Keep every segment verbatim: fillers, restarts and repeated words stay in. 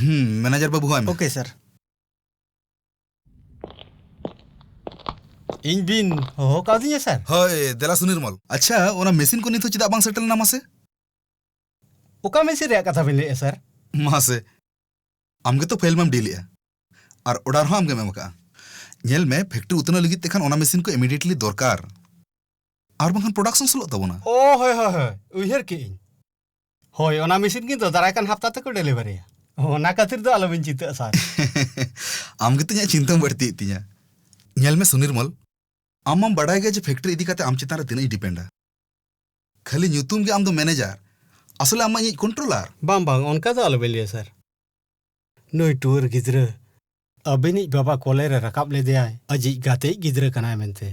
ᱦᱩᱸ, ᱢᱮᱱᱮᱡᱟᱨ ᱵᱟᱹᱵᱩ, ᱦᱚᱦᱚᱭ ᱢᱮ᱾ ᱳᱠᱮ, ᱥᱟᱨ᱾ ᱤᱧ ᱵᱤᱱ ᱦᱚᱦᱚ ᱠᱟᱣᱫᱤᱧᱟ, ᱥᱟᱨ? ᱦᱳᱭ, ᱫᱮᱞᱟ ᱥᱩᱱᱤᱨᱢᱚᱞ᱾ ᱟᱪᱪᱷᱟ, ᱚᱱᱟ ᱢᱮᱥᱤᱱ ᱠᱚ ᱱᱤᱛ ᱦᱚᱸ ᱪᱮᱫᱟᱜ ᱵᱟᱝ ᱥᱮᱴᱮᱞ ᱮᱱᱟ ᱢᱟᱥᱮ? ᱚᱠᱟ ᱢᱮᱥᱤᱱ ᱨᱮᱭᱟᱜ ᱠᱟᱛᱷᱟ ᱵᱤᱱ ᱞᱟᱹᱭᱮᱫᱼᱟ, ᱥᱟᱨ? ᱢᱟᱥᱮ, ᱟᱢ ᱜᱮᱛᱚ ᱯᱷᱟᱭᱤᱞ ᱢᱟᱢ ᱰᱤᱞ ᱮᱜᱼᱟ, ᱟᱨ ᱚᱰᱟᱨ ᱦᱚᱸ ᱟᱢ ᱜᱮᱢ ᱮᱢ ᱟᱠᱟᱜᱼᱟ᱾ ᱧᱮᱞ ᱢᱮ, ᱯᱷᱮᱠᱴᱨᱤ ᱩᱛᱱᱟᱹᱣ ᱞᱟᱹᱜᱤᱫ ᱛᱮᱠᱷᱟᱱ ᱚᱱᱟ ᱢᱮᱥᱤᱱ ᱠᱚ ᱤᱢᱤᱰᱤᱭᱮᱴᱞᱤ ᱫᱚᱨᱠᱟᱨ, ᱟᱨ ᱵᱟᱝᱠᱷᱟᱱ ᱯᱨᱚᱰᱟᱠᱥᱚᱱ ᱥᱞᱳᱜ ᱛᱟᱵᱚᱱᱟ᱾ ᱳ, ᱦᱳᱭ, ᱦᱳᱭ, ᱦᱳᱭ, ᱩᱭᱦᱟᱹᱨ ᱠᱮᱜᱼᱟᱹᱧ᱾ ᱦᱳᱭ, ᱚᱱᱟ ᱢᱮᱥᱤᱱ ᱠᱤᱱ ᱫᱚ ᱫᱟᱨᱟᱭ ᱠᱟᱱ ᱦᱟᱯᱛᱟ ᱛᱮᱠᱚ ᱰᱮᱞᱤᱵᱷᱟᱨᱤᱭᱟ᱾ ᱚᱱᱟ ᱠᱷᱟᱹᱛᱤᱨ ᱫᱚ ᱟᱞᱚᱵᱤᱱ ᱪᱤᱱᱛᱟᱹᱜᱼᱟ, ᱥᱟᱨ᱾ ᱟᱢ ᱜᱮᱛᱚ ᱤᱧᱟᱹᱜ ᱪᱤᱱᱛᱟᱹᱢ ᱵᱟᱹᱲᱛᱤᱭᱮᱫ ᱛᱤᱧᱟ᱾ ᱧᱮᱞ ᱢᱮ ᱥᱩᱱᱤᱨᱢᱚᱞ, ᱟᱢ ᱢᱟᱢ ᱵᱟᱰᱟᱭ ᱜᱮᱭᱟ ᱡᱮ ᱯᱷᱮᱠᱴᱨᱤ ᱤᱫᱤ ᱠᱟᱛᱮ ᱟᱢ ᱪᱮᱛᱟᱱ ᱨᱮ ᱛᱤᱱᱟᱹᱜ ᱤᱧ ᱰᱤᱯᱮᱱᱰᱟ᱾ ᱠᱷᱟᱹᱞᱤ ᱧᱩᱛᱩᱢ ᱜᱮ ᱟᱢ ᱫᱚ ᱢᱮᱱᱮᱡᱟᱨ, ᱟᱥᱚᱞᱮ ᱟᱢ ᱢᱟ ᱤᱧᱤᱡ ᱠᱚᱱᱴᱨᱳᱞᱟᱨ᱾ ᱵᱟᱝ, ᱵᱟᱝ, ᱚᱱᱠᱟ ᱫᱚ ᱟᱞᱚᱵᱤᱱ ᱞᱟᱹᱭᱟ, ᱥᱟᱨ᱾ ᱱᱩᱭ ᱴᱩᱣᱟᱹᱨ ᱜᱤᱫᱽᱨᱟᱹ ᱟᱹᱵᱤᱱᱤᱡ ᱵᱟᱵᱟ ᱠᱚᱞᱮ ᱨᱮ ᱨᱟᱠᱟᱵ ᱞᱮᱫᱮᱭᱟᱭ, ᱟᱡᱤᱡ ᱜᱟᱛᱮᱭᱤᱡ ᱜᱤᱫᱽᱨᱟᱹ ᱠᱟᱱᱟᱭ ᱢᱮᱱᱛᱮ᱾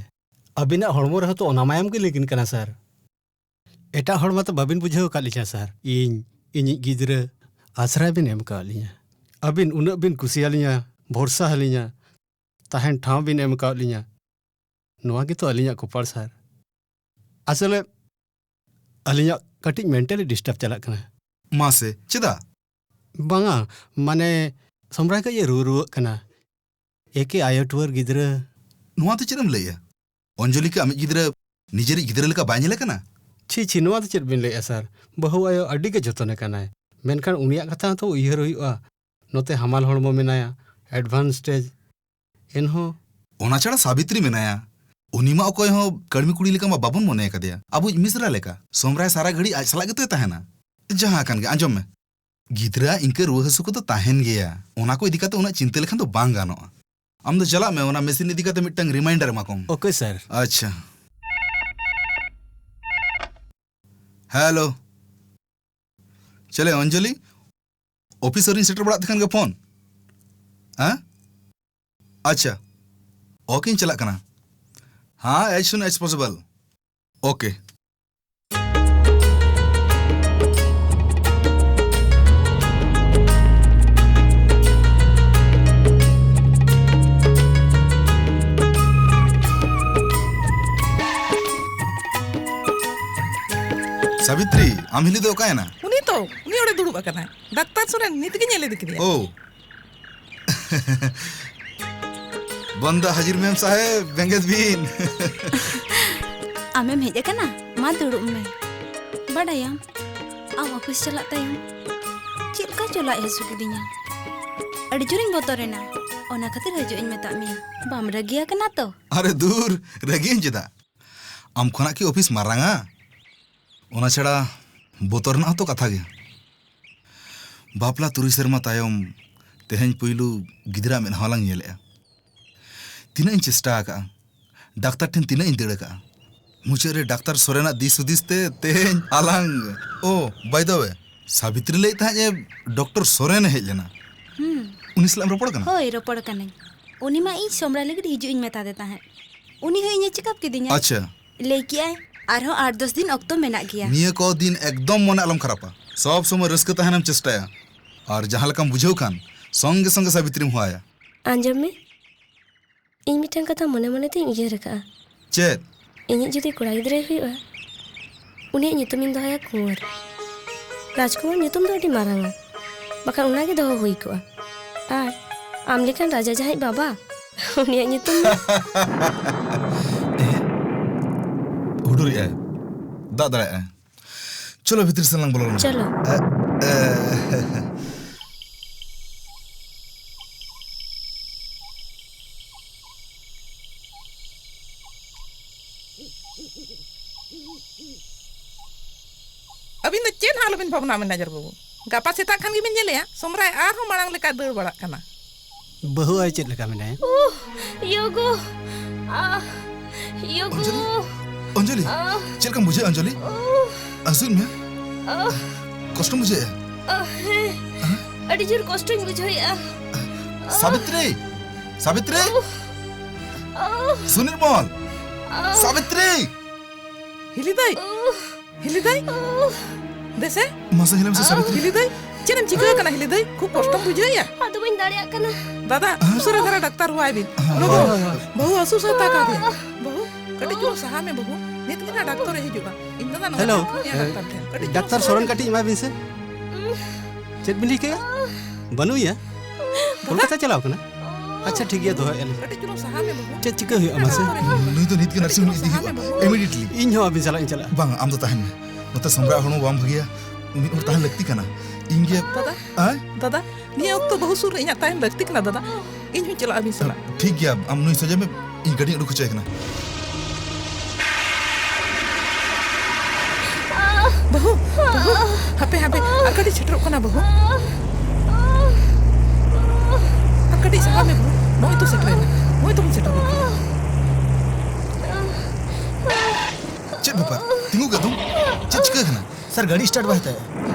ᱟᱹᱵᱤᱱᱟᱜ ᱦᱚᱲᱢᱚ ᱨᱮᱦᱚᱸ ᱛᱚ ᱚᱱᱟ ᱢᱟᱭᱟᱢ ᱜᱮ ᱞᱤᱸᱜᱤᱱ ᱠᱟᱱᱟ, ᱥᱟᱨ᱾ ᱮᱴᱟᱜ ᱦᱚᱲ ᱢᱟᱛᱚ ᱵᱟᱹᱵᱤᱱ ᱵᱩᱡᱷᱟᱹᱣ ᱟᱠᱟᱫ ᱞᱤᱧᱟ, ᱥᱟᱨ᱾ ᱤᱧ, ᱤᱧᱤᱡ ᱜᱤᱫᱽᱨᱟᱹ ᱟᱥᱨᱟᱭ ᱵᱤᱱ ᱮᱢ ᱟᱠᱟᱫ ᱞᱤᱧᱟ᱾ ᱟᱹᱵᱤᱱ ᱩᱱᱟᱹᱜ ᱵᱤᱱ ᱠᱩᱥᱤᱭᱟᱞᱤᱧᱟ, ᱵᱷᱚᱨᱥᱟ ᱟᱹᱞᱤᱧᱟ, ᱛᱟᱦᱮᱱ ᱴᱷᱟᱶ ᱵᱤᱱ ᱮᱢ ᱟᱠᱟᱫ ᱞᱤᱧᱟ᱾ ᱱᱚᱣᱟ ᱜᱮᱛᱚ ᱟᱹᱞᱤᱧᱟᱜ ᱠᱚᱯᱟᱲ, ᱥᱟᱨ᱾ ᱟᱥᱚᱞᱮ ᱟᱹᱞᱤᱧᱟᱜ ᱠᱟᱹᱴᱤᱡ ᱢᱮᱱᱴᱟᱞᱤ ᱰᱤᱥᱴᱟᱨᱵ ᱪᱟᱞᱟᱜ ᱠᱟᱱᱟ᱾ ᱢᱟᱥᱮ, ᱪᱮᱫᱟᱜ? ᱵᱟᱝᱟ, ᱢᱟᱱᱮ, ᱥᱚᱢᱨᱟᱭ ᱠᱟᱹᱡ ᱮ ᱨᱩᱣᱟᱹ ᱨᱩᱣᱟᱹᱜ ᱠᱟᱱᱟ᱾ ᱮᱠᱮ ᱟᱭᱳ ᱴᱩᱣᱟᱹᱨ ᱜᱤᱫᱽᱨᱟᱹ᱾ ᱱᱚᱣᱟ ᱫᱚ ᱪᱮᱫ ᱮᱢ ᱞᱟᱹᱭᱮᱜᱼᱟ? ᱚᱧᱡᱚᱞᱤ ᱠᱤ ᱟᱢᱤᱡ ᱜᱤᱫᱽᱨᱟᱹ ᱱᱤᱡᱮᱨᱤᱡ ᱜᱤᱫᱽᱨᱟᱹ ᱞᱮᱠᱟ ᱵᱟᱭ ᱧᱮᱞᱮ ᱠᱟᱱᱟ? ᱪᱷᱤ, ᱪᱷᱤ, ᱱᱚᱣᱟ ᱫᱚ ᱪᱮᱫ ᱵᱤᱱ ᱞᱟᱹᱭᱮᱜᱼᱟ, ᱥᱟᱨ? ᱵᱟᱹᱦᱩ ᱟᱭᱳ ᱟᱹᱰᱤ ᱜᱮ ᱡᱚᱛᱚᱱᱮ ᱠᱟᱱᱟᱭ, ᱢᱮᱱᱠᱷᱟᱱ ᱩᱱᱤᱭᱟᱜ ᱠᱟᱛᱷᱟ ᱦᱚᱸᱛᱚ ᱩᱭᱦᱟᱹᱨ ᱦᱩᱭᱩᱜᱼᱟ᱾ ᱱᱚᱛᱮ ᱦᱟᱢᱟᱞ ᱦᱚᱲᱢᱚ ᱢᱮᱱᱟᱭᱟ, ᱮᱰᱵᱷᱟᱱᱥ ᱥᱴᱮᱡᱽ᱾ ᱮᱱᱦᱚᱸ ᱚᱱᱟ ᱪᱷᱟᱲᱟ ᱥᱟᱵᱤᱛᱨᱤ ᱢᱮᱱᱟᱭᱟ, ᱩᱱᱤ ᱢᱟ ᱚᱠᱚᱭ ᱦᱚᱸ ᱠᱟᱹᱲᱢᱤ ᱠᱩᱲᱤ ᱞᱮᱠᱟ ᱢᱟ ᱵᱟᱵᱚᱱ ᱢᱚᱱᱮ ᱟᱠᱟᱫᱮᱭᱟ, ᱟᱵᱚᱭᱤᱡ ᱢᱤᱥᱨᱟ ᱞᱮᱠᱟ᱾ ᱥᱚᱢᱨᱟᱭ ᱥᱟᱨᱟ ᱜᱷᱟᱹᱲᱤᱡ ᱟᱡ ᱥᱟᱞᱟᱜ ᱜᱮᱛᱚᱭ ᱛᱟᱦᱮᱱᱟ᱾ ᱡᱟᱦᱟᱸ ᱠᱟᱱ ᱜᱮ, ᱟᱸᱡᱚᱢ ᱢᱮ, ᱜᱤᱫᱽᱨᱟᱹᱣᱟᱜ ᱤᱱᱠᱟᱹ ᱨᱩᱣᱟᱹ ᱦᱟᱹᱥᱩ ᱠᱚᱫᱚ ᱛᱟᱦᱮᱱ ᱜᱮᱭᱟ, ᱚᱱᱟ ᱠᱚ ᱤᱫᱤ ᱠᱟᱛᱮ ᱩᱱᱟᱹᱜ ᱪᱤᱱᱛᱟᱹ ᱞᱮᱠᱷᱟᱱ ᱫᱚ ᱵᱟᱝ ᱜᱟᱱᱚᱜᱼᱟ᱾ ᱟᱢ ᱫᱚ ᱪᱟᱞᱟᱜ ᱢᱮ, ᱚᱱᱟ ᱢᱮᱥᱤᱱ ᱤᱫᱤ ᱠᱟᱛᱮ ᱢᱤᱫᱴᱟᱝ ᱨᱤᱢᱟᱭᱤᱱᱰᱟᱨ ᱮᱢᱟ ᱠᱚᱢ᱾ ᱳᱠᱮ, ᱥᱟᱨ᱾ ᱟᱪᱪᱷᱟ᱾ ᱦᱮᱞᱳ᱾ ᱪᱮᱞᱮ ᱚᱧᱡᱚᱞᱤ? ᱚᱯᱷᱤᱥ ᱟᱹᱣᱨᱤᱧ ᱥᱮᱴᱮᱨ ᱵᱟᱲᱟᱜ ᱛᱮ ᱠᱷᱟᱱ ᱜᱮ ᱯᱷᱳᱱ? ᱦᱮᱸ? ᱟᱪᱪᱷᱟ᱾ ᱳᱠᱮᱧ ᱪᱟᱞᱟᱜ ᱠᱟᱱᱟ᱾ ᱦᱮᱸ, as soon as possible. Okay. Sabitri, ᱟᱢ ᱦᱤᱞᱤ ᱫᱚ ᱚᱠᱟᱭᱮᱱᱟ? ᱩᱱᱤ ᱛᱚ ᱚ, ᱩᱱᱤ ᱚᱸᱰᱮ ᱫᱩᱲᱩᱵ ᱟᱠᱟᱱᱟᱭ᱾ ᱰᱟᱠᱛᱟᱨ ᱥᱚᱨᱮᱱ, ᱱᱤᱛ ᱜᱮ ᱧᱮᱞ ᱤᱫᱤ ᱠᱮᱫᱮᱭᱟ᱾ ᱳ᱾ ᱵᱚᱱᱫᱟ ᱦᱟᱡᱤᱨ ᱢᱮᱢ ᱥᱟᱦᱮᱵ, ᱵᱮᱸᱜᱮᱫ ᱵᱤᱱ᱾ ᱟᱢᱮᱢ ᱦᱮᱡ ᱟᱠᱟᱱᱟ? ᱢᱟ ᱫᱩᱲᱩᱵ ᱢᱮ᱾ ᱵᱟᱰᱟᱭᱟᱢ, ᱟᱢ ᱚᱯᱷᱤᱥ ᱪᱟᱞᱟᱜ ᱛᱟᱭᱚᱢ ᱪᱮᱫ ᱞᱮᱠᱟ ᱪᱚ ᱞᱟᱡ ᱦᱟᱹᱥᱩ ᱠᱤᱫᱤᱧᱟ᱾ ᱟᱹᱰᱤ ᱡᱳᱨᱤᱧ ᱵᱚᱛᱚᱨᱮᱱᱟ, ᱚᱱᱟ ᱠᱷᱟᱹᱛᱤᱨ ᱦᱤᱡᱩᱜ ᱤᱧ ᱢᱮᱛᱟᱫ ᱢᱮᱭᱟ᱾ ᱵᱟᱢ ᱨᱟᱹᱜᱤ ᱟᱠᱟᱱᱟ ᱛᱚ? ᱟᱨᱮ ᱫᱩᱨ, ᱨᱟᱹᱜᱤᱭᱟᱹᱧ ᱪᱮᱫᱟᱜ? ᱟᱢ ᱠᱷᱚᱱᱟᱜ ᱠᱤ ᱚᱯᱷᱤᱥ ᱢᱟᱨᱟᱝᱟ? ᱚᱱᱟ ᱪᱷᱟᱲᱟ ᱵᱚᱛᱚᱨ ᱨᱮᱱᱟᱜ ᱦᱚᱸᱛᱚ ᱠᱟᱛᱷᱟ ᱜᱮᱭᱟ᱾ ᱵᱟᱯᱞᱟ ᱛᱩᱨᱩᱭ ᱥᱮᱨᱢᱟ ᱛᱟᱭᱚᱢ ᱛᱮᱦᱮᱧ ᱯᱩᱭᱞᱩ ᱜᱤᱫᱽᱨᱟᱹ ᱢᱮᱫᱦᱟ ᱞᱟᱝ ᱧᱮᱞᱮᱜᱼᱟ᱾ ᱛᱤᱱᱟᱹᱜ ᱤᱧ ᱪᱮᱥᱴᱟ ᱟᱠᱟᱜᱼᱟ, ᱰᱟᱠᱛᱟᱨ ᱴᱷᱮᱱ ᱛᱤᱱᱟᱹᱜ ᱤᱧ ᱫᱟᱹᱲ ᱟᱠᱟᱜᱼᱟ, ᱢᱩᱪᱟᱹᱫ ᱨᱮ ᱰᱟᱠᱛᱟᱨ ᱥᱚᱨᱮᱱᱟᱜ ᱫᱤᱥ ᱦᱩᱫᱤᱥ ᱛᱮ ᱛᱮᱦᱮᱧ ᱟᱞᱟᱝ᱾ ᱳ, by the way, ᱥᱟᱵᱤᱛᱨᱤ ᱞᱟᱹᱭᱮᱫ ᱛᱟᱦᱮᱸᱫ ᱡᱮ ᱰᱚᱠᱴᱚᱨ ᱥᱚᱨᱮᱱ ᱮ ᱦᱮᱡ ᱞᱮᱱᱟ᱾ ᱦᱩᱸ᱾ ᱩᱱᱤ ᱥᱟᱞᱟᱜ ᱮᱢ ᱨᱚᱯᱚᱲ ᱠᱟᱱᱟ? ᱦᱳᱭ, ᱨᱚᱯᱚᱲ ᱠᱟᱹᱱᱟᱹᱧ᱾ ᱩᱱᱤ ᱢᱟ ᱤᱧ ᱥᱚᱢᱲᱟ ᱞᱟᱹᱜᱤᱫ ᱦᱤᱡᱩᱜ ᱤᱧ ᱢᱮᱛᱟᱫᱮ ᱛᱟᱦᱮᱸᱫ᱾ ᱩᱱᱤ ᱦᱚᱸ ᱤᱧᱮ ᱪᱮᱠᱟᱯ ᱠᱤᱫᱤᱧᱟ᱾ ᱟᱪᱪᱷᱟ᱾ ᱞᱟᱹᱭ ᱠᱮᱜᱼᱟᱭ, ᱟᱨᱦᱚᱸ ᱟᱴ ᱫᱚᱥ ᱫᱤᱱ ᱚᱠᱛᱚ ᱢᱮᱱᱟᱜ ᱜᱮᱭᱟ᱾ ᱱᱤᱭᱟᱹ ᱠᱚ ᱫᱤᱱ ᱮᱠᱫᱚᱢ ᱢᱚᱱᱮ ᱟᱞᱚᱢ ᱠᱷᱟᱨᱟᱯᱟ᱾ ᱥᱚᱵ ᱥᱚᱢᱚᱭ ᱨᱟᱹᱥᱠᱟᱹ ᱛᱟᱦᱮᱱᱮᱢ ᱪᱮᱥᱴᱟᱭᱟ᱾ ᱟᱨ ᱡᱟᱦᱟᱸ ᱞᱮᱠᱟᱢ ᱵᱩᱡᱷᱟᱹᱣ ᱠᱷᱟᱱ, ᱥᱚᱝᱜᱮ ᱥᱚᱝᱜᱮ ᱥᱟᱵᱤᱛᱨᱤᱢ ᱦᱚᱦᱚᱣᱟᱭᱟ᱾ ᱟᱸᱡᱚᱢ ᱢᱮ, ᱤᱧ ᱢᱤᱫᱴᱟᱝ ᱠᱟᱛᱷᱟ ᱢᱚᱱᱮ ᱢᱚᱱᱮ ᱛᱤᱧ ᱩᱭᱦᱟᱹᱨ ᱟᱠᱟᱫᱼᱟ᱾ ᱪᱮᱫ? ᱤᱧᱤᱡ ᱡᱩᱫᱤ ᱠᱚᱲᱟ ᱜᱤᱫᱽᱨᱟᱹᱭ ᱦᱩᱭᱩᱜᱼᱟ, ᱩᱱᱤᱭᱟᱜ ᱧᱩᱛᱩᱢᱤᱧ ᱫᱚᱦᱚᱭᱟ ᱠᱩᱸᱣᱟᱨ᱾ ᱨᱟᱡᱽᱠᱩᱢᱟᱨ ᱧᱩᱛᱩᱢ ᱫᱚ ᱟᱹᱰᱤ ᱢᱟᱨᱟᱝᱟ, ᱵᱟᱠᱷᱟᱱ ᱚᱱᱟᱜᱮ ᱫᱚᱦᱚ ᱦᱩᱭ ᱠᱚᱜᱼᱟ᱾ ᱟᱨ ᱟᱢ ᱞᱮᱠᱟᱱ ᱨᱟᱡᱟ ᱡᱟᱦᱟᱸᱭᱤᱡ ᱵᱟᱵᱟ, ᱩᱱᱤᱭᱟᱜ ᱧᱩᱛᱩᱢ ᱫᱚ ᱮᱦᱮᱸ᱾ ᱦᱩᱰᱩᱨᱮᱜᱼᱟᱭ᱾ ᱫᱟᱜ ᱫᱟᱲᱮᱭᱟᱜᱼᱟᱭ᱾ ᱪᱚᱞᱚ, ᱵᱷᱤᱛᱨᱤ ᱥᱮᱱ ᱞᱟᱝ ᱵᱚᱞᱚ ᱞᱮᱱ ᱜᱮ᱾ ᱪᱚᱞᱚ᱾ ᱮ, ᱮ, ᱟᱹᱵᱤᱱ ᱫᱚ ᱪᱮᱫ ᱦᱚᱸ ᱟᱞᱚᱵᱤᱱ ᱵᱷᱟᱵᱽᱱᱟ, ᱢᱮᱱᱮᱡᱟᱨ ᱵᱟᱹᱵᱩ᱾ ᱜᱟᱯᱟ ᱥᱮᱛᱟᱜ ᱠᱷᱟᱱ ᱜᱮᱵᱤᱱ ᱧᱮᱞᱮᱭᱟ, ᱥᱚᱢᱨᱟᱭ ᱟᱨᱦᱚᱸ ᱢᱟᱲᱟᱝ ᱞᱮᱠᱟᱭ ᱫᱟᱹᱲ ᱵᱟᱲᱟᱜ ᱠᱟᱱᱟ᱾ ᱵᱟᱹᱦᱩ ᱟᱭ ᱪᱮᱫ ᱞᱮᱠᱟ ᱢᱮᱱᱟᱭᱟ? ᱳᱦ, ᱭᱳᱜᱳ᱾ ᱟᱦ, ᱭᱳᱜᱳ᱾ ᱚᱧᱡᱚᱞᱤ, ᱚᱧᱡᱚᱞᱤ, ᱟᱦ᱾ ᱪᱮᱫ ᱞᱮᱠᱟᱢ ᱵᱩᱡᱷᱟᱹᱣᱟ, ᱚᱧᱡᱚᱞᱤ? ᱳᱦ᱾ ᱦᱟᱹᱥᱩᱭᱮᱫ ᱢᱮᱭᱟ? ᱟᱦ᱾ ᱠᱚᱥᱴᱚᱢ ᱵᱩᱡᱷᱟᱹᱣᱮᱫᱼᱟ? ᱟᱦ, ᱦᱮᱸ᱾ ᱟᱦ᱾ ᱟᱹᱰᱤ ᱡᱳᱨ ᱠᱚᱥᱴᱚᱧ ᱵᱩᱡᱷᱟᱹᱣᱮᱫᱼᱟ᱾ ᱥᱟᱵᱤᱛᱨᱤ! ᱥᱟᱵᱤᱛᱨᱤ! ᱳᱦ᱾ ᱳᱦ᱾ ᱥᱩᱱᱤᱨᱢᱚᱞ! ᱳᱦ᱾ ᱥᱟᱵᱤᱛᱨᱤ! ᱦᱤᱞᱤ ᱫᱟᱹᱭ! ᱳᱦ᱾ ᱦᱤᱞᱤ ᱫᱟᱹᱭ! ᱳᱦ᱾ ᱫᱮᱥᱮ! ᱢᱟᱥᱮ ᱦᱤᱞᱤ ᱢᱮᱥᱮ, ᱥᱟᱵᱤᱛᱨᱤ᱾ ᱦᱤᱞᱤ ᱫᱟᱹᱭ, ᱪᱮᱫ ᱮᱢ ᱪᱤᱠᱟᱹ ᱟᱠᱟᱱᱟ ᱦᱤᱞᱤ ᱫᱟᱹᱭ? ᱠᱷᱩᱵ ᱠᱚᱥᱴᱚᱢ ᱵᱩᱡᱷᱟᱹᱣᱮᱫᱼᱟ? ᱟᱫᱚ ᱵᱟᱹᱧ ᱫᱟᱲᱮᱭᱟᱜ ᱠᱟᱱᱟ᱾ ᱫᱟᱫᱟ, ᱦᱮᱸ? ᱩᱥᱟᱹᱨᱟ ᱫᱷᱟᱨᱟ ᱰᱟᱠᱛᱟᱨ ᱦᱚᱦᱚᱣᱟᱭ ᱵᱤᱱ᱾ ᱦᱮᱸ᱾ ᱞᱚᱜᱚᱱ᱾ ᱦᱮᱸ, ᱦᱮᱸ, ᱦᱮᱸ᱾ ᱵᱟᱹᱦᱩ ᱟᱹᱥᱩ ᱥᱟᱭᱛᱟ ᱠᱟᱫᱮᱭᱟ᱾ ᱵᱟᱹᱦᱩ, ᱠᱟᱹᱴᱤᱡ ᱪᱩᱞᱩᱝ ᱥᱟᱦᱟ ᱢᱮ ᱵᱟᱹᱦᱩ᱾ ᱱᱤᱛ ᱜᱮ ᱰᱟᱠᱛᱚᱨ ᱮ ᱦᱤᱡᱩᱜᱼᱟ᱾ ᱤᱧ ᱫᱟᱫᱟ ᱱᱚᱰᱮ ᱦᱮᱞᱳ᱾ ᱯᱷᱳᱱ ᱦᱩᱭᱩᱜᱼᱟ ᱰᱟᱠᱛᱟᱨ ᱴᱷᱮᱱ᱾ ᱠᱟᱹᱴᱤᱡ ᱪᱩᱞᱩᱝ ᱰᱟᱠᱛᱟᱨ ᱥᱚᱨᱮᱱ ᱥᱟᱦᱟ ᱠᱟᱹᱴᱤᱡ ᱮᱢᱟᱭ ᱵᱤᱱ ᱥᱮ᱾ ᱪᱮᱫ ᱵᱤᱱ ᱞᱟᱹᱭ ᱠᱮᱜᱼᱟ? ᱵᱟᱹᱱᱩᱭᱟ? ᱠᱳᱞᱠᱟᱛᱟ ᱪᱟᱞᱟᱣ ᱠᱟᱱᱟ? ᱟᱪᱪᱷᱟ, ᱴᱷᱤᱠ ᱜᱮᱭᱟ, ᱫᱚᱦᱚᱭᱮᱫᱼᱟ ᱞᱤᱧ᱾ ᱠᱟᱹᱴᱤᱡ ᱪᱩᱞᱩᱝ ᱥᱟᱦᱟ ᱢᱮ ᱵᱟᱹᱵᱩ᱾ ᱪᱮᱫ ᱪᱤᱠᱟᱹ ᱦᱩᱭᱩᱜᱼᱟ ᱢᱟᱥᱮ? ᱰᱟᱠᱛᱚᱨ ᱮ ᱦᱤᱡᱩᱜᱼᱟ᱾ ᱱᱩᱭ ᱫᱚ ᱱᱤᱛ ᱜᱮ ᱱᱟᱨᱥᱤᱝ ᱦᱳᱢ ᱤᱫᱤ ᱦᱩᱭᱩᱜᱼᱟ᱾ ᱤᱢᱤᱰᱤᱭᱮᱴᱞᱤ᱾ ᱤᱧ ᱦᱚᱸ ᱟᱹᱵᱤᱱ ᱥᱟᱞᱟᱜ ᱤᱧ ᱪᱟᱞᱟᱜᱼᱟ᱾ ᱵᱟᱝ, ᱟᱢ ᱫᱚ ᱛᱟᱦᱮᱱ ᱢᱮ᱾ ᱱᱚᱛᱮ ᱥᱚᱢᱨᱟ ᱦᱚᱲᱢᱚ ᱵᱟᱝ ᱵᱷᱟᱹᱜᱤᱭᱟ, ᱢᱤᱫ ᱦᱚᱲ ᱛᱟᱦᱮᱱ ᱞᱟᱹᱠᱛᱤ ᱠᱟᱱᱟ᱾ ᱤᱧ ᱜᱮ ᱫᱟᱫᱟ, ᱟᱭ? ᱫᱟᱫᱟ, ᱱᱤᱭᱟᱹ ᱚᱠᱛᱚ ᱵᱟᱹᱦᱩ ᱥᱩᱨ ᱨᱮ ᱤᱧᱟᱹᱜ ᱛᱟᱦᱮᱱ ᱞᱟᱹᱠᱛᱤ ᱠᱟᱱᱟ ᱫᱟᱫᱟ᱾ ᱤᱧ ᱦᱚᱸᱧ ᱪᱟᱞᱟᱜᱼᱟ ᱟᱹᱵᱤᱱ ᱥᱟᱞᱟᱜ᱾ ᱴᱷᱤᱠ ᱜᱮᱭᱟ, ᱟᱢ ᱱᱩᱭ ᱥᱚᱡᱷᱮ ᱢᱮ, ᱤᱧ ᱜᱟᱹᱰᱤᱧ ᱩᱰᱩᱠ ᱦᱚᱪᱚᱭᱮ ᱠᱟᱱᱟ᱾ ᱵᱟᱹᱦᱩ, ᱵᱟᱹᱦᱩ, ᱦᱟᱯᱮ, ᱦᱟᱯᱮ, ᱟᱨ ᱠᱟᱹᱴᱤᱡ ᱥᱮᱴᱮᱨᱚᱜ ᱠᱟᱱᱟ ᱵᱟᱹᱦᱩ᱾ ᱟᱨ ᱠᱟᱹᱴᱤᱡ ᱥᱟᱦᱟ ᱢᱮ ᱵᱟᱹᱦᱩ, ᱱᱚᱜᱼᱚᱭ ᱛᱚ ᱥᱮᱴᱮᱨᱮᱱᱟ, ᱱᱚᱜᱼᱚᱭ ᱛᱚᱵᱚᱱ ᱥᱮᱴᱮᱨ ᱜᱚᱫ ᱠᱟᱱᱟ᱾ ᱪᱮᱫ ᱵᱮᱯᱟᱨ? ᱛᱤᱸᱜᱩ ᱠᱮᱫ ᱫᱚᱢ? ᱪᱮᱫ ᱪᱤᱠᱟᱹ ᱠᱟᱱᱟ? ᱥᱟᱨ, ᱜᱟᱹᱰᱤ ᱥᱴᱟᱨᱴ ᱵᱟᱭ ᱦᱟᱛᱟᱣᱮᱫᱼᱟ᱾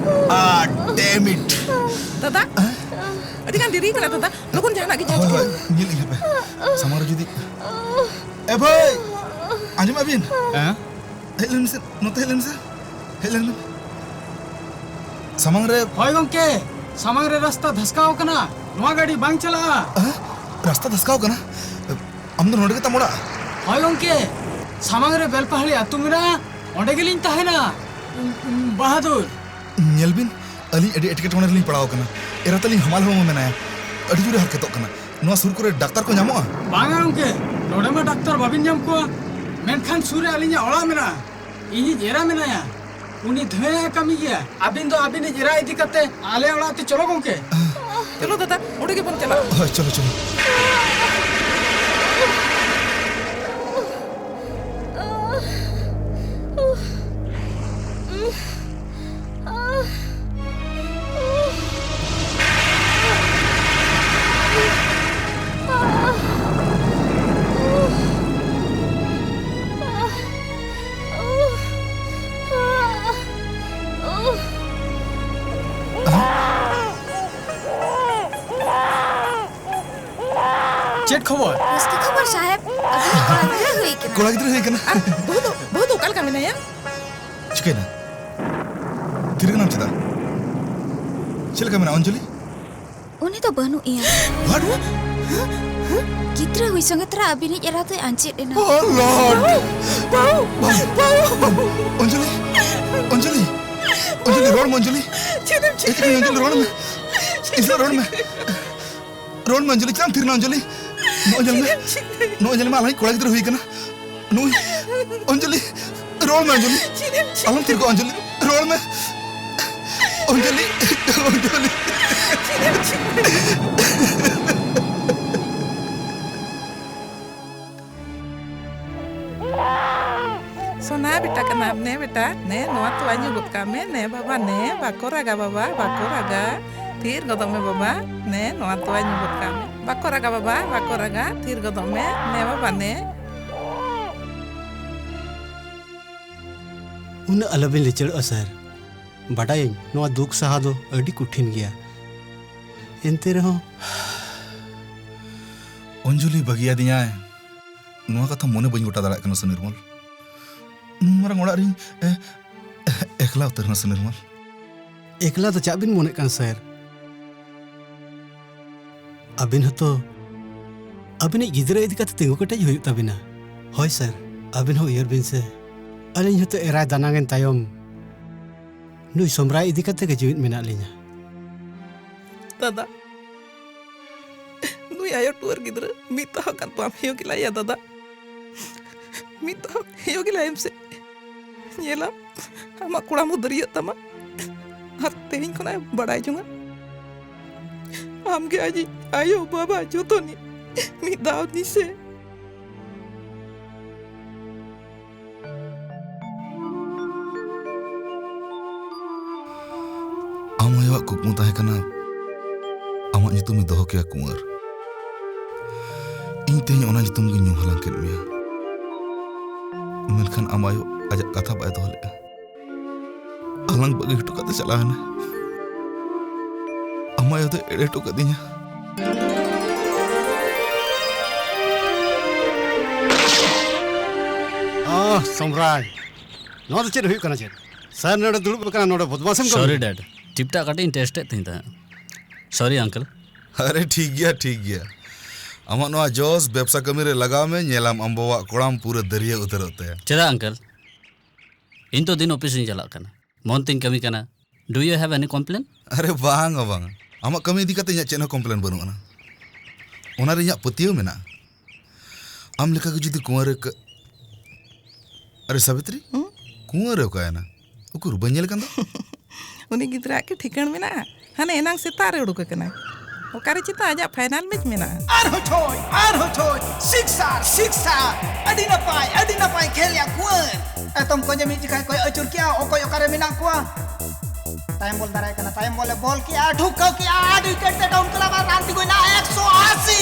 ᱟᱨ damn it! ᱫᱟᱫᱟ, ᱟᱹᱰᱤ ᱜᱟᱱ ᱫᱮᱨᱤ ᱠᱟᱱᱟ ᱫᱟᱫᱟ, ᱞᱚᱜᱚᱱ ᱡᱟᱦᱟᱱᱟᱜ ᱜᱮ ᱦᱳᱭ, ᱦᱳᱭ, ᱧᱮᱞᱮᱫ ᱦᱟᱯᱮ᱾ ᱥᱟᱢᱟᱝ ᱨᱮ ᱡᱩᱫᱤ, ᱮ ᱵᱷᱟᱹᱭ, ᱟᱸᱡᱚᱢᱮᱫ ᱵᱤᱱ? ᱦᱮᱸ? ᱦᱮᱡ ᱞᱮᱱ ᱢᱮᱥᱮ, ᱱᱚᱛᱮ ᱦᱮᱡ ᱞᱮᱱ ᱢᱮᱥᱮ᱾ ᱦᱮᱡ ᱞᱮᱱ ᱢᱮ᱾ ᱥᱟᱢᱟᱝ ᱨᱮ᱾ ᱦᱳᱭ ᱜᱚᱝᱠᱮ, ᱥᱟᱢᱟᱝ ᱨᱮ ᱨᱟᱥᱛᱟ ᱫᱷᱟᱥᱠᱟᱣ ᱟᱠᱟᱱᱟ, ᱱᱚᱣᱟ ᱜᱟᱹᱰᱤ ᱵᱟᱝ ᱪᱟᱞᱟᱜᱼᱟ᱾ ᱦᱮᱸ? ᱨᱟᱥᱛᱟ ᱫᱷᱟᱥᱠᱟᱣ ᱟᱠᱟᱱᱟ? ᱟᱢ ᱫᱚ ᱱᱚᱰᱮ ᱜᱮ ᱛᱟᱢ ᱚᱲᱟᱜ? ᱦᱳᱭ ᱜᱚᱝᱠᱮ, ᱥᱟᱢᱟᱝ ᱨᱮ ᱵᱮᱞᱯᱟᱦᱟᱲᱤ ᱟᱹᱛᱩ ᱢᱮᱱᱟᱜᱼᱟ, ᱚᱸᱰᱮ ᱜᱮᱞᱤᱧ ᱛᱟᱦᱮᱱᱟ᱾ ᱵᱟᱦᱟᱫᱩᱨ᱾ ᱧᱮᱞ ᱵᱤᱱ, ᱟᱹᱞᱤᱧ ᱟᱹᱰᱤ ᱮᱴᱠᱮᱴᱚᱬᱮ ᱨᱮᱞᱤᱧ ᱯᱟᱲᱟᱣ ᱟᱠᱟᱱᱟ᱾ ᱮᱨᱟ ᱛᱟᱹᱞᱤᱧ ᱦᱟᱢᱟᱞ ᱦᱚᱲᱢᱚ ᱢᱮᱱᱟᱭᱟ, ᱟᱹᱰᱤ ᱡᱳᱨᱮ ᱦᱟᱨᱠᱮᱛᱚᱜ ᱠᱟᱱᱟ᱾ ᱱᱚᱣᱟ ᱥᱩᱨ ᱠᱚᱨᱮ ᱰᱟᱠᱛᱟᱨ ᱠᱚ ᱧᱟᱢᱚᱜᱼᱟ? ᱵᱟᱝᱟ ᱜᱚᱝᱠᱮ, ᱱᱚᱰᱮ ᱢᱟ ᱰᱟᱠᱛᱟᱨ ᱵᱟᱵᱤᱱ ᱧᱟᱢ ᱠᱚᱣᱟ, ᱢᱮᱱᱠᱷᱟᱱ ᱥᱩᱨ ᱨᱮ ᱟᱹᱞᱤᱧᱟᱜ ᱚᱲᱟᱜ ᱢᱮᱱᱟᱜᱼᱟ, ᱤᱧᱤᱡ ᱮᱨᱟ ᱢᱮᱱᱟᱭᱟ, ᱩᱱᱤ ᱫᱷᱟᱹᱭ ᱮ ᱠᱟᱹᱢᱤ ᱜᱮᱭᱟ᱾ ᱟᱹᱵᱤᱱ ᱫᱚ ᱟᱹᱵᱤᱱᱤᱡ ᱮᱨᱟ ᱤᱫᱤ ᱠᱟᱛᱮ ᱟᱞᱮ ᱚᱲᱟᱜ ᱛᱮ ᱪᱚᱞᱚ ᱜᱚᱝᱠᱮ᱾ ᱪᱚᱞᱚ ᱫᱟᱫᱟ, ᱚᱸᱰᱮ ᱜᱮᱵᱚᱱ ᱪᱟᱞᱟᱜᱼᱟ᱾ ᱦᱳᱭ, ᱪᱚᱞᱚ, ᱪᱚᱞᱚ᱾ ᱪᱮᱫ ᱠᱷᱚᱵᱚᱨ? ᱨᱟᱹᱥᱠᱟᱹ ᱠᱷᱚᱵᱚᱨ ᱥᱟᱦᱮᱵ, ᱟᱹᱵᱤᱱᱤᱡ ᱠᱚᱲᱟ ᱜᱤᱫᱽᱨᱟᱹ ᱦᱩᱭ ᱠᱟᱱᱟ᱾ ᱠᱚᱲᱟ ᱜᱤᱫᱽᱨᱟᱹ ᱦᱩᱭ ᱠᱟᱱᱟ? ᱟᱨ ᱵᱟᱹᱦᱩ ᱫᱚ, ᱵᱟᱹᱦᱩ ᱫᱚ ᱚᱠᱟ ᱞᱮᱠᱟ ᱢᱮᱱᱟᱭᱟ? ᱪᱤᱠᱟᱹᱭᱱᱟ? ᱛᱷᱤᱨ ᱠᱟᱱᱟᱢ ᱪᱮᱫᱟᱜ? ᱪᱮᱫ ᱞᱮᱠᱟ ᱢᱮᱱᱟᱜᱼᱟ ᱚᱧᱡᱚᱞᱤ? ᱩᱱᱤ ᱫᱚ ᱵᱟᱹᱱᱩᱜ ᱮᱭᱟ᱾ What? ᱜᱤᱫᱽᱨᱟᱹ ᱦᱩᱭ ᱥᱚᱸᱜᱮ ᱛᱚᱨᱟ ᱟᱹᱵᱤᱱᱤᱡ ᱮᱨᱟ ᱫᱚᱭ ᱟᱸᱡᱮᱫ ᱮᱱᱟ᱾ Oh Lord! ᱵᱟᱹᱵᱩ! ᱵᱟᱹᱵᱩ! ᱚᱧᱡᱚᱞᱤ! ᱚᱧᱡᱚᱞᱤ! ᱚᱧᱡᱚᱞᱤ, ᱨᱚᱲ ᱢᱮ, ᱚᱧᱡᱚᱞᱤ! ᱪᱮᱫ ᱮᱢ ᱪᱤᱠᱟᱹᱭᱟ? ᱮ, ᱚᱧᱡᱚᱞᱤ, ᱨᱚᱲ ᱢᱮ! ᱤᱥ, ᱨᱚᱲ ᱢᱮ! ᱨᱚᱲ ᱢᱮ, ᱚᱧᱡᱚᱞᱤ! ᱪᱮᱫᱟᱜ ᱮᱢ ᱛᱷᱤᱨ ᱮᱱᱟ, ᱚᱧᱡᱚᱞᱤ? ᱱᱚᱜᱼᱚᱭ ᱧᱮᱞ ᱢᱮ᱾ ᱪᱮᱫ ᱮᱢ ᱪᱤᱠᱟᱹᱭᱟ? ᱱᱚᱜᱼᱚᱭ ᱧᱮᱞ ᱢᱮ, ᱟᱞᱟᱝ ᱠᱚᱲᱟ ᱜᱤᱫᱽᱨᱟᱹ ᱦᱩᱭ ᱠᱟᱱᱟ᱾ ᱱᱩᱭ, ᱚᱧᱡᱚᱞᱤ, ᱨᱚᱲ ᱢᱮ, ᱚᱧᱡᱚᱞᱤ᱾ ᱪᱮᱫ ᱮᱢ ᱪᱤᱠᱟᱹᱭᱟ? ᱟᱞᱚᱢ ᱛᱷᱤᱨ ᱠᱚᱜᱼᱟ, ᱚᱧᱡᱚᱞᱤ᱾ ᱨᱚᱲ ᱢᱮ᱾ ᱚᱧᱡᱚᱞᱤ, ᱚᱧᱡᱚᱞᱤ᱾ ᱪᱮᱫ ᱮᱢ ᱪᱤᱠᱟᱹᱭᱟ? ᱥᱳᱱᱟ ᱵᱮᱴᱟ ᱠᱟᱱᱟᱢ, ᱱᱮ ᱵᱮᱴᱟ, ᱱᱮ, ᱱᱚᱣᱟ ᱛᱚᱣᱟ ᱧᱩ ᱜᱚᱫ ᱠᱟᱜ ᱢᱮ, ᱱᱮ ᱵᱟᱵᱟ, ᱱᱮ, ᱵᱟᱠᱚ ᱨᱟᱜᱟ ᱵᱟᱵᱟ, ᱵᱟᱠᱚ ᱨᱟᱜᱟ᱾ ᱛᱷᱤᱨ ᱜᱚᱫᱚᱜ ᱢᱮ ᱵᱟᱵᱟ, ᱱᱮ, ᱱᱚᱣᱟ ᱛᱚᱣᱟ ᱧᱩ ᱜᱚᱫ ᱠᱟᱜ ᱢᱮ᱾ ᱵᱟᱠᱚ ᱨᱟᱜᱟ ᱵᱟᱵᱟ, ᱵᱟᱠᱚ ᱨᱟᱜᱟ, ᱛᱷᱤᱨ ᱜᱚᱫᱚᱜ ᱢᱮ, ᱱᱮ ᱵᱟᱵᱟ, ᱱᱮ᱾ ᱩᱱᱟᱹᱜ ᱟᱞᱚᱵᱤᱱ ᱞᱤᱪᱟᱹᱲᱚᱜᱼᱟ ᱥᱟᱨ᱾ ᱵᱟᱰᱟᱭᱟᱹᱧ, ᱱᱚᱣᱟ ᱫᱩᱠ ᱥᱟᱦᱟᱣ ᱫᱚ ᱟᱹᱰᱤ ᱠᱚᱴᱷᱤᱱ ᱜᱮᱭᱟ᱾ ᱮᱱᱛᱮ ᱨᱮᱦᱚᱸ ᱚᱧᱡᱚᱞᱤ ᱵᱟᱹᱜᱤᱭᱟᱫᱤᱧᱟᱭ, ᱱᱚᱣᱟ ᱠᱟᱛᱷᱟ ᱢᱚᱱᱮ ᱵᱟᱹᱧ ᱜᱚᱴᱟ ᱫᱟᱲᱮᱭᱟᱜ ᱠᱟᱱᱟ ᱥᱩᱱᱤᱨᱢᱚᱞ᱾ ᱱᱩᱱ ᱢᱟᱨᱟᱝ ᱚᱲᱟᱜ ᱨᱤᱧ, ᱮ, ᱮᱠᱞᱟ ᱩᱛᱟᱹᱨ ᱮᱱᱟ ᱥᱩᱱᱤᱨᱢᱚᱞ᱾ ᱮᱠᱞᱟ ᱫᱚ ᱪᱟᱜ ᱵᱤᱱ ᱢᱚᱱᱮᱜ ᱠᱟᱱᱟ ᱥᱟᱨ? ᱟᱹᱵᱤᱱ ᱦᱚᱸᱛᱚ ᱟᱹᱵᱤᱱᱤᱡ ᱜᱤᱫᱽᱨᱟᱹ ᱤᱫᱤ ᱠᱟᱛᱮ ᱛᱤᱸᱜᱩ ᱠᱮᱴᱮᱡ ᱦᱩᱭᱩᱜ ᱛᱟᱹᱵᱤᱱᱟ᱾ ᱦᱳᱭ ᱥᱟᱨ, ᱟᱹᱵᱤᱱ ᱦᱚᱸ ᱩᱭᱦᱟᱹᱨ ᱵᱤᱱ ᱥᱮ, ᱟᱹᱞᱤᱧ ᱦᱚᱸᱛᱚ ᱮᱨᱟᱭ ᱫᱟᱱᱟᱝ ᱮᱱ ᱛᱟᱭᱚᱢ ᱱᱩᱭ ᱥᱚᱢᱨᱟᱭ ᱤᱫᱤ ᱠᱟᱛᱮ ᱜᱮ ᱡᱤᱣᱤᱫ ᱢᱮᱱᱟᱜ ᱞᱤᱧᱟ᱾ ᱫᱟᱫᱟ, ᱱᱩᱭ ᱟᱭᱳ ᱴᱩᱣᱟᱹᱨ ᱜᱤᱫᱽᱨᱟᱹ ᱢᱤᱫ ᱫᱷᱟᱣ ᱜᱟᱱ ᱵᱟᱢ ᱦᱮᱭᱚ ᱜᱮᱞᱟᱭᱟ ᱫᱟᱫᱟ? ᱢᱤᱫ ᱫᱷᱟᱣ ᱦᱮᱭᱚ ᱜᱮᱞᱟᱭᱮᱢ ᱥᱮ᱾ ᱧᱮᱞᱟᱢ, ᱟᱢᱟᱜ ᱠᱚᱲᱟᱢ ᱦᱚᱸ ᱫᱟᱹᱨᱭᱟᱹᱜ ᱛᱟᱢᱟ᱾ ᱟᱨ ᱛᱮᱦᱮᱧ ᱠᱷᱚᱱᱟᱜ ᱮ ᱵᱟᱲᱟᱭ ᱡᱚᱝᱟ᱾ ᱟᱢᱜᱮ ᱟᱡᱤᱡ ᱟᱭᱳ, ᱵᱟᱵᱟ, ᱡᱚᱛᱚᱱᱤᱡ᱾ ᱢᱤᱫ ᱫᱷᱟᱣ ᱫᱤᱥᱟᱹ᱾ ᱟᱢ ᱟᱭᱳᱣᱟᱜ ᱠᱩᱠᱢᱩ ᱛᱟᱦᱮᱸ ᱠᱟᱱᱟ ᱟᱢᱟᱜ ᱧᱩᱛᱩᱢ ᱮ ᱫᱚᱦᱚ ᱠᱮᱭᱟ ᱠᱩᱸᱣᱟᱹᱨ᱾ ᱤᱧ ᱛᱮᱦᱮᱧ ᱚᱱᱟ ᱧᱩᱛᱩᱢ ᱜᱤᱧ ᱧᱩᱢ ᱦᱟᱞᱟᱝ ᱠᱮᱫ ᱢᱮᱭᱟ᱾ ᱢᱮᱱᱠᱷᱟᱱ ᱟᱢ ᱟᱭᱳ ᱟᱡᱟᱜ ᱠᱟᱛᱷᱟ ᱵᱟᱭ ᱫᱚᱦᱚ ᱞᱮᱫᱼᱟ᱾ ᱟᱞᱟᱝ ᱵᱟᱹᱜᱤ ᱦᱚᱴᱚ ᱠᱟᱛᱮ ᱪᱟᱞᱟᱣ ᱮᱱᱟ᱾ ᱟᱢ ᱟᱭᱳ ᱫᱚ ᱮᱲᱮ ᱦᱚᱴᱚ ᱠᱟᱹᱫᱤᱧᱟ᱾ ᱟᱦ, ᱥᱚᱢᱨᱟᱭ, ᱱᱚᱣᱟ ᱫᱚ ᱪᱮᱫ ᱦᱩᱭᱩᱜ ᱠᱟᱱᱟ ᱪᱮᱫ? ᱥᱟᱨ ᱱᱚᱰᱮ ᱫᱩᱲᱩᱵ ᱟᱠᱟᱱᱟ, ᱱᱚᱰᱮ ᱵᱚᱫᱢᱟᱥᱮᱢ ᱠᱟᱹᱢᱤᱭᱟ᱾ Sorry Dad, ᱴᱤᱯᱴᱟᱜ ᱠᱟᱹᱴᱤᱡ ᱤᱧ test ᱮᱫ ᱛᱟᱦᱮᱸ ᱛᱟᱦᱮᱸᱫ᱾ Sorry uncle᱾ ᱟᱨᱮ ᱴᱷᱤᱠ ᱜᱮᱭᱟ, ᱴᱷᱤᱠ ᱜᱮᱭᱟ᱾ ᱟᱢᱟᱜ ᱱᱚᱣᱟ ᱡᱚᱥ ᱵᱮᱵᱽᱥᱟ ᱠᱟᱹᱢᱤ ᱨᱮ ᱞᱟᱜᱟᱣ ᱢᱮ, ᱧᱮᱞᱟᱢ ᱟᱢ ᱵᱟᱵᱟᱣᱟᱜ ᱠᱚᱲᱟᱢ ᱯᱩᱨᱟᱹ ᱫᱟᱹᱨᱭᱟᱹ ᱩᱛᱟᱹᱨᱚᱜ ᱛᱟᱭᱟ᱾ ᱪᱮᱫᱟᱜ uncle? ᱤᱧ ᱛᱚ ᱫᱤᱱ office ᱤᱧ ᱪᱟᱞᱟᱜ ᱠᱟᱱᱟ, ᱢᱚᱱ ᱛᱤᱧ ᱠᱟᱹᱢᱤ ᱠᱟᱱᱟ᱾ Do you have any complaint? ᱟᱨᱮ ᱵᱟᱝ ᱵᱟᱝ, ᱟᱢᱟᱜ ᱠᱟᱹᱢᱤ ᱤᱫᱤ ᱠᱟᱛᱮ ᱤᱧᱟᱹᱜ ᱪᱮᱫ ᱦᱚᱸ complaint ᱵᱟᱹᱱᱩᱜ ᱟᱱᱟ᱾ ᱚᱱᱟ ᱨᱮ ᱤᱧᱟᱹᱜ ᱯᱟᱹᱛᱭᱟᱹᱣ ᱢᱮᱱᱟᱜᱼᱟ᱾ ᱟᱢ ᱞᱮᱠᱟ ᱜᱮ ᱡᱩᱫᱤ ᱠᱩᱸᱣᱟᱹᱨ ᱨᱮ ᱠᱟᱹ-, ᱟᱨᱮ ᱥᱟᱵᱤᱛᱨᱤ, ᱦᱩᱸ? ᱠᱩᱸᱣᱟᱹᱨ ᱨᱮ ᱚᱠᱟᱭᱮᱱᱟ? ᱩᱠᱩᱨ, ᱵᱟᱹᱧ ᱧᱮᱞ ᱠᱟᱱ ᱫᱚ᱾ ᱩᱱᱤ ᱜᱤᱫᱽᱨᱟᱹᱣᱟᱜ ᱠᱤ ᱴᱷᱤᱠᱟᱹᱱ ᱢᱮᱱᱟᱜᱼᱟ? ᱦᱟᱱᱮ ᱮᱱᱟᱝ ᱥᱮᱛᱟᱜ ᱨᱮ ᱩᱰᱩᱠ ᱟᱠᱟᱱᱟᱭ᱾ ᱚᱠᱟᱨᱮ ᱪᱮᱛᱟ ᱟᱡᱟᱜ final match ᱢᱮᱱᱟᱜᱼᱟ᱾ ᱟᱨᱦᱚᱸ ᱪᱷᱚᱭ, ᱟᱨᱦᱚᱸ ᱪᱷᱚᱭ, sixer, sixer᱾ ᱟᱹᱰᱤ ᱱᱟᱯᱟᱭ, ᱟᱹᱰᱤ ᱱᱟᱯᱟᱭ ᱠᱷᱮᱞ ᱭᱟ ᱠᱩᱸᱣᱟᱨ᱾ ᱮᱛᱚᱢ ᱠᱚᱧᱮ ᱢᱤᱫ ᱡᱚᱠᱷᱟᱭ ᱠᱚᱭ ᱟᱹᱪᱩᱨ ᱠᱮᱜᱼᱟ, ᱚᱠᱚᱭ ᱚᱠᱟᱨᱮ ᱢᱮᱱᱟᱜ ᱠᱚᱣᱟ᱾ ᱛᱟᱭᱚᱢ ᱵᱚᱞ ᱫᱟᱨᱟᱭ ᱠᱟᱱᱟ, ᱛᱟᱭᱚᱢ ᱵᱚᱞᱮ ᱵᱚᱞ ᱠᱮᱜᱼᱟ, ᱴᱷᱩᱠᱟᱹᱣ ᱠᱮᱜᱼᱟ, ᱟᱹᱰᱤ ᱠᱮᱴ ᱛᱮ ᱴᱟᱣᱩᱱ ᱠᱞᱟᱵᱽ ᱟᱨ run ᱛᱤᱸᱜᱩᱭᱮᱱᱟ ᱮᱠᱥᱚ ᱟᱥᱤ᱾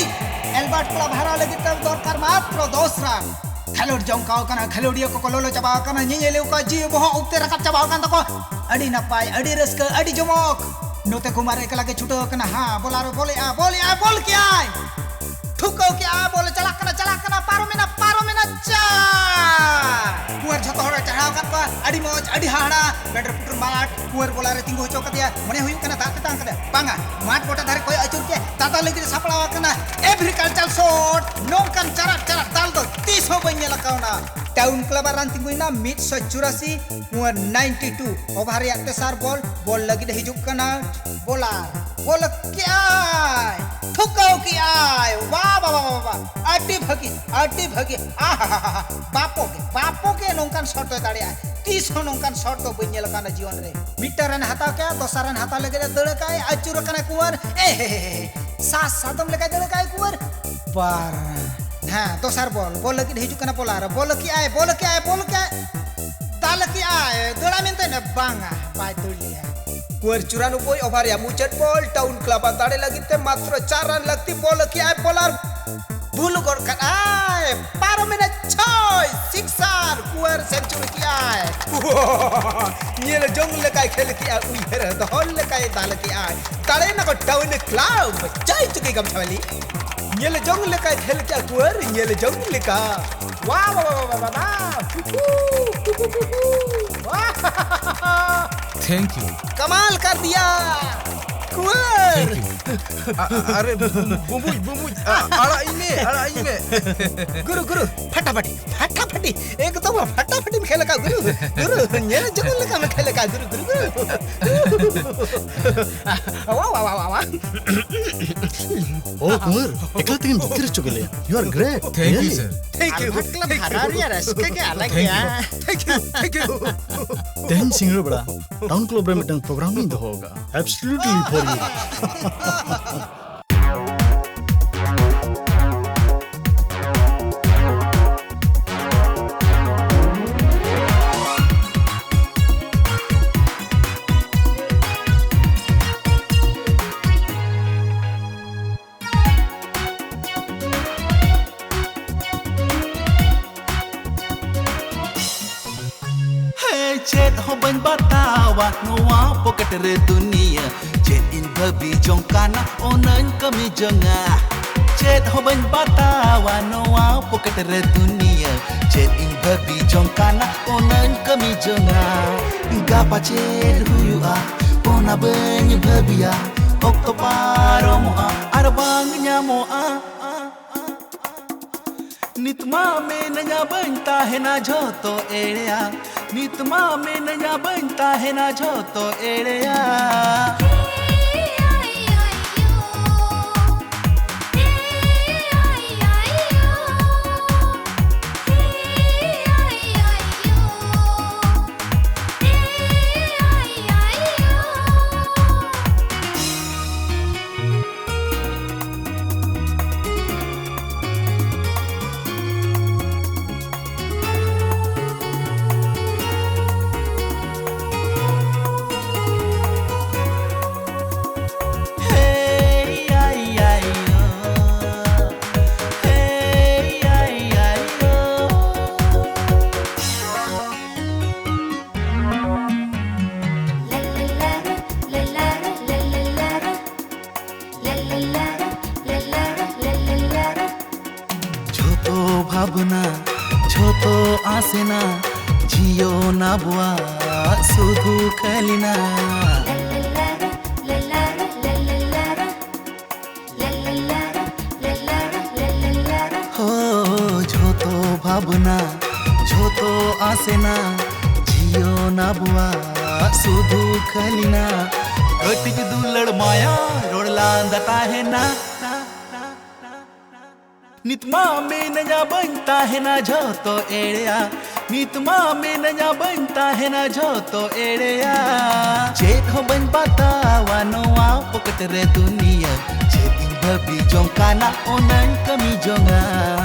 ᱮᱞᱵᱟᱨᱴ ᱠᱞᱟᱵᱽ ᱦᱟᱨᱟᱣ ᱞᱟᱹᱜᱤᱫ ᱛᱮ ᱫᱚᱨᱠᱟᱨ ᱢᱟᱛᱨᱚ ᱫᱚᱥ run᱾ ᱠᱷᱮᱞᱳᱰ ᱡᱚᱝ ᱠᱟᱣ ᱠᱟᱱᱟ, ᱠᱷᱮᱞᱳᱰᱤᱭᱟᱹ ᱠᱚᱠᱚ ᱞᱚᱞᱚ ᱪᱟᱵᱟ ᱟᱠᱟᱱᱟ, ᱧᱮᱧᱮᱞᱤᱭᱟᱹ ᱠᱚᱣᱟᱜ ᱡᱤᱣᱤ ᱵᱚᱦᱚᱜ ᱩᱵ ᱛᱮ ᱨᱟᱠᱟᱵ ᱪᱟᱵᱟ ᱟᱠᱟᱱ ᱛᱟᱠᱚᱣᱟ᱾ ᱟᱹᱰᱤ ᱱᱟᱯᱟᱭ, ᱟᱹᱰᱤ ᱨᱟᱹᱥᱠᱟᱹ, ᱟᱹᱰᱤ ᱡᱚᱢᱚᱠ᱾ ᱱᱚᱛᱮ ᱠᱩᱢᱟᱨ ᱮᱠᱞᱟ ᱜᱮ ᱪᱷᱩᱴᱟᱹᱣ ᱟᱠᱟᱱᱟ᱾ ᱦᱟᱸ, ᱵᱚᱞᱟᱨ ᱵᱚᱞᱮᱜᱼᱟ, ᱵᱚᱞᱮᱜᱼᱟᱭ, ᱵᱚᱞ ᱠᱮᱜᱼᱟᱭ᱾ ᱴᱷᱩᱠᱟᱹᱣ ᱠᱮᱜᱼᱟ, ᱵᱚᱞ ᱪᱟᱞᱟᱜ ᱠᱟᱱᱟ, ᱪᱟᱞᱟᱜ ᱠᱟᱱᱟ, ᱯᱟᱨᱚᱢᱮᱱᱟ, ᱯᱟᱨᱚᱢᱮᱱᱟ, ᱪᱟᱨ! ᱠᱩᱣᱟᱹᱨ ᱡᱷᱚᱛᱚ ᱦᱚᱲᱮ ᱪᱟᱲᱦᱟᱣ ᱟᱠᱟᱫ ᱠᱚᱣᱟ᱾ ᱟᱹᱰᱤ ᱢᱚᱡᱽ, ᱟᱹᱰᱤ ᱦᱟᱦᱟᱲᱟ᱾ ᱵᱮᱰᱨ ᱯᱩᱴᱩᱨ ᱢᱟᱴᱷ, ᱠᱩᱣᱟᱹᱨ ᱵᱚᱞᱟᱨ ᱨᱮ ᱛᱤᱸᱜᱩ ᱦᱚᱪᱚ ᱠᱟᱫᱮᱭᱟ᱾ ᱢᱚᱱᱮ ᱦᱩᱭᱩᱜ ᱠᱟᱱᱟ ᱫᱟᱜ ᱛᱮᱛᱟᱝ ᱠᱟᱫᱮᱭᱟ᱾ ᱵᱟᱝᱟ, ᱢᱟᱴᱷ ᱜᱚᱴᱟ ᱫᱷᱟᱨᱮ ᱠᱚᱭᱚᱜ ᱟᱹᱪᱩᱨ ᱠᱮᱫ, ᱫᱟᱫᱟ ᱞᱟᱹᱜᱤᱫ ᱮ ᱥᱟᱯᱲᱟᱣ ᱟᱠᱟᱱᱟ᱾ Agriculture shot, ᱱᱚᱝᱠᱟᱱ ᱪᱟᱨᱟᱴ ᱪᱟᱨᱟᱴ ᱫᱟᱞ ᱫᱚ ᱛᱤᱥ ᱦᱚᱸ ᱵᱟᱹᱧ ᱧᱮᱞ ᱟᱠᱟᱣᱱᱟ᱾ ᱴᱟᱣᱩᱱ ᱠᱞᱟᱵᱽ ᱟᱜ run ᱛᱤᱸᱜᱩᱭᱮᱱᱟ ᱢᱤᱫ ᱥᱚ ᱪᱩᱨᱟᱥᱤ, ᱠᱩᱣᱟᱹᱨ ninety two᱾ ᱳᱵᱷᱟᱨ ᱨᱮᱭᱟᱜ ᱛᱮᱥᱟᱨ ᱵᱚᱞ, ᱵᱚᱞ ᱞᱟᱹᱜᱤᱫ ᱦᱤᱡᱩᱜ ᱠᱟᱱᱟ ᱵᱚᱞᱟᱨ᱾ ᱵᱚᱞ ᱠᱮᱜᱼᱟᱭ, ᱴᱷᱩᱠᱟᱹᱣ ᱠᱮᱜᱼᱟᱭ᱾ ᱵᱟ, ᱵᱟ, ᱵᱟ, ᱵᱟ, ᱵᱟ᱾ ᱟᱹᱰᱤ ᱵᱷᱟᱹᱜᱤ, ᱟᱹᱰᱤ ᱵᱷᱟᱹᱜᱤ᱾ ᱟᱦᱟᱦᱟᱦᱟ᱾ ᱵᱟᱯᱚ ᱜᱮ, ᱵᱟᱯᱚ ᱜᱮ ᱱᱚᱝᱠᱟᱱ shot ᱫᱚᱭ ᱫᱟᱲᱮᱭᱟᱜᱼᱟ᱾ ᱛᱤᱥ ᱦᱚᱸ ᱱᱚᱝᱠᱟᱱ shot ᱫᱚ ᱵᱟᱹᱧ ᱧᱮᱞ ᱟᱠᱟᱣᱱᱟ ᱡᱤᱭᱚᱱ ᱨᱮ᱾ ᱢᱤᱫᱴᱟᱝ run ᱦᱟᱛᱟᱣ ᱠᱮᱜᱼᱟ, ᱫᱚᱥᱟᱨ run ᱦᱟᱛᱟᱣ ᱞᱟᱹᱜᱤᱫ ᱮ ᱫᱟᱹᱲ ᱟᱠᱟᱫ ᱟᱭ, ᱟᱹᱪᱩᱨ ᱟᱠᱟᱱᱟᱭ ᱠᱩᱣᱟᱹᱨ᱾ ᱮ ᱦᱮ ᱦᱮ ᱦᱮ᱾ ᱥᱟᱥ ᱥᱟᱫᱚᱢ ᱞᱮᱠᱟᱭ ᱫᱟᱹᱲ ᱟᱠᱟᱫ ᱟᱭ ᱠᱩᱣᱟᱹᱨ᱾ ᱵᱟᱨ run᱾ ᱦᱮᱸ, ᱫᱚᱥᱟᱨ ᱵᱚᱞ, ᱵᱚᱞ ᱞᱟᱹᱜᱤᱫ ᱦᱤᱡᱩᱜ ᱠᱟᱱᱟ ᱵᱚᱞᱟᱨ᱾ ᱵᱚᱞ ᱠᱮᱜᱼᱟᱭ, ᱵᱚᱞ ᱠᱮᱜᱼᱟᱭ, ᱵᱚᱞ ᱠᱮᱜᱼᱟᱭ᱾ ᱫᱟᱞ ᱠᱮᱜᱼᱟᱭ, ᱫᱟᱹᱲᱟ ᱢᱮᱱᱛᱮ ᱱᱮ ᱵᱟᱝᱟ, ᱵᱟᱭ ᱫᱟᱹᱲ ᱞᱮᱜᱼᱟ᱾ ᱠᱩᱣᱟᱹᱨ ᱪᱩᱨᱟᱱᱚᱵᱵᱳᱭ ᱳᱵᱷᱟᱨ ᱨᱮᱭᱟᱜ ᱢᱩᱪᱟᱹᱫ ᱵᱚᱞ, ᱴᱟᱣᱩᱱ ᱠᱞᱟᱵᱽ ᱟᱜ ᱫᱟᱲᱮ ᱞᱟᱹᱜᱤᱫ ᱛᱮ ᱢᱟᱛᱨᱚ ᱪᱟᱨ run ᱞᱟᱹᱠᱛᱤ, ᱵᱚᱞ ᱠᱮᱜᱼᱟᱭ ᱵᱚᱞᱟᱨ᱾ ᱵᱷᱩᱞ ᱜᱚᱫ ᱠᱟᱫᱼᱟᱭ, ᱯᱟᱨᱚᱢᱮᱱᱟ ᱪᱷᱚᱭ, sixer, ᱠᱩᱣᱟᱹᱨ century ᱠᱮᱜᱼᱟᱭ᱾ ᱧᱮᱞ ᱡᱚᱝ ᱞᱮᱠᱟᱭ ᱠᱷᱮᱞ ᱠᱮᱜᱼᱟ, ᱩᱭᱦᱟᱹᱨ ᱫᱚᱦᱚ ᱞᱮᱠᱟᱭ ᱫᱟᱞ ᱠᱮᱜᱼᱟᱭ᱾ ᱫᱟᱲᱮᱭᱮᱱᱟ ᱠᱚ ᱴᱟᱣᱩᱱ ᱠᱞᱟᱵᱽ, ᱡᱟᱭ ᱪᱩᱠᱤ ᱜᱟᱢᱪᱷᱟ ᱵᱟᱞᱤ᱾ ᱧᱮᱞ ᱡᱚᱝ ᱞᱮᱠᱟᱭ ᱠᱷᱮᱞ ᱠᱮᱜᱼᱟ ᱠᱩᱣᱟᱹᱨ, ᱧᱮᱞ ᱡᱚᱝ ᱞᱮᱠᱟ᱾ ᱣᱟ, ᱣᱟ, ᱣᱟ, ᱣᱟ, ᱣᱟ, ᱣᱟ, ᱣᱟ᱾ Thank you. ᱠᱟᱢᱟᱞ ᱠᱟᱨ ᱫᱤᱭᱟ᱾ ᱠᱩᱣᱟᱨ! ᱟ-, ᱟ-, ᱟᱨᱮ ᱵᱩ-, ᱵᱩ-, ᱵᱩᱢᱵᱩᱡ, ᱵᱩᱢᱵᱩᱡ, ᱟ-, ᱟᱲᱟᱜ ᱤᱧ ᱢᱮ, ᱟᱲᱟᱜ ᱤᱧ ᱢᱮ᱾ ᱜᱩᱨᱩ, ᱜᱩᱨᱩ, ᱯᱷᱟᱴᱟᱯᱷᱟᱴᱤ, ᱯᱷᱟᱴᱟᱯᱷᱟᱴᱤ, ᱮᱠᱫᱚᱢ ᱯᱷᱟᱴᱟᱯᱷᱟᱴᱤᱢ ᱠᱷᱮᱞ ᱟᱠᱟᱫ, ᱜᱩᱨᱩ, ᱜᱩᱨᱩ, ᱧᱮᱞ ᱡᱚᱝ ᱞᱮᱠᱟᱢ ᱠᱷᱮᱞ ᱟᱠᱟᱫ, ᱜᱩᱨᱩ, ᱜᱩᱨᱩ, ᱜᱩᱨᱩ᱾ ᱣᱟ, ᱣᱟ, ᱣᱟ, ᱣᱟ, ᱣᱟ᱾ ᱳ ᱠᱩᱢᱟᱨ, ᱮᱠᱞᱟ ᱛᱮᱜᱮᱢ ᱡᱤᱛᱠᱟᱹᱨ ᱦᱚᱪᱚ ᱠᱮᱫ ᱞᱮᱭᱟ᱾ You are great. Thank you, really. Sir. Thank you. ᱟᱨ ᱢᱚᱛᱞᱚᱵ ᱦᱟᱨᱟᱣ ᱨᱮᱭᱟᱜ ᱨᱟᱹᱥᱠᱟᱹ ᱜᱮ ᱟᱞᱟᱜᱽ ᱜᱮᱭᱟ᱾ Thank you. Thank you. ᱛᱮᱦᱮᱧ ᱥᱤᱸᱜᱟᱹᱲ ᱵᱮᱲᱟ ᱴᱟᱣᱩᱱ ᱠᱞᱟᱵᱽ ᱨᱮ ᱢᱤᱫᱴᱟᱝ ᱯᱨᱳᱜᱨᱟᱢ ᱤᱧ ᱫᱚᱦᱚ ᱟᱠᱟᱫᱼᱟ᱾ Absolutely for you. ᱦᱮᱸ, ᱪᱮᱫ ᱦᱚᱸ ᱵᱟᱹᱧ ᱵᱟᱛᱟᱣᱟ ᱱᱚᱣᱟ ᱯᱚᱠᱮᱴ ᱨᱮ ᱫᱩᱱᱤᱭᱟᱹ᱾ ᱪᱮᱫ ᱤᱧ ᱵᱷᱟᱹᱵᱤ ᱡᱚᱝ ᱠᱟᱱᱟ, ᱚᱱᱟᱧ ᱠᱟᱹᱢᱤ ᱡᱚᱝᱟ᱾ ᱪᱮᱫ ᱦᱚᱸ ᱵᱟᱹᱧ ᱵᱟᱛᱟᱣᱟ ᱱᱚᱣᱟ ᱯᱚᱠᱮᱴ ᱨᱮ ᱫᱩᱱᱤᱭᱟᱹ᱾ ᱪᱮᱫ ᱤᱧ ᱵᱷᱟᱹᱵᱤ ᱡᱚᱝ ᱠᱟᱱᱟ, ᱚᱱᱟᱧ ᱠᱟᱹᱢᱤ ᱡᱚᱝᱟ᱾ ᱜᱟᱯᱟ ᱪᱮᱫ ᱦᱩᱭᱩᱜᱼᱟ, ᱚᱱᱟ ᱵᱟᱹᱧ ᱵᱷᱟᱹᱵᱤᱭᱟ᱾ ᱚᱠᱛᱚ ᱯᱟᱨᱚᱢᱚᱜᱼᱟ ᱟᱨ ᱵᱟᱝ ᱧᱟᱢᱚᱜᱼᱟ᱾ ᱱᱤᱛ ᱢᱟ ᱢᱮᱱᱟᱹᱧᱟ ᱵᱟᱹᱧ ᱛᱟᱦᱮᱱᱟ ᱡᱷᱚᱛᱚ ᱮᱲᱮᱭᱟ᱾ ᱱᱤᱛ ᱢᱟ ᱢᱮᱱᱟᱹᱧᱟ ᱵᱟᱹᱧ ᱛᱟᱦᱮᱱᱟ ᱡᱷᱚᱛᱚ ᱮᱲᱮᱭᱟ᱾ ᱡᱷᱚᱛᱚ ᱵᱷᱟᱵᱽᱱᱟ, ᱡᱷᱚᱛᱚ ᱟᱥᱮᱱᱟ, ᱡᱤᱭᱚᱱ ᱟᱵᱚᱣᱟᱜ ᱥᱩᱫᱷᱩ ᱠᱷᱟᱹᱞᱤᱱᱟ᱾ ᱛᱮᱱᱟ ᱡᱤᱭᱚᱱ ᱟᱵᱚᱣᱟᱜ ᱥᱩᱫᱷᱩ ᱠᱷᱟᱹᱞᱤᱱᱟ᱾ ᱠᱟᱹᱴᱤᱡ ᱫᱩᱞᱟᱹᱲ ᱢᱟᱭᱟ ᱨᱚᱲ ᱞᱟᱸᱫᱟ ᱛᱟᱦᱮᱱᱟ᱾ ᱱᱤᱛ ᱢᱟ ᱢᱮᱱᱟᱹᱧᱟ ᱵᱟᱹᱧ ᱛᱟᱦᱮᱱᱟ ᱡᱷᱚᱛᱚ ᱮᱲᱮᱭᱟ᱾ ᱱᱤᱛ ᱢᱟ ᱢᱮᱱᱟᱹᱧᱟ ᱵᱟᱹᱧ ᱛᱟᱦᱮᱱᱟ ᱡᱷᱚᱛᱚ ᱮᱲᱮᱭᱟ᱾ ᱪᱮᱫ ᱦᱚᱸ ᱵᱟᱹᱧ ᱵᱟᱛᱟᱣᱟ ᱱᱚᱣᱟ ᱯᱚᱠᱮᱴ ᱨᱮ ᱫᱩᱱᱤᱭᱟᱹ᱾ ᱪᱮᱫ ᱤᱧ ᱵᱷᱟᱹᱵᱤ ᱡᱚᱝ ᱠᱟᱱᱟ ᱚᱱᱟᱧ ᱠᱟᱹᱢᱤ ᱡᱚᱝᱟ᱾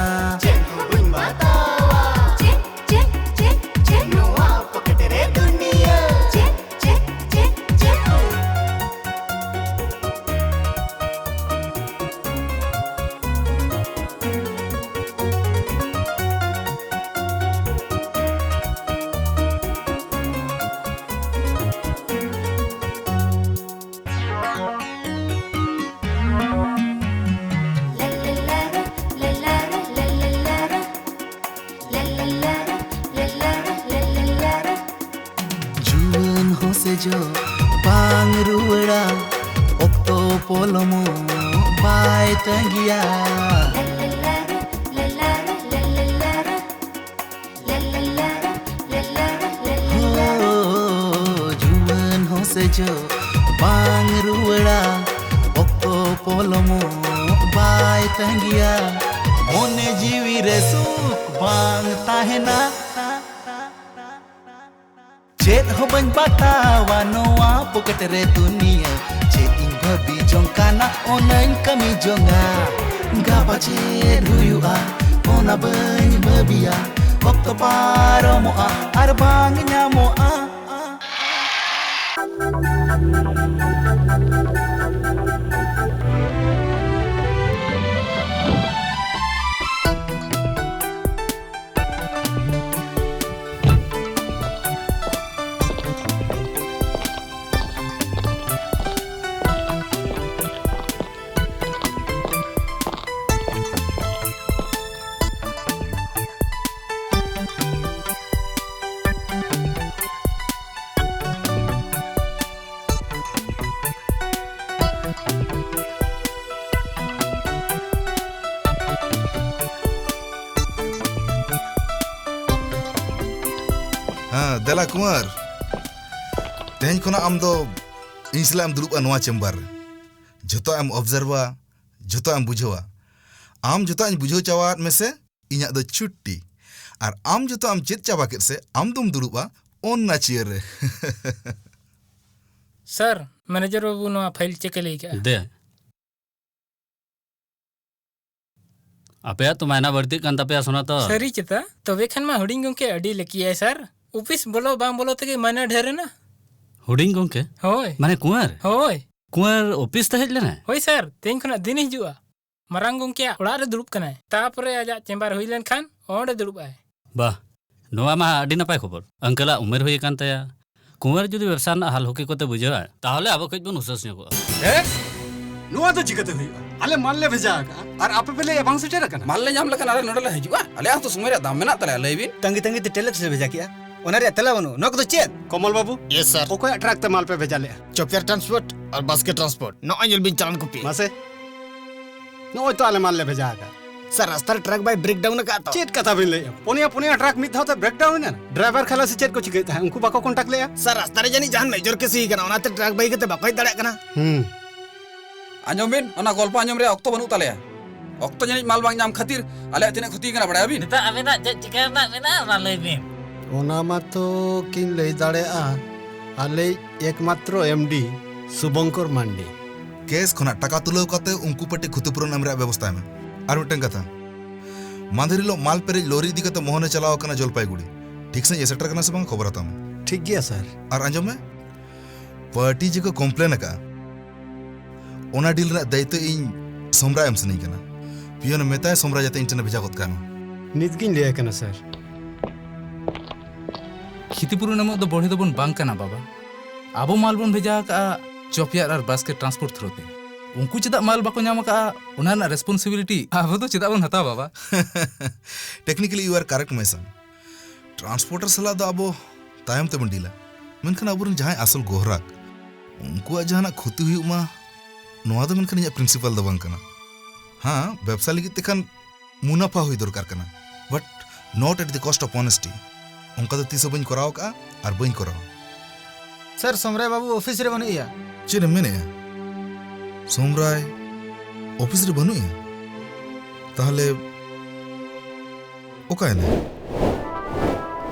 ᱪᱮᱫ ᱦᱚᱸ ᱵᱟᱹᱧ ᱵᱟᱛᱟᱣᱟ᱾ ᱪᱮᱫ, ᱪᱮᱫ, ᱪᱮᱫ, ᱪᱮᱫ? ᱱᱚᱣᱟ ᱯᱚᱠᱮᱴ ᱨᱮ ᱫᱩᱱᱤᱭᱟᱹ᱾ ᱪᱮᱫ, ᱪᱮᱫ, ᱪᱮᱫ, ᱪᱮᱫ? ᱡᱩᱣᱟᱹᱱ ᱦᱚᱸ ᱥᱮᱡᱚ ᱵᱟᱝ ᱨᱩᱣᱟᱹᱲᱟ, ᱚᱠᱛᱚ ᱯᱚᱞᱚᱢᱚᱜ ᱵᱟᱭ ᱛᱟᱺᱜᱤᱭᱟ᱾ ᱦᱳ, ᱡᱩᱣᱟᱹᱱ ᱦᱚᱸ ᱥᱮᱡᱚ ᱵᱟᱝ ᱨᱩᱣᱟᱹᱲᱟ, ᱚᱠᱛᱚ ᱯᱚᱞᱚᱢᱚᱜ ᱵᱟᱭ ᱛᱟᱺᱜᱤᱭᱟ᱾ ᱢᱚᱱᱮ ᱡᱤᱣᱤ ᱨᱮ ᱥᱩᱠ ᱵᱟᱝ ᱛᱟᱦᱮᱱᱟ᱾ ᱪᱮᱫ ᱦᱚᱸ ᱵᱟᱹᱧ ᱵᱟᱛᱟᱣᱟ ᱱᱚᱣᱟ ᱯᱚᱠᱮᱴ ᱨᱮ ᱫᱩᱱᱤᱭᱟᱹ᱾ ᱪᱮᱫ ᱤᱧ ᱵᱷᱟᱹᱵᱤ ᱡᱚᱝ ᱠᱟᱱᱟ ᱚᱱᱟᱧ ᱠᱟᱹᱢᱤ ᱡᱚᱝᱟ᱾ ᱜᱟᱯᱟ ᱪᱮᱫ ᱦᱩᱭᱩᱜᱼᱟ ᱚᱱᱟ ᱵᱟᱹᱧ ᱵᱷᱟᱹᱵᱤᱭᱟ᱾ ᱚᱠᱛᱚ ᱯᱟᱨᱚᱢᱚᱜᱼᱟ ᱟᱨ ᱵᱟᱝ ᱧᱟᱢᱚᱜᱼᱟ᱾ ᱮᱞᱟ ᱠᱩᱢᱟᱨ, ᱛᱮᱦᱮᱧ ᱠᱷᱚᱱᱟᱜ ᱟᱢ ᱫᱚ ᱤᱧ ᱥᱟᱞᱟᱜ ᱮᱢ ᱫᱩᱲᱩᱵᱼᱟ ᱱᱚᱣᱟ ᱪᱮᱢᱵᱟᱨ ᱨᱮ᱾ ᱡᱷᱚᱛᱚ ᱮᱢ ᱚᱵᱡᱟᱨᱵᱷᱟ, ᱡᱷᱚᱛᱚ ᱮᱢ ᱵᱩᱡᱷᱟᱹᱣᱟ᱾ ᱟᱢ ᱡᱷᱚᱛᱚ ᱤᱧ ᱵᱩᱡᱷᱟᱹᱣ ᱪᱟᱵᱟᱣᱟᱫ ᱢᱮᱥᱮ, ᱤᱧᱟᱹᱜ ᱫᱚ ᱪᱷᱩᱴᱴᱤ᱾ ᱟᱨ ᱟᱢ ᱡᱷᱚᱛᱚ ᱮᱢ ᱪᱮᱫ ᱪᱟᱵᱟ ᱠᱮᱫ ᱥᱮ, ᱟᱢ ᱫᱚᱢ ᱫᱩᱲᱩᱵᱼᱟ ᱚᱱᱟ ᱪᱮᱭᱟᱨ ᱨᱮ᱾ ᱥᱟᱨ, ᱢᱮᱱᱮᱡᱟᱨ ᱵᱟᱹᱵᱩ ᱱᱚᱣᱟ ᱯᱷᱟᱭᱤᱞ ᱪᱮᱠ ᱮ ᱞᱟᱹᱭ ᱠᱟᱜᱼᱟ᱾ ᱫᱮ᱾ ᱟᱯᱮᱭᱟᱜ ᱛᱚ ᱢᱟᱭᱱᱟ ᱵᱟᱹᱲᱛᱤᱜ ᱠᱟᱱ ᱛᱟᱯᱮᱭᱟ, ᱥᱳᱱᱟ ᱛᱚ᱾ ᱥᱟᱹᱨᱤ ᱪᱮᱛᱟ? ᱛᱚᱵᱮ ᱠᱷᱟᱱ ᱢᱟ ᱦᱩᱰᱤᱧ ᱜᱚᱢᱠᱮ ᱟᱹᱰᱤ ᱞᱟᱹᱠᱤᱭᱟᱭ, ᱥᱟᱨ᱾ ᱚᱯᱷᱤᱥ ᱵᱚᱞᱚ ᱵᱟᱝ ᱵᱚᱞᱚ ᱛᱮᱜᱮ ᱢᱟᱭᱱᱟ ᱰᱷᱮᱨ ᱮᱱᱟ᱾ ᱦᱩᱰᱤᱧ ᱜᱚᱢᱠᱮ? ᱦᱳᱭ᱾ ᱢᱟᱱᱮ ᱠᱩᱸᱣᱟᱨ? ᱦᱳᱭ᱾ ᱠᱩᱸᱣᱟᱨ ᱚᱯᱷᱤᱥ ᱛᱮ ᱦᱮᱡ ᱞᱮᱱᱟᱭ? ᱦᱳᱭ, ᱥᱟᱨ᱾ ᱛᱮᱦᱮᱧ ᱠᱷᱚᱱᱟᱜ ᱫᱤᱱ ᱦᱤᱡᱩᱜᱼᱟ᱾ ᱢᱟᱨᱟᱝ ᱜᱚᱢᱠᱮᱭᱟᱜ ᱚᱲᱟᱜ ᱨᱮ ᱫᱩᱲᱩᱵ ᱠᱟᱱᱟᱭ᱾ ᱛᱟᱯᱚᱨᱮ ᱟᱡᱟᱜ ᱪᱮᱢᱵᱟᱨ ᱦᱩᱭ ᱞᱮᱱᱠᱷᱟᱱ ᱚᱸᱰᱮ ᱫᱩᱲᱩᱵ ᱟᱭ᱾ ᱵᱟᱦ, ᱱᱚᱣᱟ ᱢᱟ ᱟᱹᱰᱤ ᱱᱟᱯᱟᱭ ᱠᱷᱚᱵᱚᱨ᱾ ᱟᱝᱠᱮᱞᱟᱜ ᱩᱢᱮᱨ ᱦᱩᱭ ᱟᱠᱟᱱ ᱛᱟᱭᱟ᱾ ᱠᱩᱸᱣᱟᱨ ᱡᱩᱫᱤ ᱵᱮᱵᱽᱥᱟ ᱨᱮᱱᱟᱜ ᱦᱟᱞ ᱦᱚᱠᱤ ᱠᱚᱛᱮ ᱵᱩᱡᱷᱟᱹᱣᱟ, ᱛᱟᱦᱚᱞᱮ ᱟᱵᱚ ᱠᱟᱹᱡ ᱵᱚᱱ ᱩᱥᱟᱹᱥ ᱧᱚᱜᱚᱜᱼᱟ᱾ ᱮ? ᱱᱚᱣᱟ ᱫᱚ ᱪᱤᱠᱟᱹᱛᱮ ᱦᱩᱭᱩᱜᱼᱟ? ᱟᱞᱮ ᱢᱟᱞ ᱞᱮ ᱵᱷᱮᱡᱟ ᱟᱠᱟᱜᱼᱟ ᱟᱨ ᱟᱯᱮ ᱯᱮ ᱞᱟᱹᱭᱮᱫᱼᱟ ᱵᱟᱝ ᱥᱮᱴᱮᱨ ᱟᱠᱟᱱᱟ᱾ ᱢᱟᱞ ᱞᱮ ᱧᱟᱢ ᱞᱮᱠᱷᱟᱱ ᱟᱞᱮ ᱱᱚᱰᱮ ᱞᱮ ᱦᱤᱡᱩᱜᱼᱟ᱾ ᱟᱞᱮᱭᱟᱜ ᱦᱚᱸᱛᱚ ᱥᱚᱢᱚᱭ ᱨᱮᱭᱟᱜ ᱫᱟᱢ ᱢᱮᱱᱟᱜ ᱛᱟᱞᱮᱭᱟ, ᱞᱟᱹᱭ ᱵᱤᱱ᱾ ᱛᱟᱺᱜᱤ ᱛᱟᱺᱜᱤ ᱛᱮ ᱴᱮᱞᱮᱠᱥ ᱞᱮ ᱵᱷᱮᱡᱟ ᱠᱮᱜᱼᱟ, ᱚᱱᱟ ᱨᱮᱭᱟᱜ ᱛᱮᱞᱟ ᱵᱟᱹᱱᱩᱜ᱾ ᱱᱚᱣᱟ ᱠᱚᱫᱚ ᱪᱮᱫ? ᱠᱚᱢᱚᱞ ᱵᱟᱹᱵᱩ᱾ ᱭᱮᱥ, ᱥᱟᱨ᱾ ᱚᱠᱚᱭᱟᱜ ᱴᱨᱟᱠ ᱛᱮ ᱢᱟᱞ ᱯᱮ ᱵᱷᱮᱡᱟ ᱞᱮᱜᱼᱟ? ᱪᱚᱯᱮᱭᱟᱨ ᱴᱨᱟᱱᱥᱯᱳᱨᱴ ᱟᱨ ᱵᱟᱥᱠᱮ ᱴᱨᱟᱱᱥᱯᱳᱨᱴ᱾ ᱱᱚᱜᱼᱚᱭ ᱧᱮᱞ ᱵᱤᱱ ᱪᱟᱞᱟᱱ ᱠᱚᱯᱤ᱾ ᱢᱟᱥᱮ, ᱱᱚᱜᱼᱚᱭ ᱛᱚ ᱟᱞᱮ ᱢᱟᱞ ᱞᱮ ᱵᱷᱮᱡᱟ ᱟᱠᱟᱫ᱾ ᱥᱟᱨ, ᱨᱟᱥᱛᱟ ᱨᱮ ᱴᱨᱟᱠ ᱵᱟᱭ ᱵᱨᱮᱠ ᱰᱟᱣᱩᱱ ᱟᱠᱟᱫ ᱛᱚ? ᱪᱮᱫ ᱠᱟᱛᱷᱟ ᱵᱤᱱ ᱞᱟᱹᱭᱮᱜᱼᱟ? ᱯᱩᱱᱭᱟ ᱯᱩᱱᱭᱟ ᱴᱨᱟᱠ ᱢᱤᱫ ᱫᱷᱟᱣ ᱛᱮ ᱵᱨᱮᱠ ᱰᱟᱣᱩᱱ ᱮᱱᱟ? ᱰᱨᱟᱭᱵᱷᱟᱨ ᱠᱷᱟᱞᱟᱥᱤ ᱪᱮᱫ ᱠᱚ ᱪᱤᱠᱟᱹᱭᱮᱫ ᱛᱟᱦᱮᱸᱫ? ᱩᱱᱠᱩ ᱵᱟᱠᱚ ᱠᱚᱱᱴᱟᱠᱴ ᱞᱮᱜᱼᱟ? ᱥᱟᱨ, ᱨᱟᱥᱛᱟ ᱨᱮ ᱡᱟᱹᱱᱤᱡ ᱡᱟᱦᱟᱱ ᱢᱮᱡᱚᱨ ᱠᱮᱥ ᱦᱩᱭ ᱟᱠᱟᱱᱟ, ᱚᱱᱟᱛᱮ ᱴᱨᱟᱠ ᱵᱟᱹᱜᱤ ᱠᱟᱛᱮ ᱵᱟᱠᱚ ᱦᱮᱡ ᱫᱟᱲᱮᱭᱟᱜ ᱠᱟᱱᱟ᱾ ᱦᱩᱸ᱾ ᱟᱸᱡᱚᱢ ᱵᱤᱱ, ᱚᱱᱟ ᱜᱚᱞᱯᱚ ᱟᱸᱡᱚᱢ ᱨᱮᱭᱟᱜ ᱚᱠᱛᱚ ᱵᱟᱹᱱᱩᱜ ᱛᱟᱞᱮᱭᱟ᱾ ᱚᱠᱛᱚ ᱡᱟᱹᱱᱤᱡ ᱢᱟᱞ ᱵᱟᱝ ᱧᱟᱢ ᱠᱷᱟᱹᱛᱤᱨ ᱟᱞᱮᱭᱟᱜ ᱛᱤᱱᱟᱹᱜ ᱠᱷᱚᱛᱤ ᱠᱟᱱᱟ, ᱵᱟᱲᱟᱭᱟᱵᱤᱱ? ᱱᱤᱛᱚᱜ ᱟᱵᱤᱱᱟᱜ ᱪᱮᱫ ᱪᱤᱠᱟᱹ ᱨᱮᱱᱟᱜ ᱢᱮᱱᱟᱜᱼᱟ, ᱚᱱᱟ ᱞᱟᱹᱭ ᱵᱤᱱ᱾ ᱚᱱᱟ ᱢᱟᱛᱚ ᱠᱤᱱ ᱞᱟᱹᱭ ᱫᱟᱲᱮᱭᱟᱜᱼᱟ, ᱟᱞᱮᱭᱤᱡ ᱮᱠᱢᱟᱛᱨᱚ ᱮᱢ ᱰᱤ ᱥᱩᱵᱚᱝᱠᱚᱨ ᱢᱟᱱᱰᱤ᱾ ᱠᱮᱥ ᱠᱷᱚᱱᱟᱜ ᱴᱟᱠᱟ ᱛᱩᱞᱟᱹᱣ ᱠᱟᱛᱮ ᱩᱱᱠᱩ ᱯᱟᱹᱴᱤ ᱠᱷᱚᱛᱤᱯᱩᱨᱚᱱ ᱮᱢ ᱨᱮᱭᱟᱜ ᱵᱮᱵᱚᱥᱛᱷᱟᱭ ᱢᱮ᱾ ᱟᱨ ᱢᱤᱫᱴᱟᱝ ᱠᱟᱛᱷᱟ, ᱢᱟᱫᱷᱮᱨ ᱦᱤᱞᱳᱜ ᱢᱟᱞ ᱯᱮᱨᱮᱡ ᱞᱚᱨᱤ ᱤᱫᱤ ᱠᱟᱛᱮ ᱢᱳᱦᱚᱱᱮ ᱪᱟᱞᱟᱣ ᱟᱠᱟᱱᱟ ᱡᱚᱞᱯᱟᱭᱜᱩᱲᱤ᱾ ᱴᱷᱤᱠ ᱥᱟᱺᱦᱤᱡ ᱮ ᱥᱮᱴᱮᱨ ᱠᱟᱱᱟ ᱥᱮ ᱵᱟᱝ, ᱠᱷᱚᱵᱚᱨ ᱦᱟᱛᱟᱣ ᱢᱮ᱾ ᱴᱷᱤᱠ ᱜᱮᱭᱟ, ᱥᱟᱨ᱾ ᱟᱨ ᱟᱸᱡᱚᱢ ᱢᱮ, ᱯᱟᱨᱴᱤ ᱡᱮᱠᱚ ᱠᱚᱢᱯᱞᱮᱱ ᱟᱠᱟᱫᱼᱟ, ᱚᱱᱟ ᱰᱤᱞ ᱨᱮᱱᱟᱜ ᱫᱟᱭᱤᱛᱛᱚ ᱤᱧ ᱥᱚᱢᱨᱟ ᱮᱢ ᱥᱟᱱᱟᱧ ᱠᱟᱱᱟ᱾ ᱯᱤᱭᱚᱱᱮ ᱢᱮᱛᱟᱭ ᱥᱚᱢᱨᱟ ᱡᱟᱛᱮ ᱤᱧ ᱴᱷᱮᱱᱮ ᱵᱷᱮᱡᱟ ᱜᱚᱫ ᱠᱟᱭ ᱢᱟ᱾ ᱱᱤᱛ ᱜᱤᱧ ᱞᱟᱹᱭ ᱟᱭ ᱠᱟᱱᱟ, ᱥᱟᱨ᱾ ᱠᱷᱤᱛᱤᱯᱩᱨᱚᱱ ᱮᱢᱚᱜ ᱫᱚ ᱵᱚᱲᱦᱮ ᱫᱚᱵᱚᱱ ᱵᱟᱝ ᱠᱟᱱᱟ, ᱵᱟᱵᱟ᱾ ᱟᱵᱚ ᱢᱟᱞ ᱵᱚᱱ ᱵᱷᱮᱡᱟ ᱟᱠᱟᱫᱼᱟ ᱪᱚᱯᱤᱭᱟᱨ ᱟᱨ ᱵᱟᱥᱠᱮ ᱴᱨᱟᱱᱥᱯᱳᱨᱴ ᱛᱷᱨᱳ ᱛᱮ᱾ ᱩᱱᱠᱩ ᱪᱮᱫᱟᱜ ᱢᱟᱞ ᱵᱟᱠᱚ ᱧᱟᱢ ᱟᱠᱟᱫᱼᱟ, ᱚᱱᱟ ᱨᱮᱱᱟᱜ ᱨᱮᱥᱯᱚᱱᱥᱤᱵᱤᱞᱤᱴᱤ ᱟᱵᱚ ᱫᱚ ᱪᱮᱫᱟᱜ ᱵᱚᱱ ᱦᱟᱛᱟᱣᱟ, ᱵᱟᱵᱟ? Technically you are correct, my son. ᱴᱨᱟᱱᱥᱯᱳᱨᱴᱟᱨ ᱥᱟᱞᱟᱜ ᱫᱚ ᱟᱵᱚ ᱛᱟᱭᱚᱢ ᱛᱮᱵᱚᱱ ᱰᱤᱞᱟ, ᱢᱮᱱᱠᱷᱟᱱ ᱟᱵᱚᱨᱮᱱ ᱡᱟᱦᱟᱸᱭ ᱟᱥᱚᱞ ᱜᱚᱦᱨᱟᱠ, ᱩᱱᱠᱩᱣᱟᱜ ᱡᱟᱦᱟᱱᱟᱜ ᱠᱷᱚᱛᱤ ᱦᱩᱭᱩᱜ ᱢᱟ, ᱱᱚᱣᱟ ᱫᱚ ᱢᱮᱱᱠᱷᱟᱱ ᱤᱧᱟᱹᱜ ᱯᱨᱤᱱᱥᱤᱯᱟᱞ ᱫᱚ ᱵᱟᱝ ᱠᱟᱱᱟ᱾ ᱦᱮᱸ, ᱵᱮᱵᱽᱥᱟ ᱞᱟᱹᱜᱤᱫ ᱛᱮᱠᱷᱟᱱ ᱢᱩᱱᱟᱯᱷᱟ ᱦᱩᱭ ᱫᱚᱨᱠᱟᱨ ᱠᱟᱱᱟ, but not at the cost of honesty. ᱚᱱᱠᱟ ᱫᱚ ᱛᱤᱥ ᱦᱚᱸ ᱵᱟᱹᱧ ᱠᱚᱨᱟᱣ ᱟᱠᱟᱫᱼᱟ ᱟᱨ ᱵᱟᱹᱧ ᱠᱚᱨᱟᱣᱟ᱾ ᱥᱟᱨ, ᱥᱚᱢᱨᱟᱭ ᱵᱟᱹᱵᱩ ᱚᱯᱷᱤᱥ ᱨᱮ ᱵᱟᱹᱱᱩᱜ ᱮᱭᱟ᱾ ᱪᱮᱫ ᱮᱢ ᱢᱮᱱᱮᱫᱼᱟ? ᱥᱚᱢᱨᱟᱭ ᱚᱯᱷᱤᱥ ᱨᱮ ᱵᱟᱹᱱᱩᱜ ᱮᱭᱟ? ᱛᱟᱦᱞᱮ ᱚᱠᱟᱭᱮᱱᱟᱭ?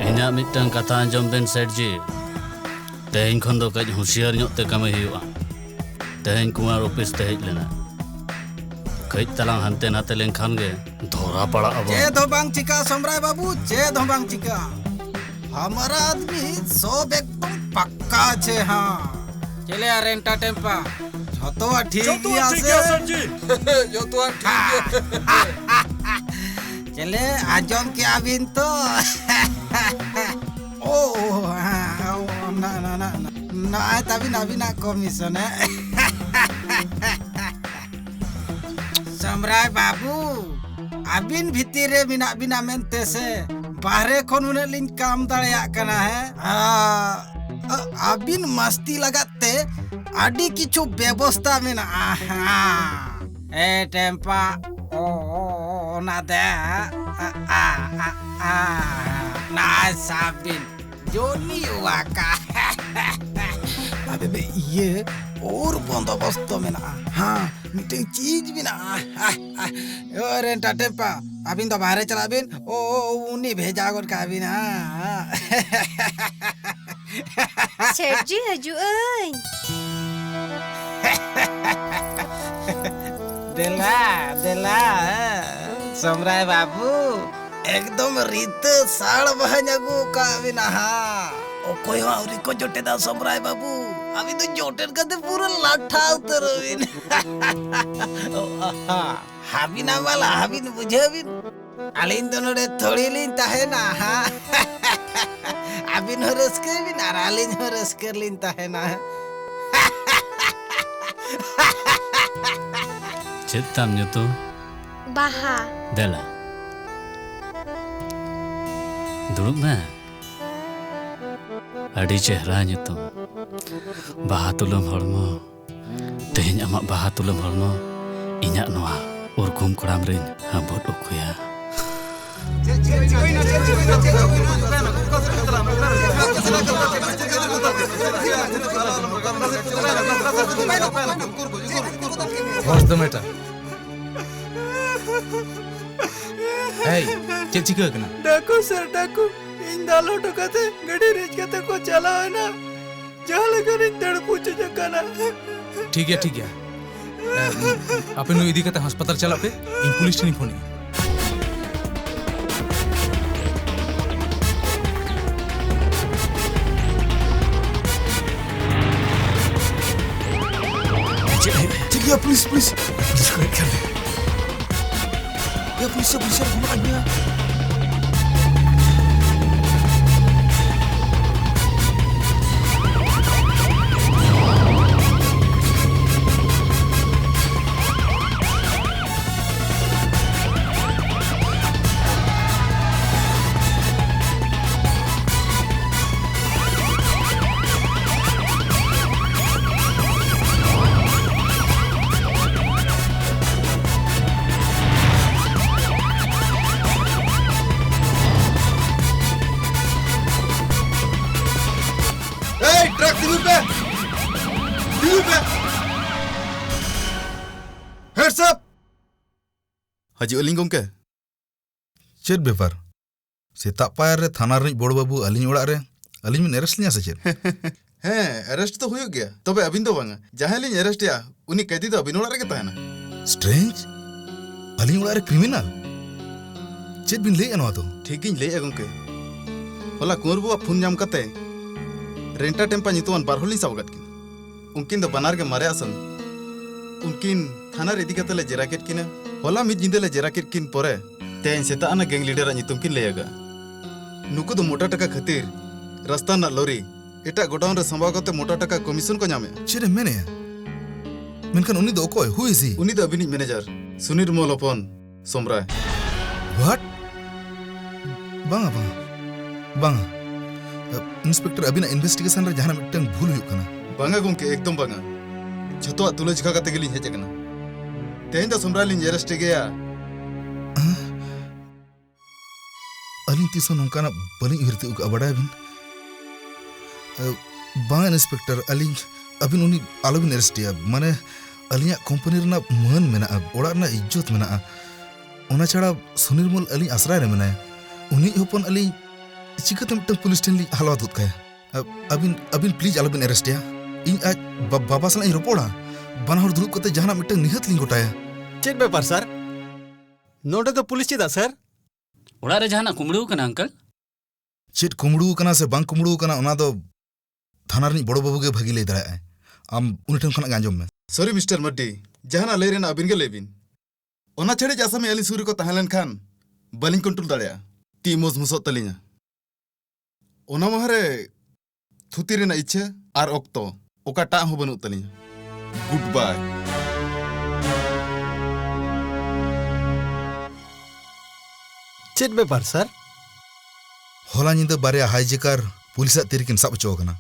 ᱤᱧᱟᱜ ᱢᱤᱫᱴᱟᱝ ᱠᱟᱛᱷᱟ ᱟᱸᱡᱚᱢ ᱵᱮᱱ ᱥᱮᱴ ᱡᱤ, ᱛᱮᱦᱮᱧ ᱠᱷᱚᱱ ᱫᱚ ᱠᱟᱹᱡ ᱦᱩᱸᱥᱤᱭᱟᱹᱨ ᱧᱚᱜ ᱛᱮ ᱠᱟᱹᱢᱤ ᱦᱩᱭᱩᱜᱼᱟ᱾ ᱛᱮᱦᱮᱧ ᱠᱩᱢᱟᱨ ᱚᱯᱷᱤᱥ ᱛᱮ ᱦᱮᱡ ᱞᱮᱱᱟ, ᱠᱟᱹᱡ ᱛᱟᱞᱟᱝ ᱦᱟᱱᱛᱮ ᱱᱟᱛᱮ ᱞᱮᱱᱠᱷᱟᱱ ᱜᱮ ᱫᱷᱚᱨᱟ ᱯᱟᱲᱟᱜ ᱟᱵᱚᱱ᱾ ᱪᱮᱫ ᱦᱚᱸ ᱵᱟᱝ ᱪᱤᱠᱟ ᱥᱚᱢᱨᱟᱭ ᱵᱟᱹᱵᱩ, ᱪᱮᱫ ᱦᱚᱸ ᱵᱟᱝ ᱪᱤᱠᱟ᱾ ᱦᱟᱢᱟᱨᱟ ᱟᱫᱢᱤ ᱥᱚᱵ ᱮᱠᱫᱚᱢ ᱯᱟᱠᱠᱟ ᱟᱪᱷᱮ, ᱦᱟᱸ᱾ ᱪᱮᱞᱮ ᱟᱨ ᱮᱱᱴᱟᱨᱴᱮᱱᱯᱟ, ᱡᱷᱚᱛᱚᱣᱟᱜ ᱴᱷᱤᱠ ᱡᱷᱚᱛᱚᱣᱟᱜ ᱜᱮᱭᱟ ᱴᱷᱤᱠ ᱥᱮ? ᱜᱮᱭᱟ ᱥᱮᱴ ᱡᱤ᱾ ᱡᱷᱚᱛᱚᱣᱟᱜ ᱴᱷᱤᱠ ᱜᱮᱭᱟ᱾ ᱪᱮᱞᱮ ᱟᱸᱡᱚᱢ ᱠᱮᱜᱼᱟ ᱵᱤᱱ ᱛᱚ? ᱳ, ᱳ, ᱦᱮᱸ, ᱳ, ᱱᱟ, ᱱᱟ, ᱱᱟ, ᱱᱟ᱾ ᱱᱚᱜᱼᱚᱭ ᱛᱟᱵᱤᱱ ᱟᱹᱵᱤᱱᱟᱜ ᱠᱚᱢᱤᱥᱚᱱ, ᱦᱮᱸ? ᱥᱚᱢᱨᱟᱭ ᱵᱟᱹᱵᱩ, ᱟᱹᱵᱤᱱ ᱵᱷᱤᱛᱤᱨ ᱨᱮ ᱢᱮᱱᱟᱜ ᱵᱤᱱᱟ ᱢᱮᱱᱛᱮ ᱥᱮ ᱵᱟᱦᱨᱮ ᱠᱷᱚᱱ ᱩᱱᱟᱹᱜ ᱞᱤᱧ ᱠᱟᱢ ᱫᱟᱲᱮᱭᱟᱜ ᱠᱟᱱᱟ, ᱦᱮᱸ? ᱟ, ᱟ, ᱟᱹᱵᱤᱱ ᱢᱟᱥᱛᱤ ᱞᱟᱜᱟᱫ ᱛᱮ ᱟᱹᱰᱤ ᱠᱤᱪᱷᱩ ᱵᱮᱵᱚᱥᱛᱟ ᱢᱮᱱᱟᱜᱼᱟ, ᱦᱮᱸ᱾ ᱮ ᱴᱮᱢᱯᱟ, ᱳ, ᱳ, ᱳ, ᱚᱱᱟ ᱫᱮ, ᱟ, ᱟ, ᱟ, ᱟ, ᱱᱟᱭ ᱥᱟᱵ ᱵᱤᱱ᱾ ᱡᱚᱱᱤ ᱣᱟᱠᱟ᱾ ᱟᱵᱮ ᱵᱮ, ᱤᱭᱟᱹ, ᱳᱨ ᱵᱚᱱᱫᱚᱵᱚᱥᱛᱚ ᱢᱮᱱᱟᱜᱼᱟ᱾ ᱦᱮᱸ, ᱢᱤᱫᱴᱮᱱ ᱪᱤᱡᱽ ᱢᱮᱱᱟᱜᱼᱟ᱾ ᱳ, ᱨᱮᱱᱴᱟ ᱴᱮᱢᱯᱟ, ᱟᱹᱵᱤᱱ ᱫᱚ ᱵᱟᱦᱨᱮ ᱪᱟᱞᱟᱜ ᱵᱤᱱ᱾ ᱳ, ᱳ, ᱳ, ᱩᱱᱤ ᱵᱷᱮᱡᱟ ᱜᱚᱫ ᱠᱟᱜ ᱵᱤᱱ, ᱦᱮᱸ, ᱦᱮᱸ᱾ ᱥᱮᱴ ᱡᱤ, ᱦᱤᱡᱩᱜ ᱟᱹᱧ᱾ ᱫᱮᱞᱟ, ᱫᱮᱞᱟ, ᱥᱚᱢᱨᱟᱭ ᱵᱟᱹᱵᱩ, ᱮᱠᱫᱚᱢ ᱨᱤᱛᱟᱹ ᱥᱟᱲ ᱵᱟᱦᱟᱧ ᱟᱹᱜᱩ ᱟᱠᱟᱫ ᱵᱤᱱᱟ ᱦᱟᱸᱜ᱾ ᱚᱠᱚᱭ ᱦᱚᱸ ᱟᱹᱣᱨᱤ ᱠᱚ ᱡᱚᱴᱮᱫᱟ ᱥᱚᱢᱨᱟᱭ ᱵᱟᱹᱵᱩ, ᱟᱹᱵᱤᱱ ᱫᱚ ᱡᱚᱴᱮᱫ ᱠᱟᱛᱮ ᱯᱩᱨᱟᱹ ᱞᱟᱴᱷᱟ ᱩᱛᱟᱹᱨ ᱟᱹᱵᱤᱱ᱾ ᱦᱟᱹᱵᱤᱱ ᱟᱢᱟᱞᱟ, ᱦᱟᱹᱵᱤᱱ ᱵᱩᱡᱷᱟᱹᱣ ᱵᱤᱱ᱾ ᱟᱹᱞᱤᱧ ᱫᱚ ᱱᱚᱰᱮ ᱛᱷᱚᱲᱤ ᱞᱤᱧ ᱛᱟᱦᱮᱱᱟ, ᱦᱟᱸ᱾ ᱟᱹᱵᱤᱱ ᱦᱚᱸ ᱨᱟᱹᱥᱠᱟᱹᱭ ᱵᱤᱱ ᱟᱨ ᱟᱹᱞᱤᱧ ᱦᱚᱸ ᱨᱟᱹᱥᱠᱟᱹ ᱨᱮᱞᱤᱧ ᱛᱟᱦᱮᱱᱟ᱾ ᱪᱮᱫ ᱛᱟᱢ ᱧᱩᱛᱩᱢ? ᱵᱟᱦᱟ᱾ ᱫᱮᱞᱟ, ᱫᱩᱲᱩᱵ ᱢᱮ᱾ ᱟᱹᱰᱤ ᱪᱮᱦᱨᱟ ᱧᱩᱛᱩᱢ, ᱵᱟᱦᱟ ᱛᱩᱞᱟᱹᱢ ᱦᱚᱲᱢᱚ᱾ ᱛᱮᱦᱮᱧ ᱟᱢᱟᱜ ᱵᱟᱦᱟ ᱛᱩᱞᱟᱹᱢ ᱦᱚᱲᱢᱚ ᱤᱧᱟᱜ ᱱᱚᱣᱟ ᱩᱨᱜᱩᱢ ᱠᱚᱲᱟᱢ ᱨᱤᱧ ᱦᱟᱹᱵᱩᱫ ᱩᱠᱩᱭᱟ᱾ What's the matter? ᱮᱭ, ᱪᱮᱫ ᱪᱤᱠᱟᱹ ᱟᱠᱟᱱᱟ? ᱰᱟᱠᱩ ᱥᱟᱨ, ᱰᱟᱠᱩ᱾ ᱤᱧ ᱫᱟᱞ ᱦᱚᱴᱚ ᱠᱟᱛᱮ ᱜᱟᱹᱰᱤ ᱨᱮᱡ ᱠᱟᱛᱮ ᱠᱚ ᱪᱟᱞᱟᱣ ᱮᱱᱟ᱾ ᱡᱟᱦᱟᱸ ᱞᱮᱠᱟᱨᱤᱧ ᱫᱟᱹᱲ ᱯᱩᱪᱩᱡ ᱟᱠᱟᱱᱟ᱾ ᱴᱷᱤᱠ ᱜᱮᱭᱟ, ᱴᱷᱤᱠ ᱜᱮᱭᱟ᱾ ᱮ, ᱟᱯᱮ ᱱᱩᱭ ᱤᱫᱤ ᱠᱟᱛᱮ ᱦᱟᱥᱯᱟᱛᱟᱞ ᱪᱟᱞᱟᱜ ᱯᱮ, ᱤᱧ ᱯᱩᱞᱤᱥ ᱴᱷᱮᱱᱤᱧ ᱯᱷᱳᱱᱮᱜᱼᱟ᱾ ᱪᱮᱫ ᱦᱩᱭᱩᱜ? ᱴᱷᱤᱠ ᱜᱮᱭᱟ, ᱯᱩᱞᱤᱥ, ᱯᱩᱞᱤᱥ᱾ ᱯᱩᱞᱤᱥ ᱠᱚ ᱦᱮᱡ ᱠᱟᱱ ᱜᱮᱭᱟ᱾ ᱮ, ᱯᱩᱞᱤᱥ, ᱯᱩᱞᱤᱥ, ᱯᱷᱳᱱ ᱟᱭ ᱢᱮ᱾ ᱮᱭ, ᱴᱨᱟᱠ ᱛᱤᱸᱜᱩᱭ ᱯᱮ! ᱛᱤᱸᱜᱩᱭ ᱯᱮ! Heads up! ᱦᱤᱡᱩᱜ ᱟᱹᱞᱤᱧ, ᱜᱚᱢᱠᱮ᱾ ᱪᱮᱫ ᱵᱮᱯᱟᱨ? ᱥᱮᱛᱟᱜ ᱯᱟᱭᱟᱨ ᱨᱮ ᱛᱷᱟᱱᱟ ᱨᱤᱱᱤᱡ ᱵᱚᱲ ᱵᱟᱹᱵᱩ ᱟᱹᱞᱤᱧ ᱚᱲᱟᱜ ᱨᱮ, ᱟᱹᱞᱤᱧ ᱵᱤᱱ arrest ᱞᱤᱧᱟ ᱥᱮ ᱪᱮᱫ? ᱦᱮᱸ, arrest ᱫᱚ ᱦᱩᱭᱩᱜ ᱜᱮᱭᱟ, ᱛᱚᱵᱮ ᱟᱹᱵᱤᱱ ᱫᱚ ᱵᱟᱝᱟ᱾ ᱡᱟᱦᱟᱸᱭ ᱞᱤᱧ arrest ᱮᱭᱟ, ᱩᱱᱤ ᱠᱟᱭᱫᱤ ᱫᱚ ᱟᱹᱵᱤᱱ ᱚᱲᱟᱜ ᱨᱮᱜᱮ ᱛᱟᱦᱮᱱᱟ᱾ Strange? ᱟᱹᱞᱤᱧ ᱚᱲᱟᱜ ᱨᱮ criminal? ᱪᱮᱫ ᱵᱤᱱ ᱞᱟᱹᱭᱮᱫᱼᱟ ᱱᱚᱣᱟ ᱫᱚ? ᱴᱷᱤᱠ ᱜᱤᱧ ᱞᱟᱹᱭᱮᱫᱼᱟ ᱜᱚᱢᱠᱮ᱾ ᱦᱚᱞᱟ ᱠᱩᱸᱣᱟᱨ ᱵᱟᱵᱩᱣᱟᱜ ᱯᱷᱳᱱ ᱧᱟᱢ ᱠᱟᱛᱮ ᱨᱮᱱᱴᱟ ᱴᱮᱢᱯᱟ ᱧᱩᱛᱩᱢᱟᱱ ᱵᱟᱨ ᱦᱚᱲ ᱞᱤᱧ ᱥᱟᱵ ᱟᱠᱟᱫ ᱠᱤᱱᱟ᱾ ᱩᱱᱠᱤᱱ ᱫᱚ ᱵᱟᱱᱟᱨ ᱜᱮ ᱢᱟᱨᱮ ᱟᱥᱟᱢᱤ᱾ ᱩᱱᱠᱤᱱ ᱛᱷᱟᱱᱟ ᱨᱮ ᱤᱫᱤ ᱠᱟᱛᱮ ᱞᱮ ᱡᱮᱨᱟ ᱠᱮᱫ ᱠᱤᱱᱟ᱾ ᱦᱚᱞᱟ ᱢᱤᱫ ᱧᱤᱫᱟᱹ ᱞᱮ ᱡᱮᱨᱟ ᱠᱮᱫ ᱠᱤᱱ ᱯᱚᱨᱮ ᱛᱮᱦᱮᱧ ᱥᱮᱛᱟᱜ ᱟᱱᱟ gang leader ᱟᱜ ᱧᱩᱛᱩᱢ ᱠᱤᱱ ᱞᱟᱹᱭ ᱟᱠᱟᱫᱼᱟ᱾ ᱱᱩᱠᱩ ᱫᱚ ᱢᱚᱴᱟ ᱴᱟᱠᱟ ᱠᱷᱟᱹᱛᱤᱨ ᱨᱟᱥᱛᱟ ᱨᱮᱱᱟᱜ ᱞᱚᱨᱤ ᱮᱴᱟᱜ ᱜᱳᱰᱟᱣᱩᱱ ᱨᱮ ᱥᱟᱢᱵᱟᱣ ᱠᱟᱛᱮ ᱢᱚᱴᱟ ᱴᱟᱠᱟ commission ᱠᱚ ᱧᱟᱢᱮᱫᱼᱟ᱾ ᱪᱮᱫ ᱮᱢ ᱢᱮᱱᱮᱫᱼᱟ? ᱢᱮᱱᱠᱷᱟᱱ ᱩᱱᱤ ᱫᱚ ᱚᱠᱚᱭ? Who is he? ᱩᱱᱤ ᱫᱚ ᱟᱹᱵᱤᱱᱤᱡ manager, ᱥᱩᱱᱤᱞ ᱢᱚᱞ ᱦᱚᱯᱚᱱ ᱥᱚᱢᱨᱟᱭ᱾ What? ᱵᱟᱝᱟ, ᱵᱟᱝᱟ, ᱵᱟᱝᱟ᱾ ᱤᱱᱥᱯᱮᱠᱴᱚᱨ, ᱟᱹᱵᱤᱱᱟᱜ investigation ᱨᱮ ᱡᱟᱦᱟᱱᱟᱜ ᱢᱤᱫᱴᱟᱝ ᱵᱷᱩᱞ ᱦᱩᱭᱩᱜ ᱠᱟᱱᱟ᱾ ᱵᱟᱝᱟ ᱜᱚᱢᱠᱮ, ᱮᱠᱫᱚᱢ ᱵᱟᱝᱟ᱾ ᱡᱷᱚᱛᱚᱣᱟᱜ ᱛᱩᱞᱟᱹᱡᱚᱠᱷᱟ ᱠᱟᱛᱮ ᱜᱮᱞᱤᱧ ᱦᱮᱡ ᱟᱠᱟᱱᱟ᱾ ᱛᱮᱦᱮᱧ ᱫᱚ ᱥᱚᱢᱨᱟᱭ ᱞᱤᱧ arrest ᱮ ᱜᱮᱭᱟ᱾ ᱛᱤᱥ ᱦᱚᱸ ᱱᱚᱝᱠᱟᱱᱟᱜ ᱵᱟᱹᱞᱤᱧ ᱩᱭᱦᱟᱹᱨ ᱛᱤᱭᱳᱜ ᱠᱟᱜᱼᱟ, ᱵᱟᱰᱟᱭᱟᱵᱤᱱ? ᱮ, ᱵᱟᱝ ᱤᱱᱥᱯᱮᱠᱴᱚᱨ, ᱟᱹᱞᱤᱧ, ᱟᱹᱵᱤᱱ ᱩᱱᱤ ᱟᱞᱚᱵᱤᱱ ᱮᱨᱮᱥᱴᱮᱭᱟ᱾ ᱢᱟᱱᱮ, ᱟᱹᱞᱤᱧᱟᱜ ᱠᱳᱢᱯᱟᱱᱤ ᱨᱮᱱᱟᱜ ᱢᱟᱹᱱ ᱢᱮᱱᱟᱜᱼᱟ, ᱚᱲᱟᱜ ᱨᱮᱱᱟᱜ ᱤᱡᱽᱡᱚᱛ ᱢᱮᱱᱟᱜᱼᱟ᱾ ᱚᱱᱟ ᱪᱷᱟᱲᱟ ᱥᱩᱱᱤᱨᱢᱚᱞ ᱟᱹᱞᱤᱧ ᱟᱥᱨᱟᱭ ᱨᱮ ᱢᱮᱱᱟᱭᱟ᱾ ᱩᱱᱤ ᱦᱚᱯᱚᱱ ᱟᱹᱞᱤᱧ ᱪᱤᱠᱟᱹᱛᱮ ᱢᱤᱫᱴᱟᱝ ᱯᱩᱞᱤᱥ ᱴᱷᱮᱱ ᱞᱤᱧ ᱦᱟᱞᱣᱟᱛ ᱜᱚᱫ ᱠᱟᱭᱟ? ᱟ-, ᱟᱹᱵᱤᱱ, ᱟᱹᱵᱤᱱ ᱯᱞᱤᱡᱽ ᱟᱞᱚᱵᱤᱱ ᱮᱨᱮᱥᱴᱮᱭᱟ᱾ ᱤᱧ ᱟᱡ ᱵᱟ-, ᱵᱟᱵᱟ ᱥᱟᱞᱟᱜ ᱤᱧ ᱨᱚᱯᱚᱲᱟ᱾ ᱵᱟᱱᱟ ᱦᱚᱲ ᱫᱩᱲᱩᱵ ᱠᱟᱛᱮ ᱡᱟᱦᱟᱱᱟᱜ ᱢᱤᱫᱴᱟᱝ ᱱᱤᱦᱟᱹᱛ ᱞᱤᱧ ᱜᱚᱴᱟᱭᱟ᱾ ᱪᱮᱫ ᱵᱮᱯᱟᱨ, ᱥᱟᱨ? ᱱᱚᱰᱮ ᱫᱚ ᱯᱩᱞᱤᱥ ᱪᱮᱫᱟᱜ, ᱥᱟᱨ? ᱚᱲᱟᱜ ᱨᱮ ᱡᱟᱦᱟᱱᱟᱜ ᱠᱩᱢᱵᱽᱲᱩ ᱟᱠᱟᱱᱟ, ᱟᱝᱠᱮᱞ? ᱪᱮᱫ ᱠᱩᱢᱵᱽᱲᱩ ᱟᱠᱟᱱᱟ ᱥᱮ ᱵᱟᱝ ᱠᱩᱢᱵᱽᱲᱩ ᱟᱠᱟᱱᱟ, ᱚᱱᱟ ᱫᱚ ᱛᱷᱟᱱᱟ ᱨᱤᱱᱤᱡ ᱵᱚᱲᱚ ᱵᱟᱹᱵᱩ ᱜᱮ ᱵᱷᱟᱹᱜᱤ ᱞᱟᱹᱭ ᱫᱟᱲᱮᱭᱟᱜᱼᱟᱭ᱾ ᱟᱢ ᱩᱱᱤ ᱴᱷᱮᱱ ᱠᱷᱚᱱᱟᱜ ᱜᱮ ᱟᱸᱡᱚᱢ ᱢᱮ᱾ ᱥᱚᱨᱤ, ᱢᱤᱥᱴᱟᱨ ᱢᱟᱨᱰᱤ, ᱡᱟᱦᱟᱱᱟᱜ ᱞᱟᱹᱭ ᱨᱮᱱᱟᱜ ᱟᱹᱵᱤᱱ ᱜᱮ ᱞᱟᱹᱭ ᱵᱤᱱ᱾ ᱚᱱᱟ ᱪᱷᱟᱹᱲᱤᱡ ᱟᱥᱟᱢᱤ ᱟᱹᱞᱤᱧ ᱥᱩᱨ ᱨᱮᱠᱚ ᱛᱟᱦᱮᱸ ᱞᱮᱱᱠᱷᱟᱱ ᱵᱟᱹᱞᱤᱧ ᱠᱚᱱᱴᱨᱳᱞ ᱫᱟᱲᱮᱭᱟᱜᱼᱟ᱾ ᱛᱤ ᱢᱚᱥᱢᱚᱥᱚᱜ ᱛᱟᱹᱞᱤᱧᱟ᱾ ᱚᱱᱟ ᱢᱟᱦᱟ ᱨᱮ ᱛᱷᱩᱛᱤ ᱨᱮᱱᱟᱜ ᱤᱪᱪᱷᱟᱹ ᱟᱨ ᱚᱠᱛᱚ ᱚᱠᱟᱴᱟᱜ ᱦᱚᱸ ᱵᱟᱹᱱᱩᱜ ᱛᱟᱹᱞᱤᱧᱟ᱾ ᱜᱩᱰ ᱵᱟᱭ᱾ ᱪᱮᱫ ᱵᱮᱯᱟᱨ, ᱥᱟᱨ? ᱦᱚᱞᱟ ᱧᱤᱫᱟᱹ ᱵᱟᱨᱭᱟ ᱦᱟᱭᱡᱮᱠᱟᱨ ᱯᱩᱞᱤᱥᱟᱜ ᱛᱤ ᱨᱮᱠᱤᱱ ᱥᱟᱵ ᱦᱚᱪᱚ ᱟᱠᱟᱱᱟ᱾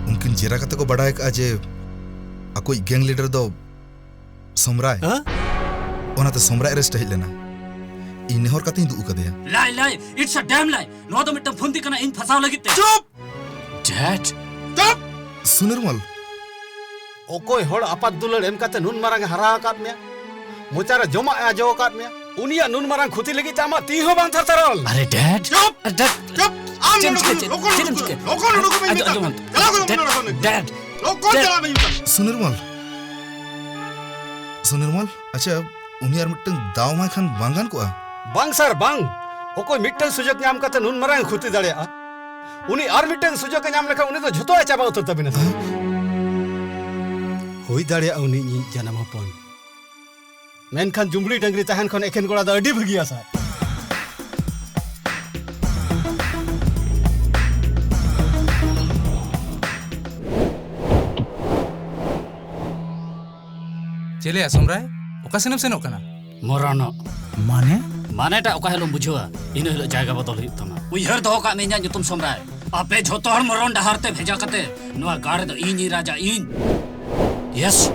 ᱩᱱᱠᱤᱱ ᱡᱮᱨᱟ ᱠᱟᱛᱮ ᱠᱚ ᱵᱟᱰᱟᱭ ᱟᱠᱟᱫᱼᱟ ᱡᱮ ᱟᱠᱚᱭᱤᱡ ᱜᱮᱝ ᱞᱤᱰᱟᱨ ᱫᱚ ᱥᱚᱢᱨᱟᱭ᱾ ᱦᱮᱸ? ᱚᱱᱟᱛᱮ ᱥᱚᱢᱨᱟᱭ ᱮᱨᱮᱥᱴ ᱦᱮᱡ ᱞᱮᱱᱟ᱾ ᱤᱧ ᱱᱮᱦᱚᱨ ᱠᱟᱛᱮᱧ ᱫᱩᱜ ᱟᱠᱟᱫᱮᱭᱟ᱾ ᱞᱟᱭ, ᱞᱟᱭ, it's a damn lie. ᱱᱚᱣᱟ ᱫᱚ ᱢᱤᱫᱴᱟᱝ ᱯᱷᱟᱹᱱᱫᱤ ᱠᱟᱱᱟ ᱤᱧ ᱯᱷᱟᱥᱟᱣ ᱞᱟᱹᱜᱤᱫ ᱛᱮ᱾ ᱪᱩᱯ! ᱰᱮᱰ᱾ ᱪᱩᱯ! ᱥᱩᱱᱤᱨᱢᱚᱞ᱾ ᱚᱠᱚᱭ ᱦᱚᱲ ᱟᱯᱟᱛ ᱫᱩᱞᱟᱹᱲ ᱮᱢ ᱠᱟᱛᱮ ᱱᱩᱱ ᱢᱟᱨᱟᱝ ᱮ ᱦᱟᱨᱟ ᱟᱠᱟᱫ ᱢᱮᱭᱟ, ᱢᱚᱪᱟ ᱨᱮ ᱡᱚᱢᱟᱜ ᱮ ᱟᱡᱚ ᱟᱠᱟᱫ ᱢᱮᱭᱟ, ᱩᱱᱤᱭᱟᱜ ᱱᱩᱱ ᱢᱟᱨᱟᱝ ᱠᱷᱚᱛᱤ ᱞᱟᱹᱜᱤᱫ ᱛᱮ ᱟᱢᱟᱜ ᱛᱤ ᱦᱚᱸ ᱵᱟᱝ ᱛᱷᱟᱨᱛᱷᱟᱨᱚᱜᱼᱟ᱾ ᱟᱨᱮ ᱰᱮᱰ᱾ ᱪᱩᱯ! ᱰᱮᱰ᱾ ᱪᱩᱯ! ᱟᱢ ᱪᱮᱫ ᱮᱢ ᱱᱚᱰᱮ ᱪᱤᱠᱟᱹ, ᱠᱷᱚᱱ ᱪᱮᱫ, ᱞᱚᱜᱚᱱ ᱪᱮᱫ ᱮᱢ ᱩᱰᱩᱠ ᱪᱤᱠᱟᱹ? ᱢᱮ, ᱞᱚᱜᱚᱱ ᱩᱰᱩᱠ ᱢᱮ, ᱰᱮᱰ, ᱢᱮᱛᱟᱢ ᱰᱮᱰ, ᱠᱟᱱᱟ᱾ ᱪᱟᱞᱟᱣ ᱠᱟᱱᱟ, ᱰᱮᱰ, ᱞᱚᱜᱚᱱ ᱩᱰᱩᱠ ᱢᱮ, ᱰᱮᱰ, ᱞᱚᱜᱚᱱ ᱰᱮᱰ᱾ ᱪᱟᱞᱟᱜ ᱢᱮ, ᱢᱮᱛᱟᱢ ᱠᱟᱱᱟ᱾ ᱰᱮᱰ᱾ ᱥᱩᱱᱤᱨᱢᱚᱞ᱾ ᱥᱩᱱᱤᱨᱢᱚᱞ, ᱟᱪᱪᱷᱟ, ᱩᱱᱤ ᱟᱨ ᱢᱤᱫᱴᱟᱝ ᱫᱟᱣ ᱮᱢᱟᱭ ᱠᱷᱟᱱ ᱵᱟᱝ ᱜᱟᱱ ᱠᱚᱜᱼᱟ? ᱵᱟᱝ ᱥᱟᱨ, ᱵᱟᱝ᱾ ᱚᱠᱚᱭ ᱢᱤᱫᱴᱟᱝ ᱥᱩᱡᱳᱜᱽ ᱧᱟᱢ ᱠᱟᱛᱮ ᱱᱩᱱ ᱢᱟᱨᱟᱝ ᱮ ᱠᱷᱚᱛᱤ ᱫᱟᱲᱮᱭᱟᱜᱼᱟ? ᱩᱱᱤ ᱟᱨ ᱢᱤᱫᱴᱟᱝ ᱥᱩᱡᱳᱜᱽ ᱮ ᱧᱟᱢ ᱞᱮᱠᱷᱟᱱ ᱩᱱᱤ ᱫᱚ ᱡᱷᱚᱛᱚᱣᱟᱜ ᱮ ᱪᱟᱵᱟ ᱩᱛᱟᱹᱨ ᱛᱟᱵᱤᱱᱟ, ᱥᱟᱨ᱾ ᱦᱮᱸ? ᱦᱩᱭ ᱫᱟᱲᱮᱭᱟᱜᱼᱟ ᱩᱱᱤ ᱤᱧᱤᱡ ᱡᱟᱱᱟᱢ ᱦᱚᱯᱚᱱ᱾ ᱢᱮᱱᱠᱷᱟᱱ ᱡᱩᱢᱵᱽᱲᱤ ᱰᱟᱹᱝᱨᱤ ᱛᱟᱦᱮᱱ ᱠᱷᱚᱱ ᱮᱠᱷᱮᱱ ᱠᱚᱲᱟ ᱫᱚ ᱟᱹᱰᱤ ᱵᱷᱟᱹᱜᱤᱭᱟ, ᱥᱟᱨ᱾ ᱪᱮᱞᱮᱭᱟ ᱥᱚᱢᱨᱟᱭ? ᱚᱠᱟ ᱥᱮᱱᱮᱢ ᱥᱮᱱᱚᱜ ᱠᱟᱱᱟ? ᱢᱚᱨᱚᱱᱚᱜ᱾ ᱢᱟᱱᱮ? ᱢᱟᱱᱮᱴᱟᱜ ᱚᱠᱟ ᱦᱤᱞᱳᱜ ᱮᱢ ᱵᱩᱡᱷᱟᱹᱣᱟ, ᱤᱱᱟᱹ ᱦᱤᱞᱳᱜ ᱡᱟᱭᱜᱟ ᱵᱚᱫᱚᱞ ᱦᱩᱭᱩᱜ ᱛᱟᱢᱟ᱾ ᱩᱭᱦᱟᱹᱨ ᱫᱚᱦᱚ ᱠᱟᱜ ᱢᱮ ᱤᱧᱟᱹᱜ ᱧᱩᱛᱩᱢ ᱥᱚᱢᱨᱟᱭ᱾ ᱟᱯᱮ ᱡᱷᱚᱛᱚ ᱦᱚᱲ ᱢᱚᱨᱚᱱ ᱰᱟᱦᱟᱨ ᱛᱮ ᱵᱷᱮᱡᱟ ᱠᱟᱛᱮ ᱱᱚᱣᱟ ᱜᱟᱲ ᱨᱮᱫᱚ ᱤᱧᱤᱧ ᱨᱟᱡᱟ, ᱤᱧ᱾ ᱭᱮᱥ᱾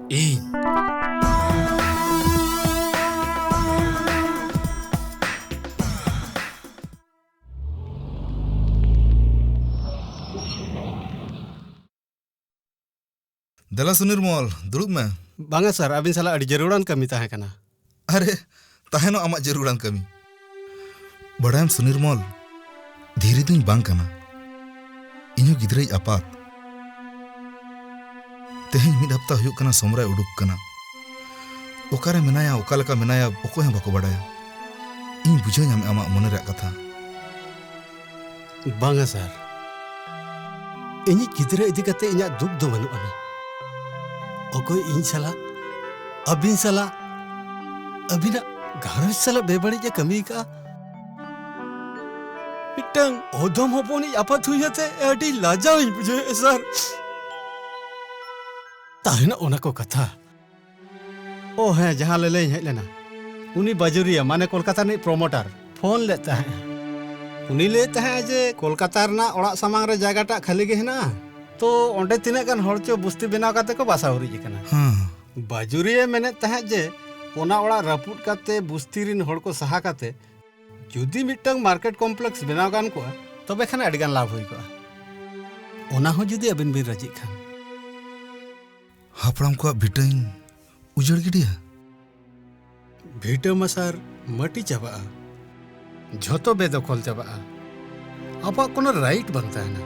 ᱤᱧ᱾ ᱫᱮᱞᱟ ᱥᱩᱱᱤᱨᱢᱚᱞ, ᱫᱩᱲᱩᱵ ᱢᱮ᱾ ᱵᱟᱝᱟ ᱥᱟᱨ, ᱟᱹᱵᱤᱱ ᱥᱟᱞᱟᱜ ᱟᱹᱰᱤ ᱡᱟᱹᱨᱩᱲᱟᱱ ᱠᱟᱹᱢᱤ ᱛᱟᱦᱮᱸ ᱠᱟᱱᱟ᱾ ᱟᱨᱮ, ᱛᱟᱦᱮᱱᱚᱜ ᱟᱢᱟᱜ ᱡᱟᱹᱨᱩᱲᱟᱱ ᱠᱟᱹᱢᱤ᱾ ᱵᱟᱲᱟᱭᱟᱢ ᱥᱩᱱᱤᱨᱢᱚᱞ, ᱫᱷᱤᱨᱤ ᱫᱩᱧ ᱵᱟᱝ ᱠᱟᱱᱟ᱾ ᱤᱧᱦᱚᱸ ᱜᱤᱫᱽᱨᱟᱹᱭᱤᱡ ᱟᱯᱟᱛ᱾ ᱛᱮᱦᱮᱧ ᱢᱤᱫ ᱦᱟᱯᱛᱟ ᱦᱩᱭᱩᱜ ᱠᱟᱱᱟ ᱥᱚᱢᱨᱟᱭ ᱩᱰᱩᱠ ᱠᱟᱱᱟ᱾ ᱚᱠᱟᱨᱮ ᱢᱮᱱᱟᱭᱟ, ᱚᱠᱟ ᱞᱮᱠᱟ ᱢᱮᱱᱟᱭᱟ, ᱚᱠᱚᱭ ᱦᱚᱸ ᱵᱟᱠᱚ ᱵᱟᱲᱟᱭᱟ᱾ ᱤᱧ ᱵᱩᱡᱷᱟᱹᱣ ᱧᱟᱢᱮᱫᱼᱟ ᱟᱢᱟᱜ ᱢᱚᱱᱮ ᱨᱮᱭᱟᱜ ᱠᱟᱛᱷᱟ᱾ ᱵᱟᱝᱟ ᱥᱟᱨ, ᱤᱧᱤᱡ ᱜᱤᱫᱽᱨᱟᱹ ᱤᱫᱤ ᱠᱟᱛᱮ ᱤᱧᱟᱹᱜ ᱫᱩᱠ ᱫᱚ ᱵᱟᱹᱱᱩᱜ ᱟᱱᱟ᱾ ᱚᱠᱚᱭ ᱤᱧ ᱥᱟᱞᱟᱜ, ᱟᱹᱵᱤᱱ ᱥᱟᱞᱟᱜ, ᱟᱹᱵᱤᱱᱟᱜ ᱜᱷᱟᱨᱚᱸᱡᱽ ᱥᱟᱞᱟᱜ ᱵᱮᱵᱟᱹᱲᱤᱡ ᱮ ᱠᱟᱹᱢᱤ ᱟᱠᱟᱫᱼᱟ? ᱢᱤᱫᱴᱟᱝ ᱚᱫᱚᱢ ᱦᱚᱯᱚᱱᱤᱡ ᱟᱯᱟᱛ ᱦᱩᱭ ᱟᱛᱮ ᱟᱹᱰᱤ ᱞᱟᱡᱟᱣ ᱤᱧ ᱵᱩᱡᱷᱟᱹᱣᱮᱫᱼᱟ ᱥᱟᱨ᱾ ᱛᱟᱦᱮᱱᱟ ᱚᱱᱟ ᱠᱚ ᱠᱟᱛᱷᱟ᱾ ᱚ ᱦᱮᱸ, ᱡᱟᱦᱟᱸ ᱞᱟᱹᱞᱟᱹᱭ ᱤᱧ ᱦᱮᱡ ᱞᱮᱱᱟ, ᱩᱱᱤ ᱵᱟᱡᱩᱨᱤᱭᱟᱹ, ᱢᱟᱱᱮ ᱠᱳᱞᱠᱟᱛᱟ ᱨᱤᱱᱤᱡ ᱯᱨᱚᱢᱳᱴᱟᱨ, ᱯᱷᱳᱱ ᱞᱮᱫ ᱛᱟᱦᱮᱸᱫ᱾ ᱩᱱᱤ ᱞᱟᱹᱭᱮᱫ ᱛᱟᱦᱮᱸᱫ ᱡᱮ ᱠᱳᱞᱠᱟᱛᱟ ᱨᱮᱱᱟᱜ ᱚᱲᱟᱜ ᱥᱟᱢᱟᱝ ᱨᱮ ᱡᱟᱭᱜᱟᱴᱟᱜ ᱠᱷᱟᱹᱞᱤ ᱜᱮ ᱦᱮᱱᱟᱜᱼᱟ, ᱛᱚ ᱚᱸᱰᱮ ᱛᱤᱱᱟᱹᱜ ᱜᱟᱱ ᱦᱚᱲ ᱪᱚ ᱵᱩᱥᱛᱤ ᱵᱮᱱᱟᱣ ᱠᱟᱛᱮ ᱠᱚ ᱵᱟᱥᱟ ᱦᱩᱨᱤᱡ ᱟᱠᱟᱱᱟ᱾ ᱦᱮᱸ᱾ ᱵᱟᱡᱩᱨᱤᱭᱟᱹ ᱢᱮᱱᱮᱫ ᱛᱟᱦᱮᱸᱫ ᱡᱮ ᱚᱱᱟ ᱚᱲᱟᱜ ᱨᱟᱹᱯᱩᱫ ᱠᱟᱛᱮ ᱵᱩᱥᱛᱤ ᱨᱤᱱ ᱦᱚᱲ ᱠᱚ ᱥᱟᱦᱟ ᱠᱟᱛᱮ ᱡᱩᱫᱤ ᱢᱤᱫᱴᱟᱝ ᱢᱟᱨᱠᱮᱴ ᱠᱚᱢᱯᱞᱮᱠᱥ ᱵᱮᱱᱟᱣ ᱜᱟᱱ ᱠᱚᱜᱼᱟ, ᱛᱚᱵᱮ ᱠᱷᱟᱱ ᱟᱹᱰᱤ ᱜᱟᱱ ᱞᱟᱵᱷ ᱦᱩᱭ ᱠᱚᱜᱼᱟ᱾ ᱚᱱᱟ ᱦᱚᱸ ᱡᱩᱫᱤ ᱟᱹᱵᱤᱱ ᱵᱤᱱ ᱨᱟᱹᱡᱤᱜ ᱠᱷᱟᱱ᱾ ᱦᱟᱯᱲᱟᱢ ᱠᱚᱣᱟᱜ ᱵᱷᱤᱴᱟᱹᱧ ᱩᱡᱟᱹᱲ ᱜᱤᱰᱤᱭᱟ? ᱵᱷᱤᱴᱟᱹ ᱢᱟ ᱥᱟᱨ ᱢᱟᱹᱴᱤ ᱪᱟᱵᱟᱜᱼᱟ, ᱡᱷᱚᱛᱚ ᱵᱮᱫᱚᱠᱷᱚᱞ ᱪᱟᱵᱟᱜᱼᱟ, ᱟᱵᱚᱣᱟᱜ ᱠᱳᱱᱳ ᱨᱟᱭᱤᱴ ᱵᱟᱝ ᱛᱟᱦᱮᱱᱟ᱾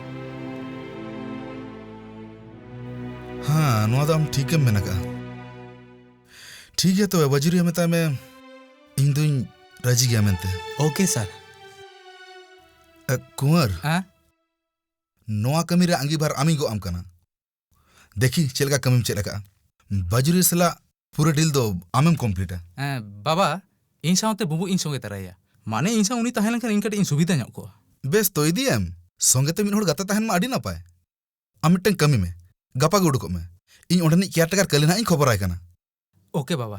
ᱦᱮᱸ, ᱱᱚᱣᱟ ᱫᱚ ᱟᱢ ᱴᱷᱤᱠᱮᱢ ᱢᱮᱱ ᱟᱠᱟᱜᱼᱟ᱾ ᱴᱷᱤᱠ ᱜᱮᱭᱟ, ᱛᱚᱵᱮ ᱵᱟᱡᱩᱨᱤᱭᱟᱹ ᱢᱮᱛᱟᱭ ᱢᱮ ᱤᱧ ᱫᱩᱧ ᱨᱟᱹᱡᱤ ᱜᱮᱭᱟ ᱢᱮᱱᱛᱮ᱾ ᱳᱠᱮ ᱥᱟᱨ᱾ ᱮ, ᱠᱩᱸᱣᱟᱨ, ᱦᱮᱸ? ᱱᱚᱣᱟ ᱠᱟᱹᱢᱤ ᱨᱮ ᱟᱸᱜᱤᱵᱷᱟᱨ ᱟᱢᱤᱧ ᱜᱚᱜ ᱟᱢ ᱠᱟᱱᱟ᱾ ᱫᱮᱠᱷᱤ ᱪᱮᱫ ᱞᱮᱠᱟ ᱠᱟᱹᱢᱤᱢ ᱪᱮᱫ ᱟᱠᱟᱜᱼᱟ᱾ ᱵᱟᱡᱩᱨᱤᱭᱟᱹ ᱥᱟᱞᱟᱜ ᱯᱩᱨᱟᱹ ᱰᱤᱞ ᱫᱚ ᱟᱢᱮᱢ ᱠᱚᱢᱯᱞᱤᱴᱟ᱾ ᱦᱮᱸ, ᱵᱟᱵᱟ, ᱤᱧ ᱥᱟᱶᱛᱮ ᱵᱩᱵᱩ ᱤᱧ ᱥᱚᱸᱜᱮ ᱛᱟᱨᱟᱭᱮᱭᱟ᱾ ᱢᱟᱱᱮ, ᱤᱧ ᱥᱟᱶ ᱩᱱᱤ ᱛᱟᱦᱮᱸ ᱞᱮᱱᱠᱷᱟᱱ ᱤᱧ ᱠᱟᱹᱴᱤᱡ ᱤᱧ ᱥᱩᱵᱤᱫᱷᱟ ᱧᱚᱜ ᱠᱚᱜᱼᱟ᱾ ᱵᱮᱥ ᱛᱚ, ᱤᱫᱤᱭᱮᱢ᱾ ᱥᱚᱸᱜᱮ ᱛᱮ ᱢᱤᱫ ᱦᱚᱲ ᱜᱟᱛᱮ ᱛᱟᱦᱮᱱ ᱢᱟ ᱟᱹᱰᱤ ᱱᱟᱯᱟᱭ᱾ ᱟᱢ ᱢᱤᱫᱴᱟᱝ ᱠᱟᱹᱢᱤ ᱢᱮ, ᱜᱟᱯᱟ ᱜᱮ ᱩᱰᱩᱠᱚᱜ ᱢᱮ᱾ ᱤᱧ ᱚᱸᱰᱮᱱᱤᱡ ᱠᱮᱭᱟᱨᱴᱮᱠᱟᱨ ᱠᱟᱹᱞᱤ ᱱᱟᱦᱟᱜ ᱤᱧ ᱠᱷᱚᱵᱚᱨᱟᱭ ᱠᱟᱱᱟ᱾ ᱳᱠᱮ ᱵᱟᱵᱟ᱾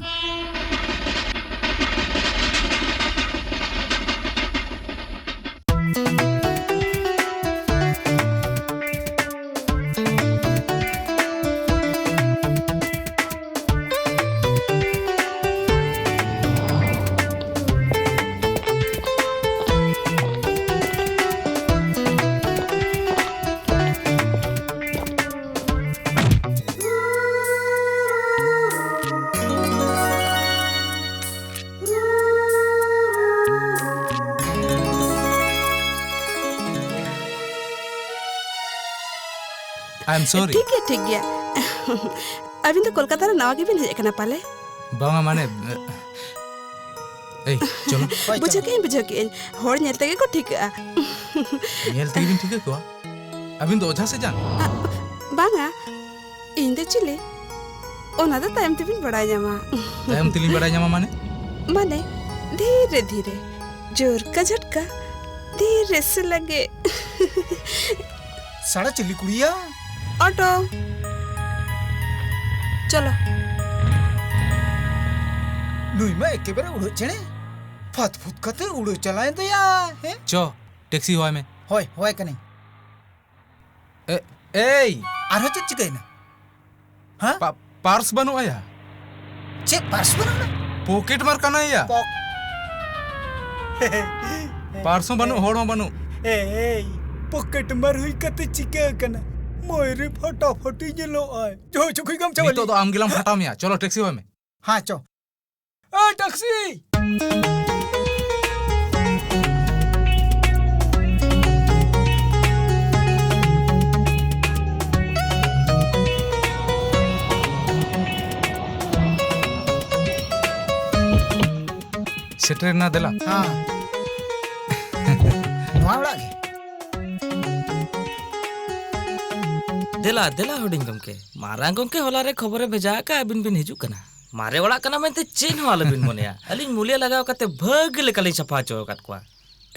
I am sorry. ᱴᱷᱤᱠ ᱜᱮᱭᱟ, ᱴᱷᱤᱠ ᱜᱮᱭᱟ᱾ ᱟᱹᱵᱤᱱ ᱫᱚ ᱠᱳᱞᱠᱟᱛᱟ ᱨᱮ ᱱᱟᱣᱟ ᱜᱮᱵᱤᱱ ᱦᱮᱡ ᱟᱠᱟᱱᱟ ᱯᱟᱞᱮ? ᱵᱟᱝᱟ, ᱢᱟᱱᱮ, ᱮ, ᱮᱭ, ᱪᱚᱞᱚ᱾ ᱦᱳᱭ, ᱵᱩᱡᱷᱟᱹᱣ ᱪᱚᱞᱚ᱾ ᱠᱮᱜᱼᱟᱹᱧ, ᱵᱩᱡᱷᱟᱹᱣ ᱠᱮᱜᱼᱟᱹᱧ᱾ ᱦᱚᱲ ᱧᱮᱞ ᱛᱮᱜᱮ ᱠᱚ ᱴᱷᱤᱠᱟᱹᱜᱼᱟ᱾ ᱧᱮᱞ ᱛᱮᱜᱮ ᱵᱤᱱ ᱴᱷᱤᱠᱟᱹ ᱠᱚᱣᱟ? ᱟᱹᱵᱤᱱ ᱫᱚ ᱚᱡᱷᱟ ᱥᱮ ᱡᱟᱱ? ᱟ, ᱵᱟᱝᱟ, ᱤᱧ ᱫᱚ ᱪᱤᱞᱤ? ᱚᱱᱟ ᱫᱚ ᱛᱟᱭᱚᱢ ᱛᱮᱵᱤᱱ ᱵᱟᱲᱟᱭ ᱧᱟᱢᱟ᱾ ᱛᱟᱭᱚᱢ ᱛᱮᱞᱤᱧ ᱵᱟᱲᱟᱭ ᱧᱟᱢᱟ ᱢᱟᱱᱮ? ᱢᱟᱱᱮ, ᱫᱷᱤᱨᱮ ᱫᱷᱤᱨᱮ, ᱡᱳᱨ ᱠᱟ ᱡᱷᱚᱴᱠᱟ, ᱫᱷᱤᱨᱮ ᱥᱮ ᱞᱟᱜᱮ᱾ ᱥᱟᱲᱟ ᱪᱤᱞᱤ ᱠᱩᱲᱤᱭᱟ? ᱚᱴᱳ᱾ ᱪᱚᱞᱚ᱾ ᱱᱩᱭ ᱢᱟ ᱮᱠᱮᱵᱟᱨᱮ ᱩᱲᱟᱹᱜ ᱪᱮᱬᱮ᱾ ᱯᱷᱟᱛ ᱯᱷᱩᱛ ᱠᱟᱛᱮ ᱩᱲᱟᱹᱣ ᱪᱟᱞᱟᱣᱮᱱ ᱫᱚᱭᱟ, ᱦᱮᱸ? ᱪᱚ, ᱴᱮᱠᱥᱤ ᱦᱚᱦᱚᱭ ᱢᱮ᱾ ᱦᱳᱭ, ᱦᱚᱦᱚᱭ ᱠᱟᱹᱱᱟᱹᱧ᱾ ᱮ, ᱮᱭ! ᱟᱨᱦᱚᱸ ᱪᱮᱫ ᱪᱤᱠᱟᱹᱭᱮᱱᱟ? ᱦᱮᱸ? ᱯᱟ-, ᱯᱟᱨᱥ ᱵᱟᱹᱱᱩᱜ ᱟᱭᱟ᱾ ᱪᱮᱫ ᱯᱟᱨᱥ ᱵᱟᱹᱱᱩᱜ ᱟᱱᱟ? ᱯᱚᱠᱮᱴ ᱢᱟᱨ ᱠᱟᱱᱟᱭ ᱭᱟ᱾ ᱯᱚᱠ- ᱯᱟᱨᱥ ᱦᱚᱸ ᱵᱟᱹᱱᱩᱜ, ᱦᱚᱲ ᱦᱚᱸ ᱵᱟᱹᱱᱩᱜ᱾ ᱮᱭ, ᱮᱭ, ᱯᱚᱠᱮᱴ ᱢᱟᱨ ᱦᱩᱭ ᱠᱟᱛᱮ ᱪᱤᱠᱟᱹ ᱟᱠᱟᱱᱟ? ᱢᱚᱭ ᱨᱮ ᱯᱷᱟᱴᱟᱯᱷᱟᱴᱤ ᱧᱮᱞᱚᱜ ᱟᱭ᱾ ᱪᱚ, ᱪᱚ, ᱠᱷᱩᱭ ᱜᱟᱢᱪᱷᱟ ᱱᱤᱛᱚᱜ ᱣᱟᱞᱤ᱾ ᱫᱚ ᱟᱢ ᱜᱮᱞᱟᱝ ᱯᱷᱟᱴᱟᱣ ᱢᱮᱭᱟ᱾ ᱪᱚᱞᱚ, ᱴᱮᱠᱥᱤ ᱦᱚᱦᱚᱭ ᱢᱮ᱾ ᱦᱮᱸ, ᱪᱚ᱾ ᱮ, ᱴᱮᱠᱥᱤ! ᱥᱮᱴᱮᱨᱮᱱᱟ, ᱫᱮᱞᱟ᱾ ᱦᱮᱸ᱾ ᱱᱚᱣᱟ ᱚᱲᱟᱜ ᱜᱮ? ᱫᱮᱞᱟ, ᱫᱮᱞᱟ, ᱦᱩᱰᱤᱧ ᱜᱚᱢᱠᱮ᱾ ᱢᱟᱨᱟᱝ ᱜᱚᱢᱠᱮ ᱦᱚᱞᱟ ᱨᱮ ᱠᱷᱚᱵᱚᱨᱮ ᱵᱷᱮᱡᱟ ᱟᱠᱟᱫ, ᱟᱹᱵᱤᱱ ᱵᱤᱱ ᱦᱤᱡᱩᱜ ᱠᱟᱱᱟ᱾ ᱢᱟᱨᱮ ᱚᱲᱟᱜ ᱠᱟᱱᱟ ᱢᱮᱱᱛᱮ ᱪᱮᱫ ᱦᱚᱸ ᱟᱞᱚᱵᱤᱱ ᱢᱚᱱᱮᱭᱟ᱾ ᱟᱹᱞᱤᱧ ᱢᱩᱞᱤᱭᱟᱹ ᱞᱟᱜᱟᱣ ᱠᱟᱛᱮ ᱵᱷᱟᱹᱜᱤ ᱞᱮᱠᱟᱞᱤᱧ ᱥᱟᱯᱷᱟ ᱦᱚᱪᱚ ᱟᱠᱟᱫ ᱠᱚᱣᱟ᱾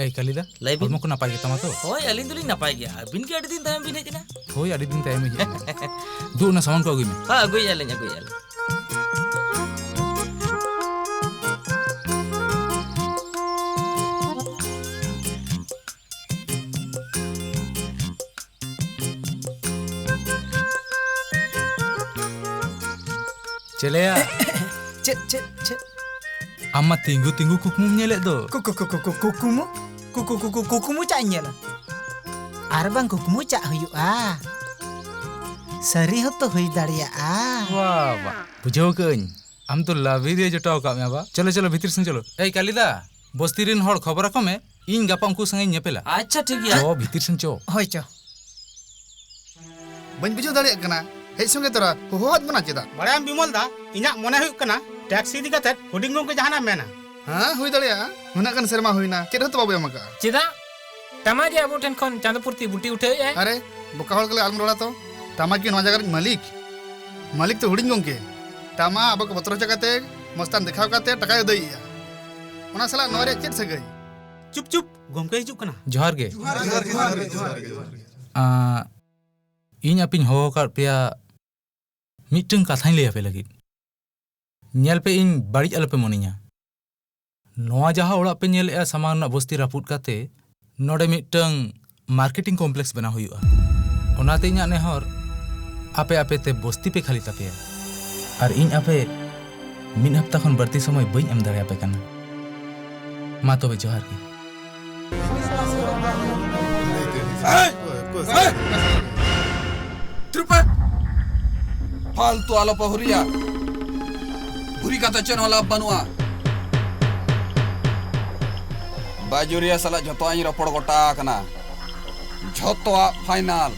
ᱮᱭ ᱠᱟᱞᱤᱫᱟ, ᱞᱟᱹᱭ ᱵᱤᱱ᱾ ᱦᱚᱲᱢᱚ ᱠᱚ ᱱᱟᱯᱟᱭ ᱜᱮᱛᱟᱢᱟ ᱛᱚ? ᱦᱳᱭ, ᱟᱹᱞᱤᱧ ᱫᱚᱞᱤᱧ ᱱᱟᱯᱟᱭ ᱜᱮᱭᱟ᱾ ᱟᱹᱵᱤᱱ ᱜᱮ ᱟᱹᱰᱤ ᱫᱤᱱ ᱛᱟᱭᱚᱢ ᱵᱤᱱ ᱦᱮᱡ ᱮᱱᱟ᱾ ᱦᱳᱭ, ᱟᱹᱰᱤ ᱫᱤᱱ ᱛᱟᱭᱚᱢ ᱤᱧ ᱦᱮᱡ ᱮᱱᱟ᱾ ᱫᱩ, ᱚᱱᱟ ᱥᱟᱢᱟᱱ ᱠᱚ ᱟᱹᱜᱩᱭ ᱢᱮ᱾ ᱦᱮᱸ, ᱟᱹᱜᱩᱭᱮᱫᱼᱟ ᱞᱤᱧ, ᱟᱹᱜᱩᱭᱮᱫᱼᱟ ᱞᱤᱧ᱾ ᱪᱮᱞᱮᱭᱟ᱾ ᱪᱮᱫ, ᱪᱮᱫ, ᱪᱮᱫ? ᱟᱢ ᱢᱟ ᱛᱤᱸᱜᱩ ᱛᱤᱸᱜᱩ ᱠᱩᱠᱢᱩᱢ ᱧᱮᱞᱮᱫ ᱫᱚ᱾ ᱠᱩ-, ᱠᱩ-, ᱠᱩ-, ᱠᱩ-, ᱠᱩ-, ᱠᱩᱠᱢᱩ? ᱠᱩ-, ᱠᱩ-, ᱠᱩ-, ᱠᱩ-, ᱠᱩᱠᱢᱩ ᱪᱟᱜ ᱤᱧ ᱧᱮᱞᱟ? ᱟᱨ ᱵᱟᱝ ᱠᱩᱠᱢᱩ ᱪᱟᱜ ᱦᱩᱭᱩᱜᱼᱟ? ᱥᱟᱹᱨᱤ ᱦᱚᱸᱛᱚ ᱦᱩᱭ ᱫᱟᱲᱮᱭᱟᱜᱼᱟ᱾ ᱵᱟ, ᱵᱟ᱾ ᱵᱩᱡᱷᱟᱹᱣ ᱠᱟᱹᱜᱼᱟᱹᱧ, ᱟᱢ ᱫᱚ ᱞᱟᱵᱤᱨ ᱨᱮ ᱡᱚᱴᱟᱣ ᱟᱠᱟᱫ ᱢᱮᱭᱟ ᱵᱟ? ᱪᱚᱞᱚ, ᱪᱚᱞᱚ, ᱵᱷᱤᱛᱤᱨ ᱥᱮᱱ ᱪᱚᱞᱚ᱾ ᱮᱭ ᱠᱟᱞᱤᱫᱟ, ᱵᱚᱥᱛᱤ ᱨᱮᱱ ᱦᱚᱲ ᱠᱷᱚᱵᱚᱨ ᱟᱠᱚ ᱢᱮ, ᱤᱧ ᱜᱟᱯᱟ ᱩᱱᱠᱩ ᱥᱟᱝ ᱤᱧ ᱧᱮᱯᱮᱞᱟ᱾ ᱟᱪᱪᱷᱟ, ᱴᱷᱤᱠ ᱜᱮᱭᱟ᱾ ᱪᱚ, ᱵᱷᱤᱛᱤᱨ ᱥᱮᱱ ᱪᱚ᱾ ᱦᱳᱭ, ᱪᱚ᱾ ᱵᱟᱹᱧ ᱵᱩᱡᱷᱟᱹᱣ ᱫᱟᱲᱮᱭᱟᱜ ᱠᱟᱱᱟ, ᱦᱮᱡ ᱥᱚᱸᱜᱮ ᱛᱚᱨᱟ ᱦᱚᱦᱚᱣᱟᱫ ᱵᱚᱱᱟ ᱪᱮᱫᱟᱜ? ᱵᱟᱲᱟᱭᱟᱢ ᱵᱤᱢᱚᱞ ᱫᱟ, ᱤᱧᱟᱹᱜ ᱢᱚᱱᱮ ᱦᱩᱭᱩᱜ ᱠᱟᱱᱟ ᱴᱮᱠᱥᱤ ᱤᱫᱤ ᱠᱟᱛᱮ ᱦᱩᱰᱤᱧ ᱜᱚᱢᱠᱮ ᱡᱟᱦᱟᱱᱟᱜ ᱢᱮᱱᱟ᱾ ᱦᱮᱸ, ᱦᱩᱭ ᱫᱟᱲᱮᱭᱟᱜᱼᱟ᱾ ᱩᱱᱟᱹᱜ ᱜᱟᱱ ᱥᱮᱨᱢᱟ ᱦᱩᱭᱱᱟ, ᱪᱮᱫ ᱦᱚᱸᱛᱚ ᱵᱟᱵᱚ ᱮᱢ ᱟᱠᱟᱫᱼᱟ᱾ ᱪᱮᱫᱟᱜ? ᱴᱟᱢᱟ ᱡᱮ ᱟᱵᱚ ᱴᱷᱮᱱ ᱠᱷᱚᱱ ᱪᱟᱸᱫᱚ ᱯᱩᱨᱛᱤ ᱵᱩᱴᱤ ᱩᱴᱷᱟᱹᱣᱮᱫ ᱟᱭ᱾ ᱟᱨᱮ, ᱵᱚᱠᱟ ᱦᱚᱲ ᱠᱚ ᱞᱮ ᱟᱞᱚᱢ ᱨᱚᱲᱟ ᱛᱚ᱾ ᱴᱟᱢᱟ ᱠᱤ ᱱᱚᱣᱟ ᱡᱟᱭᱜᱟ ᱨᱤᱱ ᱢᱟᱹᱞᱤᱠ? ᱢᱟᱹᱞᱤᱠ ᱛᱚ ᱦᱩᱰᱤᱧ ᱜᱚᱢᱠᱮ᱾ ᱴᱟᱢᱟ ᱟᱵᱚ ᱠᱚ ᱵᱚᱛᱚᱨ ᱦᱚᱪᱚ ᱠᱟᱛᱮ, ᱢᱚᱥᱛᱟᱱ ᱫᱮᱠᱷᱟᱣ ᱠᱟᱛᱮ ᱴᱟᱠᱟᱭ ᱟᱹᱫᱟᱹᱭᱮᱜᱼᱟ᱾ ᱚᱱᱟ ᱥᱟᱞᱟᱜ ᱱᱚᱣᱟ ᱨᱮᱭᱟᱜ ᱪᱮᱫ ᱥᱟᱹᱜᱟᱹᱭ? ᱪᱩᱯ ᱪᱩᱯ, ᱜᱚᱢᱠᱮ ᱦᱤᱡᱩᱜ ᱠᱟᱱᱟ᱾ ᱡᱚᱦᱟᱨ ᱜᱮ᱾ ᱟᱸ, ᱤᱧ ᱟᱯᱮᱧ ᱦᱚᱦᱚ ᱟᱠᱟᱫ ᱯᱮᱭᱟ ᱢᱤᱫᱴᱟᱝ ᱠᱟᱛᱷᱟᱧ ᱞᱟᱹᱭ ᱟᱯᱮ ᱞᱟᱹᱜᱤᱫ᱾ ᱧᱮᱞ ᱯᱮ, ᱤᱧ ᱵᱟᱹᱲᱤᱡ ᱟᱞᱚᱯᱮ ᱢᱚᱱᱮᱧᱟ᱾ ᱱᱚᱣᱟ ᱡᱟᱦᱟᱸ ᱚᱲᱟᱜ ᱯᱮ ᱧᱮᱞᱮᱜᱼᱟ, ᱥᱟᱢᱟᱝ ᱨᱮᱱᱟᱜ ᱵᱚᱥᱛᱤ ᱨᱟᱹᱯᱩᱫ ᱠᱟᱛᱮ ᱱᱚᱰᱮ ᱢᱤᱫᱴᱟᱝ ᱢᱟᱨᱠᱮᱴᱤᱝ ᱠᱚᱢᱯᱞᱮᱠᱥ ᱵᱮᱱᱟᱣ ᱦᱩᱭᱩᱜᱼᱟ᱾ ᱚᱱᱟᱛᱮ ᱤᱧᱟᱹᱜ ᱱᱮᱦᱚᱨ, ᱟᱯᱮ ᱟᱯᱮ ᱛᱮ ᱵᱚᱥᱛᱤ ᱯᱮ ᱠᱷᱟᱹᱞᱤ ᱛᱟᱯᱮᱭᱟ᱾ ᱟᱨ ᱤᱧ ᱟᱯᱮ ᱢᱤᱫ ᱦᱟᱯᱛᱟ ᱠᱷᱚᱱ ᱵᱟᱹᱲᱛᱤ ᱥᱚᱢᱚᱭ ᱵᱟᱹᱧ ᱮᱢ ᱫᱟᱲᱮᱭᱟᱯᱮ ᱠᱟᱱᱟ᱾ ᱢᱟ ᱛᱚᱵᱮ, ᱡᱚᱦᱟᱨ ᱜᱮ᱾ ᱮᱭ! ᱮᱭ! ᱛᱷᱤᱨ ᱯᱮ! ᱯᱷᱟᱞᱛᱩ ᱟᱞᱚᱯᱮ ᱦᱩᱨᱤᱭᱟ᱾ ᱦᱩᱨᱤ ᱠᱟᱛᱮ ᱪᱮᱫ ᱦᱚᱸ ᱞᱟᱵᱷ ᱵᱟᱹᱱᱩᱜᱼᱟ᱾ ᱵᱟᱡᱩᱨᱤᱭᱟ ᱥᱟᱞᱟᱜ ᱡᱷᱚᱛᱚᱣᱟᱜ ᱤᱧ ᱨᱚᱯᱚᱲ ᱜᱚᱴᱟ ᱟᱠᱟᱱᱟ᱾ ᱡᱷᱚᱛᱚᱣᱟᱜ ᱯᱷᱟᱭᱱᱟᱞ᱾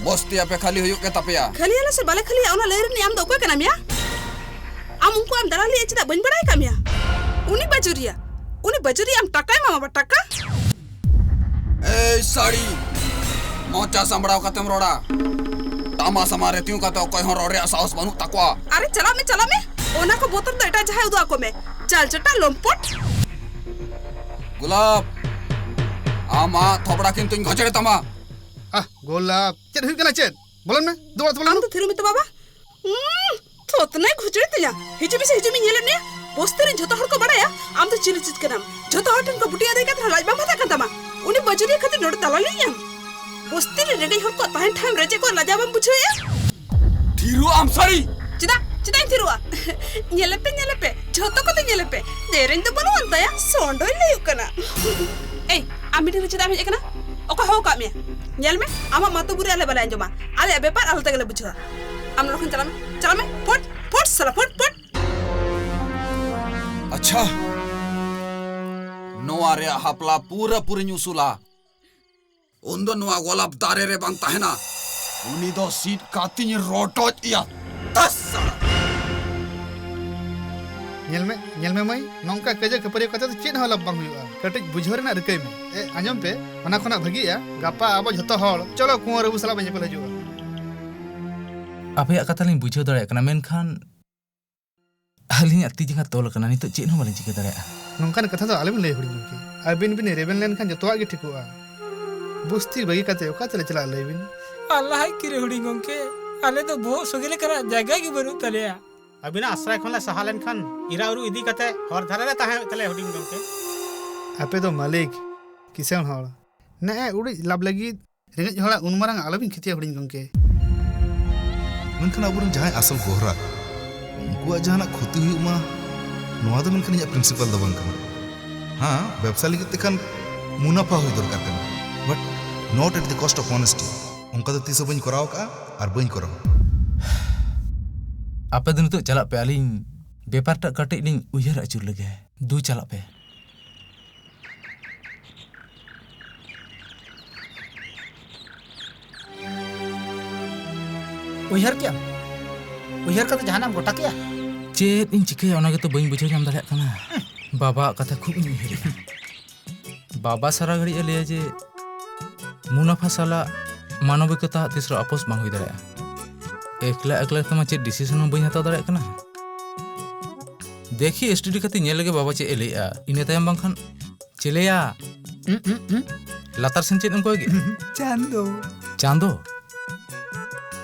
ᱵᱚᱥᱛᱤ ᱟᱯᱮ ᱠᱷᱟᱹᱞᱤ ᱦᱩᱭᱩᱜ ᱜᱮ ᱛᱟᱯᱮᱭᱟ᱾ ᱠᱷᱟᱹᱞᱤ ᱟᱞᱮ ᱥᱮ ᱵᱟᱞᱮ ᱠᱷᱟᱹᱞᱤᱭᱟ, ᱚᱱᱟ ᱞᱟᱹᱭ ᱨᱤᱱᱤᱡ ᱟᱢ ᱫᱚ ᱚᱠᱚᱭ ᱠᱟᱱᱟᱢ ᱭᱟ? ᱟᱢ ᱩᱱᱠᱩᱣᱟᱜ ᱮᱢ ᱫᱟᱞᱟᱞᱤᱭᱮᱫᱼᱟ, ᱪᱮᱫᱟᱜ ᱵᱟᱹᱧ ᱵᱟᱲᱟᱭ ᱠᱟᱜ ᱢᱮᱭᱟ? ᱩᱱᱤ ᱵᱟᱡᱩᱨᱤᱭᱟ, ᱩᱱᱤ ᱵᱟᱡᱩᱨᱤᱭᱟ ᱟᱢ ᱴᱟᱠᱟᱭ ᱮᱢᱟᱢᱟ ᱵᱟ, ᱴᱟᱠᱟ? ᱮᱭ ᱥᱟᱹᱲᱤ, ᱢᱚᱪᱟ ᱥᱟᱢᱵᱲᱟᱣ ᱠᱟᱛᱮᱢ ᱨᱚᱲᱟ᱾ ᱴᱟᱢᱟ ᱥᱟᱢᱟᱝ ᱨᱮ ᱛᱤᱸᱜᱩ ᱠᱟᱛᱮ ᱚᱠᱚᱭ ᱦᱚᱸ ᱨᱚᱲ ᱨᱮᱭᱟᱜ ᱥᱟᱦᱚᱥ ᱵᱟᱹᱱᱩᱜ ᱛᱟᱠᱚᱣᱟ᱾ ᱟᱨᱮ ᱪᱟᱞᱟᱜ ᱢᱮ, ᱪᱟᱞᱟᱜ ᱢᱮ, ᱚᱱᱟ ᱠᱚ ᱵᱚᱛᱚᱨ ᱫᱚ ᱮᱴᱟᱜ ᱡᱟᱦᱟᱸᱭ ᱩᱫᱩᱜ ᱟᱠᱚ ᱢᱮ᱾ ᱪᱟᱞ ᱪᱚᱴᱟ ᱞᱚᱢᱯᱚᱴ᱾ ᱜᱳᱞᱟᱯ, ᱟᱢᱟᱜ ᱛᱷᱚᱵᱲᱟ ᱠᱤᱱᱛᱩᱧ ᱜᱷᱚᱪᱲᱮ ᱛᱟᱢᱟ᱾ ᱟᱦ, ᱜᱳᱞᱟᱯ, ᱪᱮᱫ ᱦᱩᱭᱩᱜ ᱠᱟᱱᱟ ᱪᱮᱫ? ᱵᱚᱞᱚᱱ ᱢᱮ, ᱫᱩ ᱚᱲᱟᱜ ᱛᱮ ᱵᱚᱞᱚᱱ ᱟᱢ ᱢᱮ᱾ ᱫᱚ ᱛᱷᱤᱨᱚᱜ ᱢᱮ ᱛᱚ ᱵᱟᱵᱟ᱾ ᱩᱸ, ᱛᱷᱚᱛᱱᱟᱭ ᱜᱷᱩᱪᱲᱤ ᱛᱤᱧᱟ᱾ ᱦᱤᱡᱩᱜ ᱢᱮᱥᱮ, ᱦᱤᱡᱩᱜ ᱢᱮ, ᱧᱮᱞᱮᱫ ᱢᱮᱭᱟ᱾ ᱵᱚᱥᱛᱤ ᱨᱮᱱ ᱡᱷᱚᱛᱚ ᱦᱚᱲ ᱠᱚ ᱵᱟᱲᱟᱭᱟ ᱟᱢ ᱫᱚ ᱪᱤᱞᱤ ᱪᱤᱛ ᱠᱟᱱᱟᱢ᱾ ᱡᱷᱚᱛᱚ ᱦᱚᱲ ᱴᱷᱮᱱ ᱠᱚ ᱵᱩᱴᱤ ᱟᱹᱫᱟᱹᱭ ᱠᱟᱛᱮ ᱨᱮᱦᱚᱸ ᱞᱟᱡ ᱵᱟᱝ ᱵᱷᱟᱛᱟᱜ ᱠᱟᱱ ᱛᱟᱢᱟ᱾ ᱩᱱᱤ ᱵᱟᱹᱡᱩᱨᱤᱭᱟᱹ ᱠᱷᱟᱹᱛᱤᱨ ᱱᱚᱰᱮ ᱫᱟᱞᱟᱞᱤ ᱮᱢ᱾ ᱵᱚᱥᱛᱤ ᱨᱮᱱ ᱨᱮᱸᱜᱮᱡ ᱦᱚᱲ ᱠᱚ ᱛᱟᱦᱮᱱ ᱴᱷᱟᱶ ᱮᱢ ᱨᱮᱡᱮᱫ ᱠᱚᱣᱟ, ᱞᱟᱡᱟᱣ ᱵᱟᱢ ᱵᱩᱡᱷᱟᱹᱣᱮᱫᱼᱟ? ᱛᱷᱤᱨᱚᱜ ᱟᱢ ᱥᱟᱹᱲᱤ! ᱪᱮᱫᱟᱜ, ᱪᱮᱫᱟᱜ ᱤᱧ ᱛᱷᱤᱨᱚᱜᱼᱟ? ᱧᱮᱞᱮᱯᱮ, ᱧᱮᱞᱮᱯᱮ, ᱡᱷᱚᱛᱚ ᱠᱚᱛᱮ ᱧᱮᱞᱮᱯᱮ᱾ ᱫᱮᱨᱮᱧ ᱫᱚ ᱵᱟᱹᱱᱩᱜ ᱟᱱ ᱛᱟᱭᱟ, ᱥᱚᱸᱰᱚᱭ ᱞᱟᱹᱭᱩᱜ ᱠᱟᱱᱟ᱾ ᱮᱭ, ᱟᱢ meeting ᱨᱮ ᱪᱮᱫᱟᱜ ᱮᱢ ᱦᱮᱡ ᱟᱠᱟᱱᱟ? ᱚᱠᱚᱭ ᱦᱚᱦᱚ ᱠᱟᱜ ᱢᱮᱭᱟ? ᱧᱮᱞ ᱢᱮ, ᱟᱢᱟᱜ ᱢᱟᱛᱚ ᱵᱩᱨᱤ ᱟᱞᱮ ᱵᱟᱞᱮ ᱟᱸᱡᱚᱢᱟ᱾ ᱟᱞᱮᱭᱟᱜ ᱵᱮᱯᱟᱨ ᱟᱞᱮ ᱛᱮᱜᱮ ᱞᱮ ᱵᱩᱡᱷᱟᱹᱣᱟ᱾ ᱟᱢ ᱱᱚᱰᱮ ᱠᱷᱚᱱ ᱪᱟᱞᱟᱜ ᱢᱮ, ᱪᱟᱞᱟᱜ ᱢᱮ, ᱯᱷᱚᱴ, ᱯᱷᱚᱴ, ᱥᱟᱞᱟ, ᱯᱷᱚᱴ, ᱯᱷᱚᱴ᱾ ᱟᱪᱪᱷᱟ, ᱱᱚᱣᱟ ᱨᱮᱭᱟᱜ ᱦᱟᱯᱞᱟ ᱯᱩᱨᱟᱹ ᱯᱩᱨᱤᱧ ᱩᱥᱩᱞᱟ᱾ ᱩᱱᱫᱚ ᱱᱚᱣᱟ ᱜᱳᱞᱟᱯ ᱫᱟᱨᱮ ᱨᱮ ᱵᱟᱝ ᱛᱟᱦᱮᱱᱟ᱾ ᱩᱱᱤ ᱫᱚ ᱥᱤᱫ ᱠᱟᱛᱤᱧ ᱨᱚᱴᱚᱡ ᱮᱭᱟ᱾ ᱛᱟᱥ! ᱧᱮᱞ ᱢᱮ, ᱧᱮᱞ ᱢᱮ ᱢᱟᱹᱭ, ᱱᱚᱝᱠᱟ ᱠᱟᱹᱭᱡᱟᱹ ᱠᱷᱟᱹᱯᱟᱹᱨᱤ ᱠᱟᱛᱮ ᱫᱚ ᱪᱮᱫ ᱦᱚᱸ ᱞᱟᱵᱷ ᱵᱟᱝ ᱦᱩᱭᱩᱜᱼᱟ᱾ ᱠᱟᱹᱴᱤᱡ ᱵᱩᱡᱷᱟᱹᱣ ᱨᱮᱱᱟᱜ ᱨᱤᱠᱟᱹᱭ ᱢᱮ᱾ ᱮ, ᱟᱸᱡᱚᱢ ᱯᱮ, ᱚᱱᱟ ᱠᱷᱚᱱᱟᱜ ᱵᱷᱟᱹᱜᱤᱜᱼᱟ, ᱜᱟᱯᱟ ᱟᱵᱚ ᱡᱷᱚᱛᱚ ᱦᱚᱲ ᱪᱚᱞᱚ ᱠᱩᱸᱣᱟᱨ ᱵᱟᱹᱵᱩ ᱥᱟᱞᱟᱜ ᱵᱚᱱ ᱧᱮᱯᱮᱞ ᱦᱤᱡᱩᱜᱼᱟ᱾ ᱟᱯᱮᱭᱟᱜ ᱠᱟᱛᱷᱟ ᱞᱤᱧ ᱵᱩᱡᱷᱟᱹᱣ ᱫᱟᱲᱮᱭᱟᱜ ᱠᱟᱱᱟ, ᱢᱮᱱᱠᱷᱟᱱ ᱟᱹᱞᱤᱧᱟᱜ ᱛᱤ ᱡᱟᱸᱜᱟ ᱛᱚᱞ ᱟᱠᱟᱱᱟ, ᱱᱤᱛᱚᱜ ᱪᱮᱫ ᱦᱚᱸ ᱵᱟᱹᱞᱤᱧ ᱪᱤᱠᱟᱹ ᱫᱟᱲᱮᱭᱟᱜᱼᱟ᱾ ᱱᱚᱝᱠᱟᱱ ᱠᱟᱛᱷᱟ ᱫᱚ ᱟᱞᱚᱵᱤᱱ ᱞᱟᱹᱭ ᱦᱩᱰᱤᱧ ᱜᱚᱢᱠᱮ᱾ ᱟᱹᱵᱤᱱ ᱵᱤᱱ ᱨᱮᱵᱮᱱ ᱞᱮᱱᱠᱷᱟᱱ ᱡᱚᱛᱚᱣᱟᱜ ᱜᱮ ᱴᱷᱤᱠᱚᱜᱼᱟ᱾ ᱵᱩᱥᱛᱤ ᱵᱟᱹᱜᱤ ᱠᱟᱛᱮ ᱚᱠᱟ ᱛᱮᱞᱮ ᱪᱟᱞᱟᱜᱼᱟ, ᱞᱟᱹᱭ ᱵᱤᱱ? ᱟᱞᱞᱟᱦ ᱟᱭ ᱠᱤᱨᱮ ᱦᱩᱰᱤᱧ ᱜᱚᱢᱠᱮ, ᱟᱞᱮ ᱫᱚ ᱵᱚᱦᱚᱜ ᱥᱚᱜᱮ ᱞᱮᱠᱟᱱᱟᱜ ᱡᱟᱭᱜᱟ ᱜᱮ ᱵᱟᱹᱱᱩᱜ ᱛᱟᱞᱮᱭᱟ᱾ ᱟᱹᱵᱤᱱᱟᱜ ᱟᱥᱨᱟᱭ ᱠᱷᱚᱱ ᱞᱮ ᱥᱟᱦᱟ ᱞᱮᱱᱠᱷᱟᱱ ᱤᱨᱟ ᱩᱨᱩ ᱤᱫᱤ ᱠᱟᱛᱮ ᱦᱚᱨ ᱫᱷᱟᱨᱮ ᱨᱮ ᱛᱟᱦᱮᱸ ᱦᱩᱭᱩᱜ ᱛᱟᱞᱮᱭᱟ ᱦᱩᱰᱤᱧ ᱜᱚᱢᱠᱮ᱾ ᱟᱯᱮ ᱫᱚ ᱢᱟᱹᱞᱤᱠ, ᱠᱤᱥᱟᱹᱬ ᱦᱚᱲ, ᱱᱮᱜᱼᱮ ᱩᱲᱤᱡ ᱞᱟᱵᱷ ᱞᱟᱹᱜᱤᱫ ᱨᱮᱸᱜᱮᱡ ᱦᱚᱲᱟᱜ ᱩᱱ ᱢᱟᱨᱟᱝ ᱟᱞᱚᱵᱤᱱ ᱠᱷᱚᱛᱤᱭᱟ ᱦᱩᱰᱤᱧ ᱜᱚᱢᱠᱮ᱾ ᱢᱮᱱᱠᱷᱟᱱ ᱟᱵᱚᱨᱮᱱ ᱡᱟᱦᱟᱸᱭ ᱟᱥᱚᱞ ᱜᱚᱦᱨᱟ, ᱩᱱᱠᱩᱣᱟᱜ ᱡᱟᱦᱟᱱᱟᱜ ᱠᱷᱚᱛᱤ ᱦᱩᱭᱩᱜ ᱢᱟ, ᱱᱚᱣᱟ ᱫᱚ ᱢᱮᱱᱠᱷᱟᱱ ᱤᱧᱟᱹᱜ principle ᱫᱚ ᱵᱟᱝ ᱠᱟᱱᱟ᱾ ᱦᱮᱸ, ᱵᱮᱵᱽᱥᱟ ᱞᱟᱹᱜᱤᱫ ᱛᱮᱠᱷᱟᱱ ᱢᱩᱱᱟᱯᱷᱟ ᱦᱩᱭ ᱫᱚᱨᱠᱟᱨ ᱠᱟᱱᱟ, but not at the cost of honesty᱾ ᱚᱱᱠᱟ ᱫᱚ ᱛᱤᱥ ᱦᱚᱸ ᱵᱟᱹᱧ ᱠᱚᱨᱟᱣ ᱟᱠᱟᱫᱼᱟ ᱟᱨ ᱵᱟᱹᱧ ᱠᱚᱨᱟᱣᱟ᱾ ᱟᱯᱮ ᱫᱚ ᱱᱤᱛᱚᱜ ᱪᱟᱞᱟᱜ ᱯᱮ, ᱟᱹᱞᱤᱧ ᱵᱮᱯᱟᱨ ᱴᱟᱜ ᱠᱟᱹᱴᱤᱡ ᱞᱤᱧ ᱩᱭᱦᱟᱹᱨ ᱟᱹᱪᱩᱨ ᱞᱮᱜᱮ᱾ ᱫᱩ, ᱪᱟᱞᱟᱜ ᱯᱮ᱾ ᱩᱭᱦᱟᱹᱨ ᱠᱮᱜᱼᱟᱢ? ᱩᱭᱦᱟᱹᱨ ᱠᱟᱛᱮ ᱡᱟᱦᱟᱱᱟᱜ ᱮᱢ ᱜᱚᱴᱟ ᱠᱮᱜᱼᱟ? ᱪᱮᱫ ᱤᱧ ᱪᱤᱠᱟᱹᱭᱟ, ᱚᱱᱟ ᱜᱮᱛᱚ ᱵᱟᱹᱧ ᱵᱩᱡᱷᱟᱹᱣ ᱧᱟᱢ ᱫᱟᱲᱮᱭᱟᱜ ᱠᱟᱱᱟ᱾ ᱵᱟᱵᱟᱣᱟᱜ ᱠᱟᱛᱷᱟ ᱠᱷᱩᱵ ᱤᱧ ᱩᱭᱦᱟᱹᱨᱮᱜᱼᱟ᱾ ᱵᱟᱵᱟ ᱥᱟᱨᱟ ᱜᱷᱟᱹᱲᱤᱡ ᱮ ᱞᱟᱹᱭᱟ ᱡᱮ ᱢᱩᱱᱟᱯᱷᱟ ᱥᱟᱞᱟᱜ ᱢᱟᱱᱚᱵᱤᱠᱚᱛᱟ ᱛᱤᱥ ᱨᱮᱦᱚᱸ ᱟᱯᱚᱥ ᱵᱟᱝ ᱦᱩᱭ ᱫᱟᱲᱮᱭᱟᱜᱼᱟ᱾ ᱮᱠᱞᱟ ᱮᱠᱞᱟ ᱛᱮᱢᱟ ᱪᱮᱫ decision ᱦᱚᱸ ᱵᱟᱹᱧ ᱦᱟᱛᱟᱣ ᱫᱟᱲᱮᱭᱟᱜ ᱠᱟᱱᱟ᱾ ᱫᱮᱠᱷᱤ, STD ᱠᱟᱛᱮ ᱧᱮᱞ ᱞᱮᱜᱮ ᱵᱟᱵᱟ ᱪᱮᱫ ᱮ ᱞᱟᱹᱭᱮᱜᱼᱟ᱾ ᱤᱱᱟᱹ ᱛᱟᱭᱚᱢ ᱵᱟᱝᱠᱷᱟᱱ ᱪᱮᱞᱮᱭᱟ᱾ ᱩᱸ, ᱩᱸ, ᱩᱸ᱾ ᱞᱟᱛᱟᱨ ᱥᱮᱱ ᱪᱮᱫ ᱮᱢ ᱠᱚᱭᱚᱜᱮᱜᱼᱟ? ᱪᱟᱸᱫᱚ᱾ ᱪᱟᱸᱫᱚ?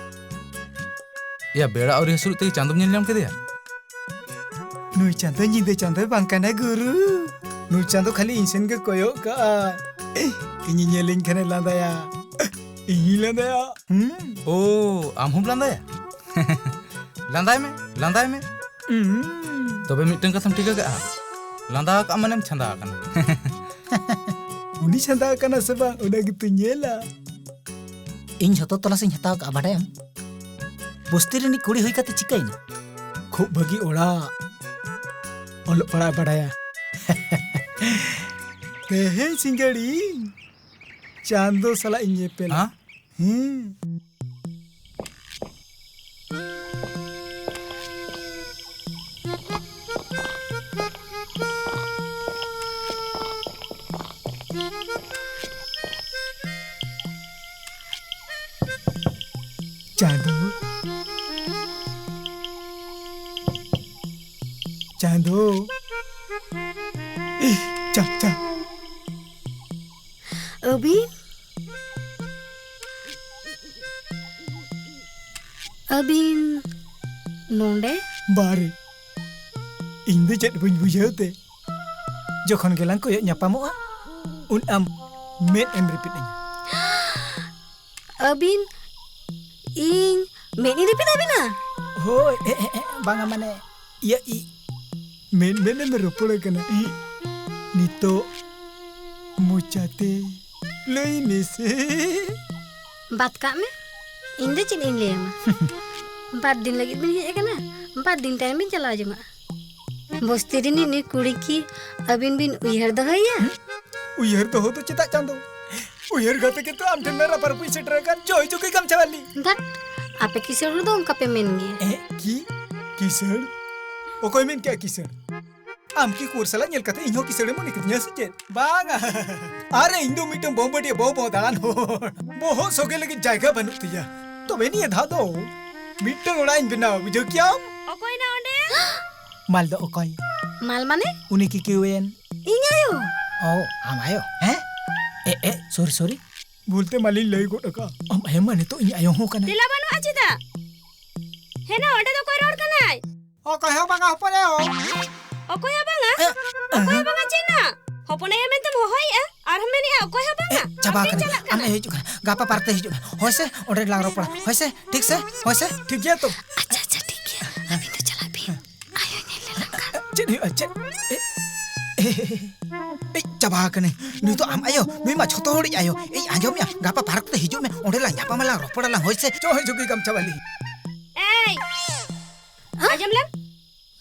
ᱭᱟ, ᱵᱮᱲᱟ ᱟᱹᱣᱨᱤ ᱦᱟᱹᱥᱩᱨᱚᱜ ᱛᱮᱜᱮ ᱪᱟᱸᱫᱚᱢ ᱧᱮᱞ ᱧᱟᱢ ᱠᱮᱫᱮᱭᱟ? ᱱᱩᱭ ᱪᱟᱸᱫᱚ ᱧᱤᱫᱟᱹ ᱪᱟᱸᱫᱚᱭ ᱵᱟᱝ ᱠᱟᱱᱟ ᱜᱩᱨᱩ᱾ ᱱᱩᱭ ᱪᱟᱸᱫᱚ ᱠᱷᱟᱹᱞᱤ ᱤᱧ ᱥᱮᱱ ᱜᱮ ᱠᱚᱭᱚᱜ ᱠᱟᱜᱼᱟ᱾ ᱤᱧ ᱧᱮᱞᱤᱧ ᱠᱷᱟᱱᱮ ᱞᱟᱸᱫᱟᱭᱟ᱾ ᱤᱧᱤᱧ ᱞᱟᱸᱫᱟᱭᱟ᱾ ᱦᱩᱸ᱾ ᱳ, ᱟᱢ ᱦᱚᱸᱢ ᱞᱟᱸᱫᱟᱭᱟ? ᱞᱟᱸᱫᱟᱭ ᱢᱮ, ᱞᱟᱸᱫᱟᱭ ᱢᱮ᱾ ᱦᱩᱸ᱾ ᱛᱚᱵᱮ ᱢᱤᱫᱴᱟᱝ ᱠᱟᱛᱷᱟᱢ ᱴᱷᱤᱠᱟᱹ ᱠᱟᱜᱼᱟ, ᱞᱟᱸᱫᱟ ᱟᱠᱟᱫ ᱢᱟᱱᱮᱢ ᱪᱷᱟᱸᱫᱟ ᱟᱠᱟᱱᱟ᱾ ᱩᱱᱤ ᱪᱷᱟᱸᱫᱟ ᱟᱠᱟᱱᱟ ᱥᱮ ᱵᱟᱝ, ᱚᱱᱟ ᱜᱮᱛᱚ ᱧᱮᱞᱟ᱾ ᱤᱧ ᱡᱷᱚᱛᱚ ᱛᱚᱞᱟᱥ ᱤᱧ ᱦᱟᱛᱟᱣ ᱠᱟᱜᱼᱟ, ᱵᱟᱰᱟᱭᱟᱢ? ᱵᱚᱥᱛᱤ ᱨᱤᱱᱤᱡ ᱠᱩᱲᱤ ᱦᱩᱭ ᱠᱟᱛᱮ ᱪᱤᱠᱟᱹᱭᱮᱱᱟ? ᱠᱷᱩᱵ ᱵᱷᱟᱹᱜᱤ ᱚᱲᱟᱜ, ᱚᱞᱚᱜ ᱯᱟᱲᱦᱟᱜ ᱮ ᱵᱟᱰᱟᱭᱟ᱾ ᱛᱮᱦᱮᱧ ᱥᱤᱸᱜᱟᱹᱲᱤᱧ ᱪᱟᱸᱫᱚ ᱥᱟᱞᱟᱜ ᱤᱧ ᱧᱮᱯᱮᱞᱟ᱾ ᱦᱮᱸ? ᱦᱮᱸ᱾ ᱪᱟᱸᱫᱚ᱾ ᱪᱟᱸᱫᱚ᱾ ᱤᱦ, ᱪᱟ, ᱪᱟ᱾ ᱟᱹᱵᱤᱱ? ᱟᱹᱵᱤᱱ ᱱᱚᱰᱮ? ᱵᱟᱨᱮ᱾ ᱤᱧ ᱫᱚ ᱪᱮᱫ ᱵᱟᱹᱧ ᱵᱩᱡᱷᱟᱹᱣ ᱛᱮ᱾ ᱡᱚᱠᱷᱚᱱ ᱜᱮᱞᱟᱝ ᱠᱚᱭᱚᱜ ᱧᱟᱯᱟᱢᱚᱜᱼᱟ, ᱩᱱ ᱟᱢ ᱢᱮᱫ ᱮᱢ ᱨᱤᱯᱤᱫ ᱟᱹᱧᱟ᱾ ᱟᱹᱵᱤᱱ ᱤᱧ ᱢᱮᱫ ᱤᱧ ᱨᱤᱯᱤᱫ ᱟᱹᱵᱤᱱᱟ? ᱦᱳᱭ, ᱮ, ᱮ, ᱮ, ᱵᱟᱝᱟ, ᱢᱟᱱᱮ, ᱤᱭᱟᱹ, ᱤ᱾ ᱢᱮᱫ ᱢᱮᱫ ᱮᱢ ᱨᱚᱯᱚᱲ ᱠᱟᱱᱟ, ᱤ᱾ ᱱᱤᱛᱚᱜ ᱢᱚᱪᱟᱛᱮ ᱞᱟᱹᱭ ᱢᱮᱥᱮ᱾ ᱵᱟᱫ ᱠᱟᱜ ᱢᱮ, ᱤᱧ ᱫᱚ ᱪᱮᱫ ᱤᱧ ᱞᱟᱹᱭ ᱟᱢᱟ? ᱵᱟᱨ ᱫᱤᱱ ᱞᱟᱹᱜᱤᱫ ᱵᱤᱱ ᱦᱮᱡ ᱟᱠᱟᱱᱟ, ᱵᱟᱨ ᱫᱤᱱ ᱛᱟᱭᱚᱢ ᱵᱤᱱ ᱪᱟᱞᱟᱣ ᱡᱚᱝᱟᱜᱼᱟ᱾ ᱵᱚᱥᱛᱤ ᱨᱤᱱᱤᱡ ᱱᱩᱭ ᱠᱩᱲᱤ ᱠᱤ ᱟᱹᱵᱤᱱ ᱵᱤᱱ ᱩᱭᱦᱟᱹᱨ ᱫᱚᱦᱚᱭᱮᱭᱟ? ᱩᱭᱦᱟᱹᱨ ᱫᱚᱦᱚ ᱫᱚ ᱪᱮᱫᱟᱜ ᱪᱟᱸᱫᱚ? ᱩᱭᱦᱟᱹᱨ ᱠᱟᱛᱮ ᱜᱮᱛᱚ ᱟᱢ ᱴᱷᱮᱱ ᱢᱮᱨᱟ ᱯᱟᱨᱯᱩᱭ ᱥᱮᱴᱮᱨ ᱟᱠᱟᱱ᱾ ᱡᱚᱭ ᱡᱩᱜᱤ ᱜᱟᱢᱪᱷᱟ ᱵᱟᱞᱤ᱾ ᱫᱷᱟᱴ, ᱟᱯᱮ ᱠᱤᱥᱟᱹᱬ ᱦᱚᱲ ᱫᱚ ᱚᱱᱠᱟ ᱯᱮ ᱢᱮᱱ ᱜᱮᱭᱟ᱾ ᱮ, ᱠᱤ? ᱠᱤᱥᱟᱹᱬ? ᱚᱠᱚᱭ ᱢᱮᱱ ᱠᱮᱜᱼᱟ ᱠᱤᱥᱟᱹᱬ? ᱟᱢ ᱠᱤ ᱠᱩᱣᱟᱹᱨ ᱥᱟᱞᱟᱜ ᱧᱮᱞ ᱠᱟᱛᱮ ᱤᱧ ᱦᱚᱸ ᱠᱤᱥᱟᱹᱬ ᱮᱢ ᱢᱚᱱᱮ ᱠᱤᱫᱤᱧᱟ ᱥᱮ ᱪᱮᱫ? ᱵᱟᱝᱟ᱾ ᱟᱨᱮ, ᱤᱧ ᱫᱚ ᱢᱤᱫᱴᱟᱝ ᱵᱚᱢᱵᱟᱹᱰᱤᱭᱟᱹ ᱵᱚ ᱵᱚ ᱫᱟᱬᱟᱱ ᱦᱚᱲ᱾ ᱵᱚᱦᱚᱜ ᱥᱚᱜᱮ ᱞᱟᱹᱜᱤᱫ ᱡᱟᱭᱜᱟ ᱵᱟᱹᱱᱩᱜ ᱛᱤᱧᱟ᱾ ᱛᱚᱵᱮ ᱱᱤᱭᱟᱹ ᱫᱷᱟᱣ ᱫᱚ ᱢᱤᱫᱴᱟᱝ ᱚᱲᱟᱜ ᱤᱧ ᱵᱮᱱᱟᱣᱟ, ᱵᱩᱡᱷᱟᱹᱣ ᱠᱮᱭᱟᱢ? ᱚᱠᱚᱭ ᱱᱟ ᱚᱸᱰᱮ? ᱢᱟᱞ ᱫᱚ ᱚᱠᱚᱭ? ᱢᱟᱞ ᱢᱟᱱᱮ? ᱩᱱᱤ ᱠᱤ ᱠᱤᱣᱮᱱ? ᱤᱧ ᱟᱭᱳ᱾ ᱚ, ᱟᱢ ᱟᱭᱳ? ᱦᱮᱸ? ᱮ, ᱮ, ᱥᱚᱨᱤ, ᱥᱚᱨᱤ᱾ ᱵᱷᱩᱞ ᱛᱮ ᱢᱟᱞᱤᱧ ᱞᱟᱹᱭ ᱜᱚᱫ ᱟᱠᱟᱫᱼᱟ᱾ ᱟᱢ ᱟᱭᱳ ᱢᱟ ᱱᱤᱛᱚᱜ ᱤᱧ ᱟᱭᱳ ᱦᱚᱸ ᱠᱟᱱᱟᱭ᱾ ᱛᱮᱞᱟ ᱵᱟᱹᱱᱩᱜᱼᱟ ᱪᱮᱫᱟᱜ? ᱦᱮᱱᱟ, ᱚᱸᱰᱮ ᱫᱚ ᱚᱠᱚᱭ ᱨᱚᱲ ᱠᱟᱱᱟᱭ? ᱚᱠᱚᱭ ᱦᱚᱸ ᱵᱟᱝᱟ, ᱦᱚᱯᱚᱱ ᱟᱭᱳ᱾ ᱚᱠᱚᱭ ᱦᱚᱸ ᱵᱟᱝᱟ? ᱮ, ᱚᱠᱚᱭ ᱦᱚᱸ ᱵᱟᱝᱟ ᱪᱮᱫ ᱱᱟ? ᱦᱚᱯᱚᱱ ᱟᱭᱳ ᱢᱮᱱᱛᱮᱢ ᱦᱚᱦᱚᱭᱮᱜᱼᱟ, ᱟᱨᱦᱚᱸ ᱢᱮᱱᱮᱜᱼᱟ ᱚᱠᱚᱭ ᱦᱚᱸ ᱵᱟᱝᱟ? ᱮ, ᱪᱟᱵᱟ ᱟᱢ ᱴᱷᱮᱱ ᱟᱠᱟᱱᱟ᱾ ᱪᱟᱞᱟᱜ ᱟᱢ ᱠᱟᱱᱟ᱾ ᱮ ᱦᱤᱡᱩᱜ ᱠᱟᱱᱟ᱾ ᱜᱟᱯᱟ ᱯᱟᱨᱠ ᱛᱮ ᱦᱤᱡᱩᱜ ᱢᱮ᱾ ᱦᱳᱭ ᱥᱮ? ᱚᱸᱰᱮ ᱞᱟᱝ ᱨᱚᱯᱚᱲᱟ᱾ ᱦᱳᱭ ᱥᱮ? ᱴᱷᱤᱠ ᱥᱮ? ᱦᱳᱭ ᱥᱮ? ᱴᱷᱤᱠ ᱜᱮᱭᱟ ᱛᱚ᱾ ᱟᱪᱪᱷᱟ, ᱟᱪᱪᱷᱟ, ᱴᱷᱤᱠ ᱜᱮᱭᱟ᱾ ᱟᱹᱵᱤᱱ ᱫᱚ ᱪᱟᱞᱟᱜ ᱵᱤᱱ᱾ ᱟᱭᱳ ᱧᱮᱞ ᱞᱮ ᱞᱟᱝ ᱠᱟᱱ᱾ ᱪᱮᱫ ᱦᱩᱭᱩᱜᱼᱟ? ᱪᱮᱫ? ᱮ, ᱮ, ᱮ, ᱮ, ᱪᱟᱵᱟ ᱟᱠᱟᱱᱟᱹᱧ᱾ ᱱᱩᱭ ᱫᱚ ᱟᱢ ᱟᱭᱳ, ᱱᱩᱭ ᱢᱟ ᱡᱷᱚᱛᱚ ᱦᱚᱲᱤᱡ ᱟᱭᱳ᱾ ᱮᱭ, ᱟᱸᱡᱚᱢᱮᱜᱼᱟ? ᱜᱟᱯᱟ ᱯᱟᱨᱠ ᱛᱮ ᱦᱤᱡᱩᱜ ᱢᱮ᱾ ᱚᱸᱰᱮ ᱞᱟᱝ ᱧᱟᱯᱟᱢᱟ, ᱞᱟᱝ ᱨᱚᱯᱚᱲᱟ ᱞᱟᱝ᱾ ᱦᱳᱭ ᱥᱮ? ᱪᱚ, ᱦᱤᱡᱩᱜ ᱜᱮ ᱜᱟᱢᱪᱷᱟ ᱵᱟᱞᱤ᱾ ᱮᱭ! ᱟᱸᱡᱚᱢ ᱞᱮᱢ?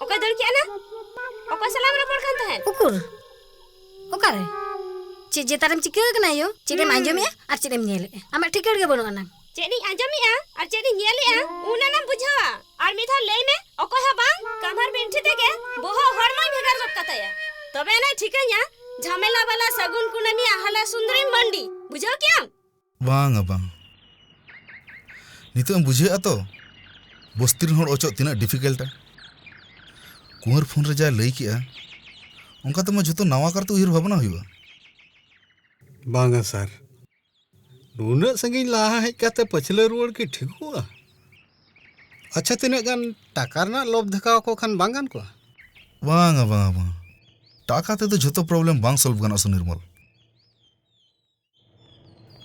ᱚᱠᱚᱭ ᱫᱟᱹᱲ ᱠᱮᱜᱼᱟ ᱱᱟ? ᱚᱠᱚᱭ ᱥᱟᱞᱟᱜ ᱮᱢ ᱨᱚᱯᱚᱲ ᱠᱟᱱ ᱛᱟᱦᱮᱸᱫ? ᱩᱠᱩᱨ? ᱚᱠᱟᱨᱮ? ᱪᱮᱫ ᱡᱮᱛᱟᱨᱮᱢ ᱪᱤᱠᱟᱹ ᱟᱠᱟᱱᱟ ᱭᱳ? ᱪᱮᱫ ᱮᱢ ᱦᱩᱸ᱾ ᱟᱸᱡᱚᱢᱮᱜᱼᱟ ᱟᱨ ᱪᱮᱫ ᱮᱢ ᱧᱮᱞᱮᱜᱼᱟ? ᱟᱢᱟᱜ ᱴᱷᱤᱠᱟᱹᱲ ᱜᱮ ᱵᱟᱹᱱᱩᱜ ᱟᱱᱟᱝ᱾ ᱪᱮᱫ ᱤᱧ ᱟᱸᱡᱚᱢᱮᱜᱼᱟ ᱟᱨ ᱪᱮᱫ ᱤᱧ ᱧᱮᱞᱮᱜᱼᱟ, ᱚᱱᱟ ᱱᱟᱢ ᱵᱩᱡᱷᱟᱹᱣᱟ᱾ ᱟᱨ ᱢᱤᱫ ᱫᱷᱟᱣ ᱞᱟᱹᱭ ᱢᱮ, ᱚᱠᱚᱭ ᱦᱚᱸ ᱵᱟᱝ? ᱠᱟᱢᱟᱨ ᱵᱤᱱᱴᱷᱤ ᱛᱮᱜᱮ ᱵᱚᱦᱚᱜ ᱦᱚᱲᱢᱚᱭ ᱵᱷᱮᱜᱟᱨ ᱜᱚᱫ ᱠᱟᱛᱟᱭᱟ᱾ ᱛᱚᱵᱮ ᱟᱱᱟᱭ ᱴᱷᱤᱠᱟᱹᱧᱟ, ᱡᱷᱟᱢᱮᱞᱟ ᱵᱟᱞᱟ ᱥᱟᱹᱜᱩᱱ ᱠᱩᱱᱟᱹᱢᱤ ᱟᱦᱟᱞᱟ ᱥᱩᱱᱫᱨᱤ ᱢᱟᱱᱰᱤ᱾ ᱵᱩᱡᱷᱟᱹᱣ ᱠᱮᱜᱼᱟᱢ? ᱵᱟᱝᱟ ᱵᱟᱝ᱾ ᱱᱤᱛᱚᱜ ᱮᱢ ᱵᱩᱡᱷᱟᱹᱣᱮᱫᱼᱟ ᱛᱚ, ᱵᱚᱥᱛᱤ ᱨᱮᱱ ᱦᱚᱲ ᱚᱪᱚᱜ ᱛᱤᱱᱟᱹᱜ ᱰᱤᱯᱷᱤᱠᱟᱞᱴᱟ? ᱠᱩᱸᱣᱟᱨ ᱯᱷᱳᱱ ᱨᱮ ᱡᱟ ᱞᱟᱹᱭ ᱠᱮᱜᱼᱟ, ᱚᱱᱠᱟ ᱛᱮᱢᱟ ᱡᱷᱚᱛᱚ ᱱᱟᱣᱟ ᱠᱟᱨᱛᱮ ᱩᱭᱦᱟᱹᱨ ᱵᱷᱟᱵᱽᱱᱟ ᱦᱩᱭᱩᱜᱼᱟ᱾ ᱵᱟᱝᱟ ᱥᱟᱨ, ᱱᱩᱱᱟᱹᱜ ᱥᱟᱺᱜᱤᱧ ᱞᱟᱦᱟ ᱦᱮᱡ ᱠᱟᱛᱮ ᱯᱟᱹᱪᱷᱞᱟᱹ ᱨᱩᱣᱟᱹᱲ ᱠᱤ ᱴᱷᱤᱠᱚᱜᱼᱟ? ᱟᱪᱪᱷᱟ, ᱛᱤᱱᱟᱹᱜ ᱜᱟᱱ ᱴᱟᱠᱟ ᱨᱮᱱᱟᱜ ᱞᱚᱵᱽ ᱫᱷᱟᱠᱟᱣ ᱟᱠᱚ ᱠᱷᱟᱱ ᱵᱟᱝ ᱜᱟᱱ ᱠᱚᱜᱼᱟ? ᱵᱟᱝᱟ, ᱵᱟᱝᱟ, ᱵᱟᱝᱟ᱾ ᱴᱟᱠᱟ ᱛᱮᱫᱚ ᱡᱷᱚᱛᱚ ᱯᱨᱚᱵᱞᱮᱢ ᱵᱟᱝ ᱥᱚᱞᱵᱷ ᱜᱟᱱᱚᱜᱼᱟ, ᱥᱩᱱᱤᱨᱢᱚᱞ᱾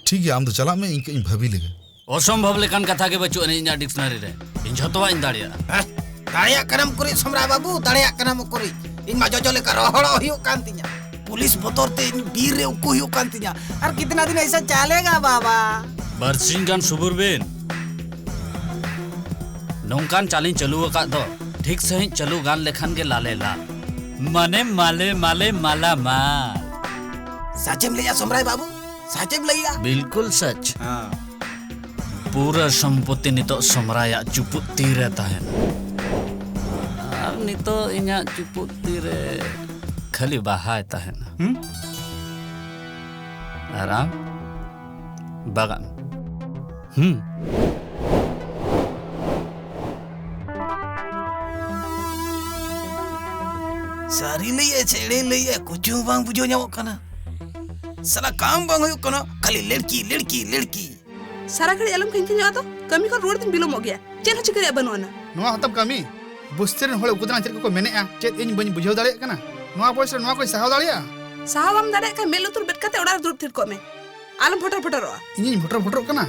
ᱴᱷᱤᱠ ᱜᱮᱭᱟ, ᱟᱢ ᱫᱚ ᱪᱟᱞᱟᱜ ᱢᱮ, ᱤᱧ ᱠᱟᱹᱡ ᱤᱧ ᱵᱷᱟᱹᱵᱤ ᱞᱮᱜᱮ᱾ ᱚᱥᱚᱢᱵᱷᱚᱵ ᱞᱮᱠᱟᱱ ᱠᱟᱛᱷᱟ ᱜᱮ ᱵᱟᱹᱪᱩᱜ ᱟᱹᱱᱤᱡ ᱤᱧᱟᱹᱜ ᱰᱤᱠᱥᱱᱟᱨᱤ ᱨᱮ᱾ ᱤᱧ ᱡᱷᱚᱛᱚᱣᱟᱜ ᱤᱧ ᱫᱟᱲᱮᱭᱟᱜᱼᱟ᱾ ᱦᱮᱸ, ᱫᱟᱲᱮᱭᱟᱜ ᱠᱟᱱᱟᱢ ᱩᱠᱩᱨᱤᱡ ᱥᱚᱢᱨᱟᱭ ᱵᱟᱹᱵᱩ, ᱫᱟᱲᱮᱭᱟᱜ ᱠᱟᱱᱟᱢ ᱩᱠᱩᱨᱤᱡ᱾ ᱤᱧ ᱢᱟ ᱡᱚᱡᱚ ᱞᱮᱠᱟ ᱨᱚᱦᱚᱲᱚᱜ ᱦᱩᱭᱩᱜ ᱠᱟᱱ ᱛᱤᱧᱟ᱾ ᱯᱩᱞᱤᱥ ᱵᱚᱛᱚᱨ ᱛᱮ ᱤᱧ ᱵᱤᱨ ᱨᱮ ᱩᱠᱩ ᱦᱩᱭᱩᱜ ᱠᱟᱱ ᱛᱤᱧᱟ᱾ ᱟᱨ ᱠᱤᱛᱱᱟ ᱫᱤᱱ ᱟᱭᱥᱟ ᱪᱟᱞᱮᱜᱟ ᱵᱟᱵᱟ? ᱵᱟᱨᱥᱤᱧ ᱜᱟᱱ ᱥᱩᱵᱩᱨ ᱵᱤᱱ᱾ ᱱᱚᱝᱠᱟᱱ ᱪᱟᱞᱤᱧ ᱪᱟᱹᱞᱩ ᱟᱠᱟᱫ ᱫᱚ, ᱴᱷᱤᱠ ᱥᱟᱺᱦᱤᱡ ᱪᱟᱹᱞᱩ ᱜᱟᱱ ᱞᱮᱠᱷᱟᱱ ᱜᱮ ᱞᱟᱞᱮ ᱞᱟᱞ᱾ ᱢᱟᱱᱮ ᱢᱟᱞᱮ ᱢᱟᱞᱮ ᱢᱟᱞᱟ ᱢᱟᱞ᱾ ᱥᱟᱪᱮᱢ ᱞᱟᱹᱭᱟ ᱥᱚᱢᱨᱟᱭ ᱵᱟᱹᱵᱩ? ᱥᱟᱪᱮᱢ ᱞᱟᱹᱭᱟ? ᱵᱤᱞᱠᱩᱞ ᱥᱟᱪ᱾ ᱦᱮᱸ᱾ ᱯᱩᱨᱟᱹ ᱥᱚᱢᱯᱚᱛᱤ ᱱᱤᱛᱚᱜ ᱥᱚᱢᱨᱟᱭᱟᱜ ᱪᱩᱯᱩᱫ ᱛᱤ ᱨᱮ ᱛᱟᱦᱮᱱᱟ᱾ ᱟᱨ ᱱᱤᱛᱚᱜ ᱤᱧᱟᱹᱜ ᱪᱩᱯᱩᱫ ᱛᱤ ᱨᱮ ᱠᱷᱟᱹᱞᱤ ᱵᱟᱦᱟᱭ ᱛᱟᱦᱮᱱᱟ᱾ ᱦᱩᱸ? ᱟᱨ ᱟᱢ? ᱵᱟᱜᱟᱱ᱾ ᱦᱩᱸ᱾ ᱥᱟᱹᱨᱤ ᱞᱟᱹᱭᱮᱜᱼᱟ ᱪᱮ ᱮᱲᱮ ᱞᱟᱹᱭᱮᱜᱼᱟ, ᱠᱩᱪᱩ ᱦᱚᱸ ᱵᱟᱝ ᱵᱩᱡᱷᱟᱹᱣ ᱧᱟᱢᱚᱜ ᱠᱟᱱᱟ᱾ ᱥᱟᱞᱟ ᱠᱟᱢ ᱵᱟᱝ ᱦᱩᱭᱩᱜ ᱠᱟᱱᱟ, ᱠᱷᱟᱹᱞᱤ ᱞᱟᱹᱲᱠᱤ, ᱞᱟᱹᱲᱠᱤ, ᱞᱟᱹᱲᱠᱤ᱾ ᱥᱟᱨᱟ ᱜᱷᱟᱹᱲᱤᱡ ᱟᱞᱚᱢ ᱠᱷᱮᱧᱠᱷᱮᱧᱚᱜᱼᱟ ᱛᱚ, ᱠᱟᱹᱢᱤ ᱠᱷᱚᱱ ᱨᱩᱣᱟᱹᱲ ᱛᱤᱧ ᱵᱤᱞᱚᱢᱚᱜ ᱜᱮᱭᱟ, ᱪᱮᱫ ᱦᱚᱸ ᱪᱤᱠᱟᱹ ᱨᱮᱭᱟᱜ ᱵᱟᱹᱱᱩᱜ ᱟᱱᱟ᱾ ᱱᱚᱣᱟ ᱦᱚᱸᱛᱟᱢ ᱠᱟᱹᱢᱤ? ᱵᱚᱥᱛᱤ ᱨᱮᱱ ᱦᱚᱲ ᱩᱱᱠᱩ ᱫᱚ ᱪᱮᱫ ᱠᱚᱠᱚ ᱢᱮᱱᱮᱜᱼᱟ, ᱪᱮᱫ ᱤᱧ ᱵᱟᱹᱧ ᱵᱩᱡᱷᱟᱹᱣ ᱫᱟᱲᱮᱭᱟᱜ ᱠᱟᱱᱟ? ᱱᱚᱣᱟ ᱵᱚᱭᱮᱥ ᱨᱮ ᱱᱚᱣᱟ ᱠᱚᱧ ᱥᱟᱦᱟᱣ ᱫᱟᱲᱮᱭᱟᱜᱼᱟ? ᱥᱟᱦᱟᱣ ᱵᱟᱢ ᱫᱟᱲᱮᱭᱟᱜ ᱠᱷᱟᱱ ᱢᱮᱫ ᱞᱩᱛᱩᱨ ᱵᱮᱫ ᱠᱟᱛᱮ ᱚᱲᱟᱜ ᱨᱮ ᱫᱩᱲᱩᱵ ᱛᱷᱤᱨ ᱠᱚᱜ ᱢᱮ, ᱟᱞᱚᱢ ᱯᱷᱚᱴᱚᱨ ᱯᱷᱚᱴᱚᱨᱚᱜᱼᱟ᱾ ᱤᱧᱤᱧ ᱯᱷᱚᱴᱚᱨ ᱯᱷᱚᱴᱚᱨᱚᱜ ᱠᱟᱱᱟ?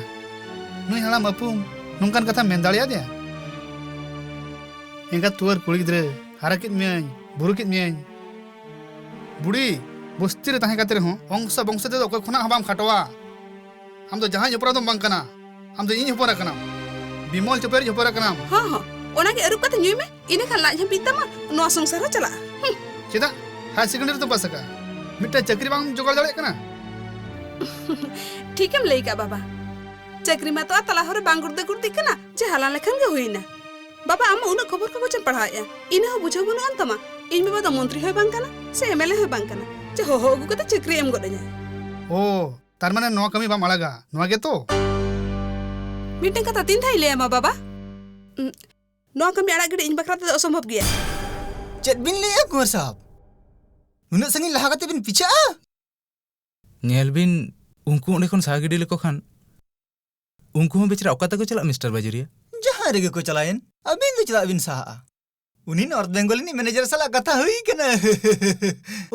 ᱱᱩᱭ ᱦᱟᱲᱟᱢ ᱟᱹᱯᱩᱢ ᱱᱚᱝᱠᱟᱱ ᱠᱟᱛᱷᱟ ᱢᱮᱱ ᱫᱟᱲᱮᱭᱟᱫᱮᱭᱟ? ᱮᱸᱜᱟᱛ ᱛᱩᱣᱟᱹᱨ ᱠᱩᱲᱤ ᱜᱤᱫᱽᱨᱟᱹ ᱦᱟᱨᱟ ᱠᱮᱫ ᱢᱤᱭᱟᱹᱧ, ᱵᱩᱨᱩ ᱠᱮᱫ ᱢᱤᱭᱟᱹᱧ᱾ ᱵᱩᱲᱤ, ᱵᱚᱥᱛᱤ ᱨᱮ ᱛᱟᱦᱮᱸ ᱠᱟᱛᱮ ᱨᱮᱦᱚᱸ ᱵᱚᱝᱥᱚ ᱵᱚᱝᱥᱚ ᱛᱮᱫᱚ ᱚᱠᱚᱭ ᱠᱷᱚᱱᱟᱜ ᱦᱚᱸ ᱵᱟᱢ ᱠᱷᱟᱴᱚᱣᱟ᱾ ᱟᱢ ᱫᱚ ᱡᱟᱦᱟᱸᱭ ᱚᱯᱚᱨᱟᱫᱚᱢ ᱵᱟᱝ ᱠᱟᱱᱟ, ᱟᱢ ᱫᱚ ᱤᱧ ᱦᱚᱯᱚᱱ ᱠᱟᱱᱟᱢ᱾ ᱵᱤᱢᱚᱞ ᱪᱚᱯᱮᱨᱤᱡ ᱦᱚᱯᱚᱱ ᱠᱟᱱᱟᱢ᱾ ᱦᱚᱸ ᱦᱚᱸ, ᱚᱱᱟᱜᱮ ᱟᱹᱨᱩᱵ ᱠᱟᱛᱮ ᱧᱩᱭ ᱢᱮ, ᱤᱱᱟᱹ ᱠᱷᱟᱱ ᱞᱟᱡ ᱦᱚᱸ ᱵᱤᱜ ᱛᱟᱢᱟ, ᱱᱚᱣᱟ ᱥᱚᱝᱥᱟᱨ ᱦᱚᱸ ᱪᱟᱞᱟᱜᱼᱟ᱾ ᱦᱩᱸ᱾ ᱪᱮᱫᱟᱜ? ᱦᱟᱭᱟᱨ ᱥᱮᱠᱮᱱᱰᱟᱨᱤ ᱫᱚᱢ ᱯᱟᱥ ᱟᱠᱟᱫᱼᱟ, ᱢᱤᱫᱴᱟᱝ ᱪᱟᱹᱠᱨᱤ ᱵᱟᱢ ᱡᱚᱜᱟᱲ ᱫᱟᱲᱮᱭᱟᱜ ᱠᱟᱱᱟ? ᱴᱷᱤᱠᱮᱢ ᱞᱟᱹᱭ ᱠᱟᱜᱼᱟ ᱵᱟᱵᱟ, ᱪᱟᱹᱠᱨᱤ ᱢᱟᱛᱚ ᱟᱨ ᱛᱟᱞᱟ ᱦᱚᱨ ᱨᱮ ᱵᱟᱝ ᱜᱩᱲᱫᱟᱹ ᱜᱩᱲᱫᱤᱜ ᱠᱟᱱᱟ ᱡᱮ ᱦᱟᱞᱟᱝ ᱞᱮᱠᱷᱟᱱ ᱜᱮ ᱦᱩᱭᱱᱟ᱾ ᱵᱟᱵᱟ, ᱟᱢ ᱢᱟ ᱩᱱᱟᱹᱜ ᱠᱷᱚᱵᱚᱨ ᱠᱟᱜᱚᱡᱽ ᱮᱢ ᱯᱟᱲᱦᱟᱣᱮᱫᱼᱟ, ᱤᱱᱟᱹ ᱦᱚᱸ ᱵᱩᱡᱷᱟᱹᱣ ᱵᱟᱹᱱᱩᱜ ᱟᱱ ᱛᱟᱢᱟ᱾ ᱤᱧ ᱵᱟᱵᱟ ᱫᱚ ᱢᱚᱱᱛᱨᱤ ᱦᱚᱸᱭ ᱵᱟᱝ ᱠᱟᱱᱟ ᱥᱮ ᱮᱢ ᱮᱞ ᱮ ᱦᱚᱸᱭ ᱵᱟᱝ ᱠᱟᱱᱟ ᱡᱮ ᱦᱚᱦᱚ ᱟᱹᱜᱩ ᱠᱟᱛᱮ ᱪᱟᱹᱠᱨᱤ ᱮᱢ ᱜᱚᱫ ᱟᱹᱧᱟ᱾ ᱳ, ᱛᱟᱨ ᱢᱟᱱᱮ ᱱᱚᱣᱟ ᱠᱟᱹᱢᱤ ᱵᱟᱢ ᱟᱲᱟᱜᱟ, ᱱᱚᱣᱟ ᱜᱮᱛᱚ? ᱢᱤᱫᱴᱟᱝ ᱠᱟᱛᱷᱟ ᱛᱤᱱ ᱫᱷᱟᱣ ᱤᱧ ᱞᱟᱹᱭᱟᱢᱟ ᱵᱟᱵᱟ? ᱩᱸ, ᱱᱚᱣᱟ ᱠᱟᱹᱢᱤ ᱟᱲᱟᱜ ᱜᱤᱰᱤ ᱤᱧ ᱵᱟᱠᱷᱨᱟ ᱛᱮᱫᱚ ᱚᱥᱚᱢᱵᱷᱚᱵ ᱜᱮᱭᱟ᱾ ᱪᱮᱫ ᱵᱤᱱ ᱞᱟᱹᱭᱮᱜᱼᱟ ᱠᱩᱸᱣᱟᱨ ᱥᱟᱦᱟᱵ? ᱱᱩᱱᱟᱹᱜ ᱥᱟᱺᱜᱤᱧ ᱞᱟᱦᱟ ᱠᱟᱛᱮ ᱵᱤᱱ ᱯᱤᱪᱷᱟᱹᱜᱼᱟ? ᱧᱮᱞ ᱵᱤᱱ, ᱩᱱᱠᱩ ᱚᱸᱰᱮ ᱠᱷᱚᱱ ᱥᱟᱦᱟ ᱜᱤᱰᱤ ᱞᱮᱠᱚ ᱠᱷᱟᱱ ᱩᱱᱠᱩ ᱦᱚᱸ ᱵᱮᱪᱟᱨᱟ ᱚᱠᱟ ᱛᱮᱠᱚ ᱪᱟᱞᱟᱜ, ᱢᱤᱥᱴᱟᱨ ᱵᱟᱡᱩᱨᱤᱭᱟ? ᱡᱟᱦᱟᱸ ᱨᱮᱜᱮ ᱠᱚ ᱪᱟᱞᱟᱣᱮᱱ, ᱟᱹᱵᱤᱱ ᱫᱚ ᱪᱮᱫᱟᱜ ᱵᱤᱱ ᱥᱟᱦᱟᱜᱼᱟ? ᱩᱱᱤ ᱱᱚᱨᱛᱷ ᱵᱮᱝᱜᱚᱞ ᱨᱤᱱᱤᱡ ᱢᱮᱱᱮᱡᱟᱨ ᱥᱟᱞᱟᱜ ᱠᱟᱛᱷᱟ ᱦᱩᱭ ᱠᱟᱱᱟ᱾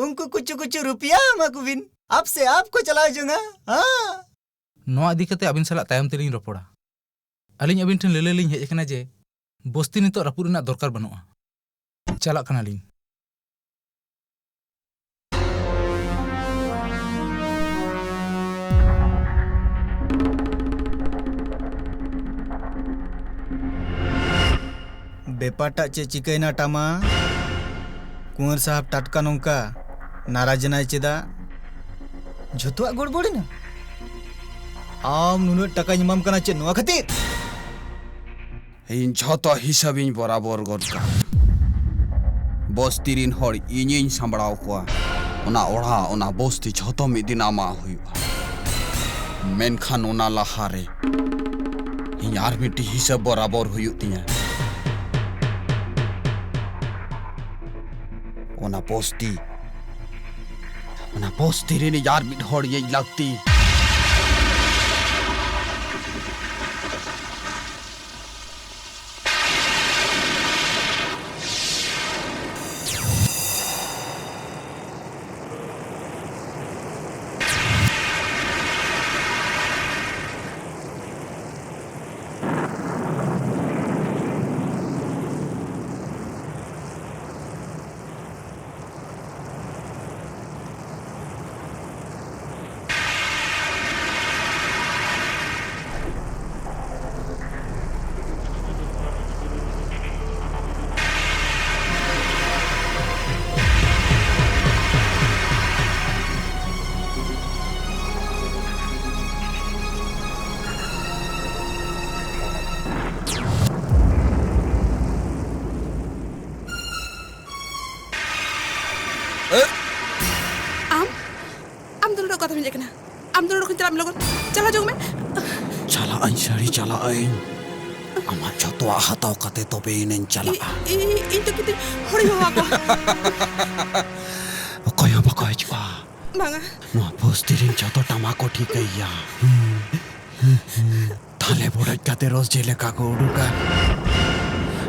ᱩᱱᱠᱩ ᱠᱩᱪᱩ ᱠᱩᱪᱩ ᱨᱩᱯᱤᱭᱟ ᱮᱢᱟ ᱠᱚᱵᱤᱱ, ᱟᱯ ᱥᱮ ᱟᱯ ᱠᱚ ᱪᱟᱞᱟᱣ ᱡᱚᱝᱟ᱾ ᱦᱮᱸ᱾ ᱱᱚᱣᱟ ᱤᱫᱤ ᱠᱟᱛᱮ ᱟᱹᱵᱤᱱ ᱥᱟᱞᱟᱜ ᱛᱟᱭᱚᱢ ᱛᱮᱞᱤᱧ ᱨᱚᱯᱚᱲᱟ᱾ ᱟᱹᱞᱤᱧ ᱟᱹᱵᱤᱱ ᱴᱷᱮᱱ ᱞᱟᱹᱞᱟᱹᱭ ᱞᱤᱧ ᱦᱮᱡ ᱟᱠᱟᱱᱟ ᱡᱮ ᱵᱚᱥᱛᱤ ᱱᱤᱛᱚᱜ ᱨᱟᱹᱯᱩᱫ ᱨᱮᱱᱟᱜ ᱫᱚᱨᱠᱟᱨ ᱵᱟᱹᱱᱩᱜᱼᱟ᱾ ᱪᱟᱞᱟᱜ ᱠᱟᱱᱟᱞᱤᱧ᱾ ᱵᱮᱯᱟᱨᱴᱟᱜ ᱪᱮᱫ ᱪᱤᱠᱟᱹᱭᱮᱱᱟ ᱴᱟᱢᱟ? ᱠᱩᱸᱣᱟᱨ ᱥᱟᱦᱟᱵ ᱴᱟᱴᱠᱟ ᱱᱚᱝᱠᱟ ᱱᱟᱨᱟᱡ ᱮᱱᱟᱭ ᱪᱮᱫᱟᱜ? ᱡᱷᱚᱛᱚᱣᱟᱜ ᱜᱚᱲᱵᱚᱲ ᱮᱱᱟ? ᱟᱢ ᱱᱩᱱᱟᱹᱜ ᱴᱟᱠᱟᱧ ᱮᱢᱟᱢ ᱠᱟᱱᱟ ᱪᱮᱫ ᱱᱚᱣᱟ ᱠᱷᱟᱹᱛᱤᱨ? ᱤᱧ ᱡᱷᱚᱛᱚ ᱦᱤᱥᱟᱹᱵᱤᱧ ᱵᱚᱨᱟᱵᱚᱨ ᱜᱚᱫ ᱠᱟᱜᱼᱟ᱾ ᱵᱚᱥᱛᱤ ᱨᱤᱱ ᱦᱚᱲ ᱤᱧᱤᱧ ᱥᱟᱢᱵᱲᱟᱣ ᱠᱚᱣᱟ᱾ ᱚᱱᱟ ᱚᱲᱟᱜ, ᱚᱱᱟ ᱵᱚᱥᱛᱤ ᱡᱷᱚᱛᱚ ᱢᱤᱫ ᱫᱤᱱ ᱟᱢᱟᱜ ᱦᱩᱭᱩᱜᱼᱟ᱾ ᱢᱮᱱᱠᱷᱟᱱ ᱚᱱᱟ ᱞᱟᱦᱟᱨᱮ ᱤᱧ ᱟᱨ ᱢᱤᱫᱴᱤᱡ ᱦᱤᱥᱟᱹᱵ ᱵᱚᱨᱟᱵᱚᱨ ᱦᱩᱭᱩᱜ ᱛᱤᱧᱟ᱾ ᱚᱱᱟ ᱵᱚᱥᱛᱤ, ᱚᱱᱟ ᱵᱚᱥᱛᱤ ᱨᱤᱱᱤᱡ ᱟᱨ ᱢᱤᱫ ᱦᱚᱲ ᱤᱧ ᱞᱟᱹᱠᱛᱤ᱾ ᱟᱹᱧᱥᱟᱹᱲᱤ ᱪᱟᱞᱟᱜ ᱟᱹᱧ᱾ ᱟᱢᱟᱜ ᱡᱷᱚᱛᱚᱣᱟᱜ ᱦᱟᱛᱟᱣ ᱠᱟᱛᱮ ᱛᱚᱵᱮ ᱤᱧᱤᱧ ᱪᱟᱞᱟᱜᱼᱟ᱾ ᱤ-, ᱤ-, ᱤᱧ ᱫᱚ ᱠᱤᱱᱛᱩ ᱦᱚᱲᱤᱧ ᱦᱚᱦᱚ ᱟᱠᱚᱣᱟ᱾ ᱚᱠᱚᱭ ᱦᱚᱸ ᱵᱟᱠᱚ ᱦᱤᱡᱩᱜᱼᱟ᱾ ᱵᱟᱝᱟ᱾ ᱱᱚᱣᱟ ᱵᱚᱥᱛᱤ ᱨᱮᱱ ᱡᱷᱚᱛᱚ ᱴᱟᱢᱟ ᱠᱚ ᱴᱷᱤᱠᱟᱹᱭᱟ᱾ ᱛᱷᱟᱞᱮ ᱵᱚᱰᱚᱡ ᱠᱟᱛᱮ ᱨᱚᱥ ᱡᱮ ᱞᱮᱠᱟ ᱠᱚ ᱩᱰᱩᱠᱟ,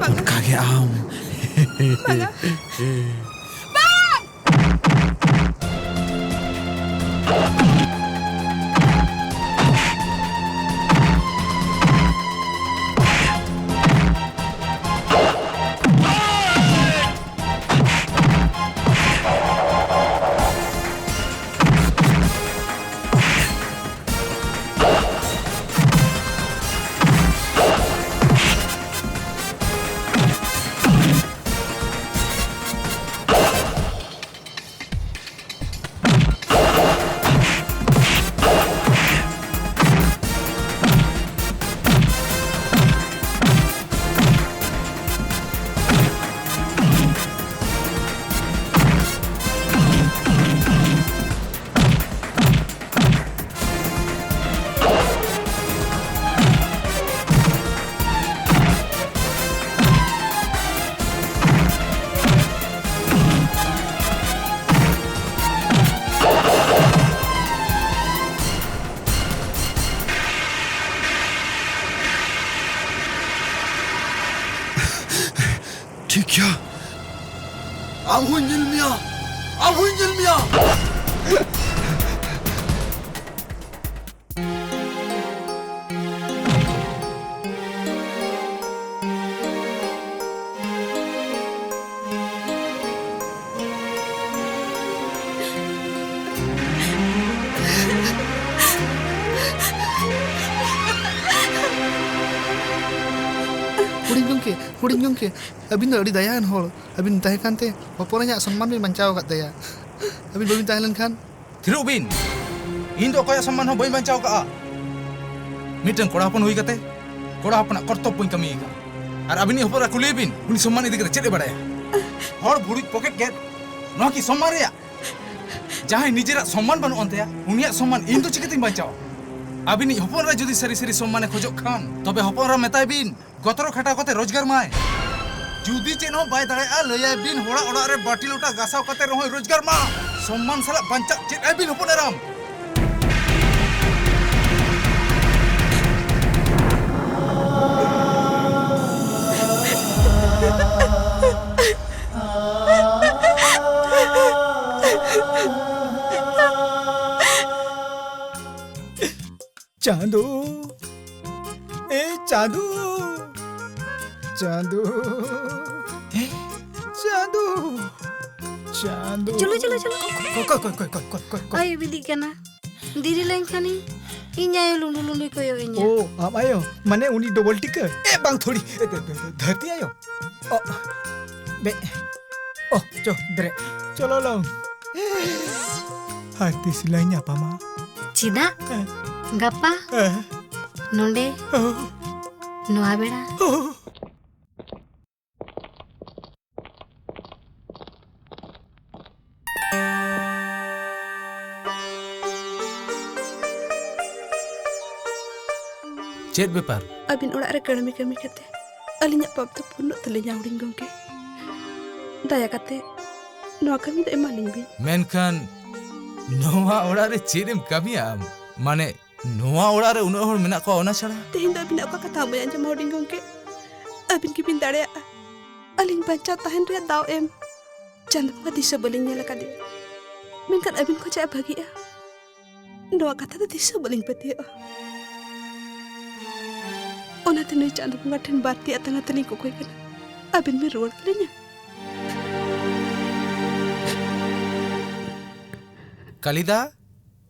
ᱵᱟᱝᱟ᱾ ᱚᱱᱠᱟ ᱜᱮ ᱟᱢ᱾ ᱵᱟᱝᱟ᱾ ᱵᱟᱝ! ᱴᱷᱤᱠ ᱜᱮᱭᱟ, ᱟᱢ ᱦᱚᱸᱧ ᱧᱮᱞ ᱢᱮᱭᱟ, ᱟᱢ ᱦᱚᱸᱧ ᱧᱮᱞ ᱢᱮᱭᱟ᱾ ᱦᱩᱰᱤᱧ ᱜᱚᱢᱠᱮ, ᱦᱩᱰᱤᱧ ᱜᱚᱢᱠᱮ, ᱟᱹᱵᱤᱱ ᱫᱚ ᱟᱹᱰᱤ ᱫᱟᱭᱟᱣᱟᱱ ᱦᱚᱲ᱾ ᱟᱹᱵᱤᱱ ᱛᱟᱦᱮᱸ ᱠᱟᱱᱛᱮ ᱦᱚᱯᱚᱱ ᱮᱨᱟᱧᱟᱜ ᱥᱚᱱᱢᱟᱱ ᱵᱤᱱ ᱵᱟᱧᱪᱟᱣ ᱟᱠᱟᱫ ᱛᱟᱭᱟ᱾ ᱟᱹᱵᱤᱱ ᱵᱟᱹᱵᱤᱱ ᱛᱟᱦᱮᱸ ᱞᱮᱱᱠᱷᱟᱱ ᱛᱷᱤᱨᱚᱜ ᱵᱤᱱ᱾ ᱤᱧ ᱫᱚ ᱚᱠᱚᱭᱟᱜ ᱥᱚᱢᱢᱟᱱ ᱦᱚᱸ ᱵᱟᱹᱧ ᱵᱟᱧᱪᱟᱣ ᱠᱟᱜᱼᱟ᱾ ᱢᱤᱫᱴᱟᱝ ᱠᱚᱲᱟ ᱦᱚᱯᱚᱱ ᱦᱩᱭ ᱠᱟᱛᱮ ᱠᱚᱲᱟ ᱦᱚᱯᱚᱱᱟᱜ ᱠᱚᱨᱛᱚᱵᱵᱚᱧ ᱠᱟᱹᱢᱤ ᱟᱠᱟᱫᱼᱟ᱾ ᱟᱨ ᱟᱹᱵᱤᱱᱤᱡ ᱦᱚᱯᱚᱱ ᱮᱨᱟ ᱠᱩᱞᱤᱭᱮ ᱵᱤᱱ, ᱩᱱᱤ ᱥᱚᱢᱢᱟᱱ ᱤᱫᱤ ᱠᱟᱛᱮ ᱪᱮᱫ ᱮ ᱵᱟᱲᱟᱭᱟ? ᱦᱚᱲ ᱵᱷᱩᱲᱩᱡ ᱯᱚᱠᱮᱴ ᱜᱮᱫ, ᱱᱚᱣᱟ ᱠᱤ ᱥᱚᱢᱢᱟᱱ ᱨᱮᱭᱟᱜ? ᱡᱟᱦᱟᱸᱭ ᱱᱤᱡᱮᱨᱟᱜ ᱥᱚᱢᱢᱟᱱ ᱵᱟᱹᱱᱩᱜ ᱟᱱ ᱛᱟᱭᱟ, ᱩᱱᱤᱭᱟᱜ ᱥᱚᱢᱢᱟᱱ ᱤᱧ ᱫᱚ ᱪᱤᱠᱟᱹᱛᱤᱧ ᱵᱟᱧᱪᱟᱣᱟ? ᱟᱹᱵᱤᱱᱤᱡ ᱦᱚᱯᱚᱱ ᱮᱨᱟ ᱡᱩᱫᱤ ᱥᱟᱹᱨᱤ ᱥᱟᱹᱨᱤ ᱥᱚᱢᱢᱟᱱᱮ ᱠᱷᱚᱡᱚᱜ ᱠᱷᱟᱱ, ᱛᱚᱵᱮ ᱦᱚᱯᱚᱱ ᱮᱨᱟ ᱢᱮᱛᱟᱭ ᱵᱤᱱ, ᱜᱚᱛᱨᱚ ᱠᱷᱟᱴᱟᱣ ᱠᱟᱛᱮ ᱨᱳᱡᱽᱜᱟᱨ ᱢᱟᱭ᱾ ᱡᱩᱫᱤ ᱪᱮᱫ ᱦᱚᱸ ᱵᱟᱭ ᱫᱟᱲᱮᱭᱟᱜᱼᱟ, ᱞᱟᱹᱭᱟᱭ ᱵᱤᱱ, ᱦᱚᱲᱟᱜ ᱚᱲᱟᱜ ᱨᱮ ᱵᱟᱹᱴᱤ ᱞᱚᱴᱟ ᱜᱟᱥᱟᱣ ᱠᱟᱛᱮ ᱨᱮᱦᱚᱸᱭ ᱨᱳᱡᱽᱜᱟᱨ ᱢᱟ᱾ ᱥᱚᱢᱢᱟᱱ ᱥᱟᱞᱟᱜ ᱵᱟᱧᱪᱟᱜ ᱪᱮᱫ ᱟᱭ ᱵᱤᱱ, ᱦᱚᱯᱚᱱ ᱮᱨᱟᱢ᱾ ᱪᱟᱸᱫᱚ, ᱮ ᱪᱟᱸᱫᱚ, ᱪᱟᱸᱫᱚ, ᱮ ᱪᱟᱸᱫᱚ, ᱪᱟᱸᱫᱚ᱾ ᱪᱚᱞᱚ, ᱪᱚᱞᱚ, ᱪᱚᱞᱚ᱾ ᱠᱚ, ᱠᱚ, ᱠᱚ᱾ ᱟᱭᱩᱵ ᱤᱫᱤᱜ ᱠᱟᱱᱟ᱾ ᱫᱮᱨᱤ ᱞᱮᱱᱠᱷᱟᱱᱤᱧ, ᱤᱧ ᱟᱭᱳ ᱞᱩᱸᱰᱩ ᱞᱩᱸᱰᱩᱭ ᱠᱚᱭᱚᱜ ᱤᱧᱟ᱾ ᱳ, ᱟᱢ ᱟᱭᱳ? ᱢᱟᱱᱮ ᱩᱱᱤ ᱰᱚᱵᱚᱞ ᱴᱤᱠᱟᱹ? ᱮ, ᱵᱟᱝ, ᱛᱷᱚᱲᱤ᱾ ᱮ, ᱫᱷ-, ᱫᱷ-, ᱫᱷᱟᱹᱨᱛᱤ ᱟᱭᱳ? ᱚ, ᱵᱮ-, ᱚ, ᱪᱚ, ᱫᱨᱮ᱾ ᱪᱚᱞᱚ ᱞᱚᱝ᱾ ᱟᱨ ᱛᱤᱥ ᱞᱟᱝ ᱧᱟᱯᱟᱢᱟ? ᱪᱮᱫᱟᱜ? ᱦᱮᱸ᱾ ᱜᱟᱯᱟ? ᱦᱮᱸ᱾ ᱱᱚᱰᱮ? ᱦᱮᱸ᱾ ᱱᱚᱣᱟ ᱵᱮᱲᱟ? ᱦᱮᱸ᱾ ᱪᱮᱫ ᱵᱮᱯᱟᱨ? ᱟᱹᱵᱤᱱ ᱚᱲᱟᱜ ᱨᱮ ᱠᱟᱹᱲᱢᱤ ᱠᱟᱹᱢᱤ ᱠᱟᱛᱮ ᱟᱹᱞᱤᱧᱟᱜ ᱯᱟᱯ ᱫᱚ ᱯᱩᱨᱱᱚᱜ ᱛᱟᱹᱞᱤᱧᱟ, ᱦᱩᱰᱤᱧ ᱜᱚᱢᱠᱮ᱾ ᱫᱟᱭᱟ ᱠᱟᱛᱮ ᱱᱚᱣᱟ ᱠᱟᱹᱢᱤ ᱫᱚ ᱮᱢᱟᱞᱤᱧ ᱵᱤᱱ᱾ ᱢᱮᱱᱠᱷᱟᱱ ᱱᱚᱣᱟ ᱚᱲᱟᱜ ᱨᱮ ᱪᱮᱫ ᱮᱢ ᱠᱟᱹᱢᱤᱭᱟ ᱟᱢ? ᱢᱟᱱᱮ, ᱱᱚᱣᱟ ᱚᱲᱟᱜ ᱨᱮ ᱩᱱᱟᱹᱜ ᱦᱚᱲ ᱢᱮᱱᱟᱜ ᱠᱚᱣᱟ, ᱚᱱᱟ ᱪᱷᱟᱲᱟ? ᱛᱮᱦᱮᱧ ᱫᱚ ᱟᱹᱵᱤᱱᱟᱜ ᱚᱠᱟ ᱠᱟᱛᱷᱟ ᱦᱚᱸ ᱵᱟᱹᱧ ᱟᱸᱡᱚᱢᱟ, ᱦᱩᱰᱤᱧ ᱜᱚᱢᱠᱮ᱾ ᱟᱹᱵᱤᱱ ᱜᱮᱵᱤᱱ ᱫᱟᱲᱮᱭᱟᱜᱼᱟ ᱟᱹᱞᱤᱧ ᱵᱟᱧᱪᱟᱣ ᱛᱟᱦᱮᱱ ᱨᱮᱭᱟᱜ ᱫᱟᱣ ᱮᱢ᱾ ᱪᱟᱸᱫᱚ ᱵᱚᱸᱜᱟ ᱫᱤᱥᱟᱹ ᱵᱟᱹᱞᱤᱧ ᱧᱮᱞ ᱟᱠᱟᱫᱮᱭᱟ, ᱢᱮᱱᱠᱷᱟᱱ ᱟᱹᱵᱤᱱ ᱠᱷᱚᱱ ᱪᱮᱫ ᱵᱷᱟᱹᱜᱤᱜᱼᱟ, ᱱᱚᱣᱟ ᱠᱟᱛᱷᱟ ᱫᱚ ᱛᱤᱥ ᱦᱚᱸ ᱵᱟᱹᱞᱤᱧ ᱯᱟᱹᱛᱭᱟᱹᱜᱼᱟ᱾ ᱚᱱᱟᱛᱮ ᱱᱩᱭ ᱪᱟᱸᱫᱚ ᱵᱚᱸᱜᱟ ᱴᱷᱮᱱ ᱵᱟᱨ ᱛᱤ ᱟᱛᱟᱝ ᱟᱛᱮ ᱞᱤᱧ ᱠᱚᱠᱚᱭ ᱠᱟᱱᱟ, ᱟᱹᱵᱤᱱ ᱵᱤᱱ ᱨᱩᱣᱟᱹᱲ ᱠᱟᱹᱞᱤᱧᱟ᱾ ᱠᱟᱞᱤᱫᱟ,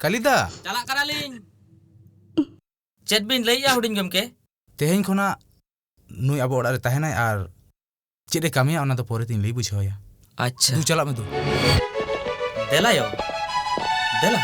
ᱠᱟᱞᱤᱫᱟ᱾ ᱪᱟᱞᱟᱜ ᱠᱟᱱᱟᱞᱤᱧ᱾ ᱪᱮᱫ ᱵᱤᱱ ᱞᱟᱹᱭᱮᱜᱼᱟ, ᱦᱩᱰᱤᱧ ᱜᱚᱢᱠᱮ? ᱛᱮᱦᱮᱧ ᱠᱷᱚᱱᱟᱜ ᱱᱩᱭ ᱟᱵᱚ ᱚᱲᱟᱜ ᱨᱮ ᱛᱟᱦᱮᱱᱟᱭ ᱟᱨ ᱪᱮᱫ ᱮ ᱠᱟᱹᱢᱤᱭᱟ, ᱚᱱᱟ ᱫᱚ ᱯᱚᱨᱮ ᱛᱤᱧ ᱞᱟᱹᱭ ᱵᱩᱡᱷᱟᱹᱣ ᱟᱭᱟ᱾ ᱟᱪᱪᱷᱟ᱾ ᱫᱩ, ᱪᱟᱞᱟᱜ ᱢᱮ ᱫᱩ᱾ ᱫᱮᱞᱟᱭᱳ, ᱫᱮᱞᱟ᱾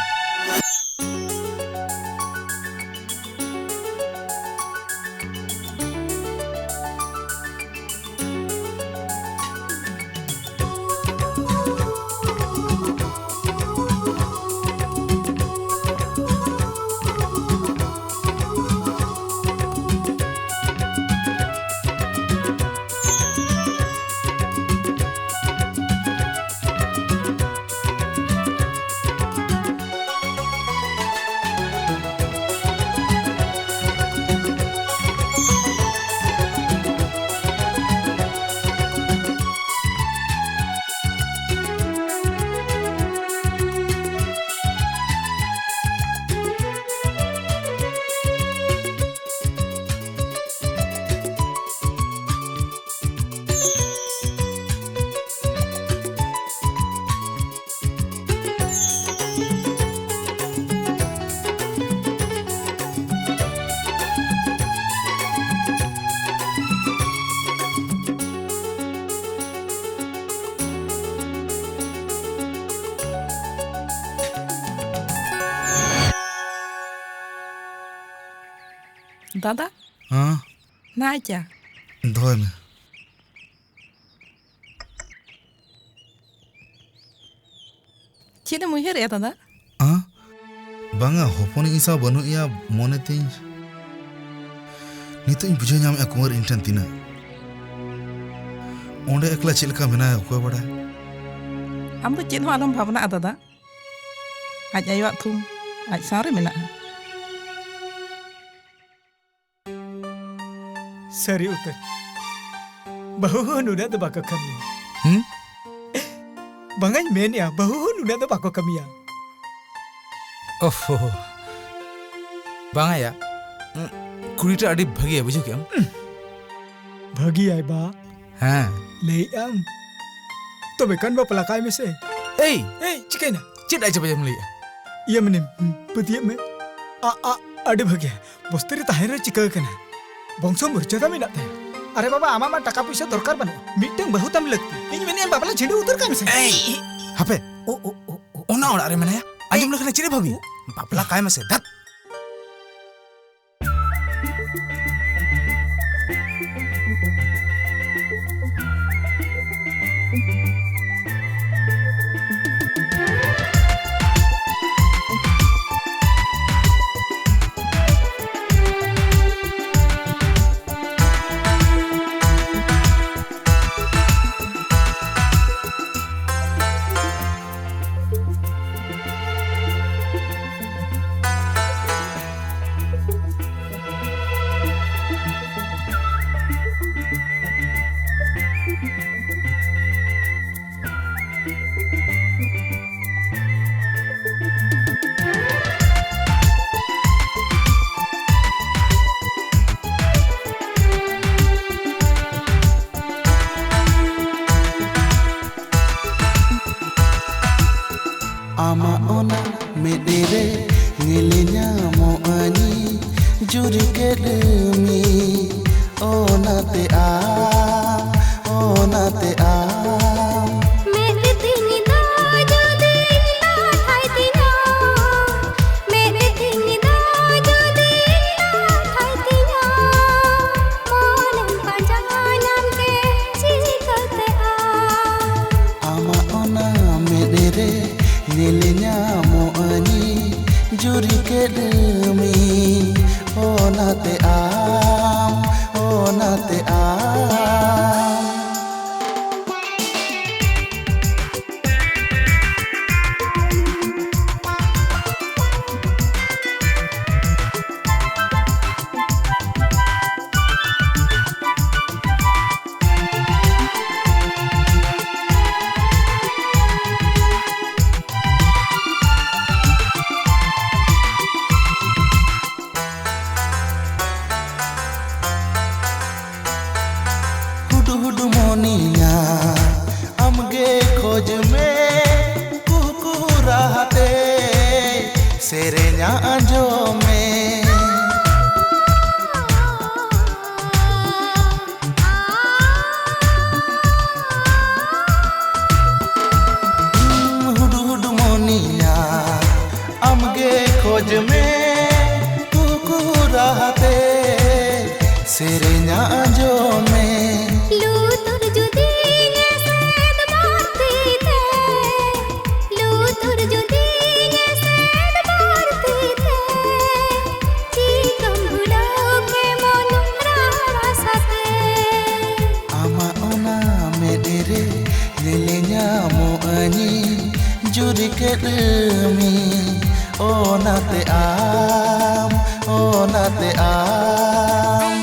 ᱫᱟᱫᱟ, ᱦᱮᱸ? ᱱᱟᱭ ᱪᱟ᱾ ᱫᱚᱦᱚᱭ ᱢᱮ᱾ ᱪᱮᱫ ᱮᱢ ᱩᱭᱦᱟᱹᱨᱮᱜᱼᱟ ᱫᱟᱫᱟ? ᱦᱮᱸ? ᱵᱟᱝᱟ, ᱦᱚᱯᱚᱱᱤᱡ ᱤᱧ ᱥᱟᱶ ᱵᱟᱹᱱᱩᱜ ᱮᱭᱟ ᱢᱚᱱᱮ ᱛᱤᱧ᱾ ᱱᱤᱛᱚᱜ ᱤᱧ ᱵᱩᱡᱷᱟᱹᱣ ᱧᱟᱢᱮᱜᱼᱟ ᱠᱩᱸᱣᱟᱨ ᱤᱧ ᱴᱷᱮᱱ ᱛᱤᱱᱟᱹᱜ᱾ ᱚᱸᱰᱮ ᱮᱠᱞᱟ ᱪᱮᱫ ᱞᱮᱠᱟ ᱢᱮᱱᱟᱭᱟ ᱚᱠᱚᱭ ᱵᱟᱲᱟᱭ᱾ ᱟᱢ ᱫᱚ ᱪᱮᱫ ᱦᱚᱸ ᱟᱞᱚᱢ ᱵᱷᱟᱵᱽᱱᱟᱜᱼᱟ ᱫᱟᱫᱟ᱾ ᱟᱡ ᱟᱭᱳᱣᱟᱜ ᱛᱷᱩᱢ ᱟᱡ ᱥᱟᱶ ᱨᱮ ᱢᱮᱱᱟᱜᱼᱟ᱾ ᱥᱟᱹᱨᱤ ᱩᱛᱟᱹᱨ᱾ ᱵᱟᱹᱦᱩ ᱦᱚᱸ ᱱᱩᱱᱟᱹᱜ ᱫᱚ ᱵᱟᱠᱚ ᱠᱟᱹᱢᱤᱭᱟ᱾ ᱦᱩᱸ? ᱵᱟᱝᱟᱧ ᱢᱮᱱᱮᱜᱼᱟ, ᱵᱟᱹᱦᱩ ᱦᱚᱸ ᱱᱩᱱᱟᱹᱜ ᱫᱚ ᱵᱟᱠᱚ ᱠᱟᱹᱢᱤᱭᱟ᱾ ᱳᱦᱳ᱾ ᱵᱟᱝᱟ ᱭᱟ, ᱩᱸ, ᱠᱩᱲᱤᱴᱟ ᱟᱹᱰᱤ ᱵᱷᱟᱹᱜᱤᱭᱟ, ᱵᱩᱡᱷᱟᱹᱣ ᱠᱮᱜᱼᱟᱢ? ᱩᱸ᱾ ᱵᱷᱟᱹᱜᱤᱭᱟᱭ ᱵᱟ᱾ ᱦᱮᱸ᱾ ᱞᱟᱹᱭᱮᱜᱼᱟᱢ? ᱛᱚᱵᱮ ᱠᱷᱟᱱ ᱵᱟᱯᱞᱟ ᱠᱟᱭ ᱢᱮᱥᱮ᱾ ᱮᱭ! ᱮᱭ, ᱪᱤᱠᱟᱹᱭᱮᱱᱟ? ᱪᱮᱫ ᱟᱡᱮ ᱵᱟᱡᱮᱢ ᱞᱟᱹᱭᱮᱜᱼᱟ? ᱤᱭᱟᱹ ᱢᱟᱱᱮ, ᱯᱟᱹᱛᱭᱟᱹᱜ ᱢᱮ᱾ ᱟ, ᱟ, ᱟᱹᱰᱤ ᱵᱷᱟᱹᱜᱤ᱾ ᱵᱚᱥᱛᱤ ᱨᱮ ᱛᱟᱦᱮᱸ ᱨᱮ ᱪᱤᱠᱟᱹ ᱠᱟᱱᱟ? ᱵᱚᱝᱥᱚ ᱢᱚᱨᱡᱟᱫᱟ ᱢᱮᱱᱟᱜ ᱛᱟᱭᱟ᱾ ᱟᱨᱮ ᱵᱟᱵᱟ, ᱟᱢᱟᱜ ᱢᱟ ᱴᱟᱠᱟ ᱯᱩᱭᱥᱟᱹ ᱫᱚᱨᱠᱟᱨ ᱵᱟᱹᱱᱩᱜᱼᱟ᱾ ᱢᱤᱫᱴᱟᱝ ᱵᱟᱹᱦᱩ ᱛᱟᱢ ᱞᱟᱹᱠᱛᱤ᱾ ᱤᱧ ᱢᱮᱱᱮᱫᱼᱟ ᱵᱟᱯᱞᱟ ᱪᱷᱤᱸᱰᱟᱹ ᱩᱛᱟᱹᱨ ᱠᱟᱭ ᱢᱮᱥᱮ᱾ ᱮᱭ! ᱦᱟᱯᱮ, ᱚ, ᱚ, ᱚ, ᱚ, ᱚᱱᱟ ᱚᱲᱟᱜ ᱨᱮ ᱢᱮᱱᱟᱭᱟ? ᱟᱸᱡᱚᱢ ᱞᱮᱠᱷᱟᱱ ᱪᱮᱫ ᱮ ᱵᱷᱟᱹᱵᱤᱭᱟ? ᱵᱟᱯᱞᱟ ᱠᱟᱭ ᱢᱮᱥᱮ, ᱫᱷᱟᱛ᱾ ᱢᱤ, ᱚᱱᱟᱛᱮ ᱟᱢ, ᱚᱱᱟᱛᱮ ᱟᱢ᱾ ᱢᱮᱫ ᱛᱤᱧ ᱫᱚ ᱡᱩᱫᱤ ᱞᱟᱴᱷᱟᱭ ᱛᱤᱧᱟ, ᱢᱮᱫ ᱛᱤᱧ ᱫᱚ ᱡᱩᱫᱤ ᱞᱟᱴᱷᱟᱭ ᱛᱤᱧᱟ, ᱢᱚᱱᱮᱢ ᱯᱟᱸᱡᱟ ᱧᱟᱢ ᱠᱮ ᱪᱤᱠᱟᱹᱛᱮ ᱟᱢ? ᱟᱢᱟᱜ ᱚᱱᱟ ᱢᱮᱫ ᱨᱮ ᱧᱮᱞ ᱧᱟᱢᱚᱜ ᱟᱹᱧ ᱡᱩᱨᱤ ᱠᱮᱫ ᱢᱤ, ᱚᱱᱟᱛᱮ ᱟᱢ, ᱚᱱᱟᱛᱮ ᱟᱢ᱾ ᱦᱩᱰᱩ ᱦᱩᱰᱩ ᱢᱚᱱᱤᱭᱟ, ᱟᱢᱜᱮ ᱠᱷᱚᱡᱽ ᱢᱮ, ᱠᱩᱦᱩ ᱠᱩᱦᱩ ᱨᱟᱦᱟᱛᱮ ᱥᱮᱨᱮᱧᱟ ᱟᱸᱡᱚᱢ ᱢᱮ᱾ ᱦᱩᱰᱩ ᱦᱩᱰᱩ ᱢᱚᱱᱤᱭᱟ, ᱟᱢᱜᱮ ᱠᱷᱚᱡᱽ ᱢᱮ, ᱠᱩᱦᱩ ᱠᱩᱦᱩ ᱨᱟᱦᱟᱛᱮ ᱥᱮᱨᱮᱧᱟ ᱟᱸᱡᱚᱢ ᱢᱮ᱾ ᱞᱩᱛᱩᱨ ᱡᱩᱫᱤᱧ ᱮᱥᱮᱫ ᱵᱟᱹᱲᱛᱤ ᱛᱮ, ᱞᱩᱛᱩᱨ ᱡᱩᱫᱤᱧ ᱮᱥᱮᱫ ᱵᱟᱹᱲᱛᱤ ᱛᱮ, ᱪᱤᱠᱟᱹᱢ ᱵᱷᱩᱞᱟᱹᱣ ᱠᱮ ᱢᱚᱱ ᱨᱟᱲᱟ ᱥᱟᱛᱮ? ᱟᱢᱟᱜ ᱚᱱᱟ ᱢᱮᱫ ᱨᱮ ᱧᱮᱞ ᱧᱟᱢᱚᱜ ᱟᱹᱧ ᱡᱩᱨᱤ ᱠᱮᱫ ᱢᱤ, ᱚᱱᱟᱛᱮ ᱟᱢ, ᱚᱱᱟᱛᱮ ᱟᱢ᱾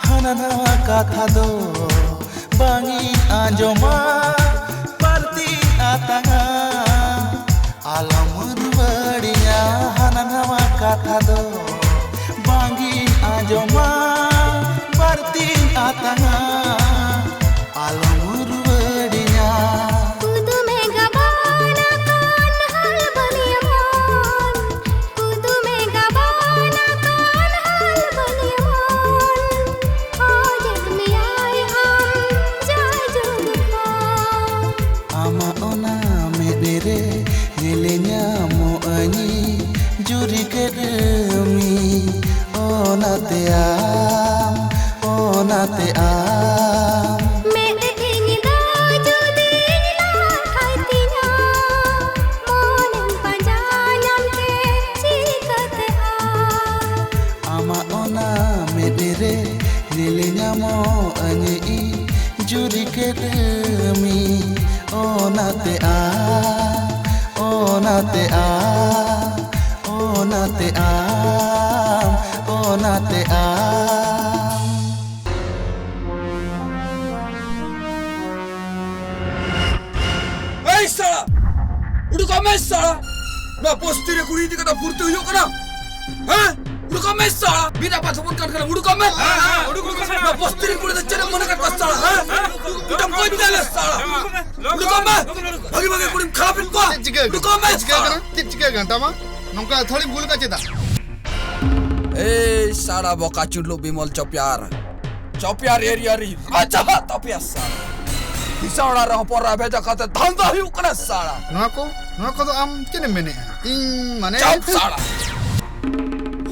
ᱦᱟᱱᱟ ᱱᱟᱣᱟ ᱠᱟᱛᱷᱟ ᱫᱚ ᱵᱟᱝ ᱤᱧ ᱟᱸᱡᱚᱢᱟ, ᱨᱮ ᱧᱮᱞᱮ ᱧᱟᱢᱚᱜ ᱟᱹᱧ ᱡᱩᱨᱤ ᱠᱟᱹᱰᱟᱹᱢᱤ, ᱚᱱᱟᱛᱮ ᱟᱢ, ᱚᱱᱟᱛᱮ ᱟᱢ᱾ ᱢᱮᱫ ᱛᱤᱧ ᱫᱚ ᱡᱩᱫᱤᱧ ᱞᱟᱴᱷᱟᱭ ᱛᱤᱧᱟ, ᱢᱚᱱᱮᱢ ᱯᱟᱸᱡᱟ ᱧᱟᱢ ᱠᱮ ᱪᱤᱠᱟᱹᱛᱮ ᱟᱢ? ᱟᱢᱟᱜ ᱚᱱᱟ ᱢᱮᱫ ᱨᱮ ᱧᱮᱞ ᱧᱟᱢᱚᱜ ᱟᱹᱧ ᱤᱧ ᱡᱩᱨᱤ ᱠᱟᱹᱰᱟᱹᱢᱤ, ᱚᱱᱟᱛᱮ ᱟᱢ, ᱚᱱᱟᱛᱮ ᱟᱢ, ᱚᱱᱟᱛᱮ ᱟᱢ, ᱚᱱᱟᱛᱮ ᱟᱢ᱾ ᱮᱭ ᱥᱟᱲᱟ! ᱩᱰᱩᱠᱚᱜ ᱢᱮ ᱥᱟᱲᱟ! ᱱᱚᱣᱟ ᱵᱚᱥᱛᱤ ᱨᱮ ᱠᱩᱲᱤ ᱤᱫᱤ ᱠᱟᱛᱮ ᱯᱷᱩᱨᱛᱤ ᱦᱩᱭᱩᱜ ᱠᱟᱱᱟ? ᱦᱮᱸ? ᱩᱰᱩᱠᱚᱜ ᱢᱮ ᱥᱟᱲᱟ! ᱵᱤᱱ ᱟᱯᱟᱛ ᱦᱚᱯᱚᱱ ᱠᱟᱱ ᱠᱷᱟᱱᱮᱢ ᱩᱰᱩᱠᱚᱜ ᱢᱮ! ᱦᱮᱸ, ᱦᱮᱸ, ᱩᱰᱩᱠ, ᱩᱰᱩᱠ ᱢᱮ᱾ ᱱᱚᱣᱟ ᱵᱚᱥᱛᱤ ᱨᱮ ᱠᱩᱲᱤ ᱫᱚ ᱪᱮᱫ ᱮᱢ ᱢᱚᱱᱮ ᱠᱟᱜ ᱠᱚᱣᱟ ᱥᱟᱲᱟ, ᱦᱮᱸ? ᱩᱰᱩᱠ ᱢᱮ ᱥᱟᱲᱟ! ᱩᱰᱩᱠᱚᱜ ᱢᱮ! ᱵᱷᱟᱜᱤ ᱵᱷᱟᱜᱤ ᱠᱩᱲᱤᱢ ᱠᱷᱟᱨᱟᱯ ᱮᱫ ᱠᱚᱣᱟ! ᱪᱮᱫ ᱪᱤᱠᱟᱹ ᱠᱟᱱᱟ? ᱩᱰᱩᱠᱚᱜ ᱢᱮ ᱪᱮᱫ ᱪᱤᱠᱟᱹ ᱥᱟᱲᱟ! ᱠᱟᱱᱟ? ᱪᱮᱫ ᱪᱤᱠᱟᱹ ᱠᱟᱱᱟ? ᱛᱟᱢᱟ ᱱᱚᱝᱠᱟ ᱛᱷᱚᱲᱤᱢ ᱜᱩᱞ ᱠᱟᱜ ᱪᱮᱫᱟᱜ? ᱮᱭ ᱥᱟᱲᱟ ᱵᱚᱠᱟ ᱪᱩᱰᱞᱩ ᱵᱤᱢᱚᱞ ᱪᱚᱯᱭᱟᱨ! ᱪᱚᱯᱭᱟᱨ ᱮᱨᱤᱭᱟ ᱨᱤ ᱨᱟᱡᱟ ᱦᱟᱜ ᱛᱟᱯᱮᱭᱟ ᱥᱟᱲᱟ᱾ ᱫᱤᱥᱟᱹ ᱚᱲᱟᱜ ᱨᱮ ᱦᱚᱯᱚᱱ ᱨᱟ ᱵᱷᱮᱡᱟ ᱠᱟᱛᱮ ᱫᱷᱟᱱᱫᱟ ᱦᱩᱭᱩᱜ ᱠᱟᱱᱟ ᱥᱟᱲᱟ᱾ ᱱᱚᱣᱟ ᱠᱚ, ᱱᱚᱣᱟ ᱠᱚᱫᱚ ᱟᱢ ᱪᱮᱫ ᱮᱢ ᱢᱮᱱᱮᱜᱼᱟ? ᱤᱧ ᱢᱟᱱᱮ ᱪᱟᱯ ᱥᱟᱲᱟ᱾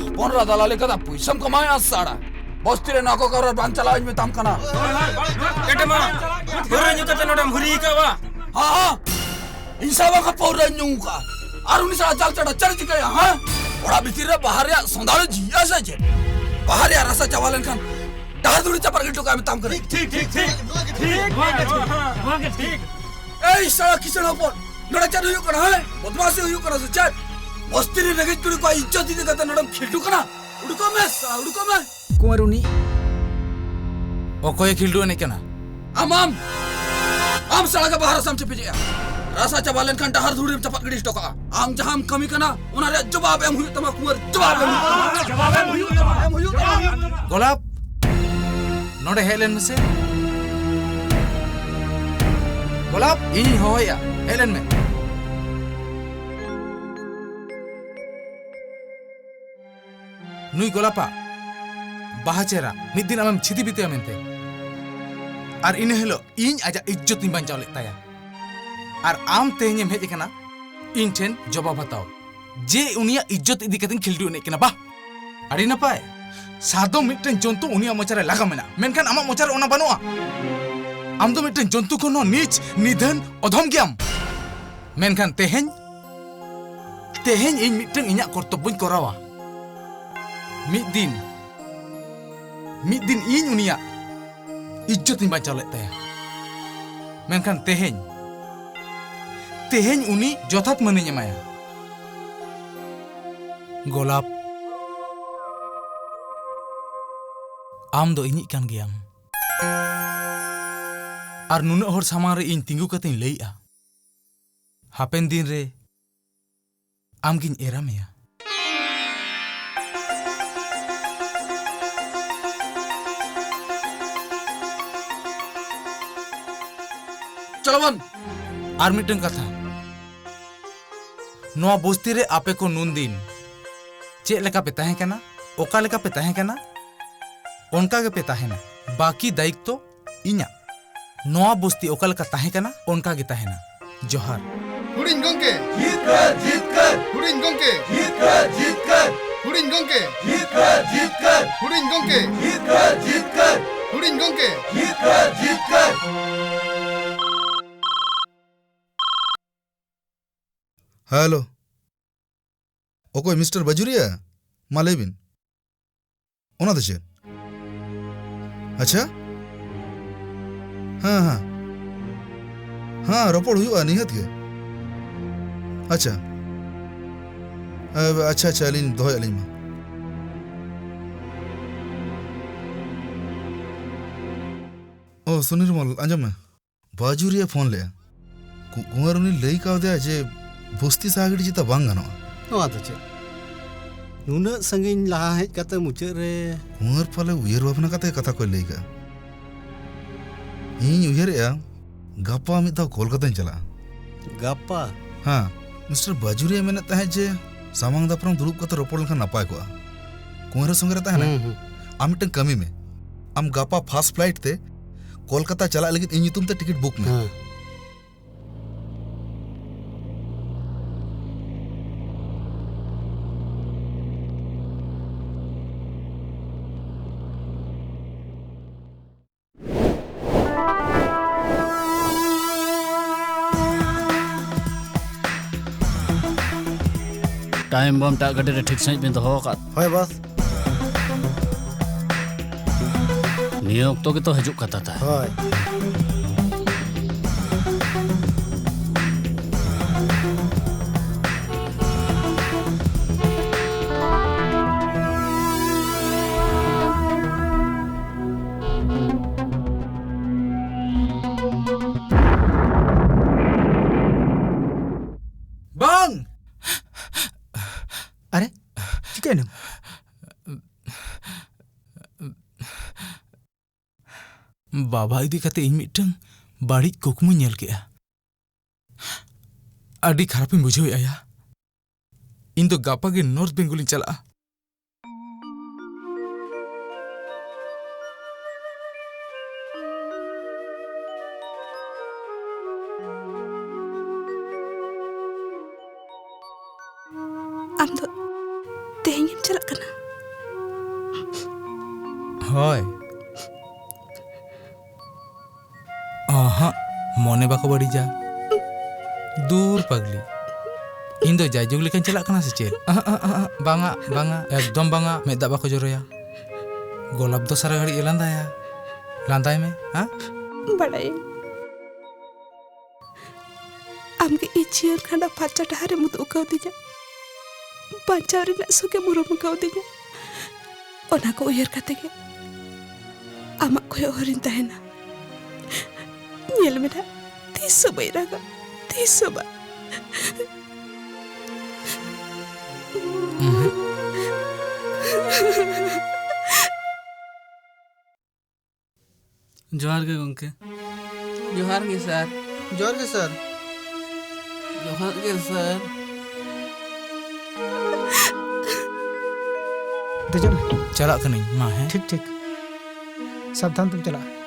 ᱦᱚᱯᱚᱱ ᱨᱟ ᱫᱟᱞᱟᱞᱤ ᱠᱟᱛᱮ ᱯᱩᱭᱥᱟᱹᱢ ᱠᱟᱢᱟᱣᱮᱜᱼᱟ ᱥᱟᱲᱟ᱾ ᱵᱚᱥᱛᱤ ᱨᱮ ᱱᱚᱣᱟ ᱠᱚ ᱠᱟᱨᱚᱱ ᱵᱟᱝ ᱪᱟᱞᱟᱣ ᱤᱧ ᱢᱮᱛᱟᱢ ᱠᱟᱱᱟ᱾ ᱮᱴᱮᱢᱟ, ᱯᱟᱹᱣᱨᱟᱹ ᱧᱩ ᱠᱟᱛᱮ ᱱᱚᱰᱮᱢ ᱦᱩᱨᱤ ᱟᱠᱟᱫ ᱵᱟ? ᱦᱟᱸ, ᱦᱟᱸ᱾ ᱤᱧ ᱥᱟᱶ ᱵᱟᱝᱠᱷᱟᱱ ᱯᱟᱹᱣᱨᱟᱹᱧ ᱧᱩ ᱟᱠᱟᱫᱼᱟ᱾ ᱟᱨ ᱩᱱᱤ ᱥᱟᱞᱟᱜ ᱡᱟᱞ ᱪᱟᱰᱟ ᱪᱮᱫ ᱮ ᱪᱤᱠᱟᱹᱭᱟ, ᱦᱮᱸ? ᱚᱲᱟᱜ ᱵᱷᱤᱛᱤᱨ ᱨᱮ ᱵᱟᱦᱟ ᱨᱮᱭᱟᱜ ᱥᱚᱸᱫᱷᱟᱲ ᱡᱤᱭᱟ ᱥᱮ ᱪᱮᱫ? ᱵᱟᱦᱟ ᱨᱮᱭᱟᱜ ᱨᱟᱥᱟ ᱪᱟᱵᱟ ᱞᱮᱱᱠᱷᱟᱱ ᱰᱟᱦᱟᱨ ᱫᱷᱩᱲᱤ ᱪᱟᱯᱟᱫ ᱜᱤᱰᱤ ᱦᱚᱴᱚ ᱠᱟᱜ ᱢᱮᱛᱟᱢ ᱠᱟᱹᱱᱟᱹᱧ᱾ ᱴᱷᱤᱠ, ᱴᱷᱤᱠ, ᱴᱷᱤᱠ, ᱴᱷᱤᱠ᱾ ᱱᱚᱣᱟ ᱜᱮ ᱴᱷᱤᱠ, ᱱᱚᱣᱟ ᱜᱮ ᱴᱷᱤᱠ᱾ ᱮᱭ ᱥᱟᱲᱟ ᱠᱤᱥᱟᱹᱬ ᱦᱚᱯᱚᱱ, ᱱᱚᱰᱮ ᱪᱮᱫ ᱦᱩᱭᱩᱜ ᱠᱟᱱᱟ, ᱦᱮᱸ? ᱵᱚᱫᱢᱟᱥᱤ ᱦᱩᱭᱩᱜ ᱠᱟᱱᱟ ᱥᱮ ᱪᱮᱫ? ᱵᱚᱥᱛᱤ ᱨᱮ ᱨᱮᱸᱜᱮᱡ ᱠᱩᱲᱤ ᱠᱚᱣᱟᱜ ᱤᱡᱽᱡᱚᱛ ᱤᱫᱤ ᱠᱟᱛᱮ ᱱᱚᱰᱮᱢ ᱠᱷᱤᱞᱰᱩ ᱠᱟᱱᱟ? ᱩᱰᱩᱠᱚᱜ ᱢᱮ ᱥᱟᱲᱟ, ᱩᱰᱩᱠᱚᱜ ᱢᱮ᱾ ᱠᱩᱢᱟᱨ ᱩᱱᱤ ᱚᱠᱚᱭᱮ ᱠᱷᱤᱞᱰᱩ ᱮᱱᱮᱡ ᱠᱟᱱᱟ? ᱟᱢ, ᱟᱢ, ᱟᱢ ᱥᱟᱲᱟ ᱜᱮ ᱵᱟᱦᱟ ᱨᱟᱥᱟᱢ ᱪᱮᱯᱮᱡᱮᱜᱼᱟ᱾ ᱨᱟᱥᱟ ᱪᱟᱵᱟ ᱞᱮᱱᱠᱷᱟᱱ ᱰᱟᱦᱟᱨ ᱫᱷᱩᱲᱤᱢ ᱪᱟᱯᱟᱫ ᱜᱤᱰᱤ ᱦᱚᱴᱚ ᱠᱟᱜᱼᱟ᱾ ᱟᱢ ᱡᱟᱦᱟᱸᱢ ᱠᱟᱹᱢᱤ ᱠᱟᱱᱟ, ᱚᱱᱟ ᱨᱮᱭᱟᱜ ᱡᱚᱵᱟᱵ ᱮᱢ ᱦᱩᱭᱩᱜ ᱛᱟᱢᱟ ᱠᱩᱢᱟᱨ, ᱡᱚᱵᱟᱵ ᱮᱢ ᱦᱩᱭᱩᱜ ᱛᱟᱢᱟ᱾ ᱡᱚᱵᱟᱵ ᱮᱢ ᱦᱩᱭᱩᱜ ᱛᱟᱢᱟ᱾ ᱮᱢ ᱦᱩᱭᱩᱜ ᱛᱟᱢᱟ᱾ ᱜᱳᱞᱟᱯ, ᱱᱚᱰᱮ ᱦᱮᱡ ᱞᱮᱱ ᱢᱮᱥᱮ᱾ ᱜᱳᱞᱟᱯ, ᱤᱧᱤᱧ ᱦᱚᱦᱚᱭᱮᱜᱼᱟ, ᱦᱮᱡ ᱞᱮᱱ ᱢᱮ᱾ ᱱᱩᱭ ᱜᱳᱞᱟᱯᱟᱜ ᱵᱟᱦᱟ ᱪᱮᱦᱨᱟ ᱢᱤᱫ ᱫᱤᱱ ᱟᱢᱮᱢ ᱪᱷᱤᱛᱤ ᱵᱤᱛᱟᱹᱭᱟ ᱢᱮᱱᱛᱮ᱾ ᱟᱨ ᱤᱱᱟᱹ ᱦᱤᱞᱳᱜ ᱤᱧ ᱟᱡᱟᱜ ᱤᱡᱽᱡᱚᱛ ᱤᱧ ᱵᱟᱧᱪᱟᱣ ᱞᱮᱫ ᱛᱟᱭᱟ᱾ ᱟᱨ ᱟᱢ ᱛᱮᱦᱮᱧᱮᱢ ᱦᱮᱡ ᱟᱠᱟᱱᱟ ᱤᱧ ᱴᱷᱮᱱ ᱡᱚᱵᱟᱵ ᱦᱟᱛᱟᱣ, ᱡᱮ ᱩᱱᱤᱭᱟᱜ ᱤᱡᱽᱡᱚᱛ ᱤᱫᱤ ᱠᱟᱛᱮᱧ ᱠᱷᱤᱞᱰᱩ ᱮᱱᱮᱡ ᱠᱟᱱᱟ᱾ ᱵᱟᱦ, ᱟᱹᱰᱤ ᱱᱟᱯᱟᱭ᱾ ᱥᱟᱫᱚᱢ ᱢᱤᱫᱴᱟᱝ ᱡᱚᱱᱛᱩ, ᱩᱱᱤᱭᱟᱜ ᱢᱚᱪᱟᱨᱮ ᱞᱟᱜᱟ ᱢᱮᱱᱟᱜᱼᱟ, ᱢᱮᱱᱠᱷᱟᱱ ᱟᱢᱟᱜ ᱢᱚᱪᱟᱨᱮ ᱚᱱᱟ ᱵᱟᱹᱱᱩᱜᱼᱟ᱾ ᱟᱢ ᱫᱚ ᱢᱤᱫᱴᱟᱝ ᱡᱚᱱᱛᱩ ᱠᱷᱚᱱ ᱦᱚᱸ ᱱᱤᱪ, ᱱᱤᱫᱷᱟᱹᱱ, ᱚᱫᱷᱚᱢ ᱜᱮᱭᱟᱢ᱾ ᱢᱮᱱᱠᱷᱟᱱ ᱛᱮᱦᱮᱧ, ᱛᱮᱦᱮᱧ ᱤᱧ ᱢᱤᱫᱴᱟᱝ ᱤᱧᱟᱜ ᱠᱚᱨᱛᱚᱵᱵᱚᱧ ᱠᱚᱨᱟᱣᱟ᱾ ᱢᱤᱫ ᱫᱤᱱ, ᱢᱤᱫ ᱫᱤᱱ ᱤᱧ ᱩᱱᱤᱭᱟᱜ ᱤᱡᱽᱡᱚᱛᱤᱧ ᱵᱟᱧᱪᱟᱣ ᱞᱮᱫ ᱛᱟᱭᱟ᱾ ᱢᱮᱱᱠᱷᱟᱱ ᱛᱮᱦᱮᱧ, ᱛᱮᱦᱮᱧ ᱩᱱᱤ ᱡᱚᱛᱷᱟᱛ ᱢᱟᱹᱱᱤᱧ ᱮᱢᱟᱭᱟ᱾ ᱜᱳᱞᱟᱯ, ᱟᱢ ᱫᱚ ᱤᱧᱤᱡ ᱠᱟᱱ ᱜᱮᱭᱟᱢ᱾ ᱟᱨ ᱱᱩᱱᱟᱹᱜ ᱦᱚᱲ ᱥᱟᱢᱟᱝ ᱨᱮ ᱤᱧ ᱛᱤᱸᱜᱩ ᱠᱟᱛᱮᱧ ᱞᱟᱹᱭᱮᱜᱼᱟ, ᱦᱟᱯᱮᱱ ᱫᱤᱱ ᱨᱮ ᱟᱢᱜᱤᱧ ᱮᱨᱟ ᱢᱮᱭᱟ᱾ ᱪᱚᱞᱚ ᱵᱚᱱ᱾ ᱟᱨ ᱢᱤᱫᱴᱟᱝ ᱠᱟᱛᱷᱟ, ᱱᱚᱣᱟ ᱵᱚᱥᱛᱤ ᱨᱮ ᱟᱯᱮ ᱠᱚ ᱱᱩᱱᱫᱤᱱ ᱪᱮᱫ ᱞᱮᱠᱟ ᱯᱮ ᱛᱟᱦᱮᱸ ᱠᱟᱱᱟ, ᱚᱠᱟ ᱞᱮᱠᱟ ᱯᱮ ᱛᱟᱦᱮᱸ ᱠᱟᱱᱟ, ᱚᱱᱠᱟ ᱜᱮᱯᱮ ᱛᱟᱦᱮᱱᱟ᱾ ᱵᱟᱹᱠᱤ ᱫᱟᱭᱤᱛᱛᱚ ᱤᱧᱟᱜ᱾ ᱱᱚᱣᱟ ᱵᱚᱥᱛᱤ ᱚᱠᱟ ᱞᱮᱠᱟ ᱛᱟᱦᱮᱸ ᱠᱟᱱᱟ, ᱚᱱᱠᱟ ᱜᱮ ᱛᱟᱦᱮᱱᱟ᱾ ᱡᱚᱦᱟᱨ᱾ ᱦᱩᱰᱤᱧ ᱜᱚᱝᱠᱮ᱾ ᱡᱤᱛᱠᱟᱹᱨ, ᱡᱤᱛᱠᱟᱹᱨ᱾ ᱦᱩᱰᱤᱧ ᱜᱚᱝᱠᱮ᱾ ᱡᱤᱛᱠᱟᱹᱨ, ᱡᱤᱛᱠᱟᱹᱨ᱾ ᱦᱩᱰᱤᱧ ᱜᱚᱝᱠᱮ᱾ ᱡᱤᱛᱠᱟᱹᱨ, ᱡᱤᱛᱠᱟᱹᱨ᱾ ᱦᱩᱰᱤᱧ ᱜᱚᱝᱠᱮ᱾ ᱡᱤᱛᱠᱟᱹᱨ, ᱡᱤᱛᱠᱟᱹᱨ᱾ ᱦᱩᱰᱤᱧ ᱜᱚᱝᱠᱮ᱾ ᱡᱤᱛᱠᱟᱹᱨ, ᱡᱤᱛᱠᱟᱹᱨ᱾ ᱦᱮᱞᱳ, ᱚᱠᱚᱭ, ᱢᱤᱥᱴᱟᱨ ᱵᱟᱡᱩᱨᱤᱭᱟ? ᱢᱟ ᱞᱟᱹᱭ ᱵᱤᱱ᱾ ᱚᱱᱟ ᱫᱚ ᱪᱮᱫ? ᱟᱪᱪᱷᱟ, ᱦᱮᱸ, ᱦᱮᱸ, ᱦᱮᱸ, ᱨᱚᱯᱚᱲ ᱦᱩᱭᱩᱜᱼᱟ ᱱᱤᱦᱟᱹᱛ ᱜᱮ᱾ ᱟᱪᱪᱷᱟ, ᱮ, ᱟᱪᱪᱷᱟ, ᱟᱪᱪᱷᱟ, ᱟᱹᱞᱤᱧ ᱫᱚᱦᱚᱭᱮᱫ ᱞᱤᱧ ᱢᱟ᱾ ᱳ, ᱥᱩᱱᱤᱨᱢᱚᱞ, ᱟᱸᱡᱚᱢ ᱢᱮ᱾ ᱵᱟᱡᱩᱨᱤᱭᱮ ᱯᱷᱳᱱ ᱞᱮᱜᱼᱟ᱾ ᱠᱩ-, ᱠᱩᱸᱣᱟᱨ ᱩᱱᱤ ᱞᱟᱹᱭ ᱠᱟᱣᱫᱮᱭᱟ ᱡᱮ ᱵᱚᱥᱛᱤ ᱥᱟᱦᱟ ᱜᱤᱰᱤ ᱪᱮᱛᱟ ᱵᱟᱝ ᱜᱟᱱᱚᱜᱼᱟ᱾ ᱱᱚᱣᱟ ᱫᱚ ᱪᱮᱫ? ᱱᱩᱱᱟᱹᱜ ᱥᱟᱺᱜᱤᱧ ᱞᱟᱦᱟ ᱦᱮᱡ ᱠᱟᱛᱮ ᱢᱩᱪᱟᱹᱫ ᱨᱮ ᱠᱩᱸᱣᱟᱨ ᱯᱟᱞᱮ ᱩᱭᱦᱟᱹᱨ ᱵᱷᱟᱵᱽᱱᱟ ᱠᱟᱛᱮ ᱠᱟᱛᱷᱟ ᱠᱚᱭ ᱞᱟᱹᱭ ᱠᱟᱜᱼᱟ᱾ ᱤᱧ ᱩᱭᱦᱟᱹᱨᱮᱜᱼᱟ, ᱜᱟᱯᱟ ᱢᱤᱫ ᱫᱷᱟᱣ ᱠᱳᱞᱠᱟᱛᱟᱧ ᱪᱟᱞᱟᱜᱼᱟ᱾ ᱜᱟᱯᱟ? ᱦᱮᱸ, ᱢᱤᱥᱴᱟᱨ ᱵᱟᱡᱩᱨᱤᱭᱟ ᱢᱮᱱᱮᱫ ᱛᱟᱦᱮᱸᱫ ᱡᱮ ᱥᱟᱢᱟᱝ ᱫᱟᱯᱨᱟᱢ ᱫᱩᱲᱩᱵ ᱠᱟᱛᱮ ᱨᱚᱯᱚᱲ ᱞᱮᱱᱠᱷᱟᱱ ᱱᱟᱯᱟᱭ ᱠᱚᱜᱼᱟ᱾ ᱠᱩᱸᱣᱟᱨ ᱥᱚᱸᱜᱮ ᱨᱮ ᱛᱟᱦᱮᱱᱟᱭ᱾ ᱦᱩᱸ, ᱦᱩᱸ᱾ ᱟᱢ ᱢᱤᱫᱴᱟᱝ ᱠᱟᱹᱢᱤ ᱢᱮ, ᱟᱢ ᱜᱟᱯᱟ ᱯᱷᱟᱥᱴ ᱯᱷᱞᱟᱭᱤᱴ ᱛᱮ ᱠᱳᱞᱠᱟᱛᱟ ᱪᱟᱞᱟᱜ ᱞᱟᱹᱜᱤᱫ ᱤᱧ ᱧᱩᱛᱩᱢ ᱛᱮ ᱴᱤᱠᱤᱴ ᱵᱩᱠ ᱢᱮ᱾ ᱦᱮᱸ᱾ ᱴᱟᱭᱤᱢ ᱵᱚᱢ ᱴᱟᱜ ᱜᱟᱹᱰᱤ ᱨᱮ ᱴᱷᱤᱠ ᱥᱟᱺᱦᱤᱡ ᱵᱤᱱ ᱫᱚᱦᱚ ᱟᱠᱟᱫ? ᱦᱳᱭ ᱵᱚᱥ᱾ ᱱᱤᱭᱟᱹ ᱚᱠᱛᱚ ᱜᱮᱛᱚ ᱦᱤᱡᱩᱜ ᱠᱟᱛᱷᱟ ᱛᱟᱭ᱾ ᱦᱳᱭ᱾ ᱵᱟᱝ! ᱟᱨᱮ, ᱪᱤᱠᱟᱹᱭᱮᱱᱟᱢ? ᱵᱟᱵᱟ ᱤᱫᱤ ᱠᱟᱛᱮ ᱤᱧ ᱢᱤᱫᱴᱟᱝ ᱵᱟᱹᱲᱤᱡ ᱠᱩᱠᱢᱩᱧ ᱧᱮᱞ ᱠᱮᱜᱼᱟ᱾ ᱟᱹᱰᱤ ᱠᱷᱟᱨᱟᱯᱤᱧ ᱵᱩᱡᱷᱟᱹᱣᱮᱫᱼᱟ ᱭᱟ᱾ ᱤᱧ ᱫᱚ ᱜᱟᱯᱟ ᱜᱮ ᱱᱚᱨᱛᱷ ᱵᱮᱝᱜᱚᱞᱤᱧ ᱪᱟᱞᱟᱜᱼᱟ᱾ ᱟᱢ ᱫᱚ ᱛᱮᱦᱮᱧᱮᱢ ᱪᱟᱞᱟᱜ ᱠᱟᱱᱟ? ᱦᱳᱭ᱾ ᱚᱦᱚᱸᱜ, ᱢᱚᱱᱮ ᱵᱟᱠᱚ ᱵᱟᱹᱲᱤᱡᱟ᱾ ᱫᱩᱨ ᱯᱟᱜᱽᱞᱤ, ᱤᱧ ᱫᱚ ᱡᱟᱭᱡᱩᱜᱽ ᱞᱮᱠᱟᱧ ᱪᱟᱞᱟᱜ ᱠᱟᱱᱟ ᱥᱮ ᱪᱮᱫ? ᱟᱦᱟᱸᱜ, ᱟᱦᱟᱸᱜ, ᱟᱦᱟᱸᱜ, ᱵᱟᱝᱟ, ᱵᱟᱝᱟ, ᱮᱠᱫᱚᱢ ᱵᱟᱝᱟ, ᱢᱮᱫ ᱫᱟᱜ ᱵᱟᱠᱚ ᱡᱚᱨᱚᱭᱟ᱾ ᱜᱳᱞᱟᱯ ᱫᱚ ᱥᱟᱨᱟ ᱜᱷᱟᱹᱲᱤᱡ ᱮ ᱞᱟᱸᱫᱟᱭᱟ᱾ ᱞᱟᱸᱫᱟᱭ ᱢᱮ, ᱦᱮᱸ? ᱵᱟᱲᱟᱭᱟᱹᱧ᱾ ᱟᱢᱜᱮ ᱤᱧ ᱡᱤᱭᱚᱱ ᱠᱷᱟᱸᱰᱟᱣ ᱯᱷᱟᱨᱪᱟ ᱰᱟᱦᱟᱨᱮᱢ ᱩᱫᱩᱜ ᱠᱟᱣᱫᱤᱧᱟ᱾ ᱵᱟᱧᱪᱟᱣ ᱨᱮᱱᱟᱜ ᱥᱩᱠᱮᱢ ᱩᱨᱩᱢ ᱠᱟᱣᱫᱤᱧᱟ᱾ ᱚᱱᱟ ᱠᱚ ᱩᱭᱦᱟᱹᱨ ᱠᱟᱛᱮ ᱜᱮ ᱟᱢᱟᱜ ᱠᱚᱭᱚᱜ ᱦᱚᱨᱤᱧ ᱛᱟᱦᱮᱱᱟ᱾ ᱧᱮᱞ ᱢᱮ ᱱᱟᱜ, ᱛᱤᱥ ᱦᱚᱸ ᱵᱟᱹᱧ ᱨᱟᱜᱟ, ᱛᱤᱥ ᱦᱚᱸ ᱵᱟᱝ᱾ ᱡᱚᱦᱟᱨ ᱜᱮ ᱜᱚᱝᱠᱮ᱾ ᱡᱚᱦᱟᱨ ᱜᱮ ᱥᱟᱨ᱾ ᱡᱚᱦᱟᱨ ᱜᱮ ᱥᱟᱨ᱾ ᱡᱚᱦᱟᱨ ᱜᱮ ᱥᱟᱨ᱾ ᱫᱮᱡᱚᱜ ᱢᱮ᱾ ᱪᱟᱞᱟᱜ ᱠᱟᱹᱱᱟᱹᱧ ᱢᱟ, ᱦᱮᱸ? ᱴᱷᱤᱠ, ᱴᱷᱤᱠ᱾ ᱥᱟᱵᱫᱷᱟᱱ ᱛᱮᱢ ᱪᱟᱞᱟᱜᱼᱟ᱾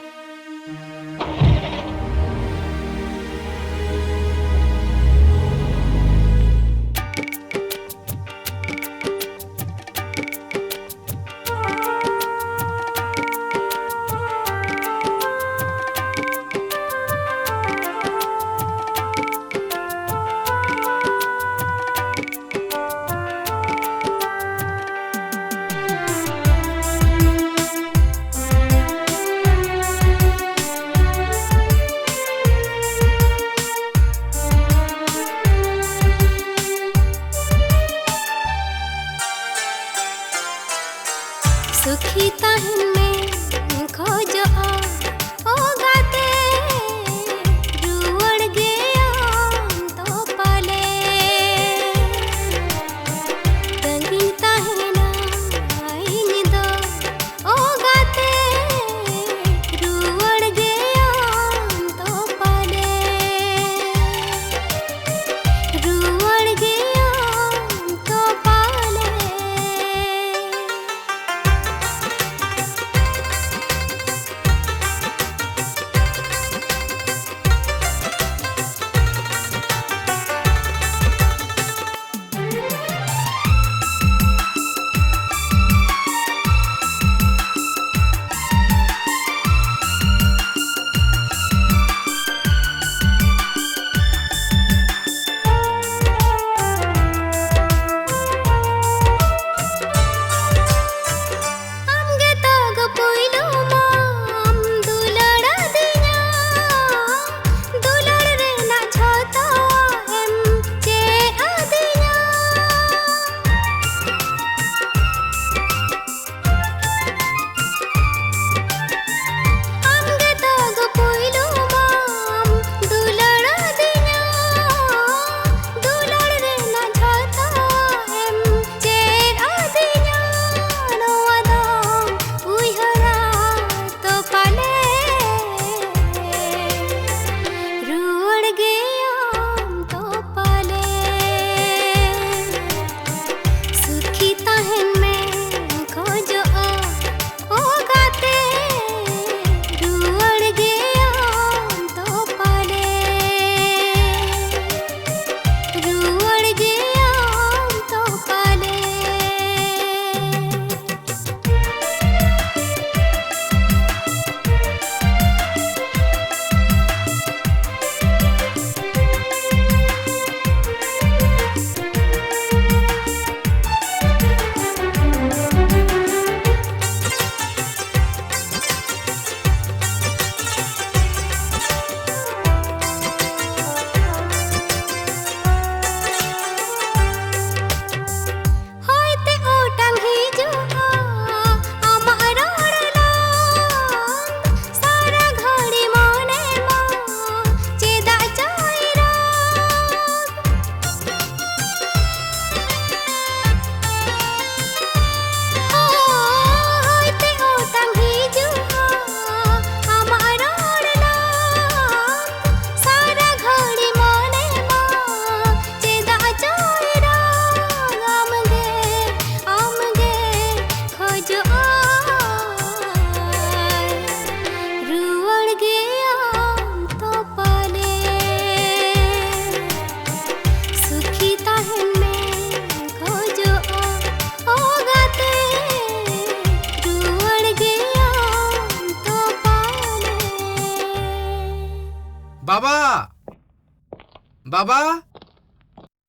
ᱵᱟᱵᱟ!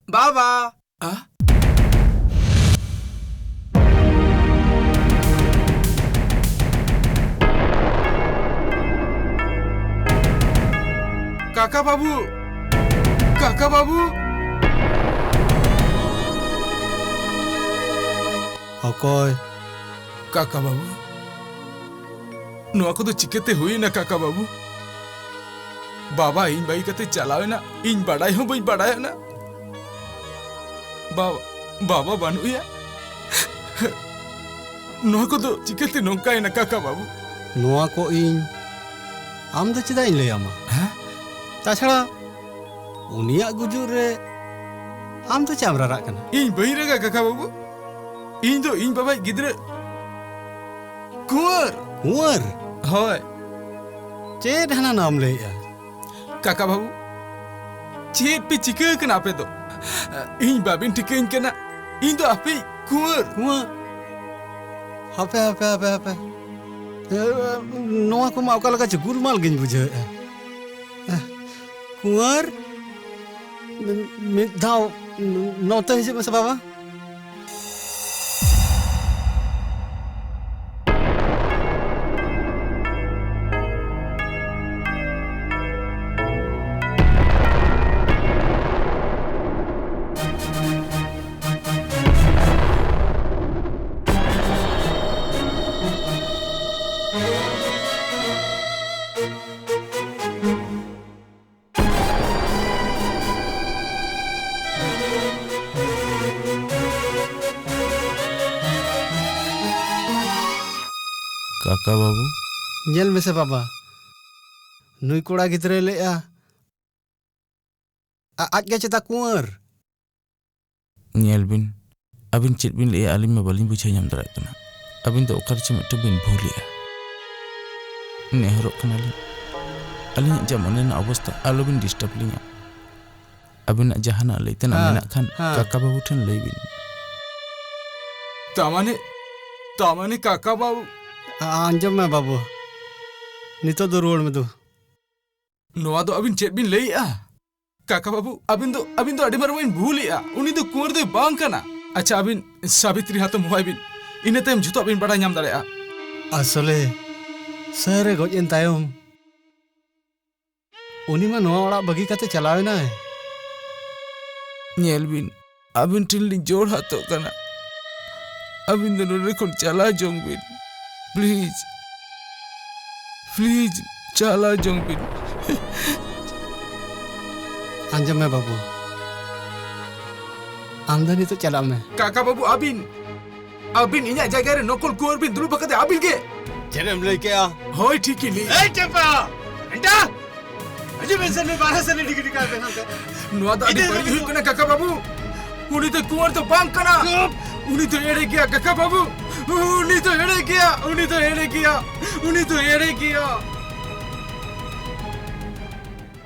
ᱵᱟᱵᱟ! ᱟ? ᱠᱟᱠᱟ ᱵᱟᱹᱵᱩ! ᱠᱟᱠᱟ ᱵᱟᱹᱵᱩ! ᱚᱠᱚᱭ? ᱠᱟᱠᱟ ᱵᱟᱹᱵᱩ, ᱱᱚᱣᱟ ᱠᱚᱫᱚ ᱪᱤᱠᱟᱹᱛᱮ ᱦᱩᱭᱮᱱᱟ ᱠᱟᱠᱟ ᱵᱟᱹᱵᱩ? ᱵᱟᱵᱟ ᱤᱧ ᱵᱟᱹᱜᱤ ᱠᱟᱛᱮ ᱪᱟᱞᱟᱣ ᱮᱱᱟ, ᱤᱧ ᱵᱟᱰᱟᱭ ᱦᱚᱸ ᱵᱟᱹᱧ ᱵᱟᱰᱟᱭ ᱟᱱᱟ᱾ ᱵᱟᱵᱟ, ᱵᱟᱵᱟ ᱵᱟᱹᱱᱩᱜ ᱮᱭᱟ᱾ ᱱᱚᱣᱟ ᱠᱚᱫᱚ ᱪᱤᱠᱟᱹᱛᱮ ᱱᱚᱝᱠᱟᱭᱮᱱᱟ ᱠᱟᱠᱟ ᱵᱟᱹᱵᱩ? ᱱᱚᱣᱟ ᱠᱚ ᱤᱧ ᱟᱢ ᱫᱚ ᱪᱮᱫᱟᱜ ᱤᱧ ᱞᱟᱹᱭ ᱟᱢᱟ? ᱦᱮᱸ? ᱛᱟᱪᱷᱟᱲᱟ ᱩᱱᱤᱭᱟᱜ ᱜᱩᱡᱩᱜ ᱨᱮ ᱟᱢ ᱫᱚ ᱪᱮᱫ ᱮᱢ ᱨᱟᱨᱟᱜ ᱠᱟᱱᱟ? ᱤᱧ ᱵᱟᱹᱧ ᱨᱟᱜᱟ ᱠᱟᱠᱟ ᱵᱟᱹᱵᱩ, ᱤᱧ ᱫᱚ ᱤᱧ ᱵᱟᱵᱟᱭᱤᱡ ᱜᱤᱫᱽᱨᱟᱹ ᱠᱩᱸᱣᱟᱹᱨ᱾ ᱠᱩᱸᱣᱟᱹᱨ? ᱦᱳᱭ᱾ ᱪᱮᱫ ᱦᱟᱱᱟ ᱱᱟᱣᱟᱢ ᱞᱟᱹᱭᱮᱜᱼᱟ? ᱠᱟᱠᱟ ᱵᱟᱹᱵᱩ, ᱪᱮᱫ ᱯᱮ ᱪᱤᱠᱟᱹ ᱟᱠᱟᱱᱟ ᱟᱯᱮ ᱫᱚ? ᱤᱧ ᱵᱟᱵᱤᱱ ᱴᱷᱤᱠᱟᱹᱧ ᱠᱟᱱᱟ, ᱤᱧ ᱫᱚ ᱟᱯᱮᱭᱤᱡ ᱠᱩᱸᱣᱟᱹᱨ᱾ ᱠᱩᱸᱣᱟᱹᱨ? ᱦᱟᱯᱮ, ᱦᱟᱯᱮ, ᱦᱟᱯᱮ, ᱦᱟᱯᱮ᱾ ᱮ, ᱱᱚᱣᱟ ᱠᱚᱢᱟ ᱚᱠᱟ ᱞᱮᱠᱟ ᱪᱚ ᱜᱩᱞᱢᱟᱞ ᱜᱤᱧ ᱵᱩᱡᱷᱟᱹᱣᱮᱫᱼᱟ᱾ ᱮ, ᱠᱩᱸᱣᱟᱹᱨ, ᱢᱤ-, ᱢᱤᱫ ᱫᱷᱟᱣ ᱱᱚᱛᱮ ᱦᱤᱡᱩᱜ ᱢᱮᱥᱮ ᱵᱟᱵᱟ᱾ ᱠᱟᱠᱟ ᱵᱟᱹᱵᱩ᱾ ᱧᱮᱞ ᱢᱮᱥᱮ ᱵᱟᱵᱟ, ᱱᱩᱭ ᱠᱚᱲᱟ ᱜᱤᱫᱽᱨᱟᱹᱭ ᱞᱟᱹᱭᱮᱜᱼᱟ, ᱟ-, ᱟᱡ ᱜᱮ ᱪᱮᱛᱟ ᱠᱩᱸᱣᱟᱹᱨ᱾ ᱧᱮᱞ ᱵᱤᱱ, ᱟᱹᱵᱤᱱ ᱪᱮᱫ ᱵᱤᱱ ᱞᱟᱹᱭᱮᱜᱼᱟ, ᱟᱹᱞᱤᱧ ᱢᱟ ᱵᱟᱹᱞᱤᱧ ᱵᱩᱡᱷᱟᱹᱣ ᱧᱟᱢ ᱫᱟᱲᱮᱭᱟᱜ ᱠᱟᱱᱟ᱾ ᱟᱹᱵᱤᱱ ᱫᱚ ᱚᱠᱟ ᱨᱮᱪᱚ ᱢᱤᱫᱴᱟᱝ ᱵᱤᱱ ᱵᱷᱩᱞᱮᱜᱼᱟ᱾ ᱱᱮᱦᱚᱨᱚᱜ ᱠᱟᱱᱟᱞᱤᱧ, ᱟᱹᱞᱤᱧᱟᱜ ᱡᱟ ᱢᱚᱱᱮ ᱨᱮᱱᱟᱜ ᱚᱵᱚᱥᱛᱟ, ᱟᱞᱚᱵᱤᱱ disturb ᱞᱤᱧᱟ᱾ ᱟᱹᱵᱤᱱᱟᱜ ᱡᱟᱦᱟᱱᱟᱜ ᱞᱟᱹᱭ ᱛᱮᱱᱟᱜ ᱦᱮᱸ, ᱢᱮᱱᱟᱜ ᱠᱷᱟᱱ, ᱦᱮᱸ᱾ ᱠᱟᱠᱟ ᱵᱟᱹᱵᱩ ᱴᱷᱮᱱ ᱞᱟᱹᱭ ᱵᱤᱱ᱾ ᱛᱟᱢᱟᱱᱮ, ᱛᱟᱢᱟᱱᱮ ᱠᱟᱠᱟ ᱵᱟᱹᱵᱩ᱾ ᱟ-, ᱟᱸᱡᱚᱢ ᱢᱮ ᱵᱟᱹᱵᱩ, ᱱᱤᱛᱚᱜ ᱫᱚ ᱨᱩᱣᱟᱹᱲ ᱢᱮ ᱫᱩ᱾ ᱱᱚᱣᱟ ᱫᱚ ᱟᱹᱵᱤᱱ ᱪᱮᱫ ᱵᱤᱱ ᱞᱟᱹᱭᱮᱜᱼᱟ? ᱠᱟᱠᱟ ᱵᱟᱹᱵᱩ, ᱟᱹᱵᱤᱱ ᱫᱚ, ᱟᱹᱵᱤᱱ ᱫᱚ ᱟᱹᱰᱤ ᱢᱟᱨᱟᱝ ᱵᱤᱱ ᱵᱷᱩᱞᱮᱜᱼᱟ᱾ ᱩᱱᱤ ᱫᱚ ᱠᱩᱸᱣᱟᱨ ᱫᱚᱭ ᱵᱟᱝ ᱠᱟᱱᱟ᱾ ᱟᱪᱪᱷᱟ, ᱟᱹᱵᱤᱱ ᱥᱟᱵᱤᱛᱨᱤ ᱦᱟᱛᱚᱢ ᱦᱚᱦᱚᱭ ᱵᱤᱱ, ᱤᱱᱟᱹ ᱛᱟᱭᱚᱢ ᱡᱷᱚᱛᱚᱣᱟᱜ ᱵᱤᱱ ᱵᱟᱰᱟᱭ ᱧᱟᱢ ᱫᱟᱲᱮᱭᱟᱜᱼᱟ᱾ ᱟᱥᱚᱞᱮ, ᱥᱟᱨ ᱮ ᱜᱚᱡ ᱮᱱ ᱛᱟᱭᱚᱢ, ᱩᱱᱤ ᱢᱟ ᱱᱚᱣᱟ ᱚᱲᱟᱜ ᱵᱟᱹᱜᱤ ᱠᱟᱛᱮ ᱪᱟᱞᱟᱣ ᱮᱱᱟᱭ᱾ ᱧᱮᱞ ᱵᱤᱱ, ᱟᱹᱵᱤᱱ ᱴᱷᱮᱱ ᱞᱤᱧ ᱡᱳᱨ ᱦᱟᱛᱚᱜ ᱠᱟᱱᱟ, ᱟᱹᱵᱤᱱ ᱫᱚ ᱱᱚᱰᱮ ᱠᱷᱚᱱ ᱪᱟᱞᱟᱣ ᱡᱚᱝ ᱵᱤᱱ᱾ ᱯᱞᱤᱡᱽ, ᱯᱞᱤᱡᱽ, ᱪᱟᱞᱟᱣ ᱡᱚᱝ ᱵᱤᱱ᱾ ᱟᱸᱡᱚᱢ ᱢᱮ ᱵᱟᱹᱵᱩ, ᱟᱢ ᱫᱚ ᱱᱤᱛᱚᱜ ᱪᱟᱞᱟᱜ ᱢᱮ᱾ ᱠᱟᱠᱟ ᱵᱟᱹᱵᱩ, ᱟᱹᱵᱤᱱ, ᱟᱹᱵᱤᱱ ᱤᱧᱟᱜ ᱡᱟᱭᱜᱟ ᱨᱮ ᱱᱚᱠᱚᱞ ᱠᱩᱸᱣᱟᱨ ᱵᱤᱱ ᱫᱩᱲᱩᱵ ᱟᱠᱟᱫᱮ, ᱟᱹᱵᱤᱱ ᱜᱮ᱾ ᱪᱮᱫ ᱮᱢ ᱞᱟᱹᱭ ᱠᱮᱜᱼᱟ? ᱦᱳᱭ, ᱴᱷᱤᱠ ᱜᱮ ᱞᱟᱹᱭ᱾ ᱮᱭ ᱪᱟᱢᱯᱟ! ᱮᱱᱴᱟ! ᱦᱤᱡᱩᱜ ᱵᱮᱱ ᱥᱮ, ᱱᱩᱭ ᱵᱟᱨᱦᱮ ᱥᱮᱫ ᱨᱮ ᱰᱤᱜᱤ ᱰᱤᱜᱤ ᱠᱟᱭ ᱵᱮᱱ ᱦᱟᱱᱛᱮ᱾ ᱱᱚᱣᱟ ᱫᱚ ᱟᱹᱰᱤ ᱤᱫᱤ ᱵᱟᱹᱲᱤᱡ ᱞᱟᱹᱜᱤᱫ ᱦᱩᱭᱩᱜ ᱠᱟᱱᱟ, ᱠᱟᱠᱟ ᱵᱟᱹᱵᱩ᱾ ᱩᱱᱤ ᱫᱚ ᱠᱩᱸᱣᱟᱨ ᱫᱚ ᱵᱟᱝ ᱠᱟᱱᱟ᱾ ᱪᱩᱯ! ᱩᱱᱤ ᱫᱚ ᱮᱲᱮ ᱜᱮᱭᱟ, ᱠᱟᱠᱟ ᱵᱟᱹᱵᱩ᱾ ᱩᱱᱤ ᱫᱚ ᱮᱲᱮ ᱜᱮᱭᱟ, ᱩᱱᱤ ᱫᱚ ᱮᱲᱮ ᱜᱮᱭᱟ, ᱩᱱᱤ ᱫᱚ ᱮᱲᱮ ᱜᱮᱭᱟ᱾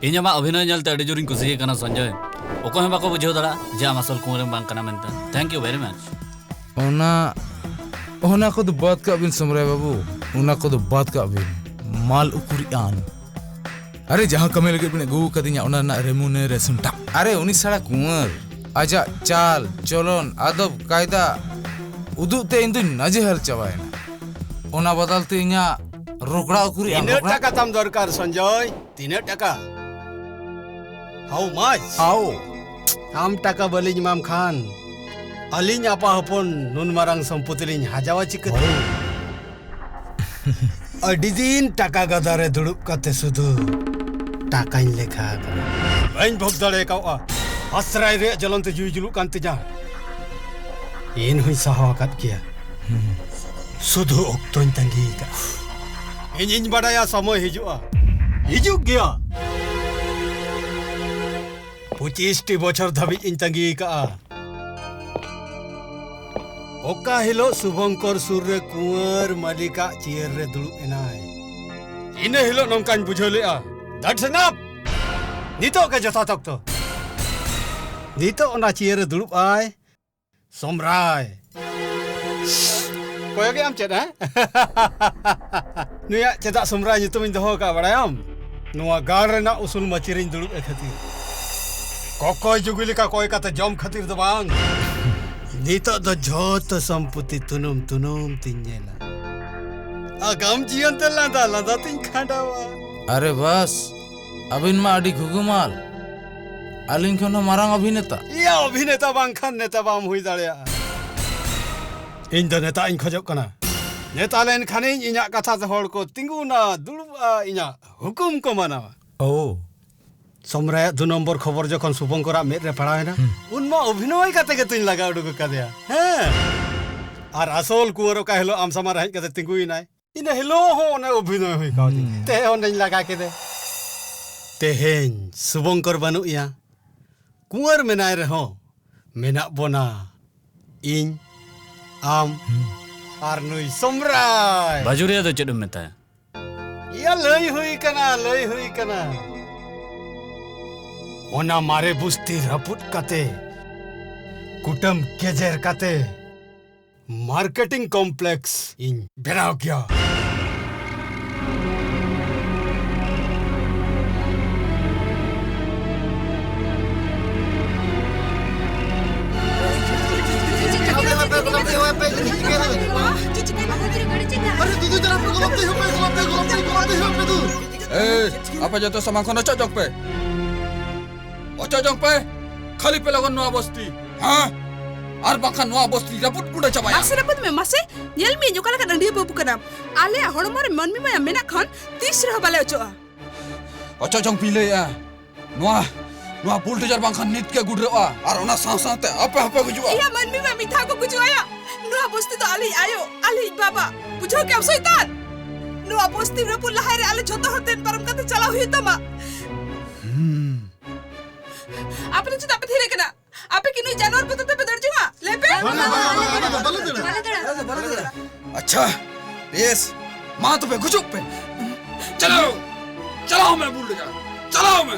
ᱤᱧ ᱟᱢᱟᱜ ᱚᱵᱷᱤᱱᱚᱭ ᱧᱮᱞᱛᱮ ᱟᱹᱰᱤ ᱡᱳᱨᱤᱧ ᱠᱩᱥᱤ ᱟᱠᱟᱱᱟ, ᱥᱚᱧᱡᱚᱭ᱾ ᱚᱠᱚᱭ ᱦᱚᱸ ᱵᱟᱠᱚ ᱵᱩᱡᱷᱟᱹᱣ ᱫᱟᱲᱮᱭᱟᱜᱼᱟ ᱡᱮ ᱟᱢ ᱟᱥᱚᱞ ᱠᱩᱸᱣᱟᱨᱮᱢ ᱵᱟᱝ ᱠᱟᱱᱟ ᱢᱮᱱᱛᱮ᱾ Thank you very much. ᱚᱱᱟ, ᱚᱱᱟ ᱠᱚᱫᱚ ᱵᱟᱫ ᱠᱟᱜ ᱵᱤᱱ, ᱥᱚᱢᱨᱟᱭ ᱵᱟᱹᱵᱩ᱾ ᱚᱱᱟ ᱠᱚᱫᱚ ᱵᱟᱫ ᱠᱟᱜ ᱵᱤᱱ᱾ ᱢᱟᱞ ᱩᱠᱩᱨᱤᱡ ᱟᱱ᱾ ᱟᱨᱮ, ᱡᱟᱦᱟᱸ ᱠᱟᱹᱢᱤ ᱞᱟᱹᱜᱤᱫ ᱵᱤᱱ ᱟᱹᱜᱩ ᱟᱠᱟᱫᱤᱧᱟ, ᱚᱱᱟ ᱨᱮᱱᱟᱜ remuneration ᱴᱟᱜ᱾ ᱟᱨᱮ, ᱩᱱᱤ ᱥᱟᱲᱟ ᱠᱩᱸᱣᱟᱨ, ᱟᱡᱟᱜ ᱪᱟᱞ, ᱪᱚᱞᱚᱱ, ᱟᱫᱚᱵ, ᱠᱟᱭᱫᱟ ᱩᱫᱩᱜ ᱛᱮ ᱤᱧ ᱫᱩᱧ ᱱᱟᱡᱮᱦᱟᱞ ᱪᱟᱵᱟᱭᱮᱱᱟ᱾ ᱚᱱᱟ ᱵᱟᱫᱟᱞ ᱛᱮ ᱤᱧᱟᱜ ᱨᱚᱜᱽᱲᱟ ᱩᱠᱩᱨᱤᱡ ᱟᱱ, ᱛᱤᱱᱟᱹᱜ ᱨᱚᱜᱽᱲᱟ᱾ ᱴᱟᱠᱟ ᱛᱟᱢ ᱫᱚᱨᱠᱟᱨ, ᱥᱚᱧᱡᱚᱭ? ᱛᱤᱱᱟᱹᱜ ᱴᱟᱠᱟ? How much? ᱦᱟᱣ᱾ ᱟᱢ ᱴᱟᱠᱟ ᱵᱟᱹᱞᱤᱧ ᱮᱢᱟᱢ ᱠᱷᱟᱱ, ᱟᱹᱞᱤᱧ ᱟᱯᱟ ᱦᱚᱯᱚᱱ ᱱᱩᱱ ᱢᱟᱨᱟᱝ ᱥᱚᱢᱯᱚᱛᱤ ᱞᱤᱧ ᱦᱟᱡᱟᱣᱟ ᱪᱤᱠᱟᱹᱛᱮ? ᱦᱳᱭ᱾ ᱟᱹᱰᱤ ᱫᱤᱱ ᱴᱟᱠᱟ ᱜᱟᱫᱟ ᱨᱮ ᱫᱩᱲᱩᱵ ᱠᱟᱛᱮ ᱥᱩᱫᱷᱩ ᱴᱟᱠᱟᱧ ᱞᱮᱠᱷᱟ ᱟᱠᱟᱫᱟ᱾ ᱵᱟᱹᱧ ᱵᱷᱳᱜᱽ ᱫᱟᱲᱮ ᱠᱟᱣᱜᱼᱟ᱾ ᱟᱥᱨᱟᱭ ᱨᱮᱭᱟᱜ ᱡᱚᱞᱚᱱ ᱛᱮ ᱡᱤᱣᱤ ᱡᱩᱞᱩᱜ ᱠᱟᱱ ᱛᱤᱧᱟ᱾ ᱮᱱ ᱦᱚᱸᱧ ᱥᱟᱦᱟᱣ ᱟᱠᱟᱫ ᱜᱮᱭᱟ᱾ ᱥᱩᱫᱷᱩ ᱚᱠᱛᱚᱧ ᱛᱟᱺᱜᱤ ᱟᱠᱟᱫᱼᱟ᱾ ᱤᱧᱤᱧ ᱵᱟᱰᱟᱭᱟ ᱥᱚᱢᱚᱭ ᱦᱤᱡᱩᱜᱼᱟ᱾ ᱦᱤᱡᱩᱜ ᱜᱮᱭᱟ᱾ ᱯᱚᱸᱪᱤᱥ ᱴᱤ ᱵᱚᱪᱷᱚᱨ ᱫᱷᱟᱹᱵᱤᱡ ᱤᱧ ᱛᱟᱺᱜᱤ ᱟᱠᱟᱫᱼᱟ᱾ ᱚᱠᱟ ᱦᱤᱞᱳᱜ ᱥᱩᱵᱷᱚᱝᱠᱚᱨ ᱥᱩᱨ ᱨᱮ ᱠᱩᱸᱣᱟᱨ ᱢᱟᱹᱞᱤᱠᱟᱜ ᱪᱤᱭᱟᱹᱨ ᱨᱮ ᱫᱩᱲᱩᱵ ᱮᱱᱟᱭ, ᱤᱱᱟᱹ ᱦᱤᱞᱳᱜ ᱱᱚᱝᱠᱟᱧ ᱵᱩᱡᱷᱟᱹᱣ ᱞᱮᱫᱼᱟ, that's enough! ᱱᱤᱛᱚᱜ ᱜᱮ ᱡᱚᱛᱷᱟᱛ ᱚᱠᱛᱚ᱾ ᱱᱤᱛᱚᱜ ᱚᱱᱟ ᱪᱤᱭᱟᱹᱨ ᱨᱮ ᱫᱩᱲᱩᱵ ᱟᱭ ᱥᱚᱢᱨᱟᱭ᱾ ᱠᱚᱭᱚᱜᱮ ᱟᱢ ᱪᱮᱫ, ᱦᱮᱸ? ᱱᱩᱭᱟᱜ ᱪᱮᱫᱟᱜ ᱥᱚᱢᱨᱟᱭ ᱧᱩᱛᱩᱢᱤᱧ ᱫᱚᱦᱚ ᱟᱠᱟᱫᱼᱟ ᱵᱟᱲᱟᱭᱟᱢ? ᱱᱚᱣᱟ ᱜᱟᱲ ᱨᱮᱱᱟᱜ ᱩᱥᱩᱞ ᱢᱟᱹᱪᱤ ᱨᱤᱧ ᱫᱩᱲᱩᱵ ᱮ ᱠᱷᱟᱹᱛᱤᱨ᱾ ᱠᱚᱠᱚᱭ ᱡᱩᱜᱤ ᱞᱮᱠᱟ ᱠᱚᱭ ᱠᱟᱛᱮ ᱡᱚᱢ ᱠᱷᱟᱹᱛᱤᱨ ᱫᱚ ᱵᱟᱝ᱾ ᱱᱤᱛᱚᱜ ᱫᱚ ᱡᱷᱚᱛᱚ ᱥᱚᱢᱯᱚᱛᱤ ᱛᱩᱱᱩᱢ ᱛᱩᱱᱩᱢ ᱛᱤᱧ ᱧᱮᱞᱟ᱾ ᱟᱜᱟᱢ ᱡᱤᱭᱚᱱ ᱛᱮ ᱞᱟᱸᱫᱟ ᱞᱟᱸᱫᱟ ᱛᱤᱧ ᱠᱷᱟᱸᱰᱟᱣᱟ᱾ ᱟᱨᱮ ᱵᱟᱥ, ᱟᱹᱵᱤᱱ ᱢᱟ ᱟᱹᱰᱤ ᱜᱷᱩᱜᱩᱢᱟᱞ᱾ ᱟᱹᱞᱤᱧ ᱠᱷᱚᱱ ᱦᱚᱸ ᱢᱟᱨᱟᱝ ᱚᱵᱷᱤᱱᱮᱛᱟ᱾ ᱤᱭᱟᱹ, ᱚᱵᱷᱤᱱᱮᱛᱟ ᱵᱟᱝᱠᱷᱟᱱ ᱱᱮᱛᱟ ᱵᱟᱢ ᱦᱩᱭ ᱫᱟᱲᱮᱭᱟᱜᱼᱟ᱾ ᱤᱧ ᱫᱚ ᱱᱮᱛᱟ ᱤᱧ ᱠᱷᱚᱡᱚᱜ ᱠᱟᱱᱟ᱾ ᱱᱮᱛᱟ ᱞᱮᱱᱠᱷᱟᱱᱤᱧ ᱤᱧᱟᱜ ᱠᱟᱛᱷᱟ ᱛᱮ ᱦᱚᱲ ᱠᱚ ᱛᱤᱸᱜᱩᱱᱟ, ᱫᱩᱲᱩᱵᱼᱟ, ᱤᱧᱟᱜ ᱦᱩᱠᱩᱢ ᱠᱚ ᱢᱟᱱᱟᱣᱟ᱾ ᱳ᱾ ᱥᱚᱢᱨᱟᱭᱟᱜ ᱫᱩ ᱱᱚᱢᱵᱚᱨ ᱠᱷᱚᱵᱚᱨ ᱡᱚᱠᱷᱚᱱ ᱥᱩᱵᱚᱝᱠᱚᱨᱟᱜ ᱢᱮᱫ ᱨᱮ ᱯᱟᱲᱟᱣᱮᱱᱟ, ᱦᱩᱸ᱾ ᱩᱱ ᱢᱟ ᱚᱵᱷᱤᱱᱚᱭ ᱠᱟᱛᱮ ᱜᱮ ᱛᱩᱧ ᱞᱟᱜᱟ ᱩᱰᱩᱠ ᱟᱠᱟᱫᱮᱭᱟ᱾ ᱦᱮᱸ᱾ ᱟᱨ ᱟᱥᱚᱞ ᱠᱩᱸᱣᱟᱨ ᱚᱠᱟ ᱦᱤᱞᱳᱜ ᱟᱢ ᱥᱟᱢᱟᱝ ᱨᱮ ᱦᱮᱡ ᱠᱟᱛᱮ ᱛᱤᱸᱜᱩᱭᱮᱱᱟᱭ, ᱤᱱᱟᱹ ᱦᱤᱞᱳᱜ ᱦᱚᱸ ᱚᱱᱮ ᱚᱵᱷᱤᱱᱚᱭ ᱦᱩᱭ ᱠᱟᱣᱫᱤᱧᱟ᱾ ᱦᱩᱸ᱾ ᱛᱮᱦᱮᱧ ᱚᱸᱰᱮᱧ ᱞᱟᱜᱟ ᱠᱮᱫᱮ᱾ ᱛᱮᱦᱮᱧ ᱥᱩᱵᱚᱝᱠᱚᱨ ᱵᱟᱹᱱᱩᱜ ᱮᱭᱟ᱾ ᱠᱩᱸᱣᱟᱨ ᱢᱮᱱᱟᱭ ᱨᱮᱦᱚᱸ ᱢᱮᱱᱟᱜ ᱵᱚᱱᱟ᱾ ᱤᱧ, ᱟᱢ, ᱦᱩᱸ᱾ ᱟᱨ ᱱᱩᱭ ᱥᱚᱢᱨᱟᱭ᱾ ᱵᱟᱡᱩᱨᱤᱭᱟ ᱫᱚ ᱪᱮᱫ ᱮᱢ ᱢᱮᱛᱟᱭᱟ? ᱤᱭᱟᱹ, ᱞᱟᱹᱭ ᱦᱩᱭ ᱠᱟᱱᱟ, ᱞᱟᱹᱭ ᱦᱩᱭ ᱠᱟᱱᱟ᱾ ᱚᱱᱟ ᱢᱟᱨᱮ ᱵᱩᱥᱛᱤ ᱨᱟᱹᱯᱩᱫ ᱠᱟᱛᱮ, ᱠᱩᱴᱟᱹᱢ ᱜᱮᱡᱮᱨ ᱠᱟᱛᱮ, ᱢᱟᱨᱠᱮᱴᱤᱝ ᱠᱚᱢᱯᱞᱮᱠᱥ ᱤᱧ ᱵᱮᱱᱟᱣ ᱠᱮᱭᱟ᱾ ᱮᱭ, ᱟᱯᱮ ᱡᱚᱛᱚ ᱥᱟᱢᱟᱝ ᱠᱷᱚᱱ ᱚᱪᱚᱜ ᱡᱚᱝ ᱯᱮ᱾ ᱚᱪᱚᱜ ᱡᱚᱝ ᱯᱮ᱾ ᱠᱷᱟᱹᱞᱤ ᱯᱮ ᱞᱚᱜᱚᱱ ᱱᱚᱣᱟ ᱵᱚᱥᱛᱤ᱾ ᱦᱮᱸ? ᱟᱨ ᱵᱟᱝᱠᱷᱟᱱ ᱱᱚᱣᱟ ᱵᱚᱥᱛᱤ ᱨᱟᱹᱯᱩᱫ ᱜᱩᱸᱰᱟᱹ ᱪᱟᱵᱟᱭᱟ᱾ ᱢᱟᱥᱮ ᱨᱟᱹᱯᱩᱫ ᱢᱮ, ᱢᱟᱥᱮ᱾ ᱧᱮᱞ ᱢᱤᱭᱟᱹᱧ ᱚᱠᱟ ᱞᱮᱠᱟᱱ ᱟᱹᱰᱤᱭᱟᱹ ᱵᱟᱹᱵᱩ ᱠᱟᱱᱟᱢ᱾ ᱟᱞᱮᱭᱟᱜ ᱦᱚᱲᱢᱚ ᱨᱮ ᱢᱟᱹᱱᱢᱤ ᱢᱟᱭᱟᱢ ᱢᱮᱱᱟᱜ ᱠᱷᱟᱱ ᱛᱤᱥ ᱨᱮᱦᱚᱸ ᱵᱟᱞᱮ ᱚᱪᱚᱜᱼᱟ᱾ ᱚᱪᱚᱜ ᱡᱚᱝ ᱯᱮᱧ ᱞᱟᱹᱭᱮᱜᱼᱟ᱾ ᱱᱚᱣᱟ, ᱱᱚᱣᱟ ᱵᱩᱞᱰᱳᱡᱟᱨ ᱵᱟᱝᱠᱷᱟᱱ ᱱᱤᱛ ᱜᱮ ᱜᱩᱰᱨᱟᱹᱜᱼᱟ ᱟᱨ ᱚᱱᱟ ᱥᱟᱶ ᱥᱟᱶᱛᱮ ᱟᱯᱮ ᱦᱚᱸᱯᱮ ᱜᱩᱡᱩᱜᱼᱟ᱾ ᱤᱭᱟᱹ, ᱢᱟᱹᱱᱢᱤ ᱢᱟ ᱢᱤᱫ ᱫᱷᱟᱣ ᱠᱚ ᱜᱩᱡᱩᱜᱼᱟ ᱭᱟ᱾ ᱱᱚᱣᱟ ᱵᱚᱥᱛᱤ ᱫᱚ ᱟᱞᱮᱭᱤᱡ ᱟᱭᱳ, ᱟᱞᱮᱭᱤᱡ ᱵᱟᱵᱟ᱾ ᱵᱩᱡᱷᱟᱹᱣ ᱠᱮᱜᱼᱟᱢ ᱥᱚᱭᱛᱟᱱ? ᱱᱚᱣᱟ ᱵᱚᱥᱛᱤ ᱨᱟᱹᱯᱩᱫ ᱞᱟᱦᱟᱨᱮ ᱟᱞᱮ ᱡᱷᱚᱛᱚ ᱦᱚᱲ ᱫᱮᱱ ᱯᱟᱨᱚᱢ ᱠᱟᱛᱮ ᱪᱟᱞᱟᱣ ᱦᱩᱭᱩᱜ ᱛᱟᱢᱟ᱾ ᱦᱩᱸ᱾ ᱟᱯᱮ ᱫᱚ ᱪᱮᱫᱟᱜ ᱯᱮ ᱛᱷᱤᱨ ᱟᱠᱟᱱᱟ? ᱟᱯᱮ ᱠᱤ ᱱᱩᱭ ᱡᱟᱱᱣᱟᱨ ᱵᱚᱛᱚᱨ ᱛᱮᱯᱮ ᱫᱟᱹᱲ ᱡᱚᱝᱟ? ᱞᱟᱹᱭ ᱯᱮ᱾ ᱵᱟᱝᱟ, ᱵᱟᱝᱟ, ᱟᱞᱮ ᱫᱚ ᱵᱟᱞᱮ ᱫᱟᱹᱲᱟ᱾ ᱵᱟᱞᱮ ᱫᱟᱹᱲᱟ᱾ ᱟᱪᱪᱷᱟ, ᱵᱮᱥ, ᱢᱟ ᱛᱚᱵᱮ ᱜᱩᱡᱩᱜ ᱯᱮ᱾ ᱪᱟᱞᱟᱣ, ᱪᱟᱞᱟᱣ ᱢᱮ ᱵᱩᱞᱰᱳᱡᱟᱨ, ᱪᱟᱞᱟᱣ ᱢᱮ᱾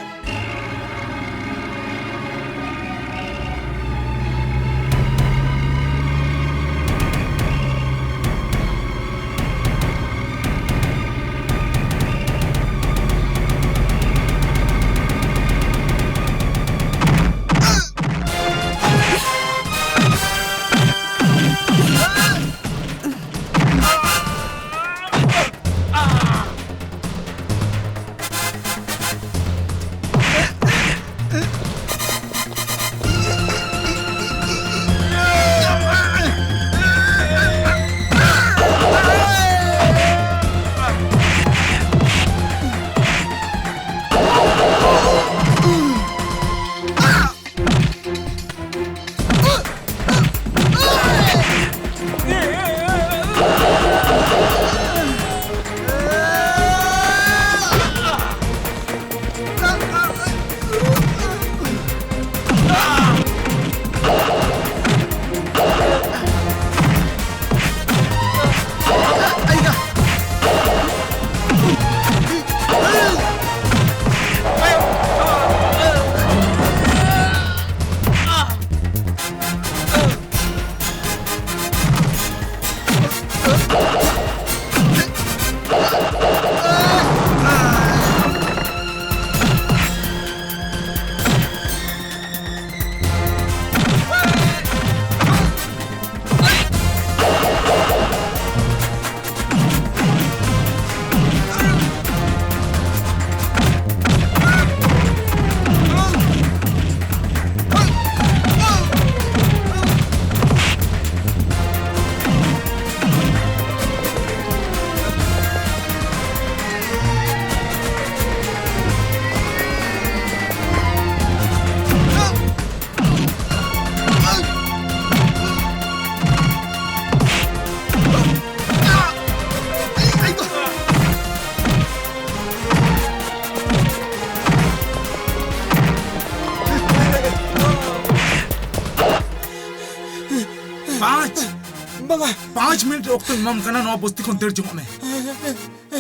ᱵᱟᱝᱟ᱾ ᱯᱟᱸᱪ ᱢᱤᱱᱤᱴ ᱚᱠᱛᱚᱧ ᱮᱢᱟᱢ ᱠᱟᱱᱟ, ᱱᱚᱣᱟ ᱵᱚᱥᱛᱤ ᱠᱷᱚᱱ ᱫᱟᱹᱲ ᱡᱚᱝᱚᱜ ᱢᱮ,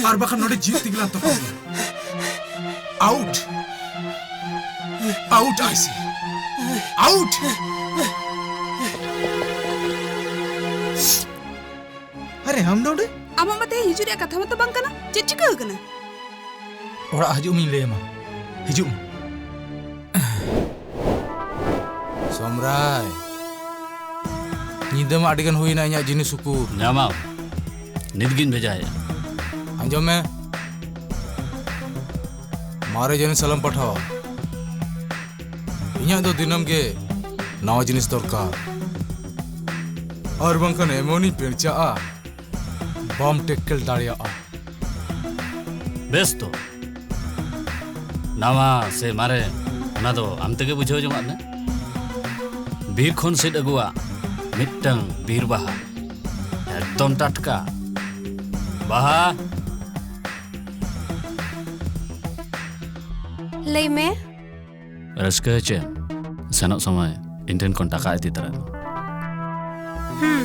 ᱟᱨ ᱵᱟᱠᱷᱟᱱ ᱱᱚᱰᱮ ᱡᱤᱣᱮᱫ ᱛᱮᱜᱮ ᱞᱟᱝ ᱛᱚᱯᱟᱢ ᱜᱮᱭᱟ᱾ ᱟᱣᱩᱴ, ᱟᱣᱩᱴ ᱟᱭ ᱥᱮ, ᱟᱣᱩᱴ᱾ ᱟᱨᱮ ᱟᱢ ᱱᱚᱰᱮ? ᱟᱢᱟᱜ ᱢᱟ ᱛᱮᱦᱮᱧ ᱦᱤᱡᱩᱜ ᱨᱮᱭᱟᱜ ᱠᱟᱛᱷᱟ ᱢᱟᱛᱚ ᱵᱟᱝ ᱠᱟᱱᱟ᱾ ᱪᱮᱫ ᱪᱤᱠᱟᱹ ᱟᱠᱟᱱᱟ? ᱚᱲᱟᱜ ᱦᱤᱡᱩᱜ ᱢᱮᱧ ᱞᱟᱹᱭ ᱟᱢᱟ᱾ ᱦᱤᱡᱩᱜ ᱢᱮ᱾ ᱥᱚᱢᱨᱟᱭ, ᱧᱤᱫᱟᱹ ᱢᱟ ᱟᱹᱰᱤ ᱜᱟᱱ ᱦᱩᱭᱱᱟ, ᱤᱧᱟᱹᱜ ᱡᱤᱱᱤᱥ ᱩᱠᱩᱨ? ᱧᱟᱢᱟᱢ, ᱱᱤᱛ ᱜᱤᱧ ᱵᱷᱮᱡᱟᱭᱟ᱾ ᱟᱸᱡᱚᱢ ᱢᱮ, ᱢᱟᱨᱮ ᱡᱤᱱᱤᱥ ᱟᱞᱚᱢ ᱯᱟᱴᱷᱟᱣᱟ᱾ ᱤᱧᱟᱹᱜ ᱫᱚ ᱫᱤᱱᱟᱹᱢ ᱜᱮ ᱱᱟᱣᱟ ᱡᱤᱱᱤᱥ ᱫᱚᱨᱠᱟᱨ, ᱟᱨ ᱵᱟᱝᱠᱷᱟᱱ ᱮᱢᱚᱱᱤᱧ ᱯᱮᱲᱪᱟᱜᱼᱟ, ᱵᱟᱢ ᱴᱮᱠᱠᱮᱞ ᱫᱟᱲᱮᱭᱟᱜᱼᱟ᱾ ᱵᱮᱥ ᱛᱚ, ᱱᱟᱣᱟ ᱥᱮ ᱢᱟᱨᱮ, ᱚᱱᱟ ᱫᱚ ᱟᱢ ᱛᱮᱜᱮ ᱵᱩᱡᱷᱟᱹᱣ ᱡᱚᱝᱟᱜ ᱢᱮ᱾ ᱵᱤᱨ ᱠᱷᱚᱱ ᱥᱤᱫ ᱟᱹᱜᱩᱣᱟᱜ ᱢᱤᱫᱴᱟᱝ ᱵᱤᱨ ᱵᱟᱦᱟ, ᱮᱠᱫᱚᱢ ᱴᱟᱴᱠᱟ᱾ ᱵᱟᱦᱟ᱾ ᱞᱟᱹᱭ ᱢᱮ᱾ ᱨᱟᱹᱥᱠᱟᱹ ᱦᱚᱪᱚᱭᱮᱢ᱾ ᱥᱮᱱᱚᱜ ᱥᱚᱢᱚᱭ ᱤᱧ ᱴᱷᱮᱱ ᱠᱷᱚᱱ ᱴᱟᱠᱟ ᱤᱫᱤ ᱛᱚᱨᱟᱭ ᱢᱮ᱾ ᱦᱩᱸ᱾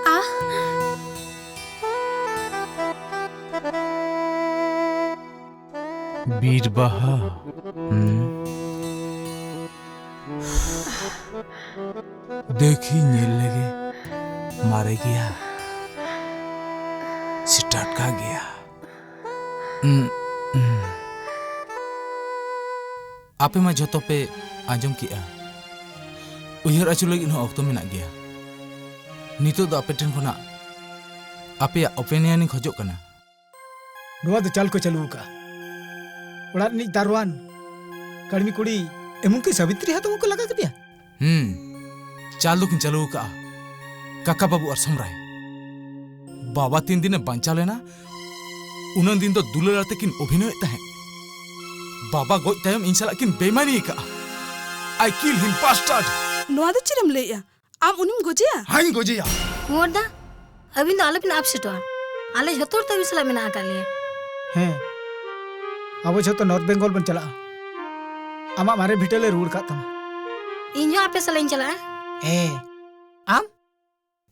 ᱟᱦ᱾ ᱵᱤᱨ ᱵᱟᱦᱟ᱾ ᱦᱩᱸ᱾ ᱫᱮᱠᱷᱤ, ᱧᱮᱞ ᱞᱮᱜᱮ, ᱢᱟᱨᱮ ᱜᱮᱭᱟ ᱥᱮ ᱴᱟᱴᱠᱟ ᱜᱮᱭᱟ? ᱩᱸ, ᱩᱸ᱾ ᱟᱯᱮ ᱢᱟ ᱡᱷᱚᱛᱚ ᱯᱮ ᱟᱸᱡᱚᱢ ᱠᱮᱜᱼᱟ, ᱩᱭᱦᱟᱹᱨ ᱟᱹᱪᱩᱨ ᱞᱟᱹᱜᱤᱫ ᱦᱚᱸ ᱚᱠᱛᱚ ᱢᱮᱱᱟᱜ ᱜᱮᱭᱟ᱾ ᱱᱤᱛᱚᱜ ᱫᱚ ᱟᱯᱮ ᱴᱷᱮᱱ ᱠᱷᱚᱱᱟᱜ ᱟᱯᱮᱭᱟᱜ opinion ᱤᱧ ᱠᱷᱚᱡᱚᱜ ᱠᱟᱱᱟ᱾ ᱱᱚᱣᱟ ᱫᱚ ᱪᱟᱞ ᱠᱚ ᱪᱟᱹᱞᱩ ᱟᱠᱟᱫᱼᱟ᱾ ᱚᱲᱟᱜ ᱨᱤᱱᱤᱡ ᱫᱟᱨᱣᱟᱱ, ᱠᱟᱹᱲᱢᱤ ᱠᱩᱲᱤ, ᱮᱢᱚᱱᱠᱤ ᱥᱟᱵᱤᱛᱨᱤ ᱦᱟᱛᱚᱢ ᱦᱚᱸᱠᱚ ᱞᱟᱜᱟ ᱠᱮᱫᱮᱭᱟ᱾ ᱦᱩᱸ, ᱪᱟᱞ ᱫᱚᱠᱤᱱ ᱪᱟᱹᱞᱩ ᱟᱠᱟᱫᱼᱟ, ᱠᱟᱠᱟ ᱵᱟᱹᱵᱩ ᱟᱨ ᱥᱚᱢᱨᱟᱭ᱾ ᱵᱟᱵᱟ ᱛᱤᱱ ᱫᱤᱱᱮ ᱵᱟᱧᱪᱟᱣ ᱞᱮᱱᱟ, ᱩᱱᱟᱹᱜ ᱫᱤᱱ ᱫᱚ ᱫᱩᱞᱟᱹᱲ ᱟᱛᱮ ᱠᱤᱱ ᱚᱵᱷᱤᱱᱚᱭᱮᱫ ᱛᱟᱦᱮᱸᱫ᱾ ᱵᱟᱵᱟ ᱜᱚᱡ ᱛᱟᱭᱚᱢ ᱤᱧ ᱥᱟᱞᱟᱜ ᱠᱤᱱ ᱵᱮᱢᱟᱱᱤ ᱟᱠᱟᱫᱼᱟ᱾ I kill him, bastard! ᱱᱚᱣᱟ ᱫᱚ ᱪᱮᱫ ᱮᱢ ᱞᱟᱹᱭᱮᱜᱼᱟ? ᱟᱢ ᱩᱱᱤᱢ ᱜᱚᱡᱮᱭᱟ? ᱦᱮᱸᱧ ᱜᱚᱡᱮᱭᱟ᱾ ᱠᱩᱸᱣᱟᱨ ᱫᱟ, ᱟᱹᱵᱤᱱ ᱫᱚ ᱟᱞᱚᱵᱤᱱ ᱟᱯᱥᱮᱴᱚᱜᱼᱟ᱾ ᱟᱞᱮ ᱡᱷᱚᱛᱚ ᱦᱚᱲ ᱛᱮ ᱟᱹᱵᱤᱱ ᱥᱟᱞᱟᱜ ᱢᱮᱱᱟᱜ ᱟᱠᱟᱫ ᱞᱮᱭᱟ᱾ ᱦᱮᱸ, ᱟᱵᱚ ᱡᱷᱚᱛᱚ ᱱᱚᱨᱛᱷ ᱵᱮᱝᱜᱚᱞ ᱵᱚᱱ ᱪᱟᱞᱟᱜᱼᱟ᱾ ᱟᱢᱟᱜ ᱢᱟᱨᱮ ᱵᱷᱤᱴᱟᱹ ᱞᱮ ᱨᱩᱣᱟᱹᱲ ᱠᱟᱜ ᱛᱟᱢᱟ᱾ ᱤᱧ ᱦᱚᱸ ᱟᱯᱮ ᱥᱟᱞᱟᱜ ᱤᱧ ᱪᱟᱞᱟᱜᱼᱟ᱾ ᱮ, ᱟᱢ?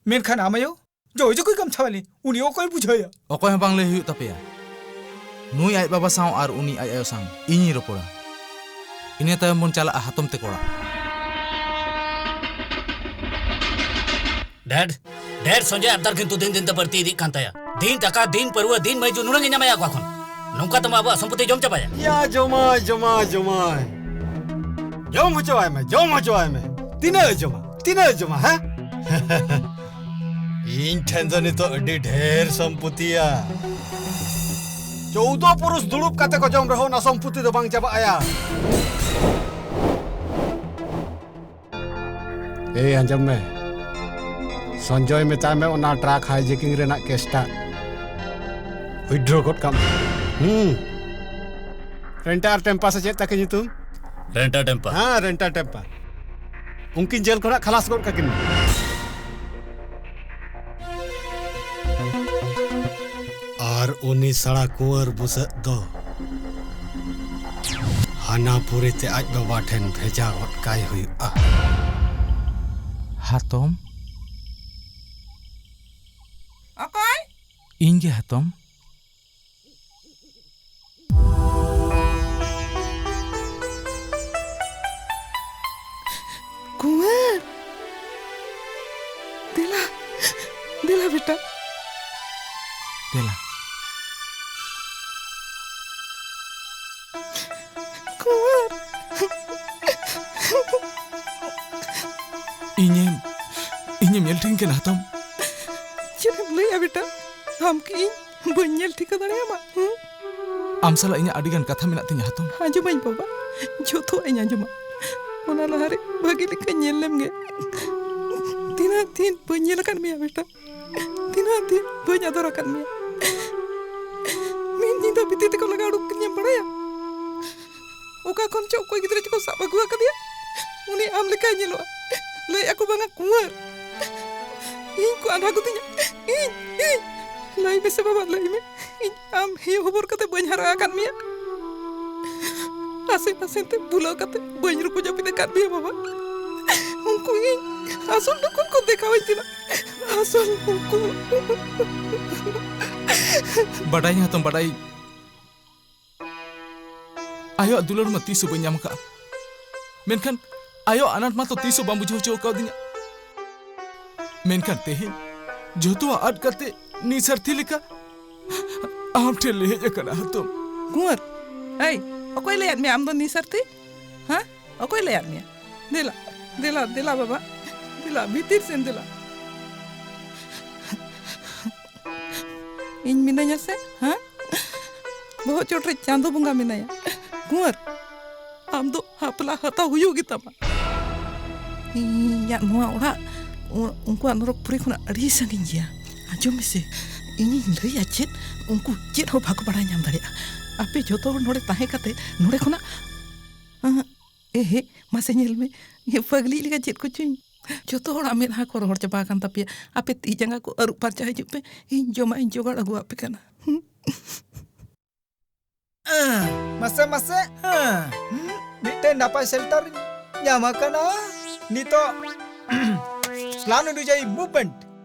ᱢᱮᱱᱠᱷᱟᱱ ᱟᱢ ᱟᱭᱳ ᱡᱚᱭ ᱡᱚᱠᱚᱭ ᱜᱟᱢᱪᱷᱟᱣᱟᱞᱤ, ᱩᱱᱤ ᱚᱠᱚᱭ ᱵᱩᱡᱷᱟᱹᱣᱭᱟ? ᱚᱠᱚᱭ ᱦᱚᱸ ᱵᱟᱝ ᱞᱟᱹᱭ ᱦᱩᱭᱩᱜ ᱛᱟᱯᱮᱭᱟ᱾ ᱱᱩᱭ ᱟᱡ ᱵᱟᱵᱟ ᱥᱟᱶ ᱟᱨ ᱩᱱᱤ ᱟᱡ ᱟᱭᱳ ᱥᱟᱶ ᱤᱧᱤᱧ ᱨᱚᱯᱚᱲᱟ᱾ ᱤᱱᱟᱹ ᱛᱟᱭᱚᱢ ᱵᱚᱱ ᱪᱟᱞᱟᱜᱼᱟ ᱦᱟᱛᱚᱢ ᱛᱮᱠᱚ ᱚᱲᱟᱜ᱾ ᱰᱮᱰ, ᱰᱮᱰ, ᱥᱚᱧᱡᱚᱭ ᱟᱵᱫᱟᱨ ᱠᱤᱱᱛᱩ ᱫᱤᱱ ᱫᱤᱱ ᱛᱮ ᱵᱟᱹᱲᱛᱤ ᱤᱫᱤᱜ ᱠᱟᱱ ᱛᱟᱭᱟ᱾ ᱫᱤᱱ ᱴᱟᱠᱟ, ᱫᱤᱱ ᱯᱟᱹᱨᱣᱟᱹ, ᱫᱤᱱ ᱢᱟᱹᱭᱡᱩ, ᱱᱩᱱᱟᱹᱝ ᱮ ᱧᱟᱢᱟᱭᱟ ᱚᱠᱟ ᱠᱷᱚᱱ? ᱱᱚᱝᱠᱟ ᱛᱮᱢᱟ ᱟᱵᱚᱣᱟᱜ ᱥᱚᱢᱯᱚᱛᱤ ᱡᱚᱢ ᱪᱟᱵᱟᱭᱟ᱾ ᱭᱟ ᱡᱚᱢᱟᱭ, ᱡᱚᱢᱟᱭ, ᱡᱚᱢᱟᱭ᱾ ᱡᱚᱢ ᱦᱚᱪᱚᱣᱟᱭ ᱢᱮ, ᱡᱚᱢ ᱦᱚᱪᱚᱣᱟᱭ ᱢᱮ᱾ ᱛᱤᱱᱟᱹᱜ ᱮ ᱡᱚᱢᱟ, ᱛᱤᱱᱟᱹᱜ ᱮ ᱡᱚᱢᱟ, ᱦᱮᱸ? ᱤᱧ ᱴᱷᱮᱱ ᱫᱚ ᱱᱤᱛᱚᱜ ᱟᱹᱰᱤ ᱰᱷᱮᱨ ᱥᱚᱢᱯᱚᱛᱤᱭᱟ᱾ ᱪᱳᱣᱫᱚ ᱯᱩᱨᱩᱥ ᱫᱩᱲᱩᱵ ᱠᱟᱛᱮ ᱠᱚ ᱡᱚᱢ ᱨᱮᱦᱚᱸ ᱚᱱᱟ ᱥᱚᱢᱯᱚᱛᱤ ᱫᱚ ᱵᱟᱝ ᱪᱟᱵᱟᱜᱼᱟ᱾ ᱮᱭ, ᱟᱸᱡᱚᱢ ᱢᱮ, ᱥᱚᱧᱡᱚᱭ ᱢᱮᱛᱟᱭ ᱢᱮ ᱚᱱᱟ ᱴᱨᱟᱠ ᱦᱟᱭᱡᱮᱠᱤᱝ ᱨᱮᱱᱟᱜ ᱠᱮᱥᱴᱟ ᱩᱭᱤᱰᱨᱚ ᱜᱚᱫ ᱠᱟᱜ ᱢᱮ᱾ ᱦᱩᱸ᱾ ᱨᱮᱱᱴᱟ ᱟᱨ ᱴᱮᱢᱯᱟ ᱥᱮ ᱪᱮᱫ ᱛᱟᱠᱤᱱ ᱧᱩᱛᱩᱢ? ᱨᱮᱱᱴᱟ ᱴᱮᱢᱯᱟ᱾ ᱦᱮᱸ, ᱨᱮᱱᱴᱟ ᱴᱮᱢᱯᱟ᱾ ᱩᱱᱠᱤᱱ ᱡᱮᱞ ᱠᱷᱚᱱᱟᱜ ᱠᱷᱟᱞᱟᱥ ᱜᱚᱫ ᱠᱟᱹᱠᱤᱱ ᱢᱮ᱾ ᱟᱨ ᱩᱱᱤ ᱥᱟᱲᱟ ᱠᱩᱸᱣᱟᱨ ᱵᱩᱥᱟᱹᱜ ᱫᱚ ᱦᱟᱱᱟ ᱯᱩᱨᱤ ᱛᱮ ᱟᱡ ᱵᱟᱵᱟ ᱴᱷᱮᱱ ᱵᱷᱮᱡᱟ ᱜᱚᱫ ᱠᱟᱭ ᱦᱩᱭᱩᱜᱼᱟ᱾ ᱦᱟᱛᱚᱢ? ᱚᱠᱚᱭ? ᱤᱧ ᱜᱮ ᱦᱟᱛᱚᱢ᱾ ᱠᱩᱸᱣᱟᱨ! ᱫᱮᱞᱟ, ᱫᱮᱞᱟ ᱵᱮᱴᱟ᱾ ᱫᱮᱞᱟ᱾ ᱠᱩᱸᱣᱟᱨ! ᱤᱧᱮᱢ, ᱤᱧᱮᱢ ᱧᱮᱞ ᱴᱷᱤᱠ ᱠᱟᱱᱟ ᱦᱟᱛᱚᱢ? ᱪᱮᱫ ᱮᱢ ᱞᱟᱹᱭᱟ ᱵᱮᱴᱟ? ᱟᱢ ᱠᱤ ᱤᱧ ᱵᱟᱹᱧ ᱧᱮᱞ ᱴᱷᱤᱠᱟᱹ ᱫᱟᱲᱮᱭᱟᱢᱟ? ᱦᱩᱸ? ᱟᱢ ᱥᱟᱞᱟᱜ ᱤᱧᱟᱹᱜ ᱟᱹᱰᱤ ᱜᱟᱱ ᱠᱟᱛᱷᱟ ᱢᱮᱱᱟᱜ ᱛᱤᱧᱟ ᱦᱟᱛᱚᱢ᱾ ᱟᱸᱡᱚᱢᱟᱹᱧ ᱵᱟᱵᱟ, ᱡᱷᱚᱛᱚᱣᱟᱜ ᱤᱧ ᱟᱸᱡᱚᱢᱟ᱾ ᱚᱱᱟ ᱞᱟᱦᱟᱨᱮ ᱵᱷᱟᱹᱜᱤ ᱞᱮᱠᱟ ᱧᱮᱞ ᱞᱮᱢ ᱜᱮ᱾ ᱛᱤᱱᱟᱹᱜ ᱫᱤᱱ ᱵᱟᱹᱧ ᱧᱮᱞ ᱟᱠᱟᱫ ᱢᱮᱭᱟ ᱵᱮᱴᱟ, ᱛᱤᱱᱟᱹᱜ ᱫᱤᱱ ᱵᱟᱹᱧ ᱟᱫᱚᱨ ᱟᱠᱟᱫ ᱢᱮᱭᱟ᱾ ᱢᱤᱫ ᱧᱤᱫᱟᱹ ᱵᱤᱴᱤ ᱛᱮᱠᱚ ᱞᱟᱜᱟ ᱩᱰᱩᱠ ᱠᱤᱧᱟᱢ ᱵᱟᱲᱟᱭᱟ? ᱚᱠᱟ ᱠᱷᱚᱱ ᱪᱚ ᱚᱠᱚᱭ ᱜᱤᱫᱽᱨᱟᱹ ᱪᱚᱠᱚ ᱥᱟᱵ ᱟᱹᱜᱩ ᱟᱠᱟᱫᱮᱭᱟ, ᱩᱱᱤ ᱟᱢ ᱞᱮᱠᱟᱭ ᱧᱮᱞᱚᱜᱼᱟ᱾ ᱞᱟᱹᱭ ᱟᱠᱚ ᱵᱟᱝᱟ ᱠᱩᱸᱣᱟᱨ᱾ ᱤᱧ ᱠᱚ ᱟᱸᱫᱷᱟ ᱜᱚᱫᱤᱧᱟ᱾ ᱤᱧ, ᱤᱧ᱾ ᱞᱟᱹᱭ ᱢᱮᱥᱮ ᱵᱟᱵᱟ, ᱞᱟᱹᱭ ᱢᱮ᱾ ᱤᱧ ᱟᱢ ᱦᱮᱭᱚ ᱦᱚᱵᱚᱨ ᱠᱟᱛᱮ ᱵᱟᱹᱧ ᱦᱟᱨᱟ ᱟᱠᱟᱫ ᱢᱮᱭᱟ᱾ ᱟᱥᱮᱱ ᱟᱥᱮᱱ ᱛᱮ ᱵᱩᱞᱟᱹᱣ ᱠᱟᱛᱮ ᱵᱟᱹᱧ ᱨᱩᱠᱩ ᱡᱟᱹᱯᱤᱫ ᱟᱠᱟᱫ ᱢᱮᱭᱟ ᱵᱟᱵᱟ᱾ ᱩᱱᱠᱩ ᱤᱧ ᱟᱥᱚᱞ ᱱᱩᱠᱩ ᱠᱚ ᱫᱮᱠᱷᱟᱣᱟᱹᱧ ᱠᱟᱱᱟ᱾ ᱟᱥᱚᱞ ᱩᱱᱠᱩ᱾ ᱵᱟᱰᱟᱭ ᱦᱚᱸᱛᱚᱢ ᱵᱟᱰᱟᱭ᱾ ᱟᱭᱳᱣᱟᱜ ᱫᱩᱞᱟᱹᱲ ᱢᱟ ᱛᱤᱥ ᱦᱚᱸ ᱵᱟᱹᱧ ᱧᱟᱢ ᱟᱠᱟᱫᱼᱟ᱾ ᱢᱮᱱᱠᱷᱟᱱ ᱟᱭᱳᱣᱟᱜ ᱟᱱᱟᱴ ᱢᱟᱛᱚ ᱛᱤᱥ ᱦᱚᱸ ᱵᱟᱢ ᱵᱩᱡᱷᱟᱹᱣ ᱦᱚᱪᱚ ᱟᱠᱟᱣᱫᱤᱧᱟ᱾ ᱢᱮᱱᱠᱷᱟᱱ ᱛᱮᱦᱮᱧ ᱡᱷᱚᱛᱚᱣᱟᱜ ᱟᱫ ᱠᱟᱛᱮ ᱱᱤᱥᱟᱨᱛᱷᱤ ᱞᱮᱠᱟ ᱟᱢ ᱴᱷᱮᱱ ᱞᱮ ᱦᱮᱡ ᱟᱠᱟᱱᱟ ᱦᱟᱛᱚᱢ᱾ ᱠᱩᱸᱣᱟᱨ, ᱮᱭ, ᱚᱠᱚᱭ ᱞᱟᱹᱭᱟᱫ ᱢᱮᱭᱟ ᱟᱢ ᱫᱚ ᱱᱤᱥᱟᱨᱛᱷᱤ? ᱦᱮᱸ? ᱚᱠᱚᱭ ᱞᱟᱹᱭᱟᱫ ᱢᱮᱭᱟ? ᱫᱮᱞᱟ, ᱫᱮᱞᱟ, ᱫᱮᱞᱟ ᱵᱟᱵᱟ, ᱫᱮᱞᱟ, ᱵᱷᱤᱛᱤᱨ ᱥᱮᱱ ᱫᱮᱞᱟ᱾ ᱤᱧ ᱢᱤᱱᱟᱹᱧᱟ ᱥᱮ, ᱦᱮᱸ? ᱵᱚᱦᱚᱜ ᱪᱚᱴ ᱨᱮ ᱪᱟᱸᱫᱚ ᱵᱚᱸᱜᱟ ᱢᱮᱱᱟᱭᱟ᱾ ᱠᱩᱸᱣᱟᱨ, ᱟᱢ ᱫᱚ ᱦᱟᱯᱞᱟ ᱦᱟᱛᱟᱣ ᱦᱩᱭᱩᱜ ᱜᱮᱛᱟᱢᱟ᱾ ᱤᱧᱟᱜ ᱱᱚᱣᱟ ᱚᱲᱟᱜ, ᱩ-, ᱩᱱᱠᱩᱣᱟᱜ ᱱᱚᱨᱚᱠ ᱯᱩᱨᱤ ᱠᱷᱚᱱᱟᱜ ᱟᱹᱰᱤ ᱥᱟᱺᱜᱤᱧ ᱜᱮᱭᱟ᱾ ᱟᱸᱡᱚᱢ ᱢᱮᱥᱮ, ᱤᱧᱤᱧ ᱞᱟᱹᱭᱟ ᱪᱮᱫ, ᱩᱱᱠᱩ ᱪᱮᱫ ᱦᱚᱸ ᱵᱟᱠᱚ ᱵᱟᱲᱟᱭ ᱧᱟᱢ ᱫᱟᱲᱮᱭᱟᱜᱼᱟ᱾ ᱟᱯᱮ ᱡᱚᱛᱚ ᱦᱚᱲ ᱱᱚᱰᱮ ᱛᱟᱦᱮᱸ ᱠᱟᱛᱮ ᱱᱚᱰᱮ ᱠᱷᱚᱱᱟᱜ, ᱟᱸ, ᱮ ᱦᱮ, ᱢᱟᱥᱮ ᱧᱮᱞ ᱢᱮ, ᱤᱭᱟᱹ ᱯᱟᱹᱜᱽᱞᱤ ᱞᱮᱠᱟ ᱪᱮᱫ ᱠᱚᱪᱚᱧ᱾ ᱡᱚᱛᱚ ᱦᱚᱲᱟᱜ ᱢᱮᱫᱦᱟ ᱠᱚ ᱨᱚᱦᱚᱲ ᱪᱟᱵᱟ ᱟᱠᱟᱱ ᱛᱟᱯᱮᱭᱟ᱾ ᱟᱯᱮ ᱛᱤ ᱡᱟᱸᱜᱟ ᱠᱚ ᱟᱹᱨᱩᱵ ᱯᱷᱟᱨᱪᱟ ᱦᱤᱡᱩᱜ ᱯᱮ, ᱤᱧ ᱡᱚᱢᱟᱜ ᱤᱧ ᱡᱚᱜᱟᱲ ᱟᱹᱜᱩᱣᱟᱯᱮ ᱠᱟᱱᱟ᱾ ᱢᱟᱥᱮ, ᱢᱟᱥᱮ, ᱦᱮᱸ, ᱢᱤᱫᱴᱮᱱ ᱱᱟᱯᱟᱭ ᱥᱮᱞᱴᱟᱨ ᱧᱟᱢ ᱟᱠᱟᱱᱟ ᱱᱤᱛᱚᱜ᱾ ᱯᱞᱟᱱ ᱚᱱᱩᱡᱟᱭᱤ ᱢᱩᱵᱷᱢᱮᱱᱴ᱾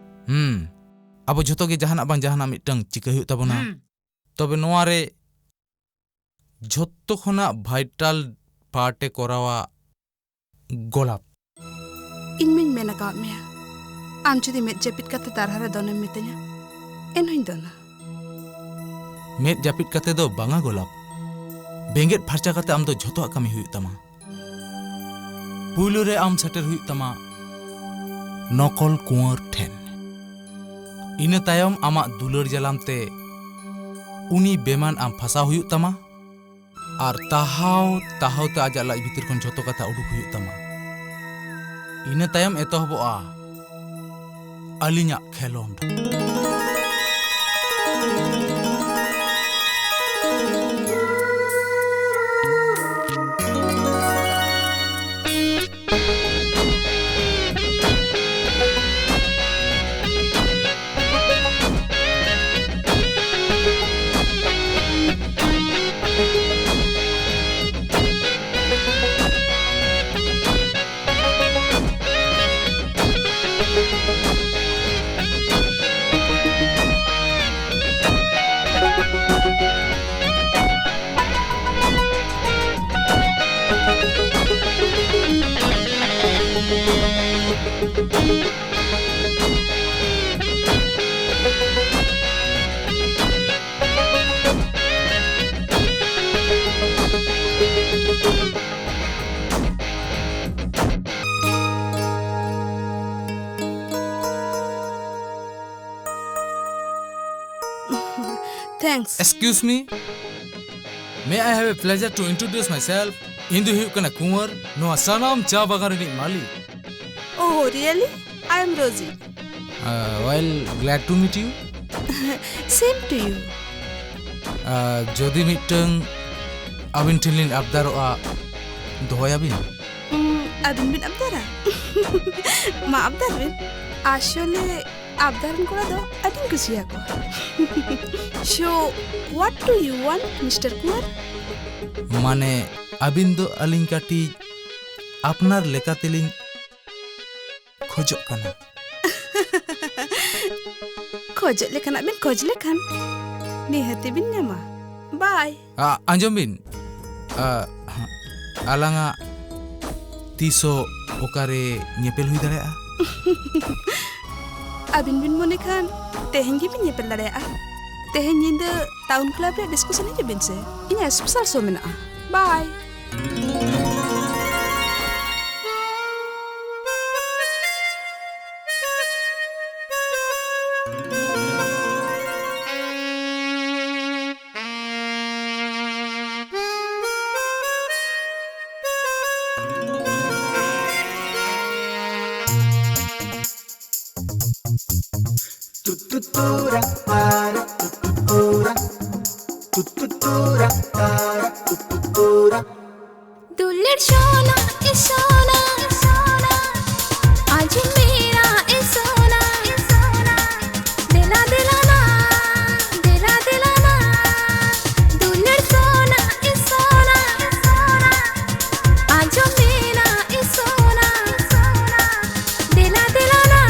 ᱦᱩᱸ, ᱟᱵᱚ ᱡᱷᱚᱛᱚ ᱜᱮ ᱡᱟᱦᱟᱱᱟᱜ ᱵᱟᱝ ᱡᱟᱦᱟᱱᱟᱜ ᱢᱤᱫᱴᱟᱝ ᱪᱤᱠᱟᱹ ᱦᱩᱭᱩᱜ ᱛᱟᱵᱚᱱᱟ᱾ ᱦᱩᱸ᱾ ᱛᱚᱵᱮ ᱱᱚᱣᱟ ᱨᱮ ᱡᱷᱚᱛᱚ ᱠᱷᱚᱱᱟᱜ ᱵᱷᱟᱭᱴᱟᱞ ᱯᱟᱨᱴ ᱮ ᱠᱚᱨᱟᱣᱟ ᱜᱳᱞᱟᱯ᱾ ᱤᱧ ᱢᱟᱧ ᱢᱮᱱ ᱟᱠᱟᱣᱟᱫ ᱢᱮᱭᱟ, ᱟᱢ ᱡᱩᱫᱤ ᱢᱮᱫ ᱡᱟᱹᱯᱤᱫ ᱠᱟᱛᱮ ᱫᱟᱨᱦᱟ ᱨᱮ ᱫᱚᱱᱮᱢ ᱢᱤᱛᱟᱹᱧᱟ, ᱮᱱᱦᱚᱸᱧ ᱫᱚᱱᱟ᱾ ᱢᱮᱫ ᱡᱟᱹᱯᱤᱫ ᱠᱟᱛᱮ ᱫᱚ ᱵᱟᱝᱟ ᱜᱳᱞᱟᱯ, ᱵᱮᱸᱜᱮᱫ ᱯᱷᱟᱨᱪᱟ ᱠᱟᱛᱮ ᱟᱢ ᱫᱚ ᱡᱷᱚᱛᱚᱣᱟᱜ ᱠᱟᱹᱢᱤ ᱦᱩᱭᱩᱜ ᱛᱟᱢᱟ᱾ ᱯᱩᱭᱞᱩ ᱨᱮ ᱟᱢ ᱥᱮᱴᱮᱨ ᱦᱩᱭᱩᱜ ᱛᱟᱢᱟ ᱱᱚᱠᱚᱞ ᱠᱩᱸᱣᱟᱨ ᱴᱷᱮᱱ᱾ ᱤᱱᱟᱹ ᱛᱟᱭᱚᱢ ᱟᱢᱟᱜ ᱫᱩᱞᱟᱹᱲ ᱡᱟᱞᱟᱢ ᱛᱮ ᱩᱱᱤ ᱵᱮᱢᱟᱱ ᱟᱢ ᱯᱷᱟᱸᱥᱟᱣ ᱦᱩᱭᱩᱜ ᱛᱟᱢᱟ᱾ ᱟᱨ ᱛᱟᱦᱟᱣ ᱛᱟᱦᱟᱣ ᱛᱮ ᱟᱡᱟᱜ ᱞᱟᱡ ᱵᱷᱤᱛᱤᱨ ᱠᱷᱚᱱ ᱡᱷᱚᱛᱚ ᱠᱟᱛᱷᱟ ᱩᱰᱩᱠ ᱦᱩᱭᱩᱜ ᱛᱟᱢᱟ᱾ ᱤᱱᱟᱹ ᱛᱟᱭᱚᱢ ᱮᱛᱚᱦᱚᱵᱚᱜᱼᱟ ᱟᱹᱞᱤᱧᱟᱜ ᱠᱷᱮᱞᱳᱸᱰ᱾ Thanks. Excuse me. May I have a pleasure to introduce myself? ᱤᱧ ᱫᱚ ᱦᱩᱭᱩᱜ ᱠᱟᱱᱟ ᱠᱩᱸᱣᱟᱨ, ᱱᱚᱣᱟ ᱥᱟᱱᱟᱢ ᱪᱟ ᱵᱟᱜᱟᱱ ᱨᱤᱱᱤᱡ ᱢᱟᱹᱞᱤᱠ᱾ Oh, really? I am Rosie. Uh, well, glad to meet you. Same to you. Uh, ᱡᱩᱫᱤ ᱢᱤᱫᱴᱟᱝ ᱟᱹᱵᱤᱱ ᱴᱷᱮᱱ ᱞᱤᱧ ᱟᱵᱫᱟᱨᱚᱜᱼᱟ, ᱫᱚᱦᱚᱭᱟᱵᱤᱱ? ᱩᱸ, ᱟᱹᱵᱤᱱ ᱵᱤᱱ ᱟᱵᱫᱟᱨᱟ? ᱢᱟ ᱟᱵᱫᱟᱨ ᱵᱤᱱ᱾ ᱟᱥᱚᱞᱮ ᱟᱵᱫᱟᱨᱟᱱ ᱠᱚᱲᱟ ᱫᱚ ᱟᱹᱰᱤᱧ ᱠᱩᱥᱤᱭᱟᱠᱚᱣᱟ᱾ So, what do you want, Mister ᱠᱩᱸᱣᱟᱨ? ᱢᱟᱱᱮ, ᱟᱹᱵᱤᱱ ᱫᱚ ᱟᱹᱞᱤᱧ ᱠᱟᱹᱴᱤᱡ ᱟᱯᱱᱟᱨ ᱞᱮᱠᱟ ᱛᱮᱞᱤᱧ ᱠᱷᱚᱡᱚᱜ ᱠᱟᱱᱟ᱾ ᱠᱷᱚᱡᱚᱜ ᱞᱮᱠᱟᱱᱟᱜ ᱵᱤᱱ ᱠᱷᱚᱡᱽ ᱞᱮᱠᱷᱟᱱ ᱱᱤᱦᱟᱹᱛᱤ ᱵᱤᱱ ᱧᱟᱢᱟ᱾ Bye. ᱟ, ᱟᱸᱡᱚᱢ ᱵᱤᱱ᱾ ᱟ, ᱟᱞᱟᱝᱟᱜ ᱛᱤᱥᱚᱜ ᱚᱠᱟᱨᱮ ᱧᱮᱯᱮᱞ ᱦᱩᱭ ᱫᱟᱲᱮᱭᱟᱜᱼᱟ? ᱟᱹᱵᱤᱱ ᱵᱤᱱ ᱢᱚᱱᱮ ᱠᱷᱟᱱ ᱛᱮᱦᱮᱧ ᱜᱮᱵᱤᱱ ᱧᱮᱯᱮᱞ ᱫᱟᱲᱮᱭᱟᱜᱼᱟ᱾ ᱛᱮᱦᱮᱧ ᱧᱤᱫᱟᱹ ᱴᱟᱣᱩᱱ ᱠᱞᱟᱵᱽ ᱨᱮ ᱰᱤᱥᱠᱟᱥᱚᱱ ᱦᱤᱡᱩᱜ ᱵᱤᱱ ᱥᱮ, ᱤᱧᱟᱹᱜ ᱥᱯᱮᱥᱟᱞ ᱥᱳ ᱢᱮᱱᱟᱜᱼᱟ᱾ Bye. ᱫᱩᱞᱟᱹᱲ ᱥᱳᱱᱟ, ᱮ ᱥᱳᱱᱟ, ᱟᱡ ᱢᱮᱨᱟ, ᱮ ᱥᱳᱱᱟ, ᱫᱮᱞᱟ ᱫᱮᱞᱟ ᱱᱟ, ᱫᱮᱞᱟ ᱫᱮᱞᱟ ᱱᱟ, ᱫᱩᱞᱟᱹᱲ ᱥᱳᱱᱟ, ᱮ ᱥᱳᱱᱟ, ᱟᱡ ᱢᱮᱨᱟ, ᱮ ᱥᱳᱱᱟ, ᱫᱮᱞᱟ ᱫᱮᱞᱟ ᱱᱟ᱾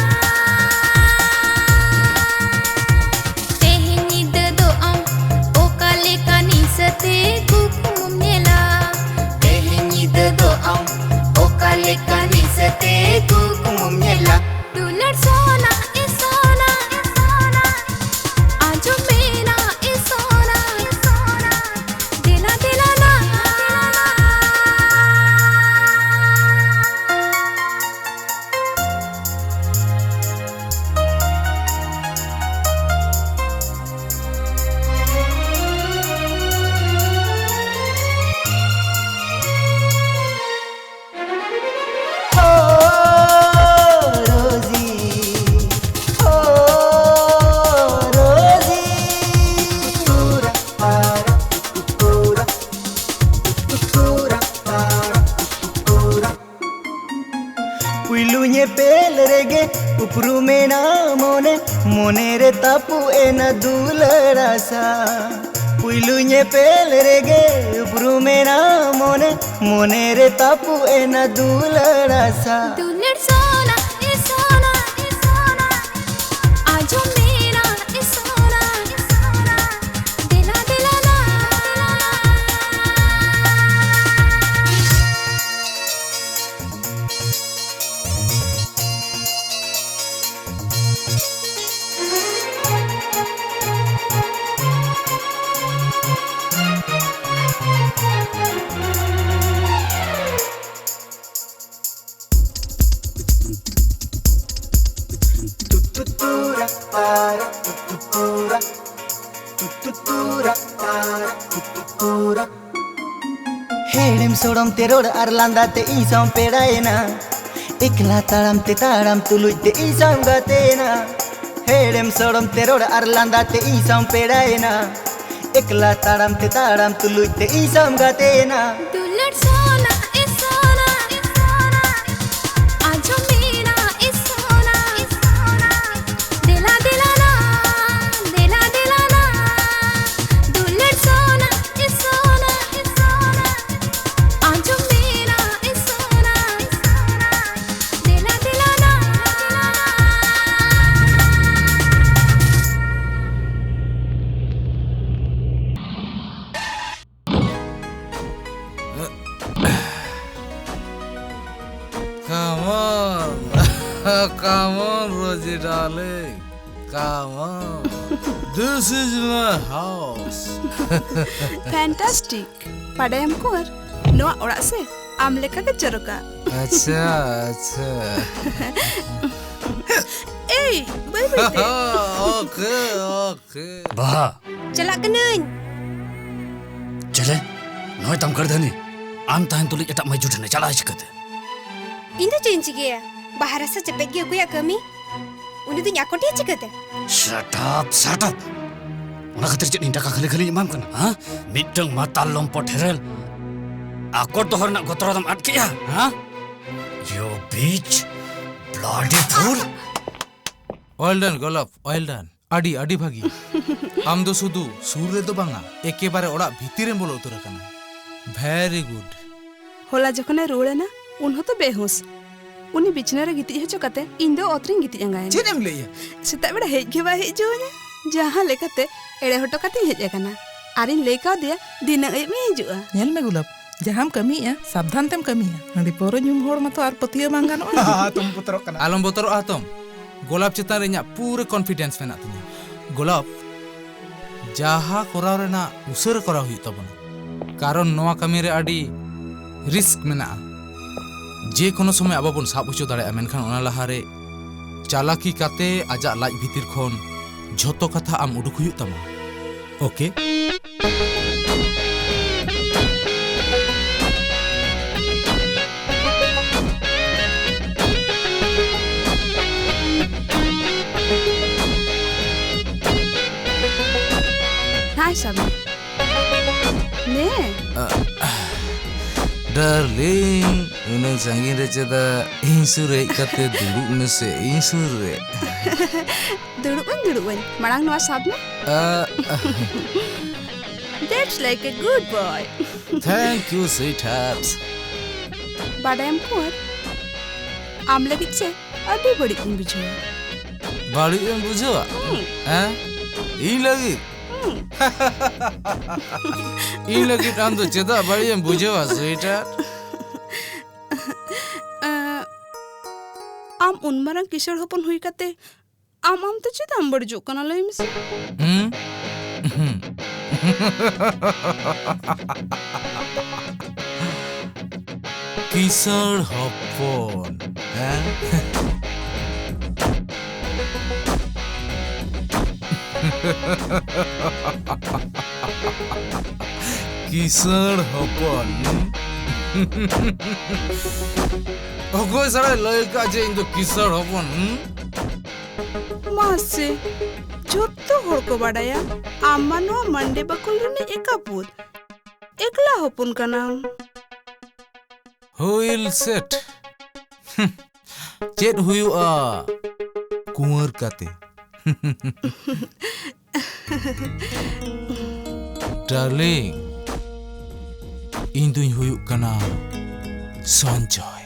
ᱩᱯᱨᱩᱢᱮᱱᱟ ᱢᱚᱱᱮ, ᱢᱚᱱᱮ ᱨᱮ ᱛᱟᱯᱩ ᱮᱱᱟ ᱫᱩᱞᱟᱹᱲ ᱟᱥᱟ᱾ ᱯᱩᱭᱞᱩ ᱧᱮᱯᱮᱞ ᱨᱮᱜᱮ ᱩᱯᱨᱩᱢᱮᱱᱟ ᱢᱚᱱᱮ, ᱢᱚᱱᱮ ᱨᱮ ᱛᱟᱯᱩ ᱮᱱᱟ ᱫᱩᱞᱟᱹᱲ ᱟᱥᱟ᱾ ᱫᱩᱞᱟᱹᱲ ᱥᱚᱱᱟ, ᱮ ᱥᱚᱱᱟ, ᱮ ᱥᱚᱱᱟ, ᱟᱸᱡᱚᱢ ᱢᱮᱱᱟ, ᱮ ᱥᱚᱱᱟ, ᱮ ᱥᱚᱱᱟ, ᱫᱮᱞᱟ, ᱫᱮᱞᱟ ᱱᱟ᱾ ᱦᱮᱲᱮᱢ ᱥᱚᱲᱚᱢ ᱛᱮ ᱨᱚᱲ ᱟᱨ ᱞᱟᱸᱫᱟ ᱛᱮ ᱤᱧ ᱥᱟᱶ ᱯᱮᱲᱟᱭᱮᱱᱟ᱾ ᱮᱠᱞᱟ ᱛᱟᱲᱟᱢ ᱛᱮ ᱛᱟᱲᱟᱢ ᱛᱩᱞᱩᱡ ᱛᱮ ᱤᱧ ᱥᱟᱶ ᱜᱟᱛᱮᱭᱮᱱᱟ᱾ ᱦᱮᱲᱮᱢ ᱥᱚᱲᱚᱢ ᱛᱮ ᱨᱚᱲ ᱟᱨ ᱞᱟᱸᱫᱟ ᱛᱮ ᱤᱧ ᱥᱟᱶ ᱯᱮᱲᱟᱭᱮᱱᱟ᱾ ᱮᱠᱞᱟ ᱛᱟᱲᱟᱢ ᱛᱮ ᱛᱟᱲᱟᱢ ᱛᱩᱞᱩᱡ ᱛᱮ ᱤᱧ ᱥᱟᱶ ᱜᱟᱛᱮᱭᱮᱱᱟ᱾ ᱫᱩᱞᱟᱹᱲ ᱥᱚᱱᱟ, ᱮ ᱥᱚᱱᱟ, ᱮ ᱥᱚᱱᱟ, ᱟᱸᱡᱚᱢ ᱢᱮᱱᱟ, ᱮ ᱥᱚᱱᱟ, ᱮ ᱥᱚᱱᱟ, ᱫᱮᱞᱟ, ᱫᱮᱞᱟ ᱱᱟ, ᱫᱮᱞᱟ, ᱫᱮᱞᱟ ᱱᱟ, ᱫᱩᱞᱟᱹᱲ ᱥᱚᱱᱟ, ᱮ ᱥᱚᱱᱟ, ᱮ ᱥᱚᱱᱟ, ᱟᱸᱡᱚᱢ ᱢᱮᱱᱟ, ᱮ ᱥᱚᱱᱟ, ᱮ ᱥᱚᱱᱟ, ᱫᱮᱞᱟ, ᱫᱮᱞᱟ ᱱᱟ᱾ Come on. Come on, Rosie darling. Come on. This is my house. Fantastic. ᱵᱟᱰᱟᱭᱟᱢ ᱠᱩᱸᱣᱟᱨ, ᱱᱚᱣᱟ ᱚᱲᱟᱜ ᱥᱮ ᱟᱢ ᱞᱮᱠᱟ ᱜᱮ ᱪᱚᱨᱚᱠᱟ᱾ ᱟᱪᱪᱷᱟ, ᱟᱪᱪᱷᱟ᱾ ᱮᱭ, ᱵᱟᱹᱭ ᱵᱟᱹᱭ ᱛᱮ᱾ Okay, okay. ᱵᱟᱦᱟ᱾ ᱪᱟᱞᱟᱜ ᱠᱟᱹᱱᱟᱹᱧ᱾ ᱪᱮᱞᱮ? ᱱᱚᱜᱼᱚᱭ ᱛᱟᱢ ᱠᱟᱹᱨᱫᱷᱟᱹᱱᱤ᱾ ᱟᱢ ᱛᱟᱦᱮᱱ ᱛᱩᱞᱩᱡ ᱮᱴᱟᱜ ᱢᱟᱹᱭᱡᱩ ᱴᱷᱮᱱᱮ ᱪᱟᱞᱟᱜᱼᱟ ᱪᱤᱠᱟᱹᱛᱮ? ᱤᱧ ᱫᱚ ᱪᱮᱫ ᱤᱧ ᱪᱤᱠᱟᱹᱭᱟ? ᱵᱟᱦᱟ ᱨᱟᱥᱟ ᱪᱮᱯᱮᱡ ᱜᱮ ᱚᱠᱚᱭᱟᱜ ᱠᱟᱹᱢᱤ? ᱩᱱᱤ ᱫᱚᱧ ᱟᱠᱚᱴᱮᱭᱟ ᱪᱤᱠᱟᱹᱛᱮ? Shut up, shut up! ᱚᱱᱟ ᱠᱷᱟᱹᱛᱤᱨ ᱪᱮᱫ ᱤᱧ ᱴᱟᱠᱟ ᱠᱷᱟᱹᱞᱤ ᱠᱷᱟᱹᱞᱤᱧ ᱮᱢᱟᱢ ᱠᱟᱱᱟ, ᱦᱮᱸ? ᱢᱤᱫᱴᱟᱝ ᱢᱟᱛᱟᱞ ᱞᱚᱢᱯᱚᱴ ᱦᱮᱨᱮᱞ ᱟᱠᱚᱴ ᱫᱚᱦᱚ ᱨᱮᱱᱟᱜ ᱜᱚᱛᱚᱨ ᱫᱚᱢ ᱟᱫ ᱠᱮᱜᱼᱟ, ᱦᱮᱸ? You bitch! ᱞᱚᱰᱮ ᱛᱷᱩᱨ᱾ Well done, ᱜᱳᱞᱟᱯ, well done. ᱟᱹᱰᱤ, ᱟᱹᱰᱤ ᱵᱷᱟᱹᱜᱤ᱾ ᱟᱢ ᱫᱚ ᱥᱩᱫᱷᱩ ᱥᱩᱨ ᱨᱮᱫᱚ ᱵᱟᱝᱟ, ᱮᱠᱮᱵᱟᱨᱮ ᱚᱲᱟᱜ ᱵᱷᱤᱛᱤᱨ ᱨᱮᱢ ᱵᱚᱞᱚ ᱩᱛᱟᱹᱨ ᱟᱠᱟᱱᱟ᱾ Very good. ᱦᱚᱞᱟ ᱡᱚᱠᱷᱚᱱᱮ ᱨᱩᱣᱟᱹᱲ ᱮᱱᱟ, ᱩᱱ ᱦᱚᱸᱛᱚ ᱵᱮᱦᱩᱸᱥ᱾ ᱩᱱᱤ ᱵᱤᱪᱷᱱᱟᱹ ᱨᱮ ᱜᱤᱛᱤᱡ ᱦᱚᱪᱚ ᱠᱟᱛᱮ ᱤᱧ ᱫᱚ ᱚᱛ ᱨᱤᱧ ᱜᱤᱛᱤᱡ ᱟᱸᱜᱟᱭᱮᱱᱟ᱾ ᱪᱮᱫ ᱮᱢ ᱞᱟᱹᱭᱟ? ᱥᱮᱛᱟᱜ ᱵᱮᱲᱟ ᱦᱮᱡ ᱜᱮ ᱵᱟᱭ ᱦᱮᱡ ᱦᱚᱪᱚᱣᱟᱹᱧᱟ᱾ ᱡᱟᱦᱟᱸ ᱞᱮᱠᱟᱛᱮ ᱮᱲᱮ ᱦᱚᱴᱚ ᱠᱟᱛᱮᱧ ᱦᱮᱡ ᱟᱠᱟᱱᱟ᱾ ᱟᱨᱤᱧ ᱞᱟᱹᱭ ᱠᱟᱣᱫᱮᱭᱟ ᱫᱷᱤᱱᱟᱹᱝ ᱟᱹᱭᱩᱵ ᱤᱧ ᱦᱤᱡᱩᱜᱼᱟ᱾ ᱧᱮᱞ ᱢᱮ ᱜᱩᱞᱟᱯ, ᱡᱟᱦᱟᱸᱢ ᱠᱟᱹᱢᱤᱭᱮᱫᱼᱟ, ᱥᱟᱵᱫᱷᱟᱱ ᱛᱮᱢ ᱠᱟᱹᱢᱤᱭᱟ᱾ ᱦᱟᱺᱰᱤ ᱯᱟᱹᱣᱨᱟᱹ ᱧᱩ ᱦᱚᱲ ᱢᱟᱛᱚ ᱟᱨ ᱯᱟᱹᱛᱭᱟᱹᱣ ᱵᱟᱝ ᱜᱟᱱᱚᱜᱼᱟ᱾ ᱛᱚᱢ ᱵᱚᱛᱚᱨᱚᱜ ᱠᱟᱱᱟ᱾ ᱟᱞᱚᱢ ᱵᱚᱛᱚᱨᱚᱜᱼᱟ ᱦᱟᱛᱚᱢ᱾ ᱜᱳᱞᱟᱯ ᱪᱮᱛᱟᱱ ᱨᱮ ᱤᱧᱟᱹᱜ ᱯᱩᱨᱟᱹ confidence ᱢᱮᱱᱟᱜ ᱛᱤᱧᱟᱹ᱾ ᱜᱳᱞᱟᱯ, ᱡᱟᱦᱟᱸ ᱠᱚᱨᱟᱣ ᱨᱮᱱᱟᱜ ᱩᱥᱟᱹᱨᱟ ᱠᱚᱨᱟᱣ ᱦᱩᱭᱩᱜ ᱛᱟᱵᱚᱱᱟ, ᱠᱟᱨᱚᱱ ᱱᱚᱣᱟ ᱠᱟᱹᱢᱤ ᱨᱮ ᱟᱹᱰᱤ risk ᱢᱮᱱᱟᱜᱼᱟ᱾ ᱡᱮ ᱠᱳᱱᱳ ᱥᱚᱢᱚᱭ ᱟᱵᱚ ᱵᱚᱱ ᱥᱟᱵ ᱦᱚᱪᱚ ᱫᱟᱲᱮᱭᱟᱜᱼᱟ, ᱢᱮᱱᱠᱷᱟᱱ ᱚᱱᱟ ᱞᱟᱦᱟᱨᱮ ᱪᱟᱞᱟᱠᱤ ᱠᱟᱛᱮ ᱟᱡᱟᱜ ᱞᱟᱡ ᱵᱷᱤᱛᱤᱨ ᱠᱷᱚᱱ ᱡᱷᱚᱛᱚ ᱠᱟᱛᱷᱟ ᱟᱢ ᱩᱰᱩᱠ ᱦᱩᱭᱩᱜ ᱛᱟᱢᱟ᱾ OK? ᱦᱟᱭ ᱥᱟᱢᱤ᱾ ᱱᱮ᱾ ᱰᱟᱨᱞᱤᱝ, ᱩᱱᱟᱹᱝ ᱥᱟᱺᱜᱤᱧ ᱨᱮ ᱪᱮᱫᱟᱜ? ᱤᱧ ᱥᱩᱨ ᱨᱮ ᱦᱮᱡ ᱠᱟᱛᱮ ᱫᱩᱲᱩᱵ ᱢᱮᱥᱮ, ᱤᱧ ᱥᱩᱨ ᱨᱮ᱾ ᱫᱩᱲᱩᱵ ᱟᱹᱧ, ᱫᱩᱲᱩᱵ ᱟᱹᱧ᱾ ᱢᱟᱲᱟᱝ ᱱᱚᱣᱟ ᱥᱟᱵ ᱢᱮ᱾ ᱟ, That's like a good boy. Thank you, sweetheart. ᱵᱟᱰᱟᱭᱟᱢ ᱠᱩᱸᱣᱟᱨ, ᱟᱢ ᱞᱟᱹᱜᱤᱫ ᱥᱮ ᱟᱹᱰᱤ ᱵᱟᱹᱲᱤᱡ ᱤᱧ ᱵᱩᱡᱷᱟᱹᱣᱟ᱾ ᱵᱟᱹᱲᱤᱡ ᱮᱢ ᱵᱩᱡᱷᱟᱹᱣᱟ? ᱦᱩᱸ᱾ ᱦᱮᱸ? ᱤᱧ ᱞᱟᱹᱜᱤᱫ? ᱦᱩᱸ᱾ ᱤᱧ ᱞᱟᱹᱜᱤᱫ ᱟᱢ ᱫᱚ ᱪᱮᱫᱟᱜ ᱵᱟᱹᱲᱤᱡ ᱮᱢ ᱵᱩᱡᱷᱟᱹᱣᱟ, sweetheart? ᱮᱸ, ᱟᱢ ᱩᱱ ᱢᱟᱨᱟᱝ ᱠᱤᱥᱟᱹᱬ ᱦᱚᱯᱚᱱ ᱦᱩᱭ ᱠᱟᱛᱮ ᱟᱢ ᱟᱢ ᱛᱮ ᱪᱮᱫᱟᱜ ᱮᱢ ᱵᱟᱹᱲᱤᱡᱚᱜ ᱠᱟᱱᱟ, ᱞᱟᱹᱭ ᱢᱮᱥᱮ? ᱦᱩᱸ? ᱠᱤᱥᱟᱹᱬ ᱦᱚᱯᱚᱱ, ᱦᱮᱸ? ᱠᱤᱥᱟᱹᱬ ᱦᱚᱯᱚᱱ᱾ ᱚᱠᱚᱭ ᱥᱟᱞᱟᱭ ᱞᱟᱹᱭ ᱠᱟᱜ ᱡᱮ ᱤᱧ ᱫᱚ ᱠᱤᱥᱟᱹᱬ ᱦᱚᱯᱚᱱ, ᱦᱩᱸ? ᱢᱟᱥᱮ, ᱡᱚᱛᱚ ᱦᱚᱲ ᱠᱚ ᱵᱟᱰᱟᱭᱟ, ᱟᱢ ᱢᱟ ᱱᱚᱣᱟ ᱢᱟᱱᱰᱤ ᱵᱟᱠᱩᱞ ᱨᱤᱱᱤᱡ ᱮᱠᱟᱯᱩᱛ, ᱮᱠᱞᱟ ᱦᱚᱯᱚᱱ ᱠᱟᱱᱟᱢ᱾ ᱦᱩᱭᱤᱞ ᱥᱮᱴ᱾ ᱦᱩᱸ᱾ ᱪᱮᱫ ᱦᱩᱭᱩᱜᱼᱟ ᱠᱩᱸᱣᱟᱹᱨ ᱠᱟᱛᱮ? ᱰᱟᱨᱞᱤᱝ, ᱤᱧ ᱫᱩᱧ ᱦᱩᱭᱩᱜ ᱠᱟᱱᱟ ᱥᱚᱧᱡᱚᱭ᱾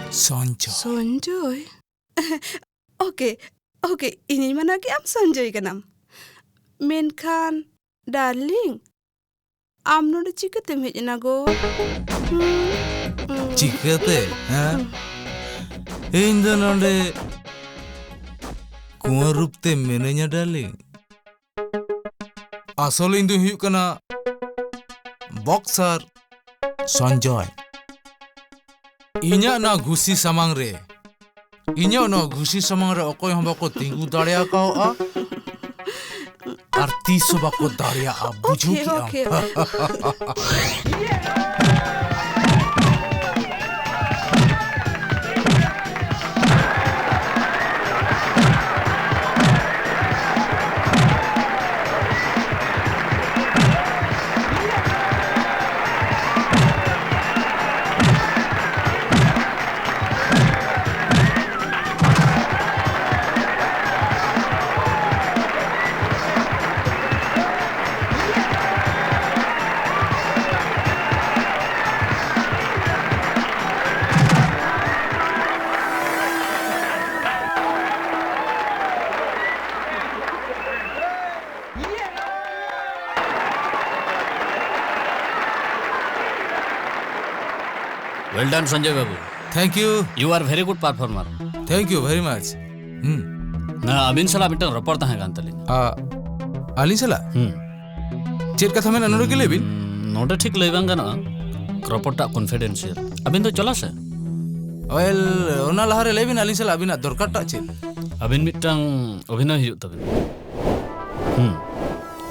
ᱥᱚᱧᱡᱚᱭ᱾ ᱥᱚᱧᱡᱚᱭ? ᱳᱠᱮ, ᱳᱠᱮ, ᱤᱧᱤᱧ ᱢᱟᱱᱟᱣ ᱠᱮᱫ ᱟᱢ ᱥᱚᱧᱡᱚᱭ ᱠᱟᱱᱟᱢ᱾ ᱢᱮᱱᱠᱷᱟᱱ ᱰᱟᱨᱞᱤᱝ, ᱟᱢ ᱱᱚᱰᱮ ᱪᱤᱠᱟᱹᱛᱮᱢ ᱦᱮᱡ ᱮᱱᱟ ᱜᱳ? ᱦᱩᱸ, ᱦᱩᱸ᱾ ᱪᱤᱠᱟᱹᱛᱮ, ᱦᱮᱸ? ᱤᱧ ᱫᱚ ᱱᱚᱰᱮ ᱠᱩᱸᱣᱟᱹᱨ ᱨᱩᱯ ᱛᱮ ᱢᱤᱱᱟᱹᱧᱟ, ᱰᱟᱨᱞᱤᱝ᱾ ᱟᱥᱚᱞ ᱤᱧ ᱫᱚᱧ ᱦᱩᱭᱩᱜ ᱠᱟᱱᱟ ᱵᱚᱠᱥᱟᱨ ᱥᱚᱧᱡᱚᱭ᱾ ᱤᱧᱟᱹᱜ ᱱᱚᱣᱟ ᱜᱷᱩᱥᱤ ᱥᱟᱢᱟᱝ ᱨᱮ, ᱤᱧᱟᱹᱜ ᱱᱚᱣᱟ ᱜᱷᱩᱥᱤ ᱥᱟᱢᱟᱝ ᱨᱮ ᱚᱠᱚᱭ ᱦᱚᱸ ᱵᱟᱠᱚ ᱛᱤᱸᱜᱩ ᱫᱟᱲᱮ ᱟᱠᱟᱣᱜᱼᱟ ᱟᱨ ᱛᱤᱥ ᱦᱚᱸ ᱵᱟᱠᱚ ᱫᱟᱲᱮᱭᱟᱜᱼᱟ, ᱵᱩᱡᱷᱟᱹᱣ ᱳᱠᱮ, ᱠᱮᱜᱼᱟᱢ? Okay. Well done, Sanjay Babu. Thank you. You are very good performer. Thank you very much. ᱦᱩᱸ᱾ ᱦᱮᱸ, ᱟᱹᱵᱤᱱ ᱥᱟᱞᱟᱜ ᱢᱤᱫᱴᱟᱝ ᱨᱚᱯᱚᱲ ᱛᱟᱦᱮᱸ ᱠᱟᱱ ᱛᱟᱹᱞᱤᱧᱟ᱾ ᱟ, ᱟᱹᱞᱤᱧ ᱥᱟᱞᱟᱜ? ᱦᱩᱸ᱾ ᱪᱮᱫ ᱠᱟᱛᱷᱟ ᱢᱮᱱᱟᱜᱼᱟ, ᱱᱚᱰᱮ ᱜᱮ ᱞᱟᱹᱭ ᱵᱤᱱ᱾ ᱦᱩᱸ, ᱱᱚᱰᱮ ᱴᱷᱤᱠ ᱞᱟᱹᱭ ᱵᱟᱝ ᱜᱟᱱᱚᱜᱼᱟ᱾ ᱨᱚᱯᱚᱲ ᱴᱟᱜ confidential. ᱟᱹᱵᱤᱱ ᱫᱚ ᱪᱚᱞᱚ ᱥᱮ᱾ Well, ᱚᱱᱟ ᱞᱟᱦᱟᱨᱮ ᱞᱟᱹᱭ ᱵᱤᱱ, ᱟᱹᱞᱤᱧ ᱥᱟᱞᱟᱜ ᱟᱹᱵᱤᱱᱟᱜ ᱫᱚᱨᱠᱟᱨ ᱴᱟᱜ ᱪᱮᱫ? ᱟᱹᱵᱤᱱ ᱢᱤᱫᱴᱟᱝ ᱚᱵᱷᱤᱱᱚᱭ ᱦᱩᱭᱩᱜ ᱛᱟᱹᱵᱤᱱᱟ᱾ ᱦᱩᱸ᱾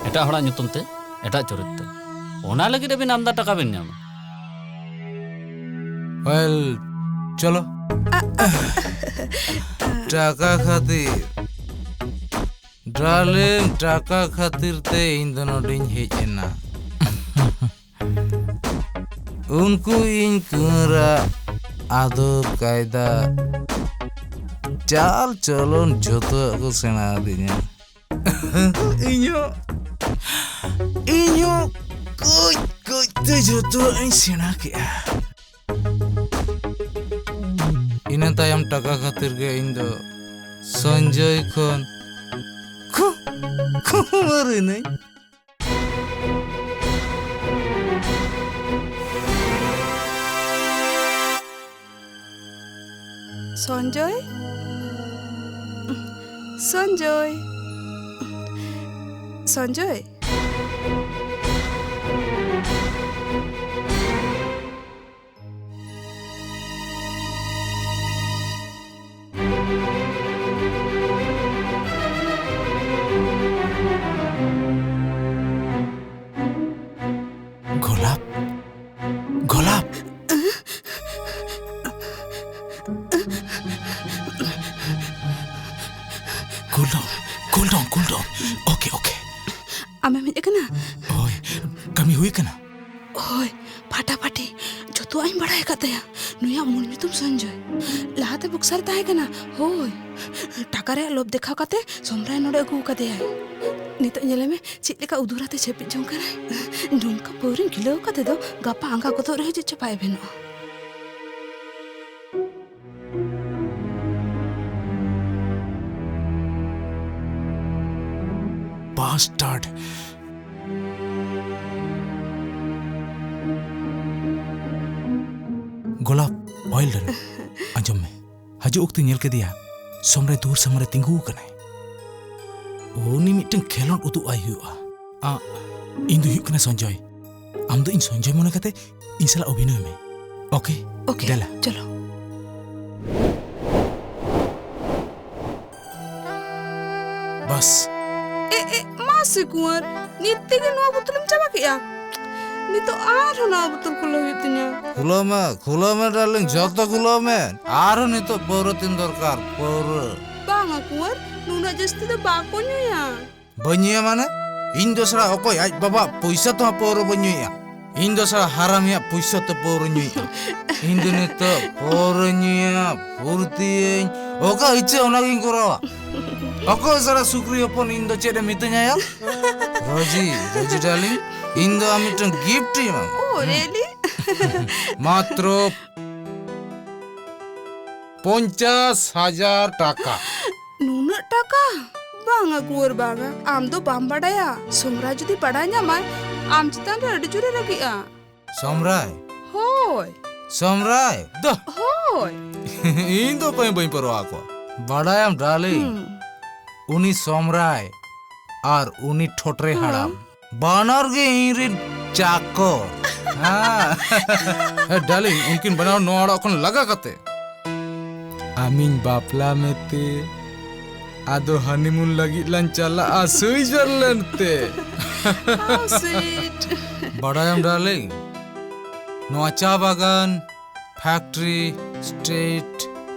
ᱮᱴᱟᱜ ᱦᱚᱲᱟᱜ ᱧᱩᱛᱩᱢ ᱛᱮ, ᱮᱴᱟᱜ ᱪᱚᱨᱤᱛ ᱛᱮ᱾ ᱚᱱᱟ ᱞᱟᱹᱜᱤᱫ ᱟᱹᱵᱤᱱ ᱟᱢᱫᱟ ᱴᱟᱠᱟ ᱵᱤᱱ ᱧᱟᱢᱟ᱾ Well, ᱪᱚᱞᱚ᱾ ᱴᱟᱠᱟ ᱠᱷᱟᱹᱛᱤᱨ, ᱰᱟᱨᱞᱤᱝ, ᱴᱟᱠᱟ ᱠᱷᱟᱹᱛᱤᱨ ᱛᱮ ᱤᱧ ᱫᱚ ᱱᱚᱰᱮᱧ ᱦᱮᱡ ᱮᱱᱟ᱾ ᱩᱱᱠᱩ ᱤᱧ ᱠᱩᱸᱣᱟᱹᱨᱟᱜ ᱟᱫᱚᱵ ᱠᱟᱭᱫᱟ, ᱪᱟᱞ ᱪᱚᱞᱚᱱ ᱡᱷᱚᱛᱚᱣᱟᱜ ᱠᱚ ᱥᱮᱬᱟ ᱟᱹᱫᱤᱧᱟ᱾ ᱤᱧ ᱦᱚᱸ, ᱤᱧ ᱦᱚᱸ ᱠᱟᱹᱡ ᱠᱟᱹᱡ ᱛᱮ ᱡᱷᱚᱛᱚᱣᱟᱜ ᱤᱧ ᱥᱮᱬᱟ ᱠᱮᱜᱼᱟ᱾ ᱤᱱᱟᱹ ᱛᱟᱭᱚᱢ ᱴᱟᱠᱟ ᱠᱷᱟᱹᱛᱤᱨ ᱜᱮ ᱤᱧ ᱫᱚ ᱥᱚᱧᱡᱚᱭ ᱠᱷᱚᱱ ᱠᱷᱩ-, ᱠᱷᱩᱢᱟᱹᱨ ᱮᱱᱟᱹᱧ᱾ ᱥᱚᱧᱡᱚᱭ? ᱥᱚᱧᱡᱚᱭ? ᱥᱚᱧᱡᱚᱭ? ᱜᱳᱞᱟᱯ, ᱜᱳᱞᱟᱯ᱾ Cool down, cool down, cool down. Okay, okay. ᱟᱢᱮᱢ ᱦᱮᱡ ᱟᱠᱟᱱᱟ? ᱦᱳᱭ, ᱠᱟᱹᱢᱤ ᱦᱩᱭ ᱟᱠᱟᱱᱟ? ᱦᱳᱭ, ᱯᱷᱟᱴᱟᱯᱷᱟᱴᱤ᱾ ᱡᱚᱛᱚᱣᱟᱜ ᱤᱧ ᱵᱟᱲᱟᱭ ᱟᱠᱟᱫ ᱛᱟᱭᱟ᱾ ᱱᱩᱭᱟᱜ ᱢᱩᱞ ᱧᱩᱛᱩᱢ ᱥᱚᱧᱡᱚᱭ᱾ ᱞᱟᱦᱟᱛᱮ ᱵᱚᱠᱥᱟᱨ ᱮ ᱛᱟᱦᱮᱸ ᱠᱟᱱᱟ᱾ ᱦᱳᱭ, ᱴᱟᱠᱟ ᱨᱮᱭᱟᱜ ᱞᱳᱵᱷ ᱫᱮᱠᱷᱟᱣ ᱠᱟᱛᱮ ᱥᱚᱢᱨᱟᱭ ᱱᱚᱰᱮ ᱟᱹᱜᱩ ᱟᱠᱟᱫᱮᱭᱟᱭ᱾ ᱱᱤᱛᱚᱜ ᱧᱮᱞᱮ ᱢᱮ, ᱪᱮᱫ ᱞᱮᱠᱟ ᱩᱫᱩᱨ ᱟᱛᱮ ᱪᱷᱟᱹᱯᱤᱫ ᱡᱚᱝ ᱠᱟᱱᱟᱭ᱾ ᱱᱚᱝᱠᱟ ᱯᱟᱹᱣᱨᱟᱹᱧ ᱜᱤᱞᱟᱹᱣ ᱠᱟᱛᱮ ᱫᱚ ᱜᱟᱯᱟ ᱟᱸᱜᱟ ᱜᱚᱫᱚᱜ ᱨᱮᱦᱚᱸ ᱪᱮᱫ ᱪᱚ ᱵᱟᱭ ᱵᱮᱱᱚᱜᱼᱟ᱾ Bastard! ᱜᱳᱞᱟᱯ, well done. ᱟᱸᱡᱚᱢ ᱢᱮ, ᱦᱤᱡᱩᱜ ᱚᱠᱛᱮ ᱧᱮᱞ ᱠᱮᱫᱮᱭᱟ, ᱥᱚᱢᱨᱟᱭ ᱫᱩᱣᱟᱹᱨ ᱥᱟᱢᱟᱝ ᱨᱮ ᱛᱤᱸᱜᱩ ᱟᱠᱟᱱᱟᱭ᱾ ᱩᱱᱤ ᱢᱤᱫᱴᱟᱝ ᱠᱷᱮᱞᱳᱰ ᱩᱫᱩᱜ ᱟᱭ ᱦᱩᱭᱩᱜᱼᱟ᱾ ᱟ, ᱤᱧ ᱫᱚ ᱦᱩᱭᱩᱜ ᱠᱟᱱᱟ ᱥᱚᱧᱡᱚᱭ᱾ ᱟᱢ ᱫᱚ ᱤᱧ ᱥᱚᱧᱡᱚᱭ ᱢᱚᱱᱮ ᱠᱟᱛᱮ ᱤᱧ ᱥᱟᱞᱟᱜ ᱚᱵᱷᱤᱱᱚᱭ ᱢᱮ᱾ Okay? Okay, ᱫᱮᱞᱟ᱾ ᱪᱚᱞᱚ᱾ ᱵᱟᱥ᱾ ᱮ, ᱮ, ᱢᱟ ᱥᱮ ᱠᱩᱸᱣᱟᱨ, ᱱᱤᱛ ᱛᱮᱜᱮ ᱱᱚᱣᱟ ᱵᱳᱛᱚᱞᱮᱢ ᱪᱟᱵᱟ ᱠᱮᱜᱼᱟ? ᱱᱤᱛᱚᱜ ᱟᱨᱦᱚᱸ ᱱᱟᱣᱟ ᱵᱳᱛᱚᱞ ᱠᱷᱩᱞᱟᱹᱣ ᱦᱩᱭᱩᱜ ᱛᱤᱧᱟᱹ᱾ ᱠᱷᱩᱞᱟᱹᱣ ᱢᱮ, ᱠᱷᱩᱞᱟᱹᱣ ᱢᱮ darling, ᱡᱚᱛᱚ ᱠᱷᱩᱞᱟᱹᱣ ᱢᱮ᱾ ᱟᱨᱦᱚᱸ ᱱᱤᱛᱚᱜ ᱯᱟᱹᱣᱨᱟᱹ ᱛᱤᱧ ᱫᱚᱨᱠᱟᱨ, ᱯᱟᱹᱣᱨᱟᱹ᱾ ᱵᱟᱝᱟ ᱠᱩᱸᱣᱟᱨ, ᱱᱩᱱᱟᱹᱜ ᱡᱟᱹᱥᱛᱤ ᱫᱚ ᱵᱟᱠᱚ ᱧᱩᱭᱟ᱾ ᱵᱟᱹᱧ ᱧᱩᱭᱟ ᱢᱟᱱᱮ? ᱤᱧ ᱫᱚ ᱥᱟᱞᱟ ᱚᱠᱚᱭ ᱟᱡ ᱵᱟᱵᱟᱣᱟᱜ ᱯᱚᱭᱥᱟ ᱛᱮᱦᱚᱸ ᱯᱟᱹᱣᱨᱟᱹ ᱵᱟᱹᱧ ᱧᱩᱭᱟ᱾ ᱤᱧ ᱫᱚ ᱥᱟᱞᱟ ᱦᱟᱨᱟᱢᱤᱭᱟᱜ ᱯᱩᱭᱥᱟᱹ ᱛᱮ ᱯᱟᱹᱣᱨᱟᱹ ᱧᱩᱭᱤᱡ᱾ ᱤᱧ ᱫᱚ ᱱᱤᱛᱚᱜ ᱯᱟᱹᱣᱨᱟᱹ ᱧᱩᱭᱟ, ᱯᱷᱩᱨᱛᱤᱭᱟᱹᱧ, ᱚᱠᱟ ᱤᱪᱪᱷᱟᱹ ᱚᱱᱟᱜᱤᱧ ᱠᱚᱨᱟᱣᱟ᱾ ᱚᱠᱚᱭ ᱥᱟᱞᱟ ᱥᱩᱠᱨᱤ ᱦᱚᱯᱚᱱ ᱤᱧ ᱫᱚ ᱪᱮᱫ ᱮ ᱢᱤᱛᱟᱹᱧᱟ ᱭᱟ? ᱨᱚᱡᱤ, ᱨᱚᱡᱤ ᱰᱟᱨᱞᱤᱝ, ᱤᱧ ᱫᱚ ᱟᱢ ᱢᱤᱫᱴᱟᱝ gift ᱤᱧ ᱮᱢᱟᱢᱟ᱾ ᱳ, really? ᱢᱟᱛᱨᱚ ᱯᱚᱧᱪᱟᱥ ᱦᱟᱡᱟᱨ ᱴᱟᱠᱟ᱾ ᱱᱩᱱᱟᱹᱜ ᱴᱟᱠᱟ? ᱵᱟᱝᱟ ᱠᱩᱸᱣᱟᱹᱨ, ᱵᱟᱝᱟ᱾ ᱟᱢ ᱫᱚ ᱵᱟᱢ ᱵᱟᱰᱟᱭᱟ᱾ ᱥᱚᱢᱨᱟᱭ ᱡᱩᱫᱤ ᱵᱟᱰᱟᱭ ᱧᱟᱢᱟᱭ, ᱟᱢ ᱪᱮᱛᱟᱱ ᱨᱮ ᱟᱹᱰᱤ ᱡᱳᱨᱮ ᱨᱟᱹᱜᱤᱜᱼᱟ᱾ ᱥᱚᱢᱨᱟᱭ? ᱦᱳᱭ᱾ ᱥᱚᱢᱨᱟᱭ? ᱫᱚ! ᱦᱳᱭ᱾ ᱤᱧ ᱫᱚ ᱚᱠᱚᱭ ᱦᱚᱸ ᱵᱟᱹᱧ ᱯᱟᱹᱨᱣᱟ ᱟᱠᱚᱣᱟ᱾ ᱵᱟᱰᱟᱭᱟᱢ ᱰᱟᱨᱞᱤᱝ, ᱦᱩᱸ᱾ ᱩᱱᱤ ᱥᱚᱢᱨᱟᱭ ᱟᱨ ᱩᱱᱤ ᱴᱷᱚᱴᱨᱮ ᱦᱩᱸ᱾ ᱦᱟᱲᱟᱢ ᱵᱟᱱᱟᱨ ᱜᱮ ᱤᱧ ᱨᱮᱱ ᱪᱟᱠᱚᱨ᱾ ᱦᱮᱸ᱾ ᱦᱮᱸ, ᱰᱟᱨᱞᱤᱝ, ᱩᱱᱠᱤᱱ ᱵᱟᱱᱟᱨ ᱱᱚᱣᱟ ᱚᱲᱟᱜ ᱠᱷᱚᱱ ᱞᱟᱜᱟ ᱠᱟᱛᱮ ᱟᱢᱤᱧ ᱵᱟᱯᱞᱟ ᱢᱮᱛᱮ᱾ ᱟᱫᱚ honeymoon ᱞᱟᱹᱜᱤᱫ ᱞᱟᱝ ᱪᱟᱞᱟᱜᱼᱟ ᱥᱩᱭᱡᱟᱨᱞᱮᱱᱰ ᱛᱮ᱾ How sweet. ᱵᱟᱰᱟᱭᱟᱢ ᱰᱟᱨᱞᱤᱝ, ᱱᱚᱣᱟ ᱪᱟ ᱵᱟᱜᱟᱱ, factory, street,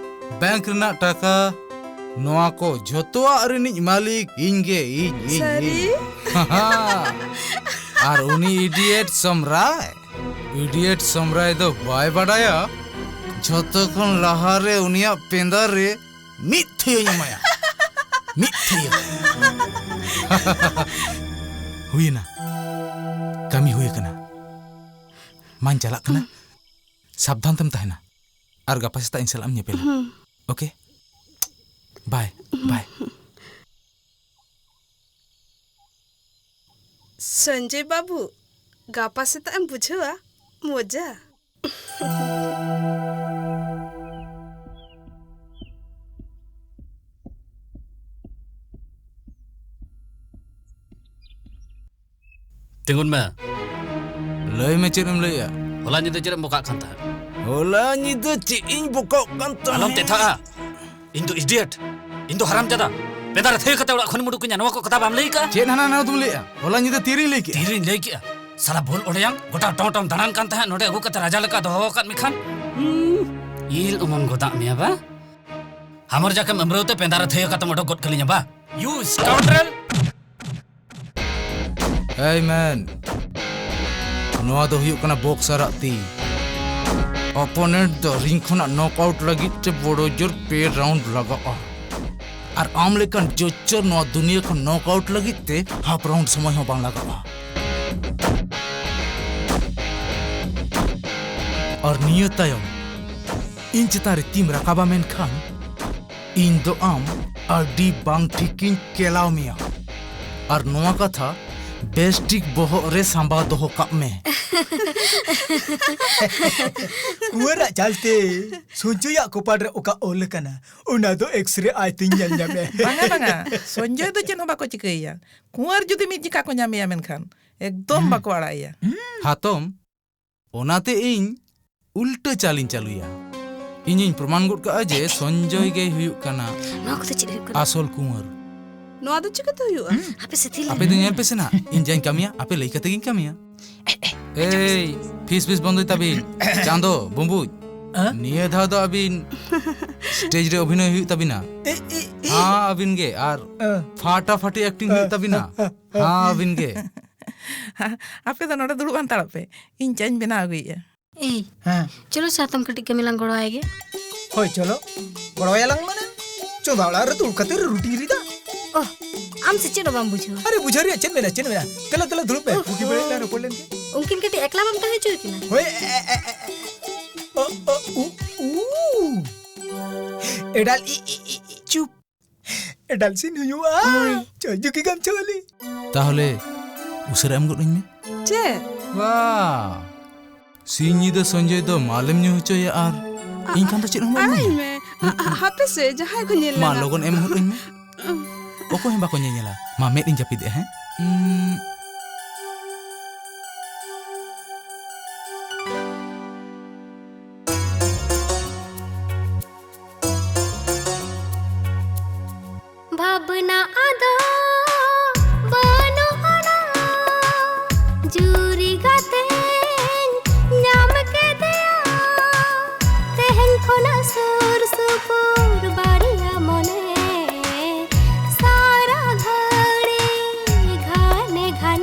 bank ᱨᱮᱱᱟᱜ ᱴᱟᱠᱟ, ᱱᱚᱣᱟ ᱠᱚ ᱡᱷᱚᱛᱚᱣᱟᱜ ᱨᱤᱱᱤᱡ ᱢᱟᱹᱞᱤᱠ ᱤᱧ ᱜᱮ, ᱤᱧ, ᱤᱧ, ᱥᱟᱹᱨᱤ? ᱤᱧ᱾ ᱟᱨ ᱩᱱᱤ idiot ᱥᱚᱢᱨᱟᱭ, idiot ᱥᱚᱢᱨᱟᱭ ᱫᱚ ᱵᱟᱭ ᱵᱟᱰᱟᱭᱟ, ᱡᱷᱚᱛᱚ ᱠᱷᱚᱱ ᱞᱟᱦᱟᱨᱮ ᱩᱱᱤᱭᱟᱜ ᱯᱮᱸᱫᱟ ᱨᱮ ᱢᱤᱫ ᱛᱷᱟᱹᱭᱟᱹᱧ ᱮᱢᱟᱭᱟ᱾ ᱢᱤᱫ ᱛᱷᱟᱹᱭᱟᱹ᱾ ᱦᱩᱭᱮᱱᱟ, ᱠᱟᱹᱢᱤ ᱦᱩᱭ ᱟᱠᱟᱱᱟ᱾ ᱢᱟᱧ ᱪᱟᱞᱟᱜ ᱠᱟᱱᱟ᱾ ᱥᱟᱵᱫᱷᱟᱱ ᱛᱮᱢ ᱛᱟᱦᱮᱱᱟ᱾ ᱟᱨ ᱜᱟᱯᱟ ᱥᱮᱛᱟᱜ ᱤᱧ ᱥᱟᱞᱟᱜ ᱮᱢ ᱧᱮᱯᱮᱞᱟ᱾ ᱦᱩᱸ᱾ OK? Bye, bye. ᱥᱚᱧᱡᱚᱭ ᱵᱟᱹᱵᱩ, ᱜᱟᱯᱟ ᱥᱮᱛᱟᱜ ᱮᱢ ᱵᱩᱡᱷᱟᱹᱣᱟ ᱢᱚᱡᱟ᱾ ᱛᱤᱸᱜᱩᱱ ᱢᱮ᱾ ᱞᱟᱹᱭ ᱢᱮ, ᱪᱮᱫ ᱮᱢ ᱞᱟᱹᱭᱟ? ᱦᱚᱞᱟ ᱧᱤᱫᱟᱹ ᱪᱮᱫ ᱮᱢ ᱵᱚᱠᱟᱜ ᱠᱟᱱ ᱛᱟᱦᱮᱸᱫ? ᱦᱚᱞᱟ ᱧᱤᱫᱟᱹ ᱪᱮᱫ ᱤᱧ ᱵᱚᱠᱟᱜ ᱠᱟᱱ ᱛᱟᱦᱮᱸᱫ? ᱟᱞᱚᱢ ᱛᱮᱛᱷᱟᱜᱼᱟ᱾ ᱤᱧ ᱫᱚ idiot᱾ ᱤᱧ ᱫᱚ ᱦᱟᱨᱟᱢ ᱡᱟᱫᱟ᱾ ᱯᱮᱸᱫᱟ ᱨᱮ ᱛᱷᱟᱹᱭᱟᱹ ᱠᱟᱛᱮ ᱚᱲᱟᱜ ᱠᱷᱚᱱᱮᱢ ᱩᱰᱩᱠ ᱠᱟᱹᱧᱟ, ᱱᱚᱣᱟ ᱠᱚ ᱠᱟᱛᱷᱟ ᱵᱟᱢ ᱞᱟᱹᱭ ᱠᱟᱜᱼᱟ? ᱪᱮᱫ ᱦᱟᱱᱟ ᱱᱟᱣᱟ ᱫᱚᱢ ᱞᱟᱹᱭᱮᱜᱼᱟ? ᱦᱚᱞᱟ ᱧᱤᱫᱟᱹ ᱛᱤᱨᱮᱧ ᱞᱟᱹᱭ ᱠᱮᱜᱼᱟ? ᱛᱤᱨᱮᱧ ᱞᱟᱹᱭ ᱠᱮᱜᱼᱟ? ᱥᱟᱞᱟ ᱵᱷᱩᱞ ᱚᱲᱮᱭᱟᱝ, ᱜᱚᱴᱟ ᱴᱚᱝ ᱴᱚᱝ ᱫᱟᱬᱟᱱ ᱠᱟᱱ ᱛᱟᱦᱮᱸᱫ, ᱱᱚᱰᱮ ᱟᱹᱜᱩ ᱠᱟᱛᱮ ᱨᱟᱡᱟ ᱞᱮᱠᱟ ᱫᱚᱦᱚ ᱟᱠᱟᱫ ᱢᱮᱠᱷᱟᱱ᱾ ᱦᱩᱸ, ᱤᱞ ᱚᱢᱚᱱ ᱜᱚᱫᱟᱜ ᱢᱮᱭᱟ ᱵᱟ? ᱦᱟᱢᱚᱨ ᱡᱟᱠᱮᱢ ᱟᱹᱢᱨᱟᱹᱣ ᱛᱮ ᱯᱮᱸᱫᱟ ᱨᱮ ᱛᱷᱟᱹᱭᱟᱹ ᱠᱟᱛᱮᱢ ᱚᱰᱚᱠ ᱜᱚᱫ ᱠᱟᱹᱞᱤᱧᱟ ᱵᱟ? You scoundrel! Hey man, ᱱᱚᱣᱟ ᱫᱚ ᱦᱩᱭᱩᱜ ᱠᱟᱱᱟ ᱵᱚᱠᱥᱟᱨᱟᱜ ᱛᱤ᱾ ᱚᱯᱳᱱᱮᱱᱴ ᱫᱚ ᱨᱤᱝ ᱠᱷᱚᱱᱟᱜ ᱱᱚᱠ ᱟᱣᱩᱴ ᱞᱟᱹᱜᱤᱫ ᱛᱮ ᱵᱚᱲᱚ ᱡᱳᱨ ᱯᱮ ᱨᱟᱣᱩᱱᱰ ᱞᱟᱜᱟᱜᱼᱟ᱾ ᱟᱨ ᱟᱢ ᱞᱮᱠᱟᱱ ᱡᱚᱪᱪᱚᱨ ᱱᱚᱣᱟ ᱫᱩᱱᱤᱭᱟᱹ ᱠᱷᱚᱱ ᱱᱚᱠ ᱟᱣᱩᱴ ᱞᱟᱹᱜᱤᱫ ᱛᱮ ᱦᱟᱯ ᱨᱟᱣᱩᱱᱰ ᱥᱚᱢᱚᱭ ᱦᱚᱸ ᱵᱟᱝ ᱞᱟᱜᱟᱜᱼᱟ᱾ ᱟᱨ ᱱᱤᱭᱟᱹ ᱛᱟᱭᱚᱢ ᱤᱧ ᱪᱮᱛᱟᱱ ᱨᱮ ᱛᱤᱢ ᱨᱟᱠᱟᱵᱟ, ᱢᱮᱱᱠᱷᱟᱱ ᱤᱧ ᱫᱚ ᱟᱢ ᱟᱹᱰᱤ ᱵᱟᱝ ᱴᱷᱤᱠᱤᱧ ᱠᱮᱞᱟᱣ ᱢᱮᱭᱟ᱾ ᱟᱨ ᱱᱚᱣᱟ ᱠᱟᱛᱷᱟ ᱵᱮᱥ ᱴᱷᱤᱠ ᱵᱚᱦᱚᱜ ᱨᱮ ᱥᱟᱸᱵᱟᱣ ᱫᱚᱦᱚ ᱠᱟᱜ ᱢᱮ᱾ ᱠᱩᱸᱣᱟᱨᱟᱜ ᱪᱟᱞᱛᱮ ᱥᱚᱧᱡᱚᱭᱟᱜ ᱠᱚᱯᱟᱲ ᱨᱮ ᱚᱠᱟ ᱚᱞ ᱟᱠᱟᱱᱟ, ᱚᱱᱟ ᱫᱚ ᱮᱠᱥᱨᱮ ᱟᱭ ᱛᱤᱧ ᱧᱮᱞ ᱧᱟᱢᱮ᱾ ᱵᱟᱝᱟ, ᱵᱟᱝᱟ, ᱥᱚᱧᱡᱚᱭ ᱫᱚ ᱪᱮᱫ ᱦᱚᱸ ᱵᱟᱠᱚ ᱪᱤᱠᱟᱹᱭᱮᱭᱟ᱾ ᱠᱩᱸᱣᱟᱨ ᱡᱩᱫᱤ ᱢᱤᱫ ᱡᱚᱠᱷᱟ ᱠᱚ ᱧᱟᱢᱮᱭᱟ, ᱢᱮᱱᱠᱷᱟᱱ ᱮᱠᱫᱚᱢ ᱦᱩᱸ᱾ ᱵᱟᱠᱚ ᱟᱲᱟᱜ ᱮᱭᱟ᱾ ᱦᱟᱛᱚᱢ, ᱚᱱᱟᱛᱮ ᱤᱧ ᱩᱞᱴᱟᱹ ᱪᱟᱞᱤᱧ ᱪᱟᱹᱞᱩᱭᱟ᱾ ᱤᱧᱤᱧ ᱯᱨᱚᱢᱟᱱ ᱜᱚᱫ ᱠᱟᱜᱼᱟ ᱡᱮ ᱥᱚᱧᱡᱚᱭ ᱜᱮᱭ ᱦᱩᱭᱩᱜ ᱠᱟᱱᱟ ᱱᱚᱣᱟ ᱠᱚᱫᱚ ᱪᱮᱫ ᱦᱩᱭᱩᱜ ᱠᱟᱱᱟ? ᱟᱥᱚᱞ ᱠᱩᱸᱣᱟᱨ᱾ ᱱᱚᱣᱟ ᱫᱚ ᱪᱤᱠᱟᱹᱛᱮ ᱦᱩᱭᱩᱜᱼᱟ? ᱟᱯᱮ ᱥᱮ ᱛᱤ ᱟᱯᱮ ᱫᱚ ᱧᱮᱞ ᱯᱮ ᱥᱮ ᱱᱟᱜ, ᱤᱧ ᱡᱟᱧ ᱠᱟᱹᱢᱤᱭᱟ, ᱟᱯᱮ ᱞᱟᱹᱭ ᱠᱟᱛᱮ ᱜᱤᱧ ᱠᱟᱹᱢᱤᱭᱟ᱾ ᱮᱭ, ᱯᱷᱤᱥ ᱯᱷᱤᱥ ᱵᱚᱱᱫᱚᱭ ᱛᱟᱵᱤᱱ᱾ ᱪᱟᱸᱫᱚ, ᱵᱩᱢᱵᱩᱡ᱾ ᱦᱮᱸ? ᱱᱤᱭᱟᱹ ᱫᱷᱟᱣ ᱫᱚ ᱟᱹᱵᱤᱱ ᱥᱴᱮᱡ ᱨᱮ ᱚᱵᱷᱤᱱᱚᱭ ᱦᱩᱭᱩᱜ ᱛᱟᱵᱤᱱᱟ᱾ ᱮ, ᱮ, ᱮ᱾ ᱦᱮᱸ, ᱟᱹᱵᱤᱱ ᱜᱮ᱾ ᱟᱨ ᱦᱮᱸ᱾ ᱯᱷᱟᱴᱟᱯᱷᱟᱴᱤ ᱮᱠᱴᱤᱝ ᱦᱩᱭᱩᱜ ᱛᱟᱵᱤᱱᱟ᱾ ᱦᱮᱸ, ᱦᱮᱸ, ᱦᱮᱸ᱾ ᱦᱮᱸ, ᱟᱹᱵᱤᱱ ᱜᱮ᱾ ᱟᱯᱮ ᱫᱚ ᱱᱚᱰᱮ ᱫᱩᱲᱩᱵ ᱦᱟᱱᱛᱟᱲᱚᱜ ᱯᱮ, ᱤᱧ ᱪᱟᱧ ᱵᱮᱱᱟᱣ ᱟᱹᱜᱩᱭᱮᱫᱼᱟ᱾ ᱮᱭ, ᱦᱮᱸ᱾ ᱪᱚᱞᱚ ᱥᱮ ᱦᱟᱛᱚᱢ, ᱠᱟᱹᱴᱤᱡ ᱠᱟᱹᱢᱤ ᱞᱟᱝ ᱜᱚᱲᱚ ᱟᱭ ᱜᱮ᱾ ᱦᱳᱭ, ᱪᱚᱞᱚ᱾ ᱜᱚᱲᱚ ᱟᱭᱟᱞᱟᱝ ᱢᱟᱱᱮ? ᱪᱚᱸᱫᱟ ᱚᱲᱟᱜ ᱨᱮ ᱫᱩᱲᱩᱵ ᱠᱟᱛᱮ ᱨᱩᱴᱤᱧ ᱨᱤᱫᱟ᱾ ᱳᱦ, ᱟᱢ ᱥᱮ ᱪᱮᱫ ᱦᱚᱸ ᱵᱟᱢ ᱵᱩᱡᱷᱟᱹᱣᱟ? ᱟᱨᱮ, ᱵᱩᱡᱷᱟᱹᱣ ᱨᱮᱭᱟᱜ ᱪᱮᱫ ᱢᱮᱱᱟᱜᱼᱟ, ᱪᱮᱫ ᱢᱮᱱᱟᱜᱼᱟ? ᱫᱮᱞᱟ, ᱫᱮᱞᱟ, ᱫᱩᱲᱩᱵ ᱢᱮ᱾ ᱩᱯᱷ, ᱵᱩᱜᱤ ᱵᱟᱹᱲᱤᱡ ᱞᱟᱝ ᱨᱚᱯᱚᱲ ᱞᱮᱱ ᱜᱮ᱾ ᱩᱱᱠᱤᱱ ᱠᱟᱹᱴᱤᱡ ᱮᱠᱞᱟ ᱵᱟᱢ ᱛᱟᱦᱮᱸ ᱦᱚᱪᱚ ᱠᱤᱱᱟ? ᱦᱳᱭ, ᱮ, ᱮ, ᱮ, ᱮ, ᱮ᱾ ᱚ, ᱚ, ᱩ, ᱩ᱾ ᱮᱰᱟᱞ, ᱤ, ᱤ, ᱤ, ᱤ, ᱪᱩᱯ᱾ ᱮᱰᱟᱞ ᱥᱤᱱ ᱦᱩᱭᱩᱜᱼᱟ᱾ ᱦᱳᱭ᱾ ᱪᱚ, ᱡᱩᱠᱤ ᱜᱟᱢᱪᱷᱟ ᱣᱟᱞᱤ᱾ ᱛᱟᱦᱚᱞᱮ ᱩᱥᱟᱹᱨᱟ ᱮᱢ ᱜᱚᱫ ᱟᱹᱧ ᱢᱮ᱾ ᱪᱮᱫ? ᱵᱟ, ᱥᱤᱧ ᱧᱤᱫᱟᱹ ᱥᱚᱧᱡᱚᱭ ᱫᱚ ᱢᱟᱞᱮᱢ ᱧᱩ ᱦᱚᱪᱚᱭᱟ ᱟᱨ ᱟ-, ᱤᱧ ᱠᱷᱟᱱ ᱫᱚ ᱪᱮᱫ ᱦᱚᱸ ᱵᱟᱢ ᱟᱲᱟᱜ ᱤᱢᱟᱹᱧᱟ᱾ ᱟᱹᱧ ᱢᱮ᱾ ᱟ-, ᱟ-, ᱦᱟᱯᱮ ᱥᱮ, ᱡᱟᱦᱟᱸᱭ ᱠᱚ ᱧᱮᱞ ᱢᱟ, ᱞᱟᱜᱟ᱾ ᱞᱚᱜᱚᱱ ᱮᱢ ᱦᱚᱫ ᱟᱹᱧ ᱢᱮ᱾ ᱚᱠᱚᱭ ᱦᱚᱸ ᱵᱟᱠᱚ ᱧᱮᱧᱮᱞᱟ᱾ ᱢᱟ, ᱢᱮᱫ ᱤᱧ ᱡᱟᱹᱯᱤᱫᱮᱜᱼᱟ, ᱦᱮᱸ? ᱩᱸ᱾ ᱵᱷᱟᱵᱽᱱᱟ ᱟᱫᱚ ᱵᱟᱹᱱᱩᱜ ᱟᱱᱟ, ᱡᱩᱨᱤ ᱜᱟᱛᱮᱧ ᱧᱟᱢ ᱠᱮᱫᱮᱭᱟ᱾ ᱛᱮᱦᱮᱧ ᱠᱷᱚᱱᱟᱜ ᱥᱩᱨ ᱥᱩᱯᱩᱨ ᱵᱟᱨᱭᱟ ᱢᱚᱱᱮ, ᱥᱟᱨᱟ ᱜᱷᱟᱹᱲᱤ ᱜᱷᱟᱱᱮ ᱜᱷᱟᱱᱮ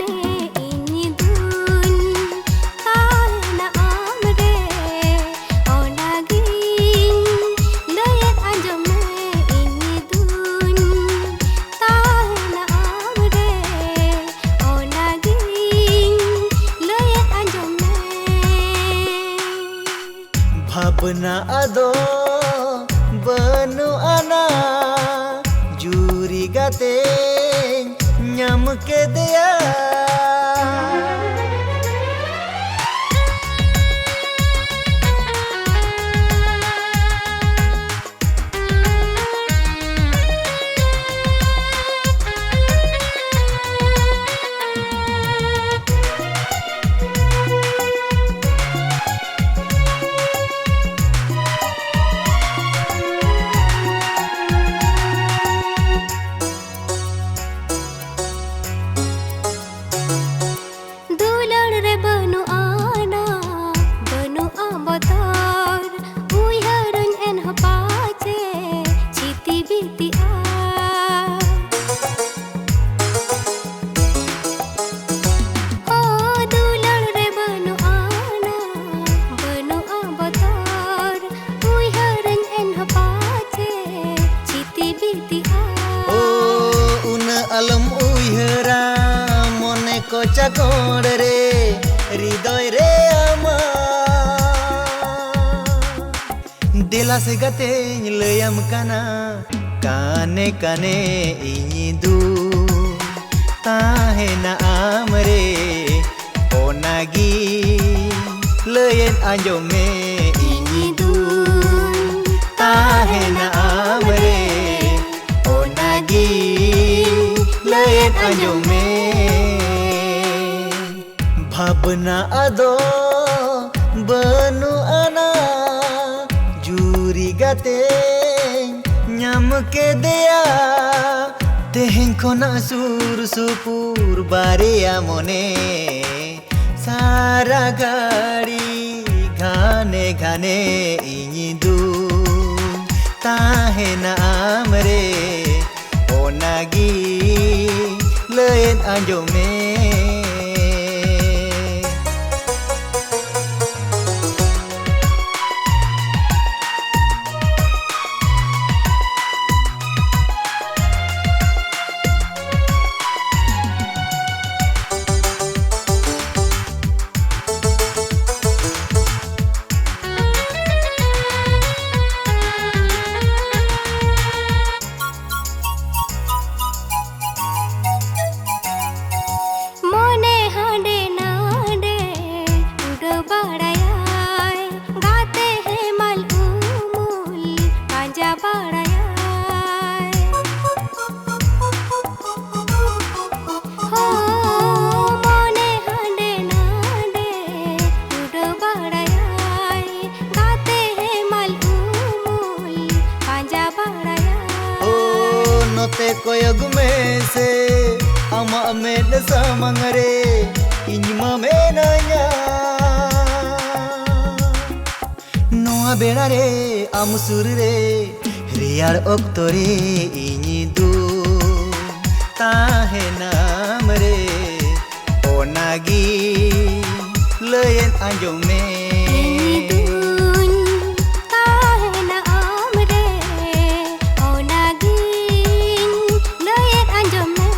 ᱛᱮᱧ ᱧᱟᱢ ᱠᱮᱫᱮᱭᱟ᱾ ᱫᱩᱞᱟᱹᱲ ᱨᱮ ᱵᱟᱹᱱᱩᱜ ᱟᱱᱟ, ᱵᱟᱹᱱᱩᱜᱼᱟ ᱵᱚᱛᱚᱨ, ᱩᱭᱦᱟᱹᱨᱟᱹᱧ ᱮᱱᱦᱚᱸ ᱯᱟᱪᱮ ᱪᱷᱤᱛᱤ ᱵᱤᱛᱤᱜᱼᱟ᱾ ᱚ, ᱫᱩᱞᱟᱹᱲ ᱨᱮ ᱵᱟᱹᱱᱩᱜ ᱟᱱᱟ, ᱵᱟᱹᱱᱩᱜᱼᱟ ᱵᱚᱛᱚᱨ, ᱩᱭᱦᱟᱹᱨᱟᱹᱧ ᱮᱱᱦᱚᱸ ᱯᱟᱪᱮ ᱪᱷᱤᱛᱤ ᱵᱤᱛᱤᱜᱼᱟ᱾ ᱳ, ᱩᱱᱟᱹᱜ ᱟᱞᱚᱢ ᱩᱭᱦᱟᱹᱨᱟ, ᱢᱚᱱᱮ ᱠᱚ ᱪᱟᱠᱚᱲ ᱨᱮ, ᱦᱨᱤᱫᱚᱭ ᱨᱮ ᱟᱢᱟᱜ᱾ ᱫᱮᱞᱟ ᱥᱮ ᱜᱟᱛᱮᱧ ᱞᱟᱹᱭᱟᱢ ᱠᱟᱱᱟ, ᱠᱟᱱᱮ ᱠᱟᱱᱮ ᱤᱧ ᱫᱩ ᱛᱟᱦᱮᱱᱟ ᱟᱢ ᱨᱮ, ᱚᱱᱟᱜᱮ ᱞᱟᱹᱭᱮᱫ ᱟᱸᱡᱚᱢ ᱢᱮ, ᱤᱧ ᱫᱩ ᱛᱟᱦᱮᱱᱟ ᱟᱢ ᱨᱮ, ᱚᱱᱟᱜᱮ ᱞᱟᱹᱭᱮᱫ ᱟᱸᱡᱚᱢ ᱢᱮ᱾ ᱵᱷᱟᱵᱽᱱᱟ ᱟᱫᱚ ᱵᱟᱹᱱᱩᱜ ᱟᱱᱟ, ᱡᱩᱨᱤ ᱜᱟᱛᱮᱧ ᱧᱟᱢ ᱠᱮᱫᱮᱭᱟ᱾ ᱛᱮᱦᱮᱧ ᱠᱷᱚᱱᱟᱜ ᱥᱩᱨ ᱥᱩᱯᱩᱨ ᱵᱟᱨᱭᱟ ᱢᱚᱱᱮ, ᱥᱟᱨᱟ ᱜᱷᱟᱹᱲᱤ ᱜᱷᱟᱱᱮ ᱜᱷᱟᱱᱮ ᱤᱧ ᱫᱩᱧ ᱛᱟᱦᱮᱱᱟ ᱟᱢ ᱨᱮ, ᱚᱱᱟᱜᱮ ᱞᱟᱹᱭᱮᱫ ᱟᱸᱡᱚᱢ ᱢᱮ᱾ ᱱᱚᱛᱮ ᱠᱚᱭᱚᱜ ᱢᱮᱥᱮ ᱟᱢᱟᱜ ᱢᱮᱫ ᱥᱟᱢᱟᱝ ᱨᱮ ᱤᱧ ᱢᱟ ᱢᱮᱱᱟᱧᱟ᱾ ᱱᱚᱣᱟ ᱵᱮᱲᱟ ᱨᱮ ᱟᱢ ᱥᱩᱨ ᱨᱮ ᱨᱮᱭᱟᱲ ᱚᱠᱛᱚ ᱨᱮ ᱤᱧ ᱫᱩ ᱛᱟᱦᱮᱱᱟᱢ ᱨᱮ, ᱚᱱᱟᱜᱮ ᱞᱟᱹᱭᱮᱫ ᱟᱸᱡᱚᱢ ᱢᱮ᱾ ᱤᱧ ᱫᱩᱧ ᱛᱟᱦᱮᱱᱟ ᱟᱢ ᱨᱮ, ᱚᱱᱟᱜᱤᱧ ᱞᱟᱹᱭᱮᱫ ᱟᱸᱡᱚᱢ ᱢᱮ᱾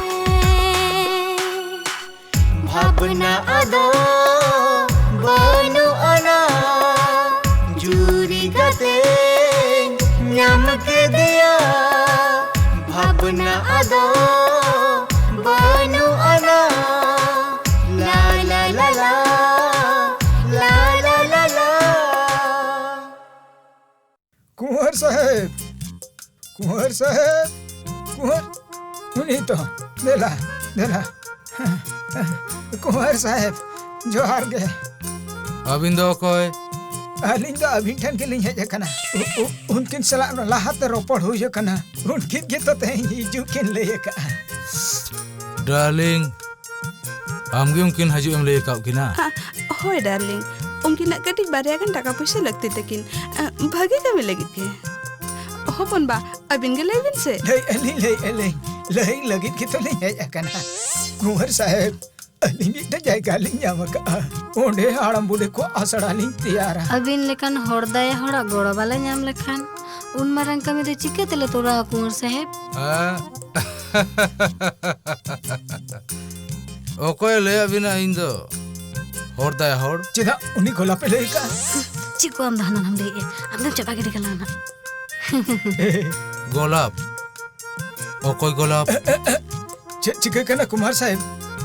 ᱵᱷᱟᱵᱽᱱᱟ ᱟᱫᱚ ᱵᱟᱹᱱᱩᱜ ᱟᱱᱟ, ᱡᱩᱨᱤ ᱜᱟᱛᱮᱧ ᱧᱟᱢ ᱠᱮᱫᱮᱭᱟ᱾ ᱵᱷᱟᱵᱽᱱᱟ ᱟᱫᱚ ᱵᱟᱹᱱᱩᱜ ᱟᱱᱟ, ᱞᱟ ᱞᱟ ᱞᱟ ᱞᱟ, ᱞᱟ ᱞᱟ ᱞᱟ ᱞᱟ᱾ ᱠᱩᱸᱣᱟᱨ ᱥᱟᱦᱮᱵᱽ, ᱠᱩᱸᱣᱟᱨ ᱥᱟᱦᱮᱵᱽ, ᱠᱩᱸᱣᱟᱨ, ᱩᱱᱤ ᱛᱚ, ᱫᱮᱞᱟ, ᱫᱮᱞᱟ᱾ ᱠᱩᱸᱣᱟᱨ ᱥᱟᱦᱮᱵᱽ, ᱡᱚᱦᱟᱨ ᱜᱮ᱾ ᱟᱹᱵᱤᱱ ᱫᱚ ᱚᱠᱚᱭ? ᱟᱹᱞᱤᱧ ᱫᱚ ᱟᱹᱵᱤᱱ ᱴᱷᱮᱱ ᱜᱮᱞᱤᱧ ᱦᱮᱡ ᱟᱠᱟᱱᱟ᱾ ᱩ-, ᱩ-, ᱩᱱᱠᱤᱱ ᱥᱟᱞᱟᱜ ᱞᱟᱦᱟᱛᱮ ᱨᱚᱯᱚᱲ ᱦᱩᱭ ᱟᱠᱟᱱᱟ᱾ ᱩᱱᱠᱤᱱ ᱜᱮᱛᱚ ᱛᱮᱦᱮᱧ ᱦᱤᱡᱩᱜ ᱠᱤᱱ ᱞᱟᱹᱭ ᱟᱠᱟᱫᱼᱟ᱾ ᱰᱟᱨᱞᱤᱝ, ᱟᱢ ᱜᱮ ᱩᱱᱠᱤᱱ ᱦᱤᱡᱩᱜ ᱮᱢ ᱞᱟᱹᱭ ᱟᱠᱟᱫ ᱠᱤᱱᱟ? ᱦᱟ, ᱦᱳᱭ, ᱰᱟᱨᱞᱤᱝ᱾ ᱩᱱᱠᱤᱱᱟᱜ ᱠᱟᱹᱴᱤᱡ ᱵᱟᱨᱭᱟ ᱜᱟᱱ ᱴᱟᱠᱟ ᱯᱩᱭᱥᱟᱹ ᱞᱟᱹᱠᱛᱤ ᱛᱟᱹᱠᱤᱱ᱾ ᱟ, ᱵᱷᱟᱹᱜᱤ ᱠᱟᱹᱢᱤ ᱞᱟᱹᱜᱤᱫ ᱜᱮ᱾ ᱦᱚᱯᱚᱱ ᱵᱟ, ᱟᱹᱵᱤᱱ ᱜᱮ ᱞᱟᱹᱭ ᱵᱤᱱ ᱥᱮ᱾ ᱞᱟᱹᱭ ᱟᱹᱞᱤᱧ, ᱞᱟᱹᱭ ᱟᱹᱞᱤᱧ, ᱞᱟᱹᱭ ᱞᱟᱹᱜᱤᱫ ᱜᱮᱛᱚ ᱞᱤᱧ ᱦᱮᱡ ᱟᱠᱟᱱᱟ᱾ ᱠᱩᱸᱣᱟᱨ ᱥᱟᱦᱮᱵᱽ, ᱟᱹᱞᱤᱧ ᱢᱤᱫᱴᱮᱱ ᱡᱟᱭᱜᱟ ᱞᱤᱧ ᱧᱟᱢ ᱟᱠᱟᱫᱼᱟ᱾ ᱚᱸᱰᱮ ᱦᱟᱲᱟᱢ ᱵᱩᱰᱷᱤ ᱠᱚ ᱟᱥᱲᱟ ᱞᱤᱧ ᱛᱮᱭᱟᱨᱟ᱾ ᱟᱹᱵᱤᱱ ᱞᱮᱠᱟᱱ ᱦᱚᱲ ᱫᱟᱭᱟ ᱦᱚᱲᱟᱜ ᱜᱚᱲᱚ ᱵᱟᱞᱮ ᱧᱟᱢ ᱞᱮᱠᱷᱟᱱ, ᱩᱱ ᱢᱟᱨᱟᱝ ᱠᱟᱹᱢᱤ ᱫᱚ ᱪᱤᱠᱟᱹ ᱛᱮᱞᱮ ᱛᱚᱨᱟᱣᱟ, ᱠᱩᱸᱣᱟᱨ ᱥᱟᱦᱮᱵᱽ? ᱦᱮᱸ? ᱚᱠᱚᱭᱮ ᱞᱟᱹᱭᱟᱫ ᱵᱤᱱᱟ ᱤᱧ ᱫᱚ ᱦᱚᱲ ᱫᱟᱭᱟ ᱦᱚᱲ? ᱪᱮᱫᱟᱜ ᱩᱱᱤ ᱜᱚᱞᱟᱯᱮ ᱞᱟᱹᱭ ᱠᱟᱜᱼᱟ? ᱪᱮᱫ ᱠᱚ ᱟᱢ ᱫᱚ ᱦᱟᱱᱟ ᱱᱟᱢ ᱞᱟᱹᱭᱮᱫᱼᱟ? ᱟᱢ ᱫᱚᱢ ᱪᱟᱵᱟ ᱜᱤᱰᱤ ᱠᱟᱞᱟᱝ ᱱᱟᱜ᱾ ᱜᱚᱞᱟᱯ? ᱚᱠᱚᱭ ᱜᱚᱞᱟᱯ? ᱪᱮᱫ ᱪᱤᱠᱟᱹ ᱠᱟᱱᱟ ᱠᱩᱢᱟᱨ ᱥᱟᱦᱮᱵ?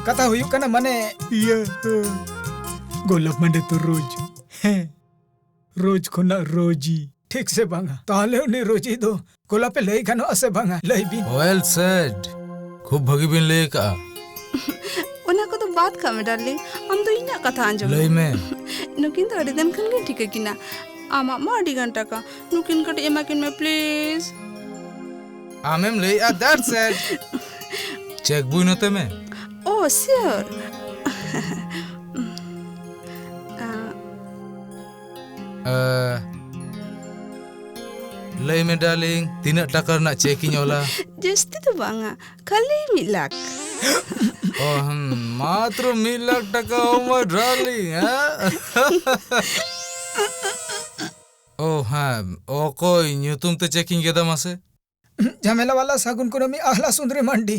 ᱠᱟᱛᱷᱟ ᱦᱩᱭᱩᱜ ᱠᱟᱱᱟ ᱢᱟᱱᱮ ᱤᱭᱟᱹ, ᱜᱚᱞᱟᱯ ᱢᱟᱱᱮ ᱛᱚ ᱨᱳᱡᱽ᱾ ᱦᱮᱸ, ᱨᱳᱡᱽ ᱠᱷᱚᱱᱟᱜ ᱨᱳᱡᱤ᱾ ᱴᱷᱤᱠ ᱥᱮ ᱵᱟᱝᱟ? ᱛᱟᱦᱞᱮ ᱩᱱᱤ ᱨᱳᱡᱤ ᱫᱚ ᱜᱚᱞᱟᱯᱮ ᱞᱟᱹᱭ ᱜᱟᱱᱚᱜᱼᱟ ᱥᱮ ᱵᱟᱝᱟ? ᱞᱟᱹᱭ ᱵᱤᱱ᱾ Well said. ᱠᱷᱩᱵ ᱵᱷᱟᱹᱜᱤ ᱵᱤᱱ ᱞᱟᱹᱭ ᱟᱠᱟᱜᱼᱟ᱾ ᱚᱱᱟ ᱠᱚᱫᱚ ᱵᱟᱫ ᱠᱟᱜ ᱢᱮ, ᱰᱟᱨᱞᱤᱝ᱾ ᱟᱢ ᱫᱚ ᱤᱧᱟᱹᱜ ᱠᱟᱛᱷᱟ ᱟᱸᱡᱚᱢ ᱢᱮ᱾ ᱞᱟᱹᱭ ᱢᱮ᱾ ᱱᱩᱠᱤᱱ ᱫᱚ ᱟᱹᱰᱤ ᱫᱤᱱ ᱠᱷᱚᱱ ᱜᱤᱧ ᱴᱷᱤᱠᱟᱹ ᱠᱤᱱᱟ᱾ ᱟᱢᱟᱜ ᱢᱟ ᱟᱹᱰᱤ ᱜᱟᱱ ᱴᱟᱠᱟ᱾ ᱱᱩᱠᱤᱱ ᱠᱟᱹᱴᱤᱡ ᱮᱢᱟ ᱠᱤᱱ ᱢᱮ, please. ᱟᱢᱮᱢ ᱞᱟᱹᱭᱮᱜᱼᱟ, that's it. ᱪᱮᱠ ᱵᱳᱭ ᱱᱚᱛᱮ ᱢᱮ. Oh, sure. ᱞᱟᱹᱭ ᱢᱮ ᱰᱟᱨᱞᱤᱝ, ᱛᱤᱱᱟᱹᱜ ᱴᱟᱠᱟ ᱨᱮᱱᱟᱜ ᱪᱮᱠ ᱤᱧ ᱚᱞᱟ? ᱡᱟᱹᱥᱛᱤ ᱫᱚ ᱵᱟᱝᱟ, ᱠᱷᱟᱹᱞᱤ ᱢᱤᱫ ᱞᱟᱠᱷ. ᱚ, ᱦᱩᱸ, ᱢᱟᱛᱨᱚ ᱢᱤᱫ ᱞᱟᱠᱷ ᱴᱟᱠᱟ? Oh my darling, ᱦᱮᱸ? ᱚ, ᱦᱮᱸ, ᱚᱠᱚᱭ ᱧᱩᱛᱩᱢ ᱛᱮ ᱪᱮᱠ ᱤᱧ ᱜᱮᱫᱟ ᱢᱟᱥᱮ? ᱡᱷᱟᱢᱮᱞᱟ ᱵᱟᱞᱟ ᱥᱟᱹᱜᱩᱱ ᱠᱩᱱᱟᱹᱢᱤ ᱟᱦᱞᱟ ᱥᱩᱱᱫᱨᱤ ᱢᱟᱱᱰᱤ᱾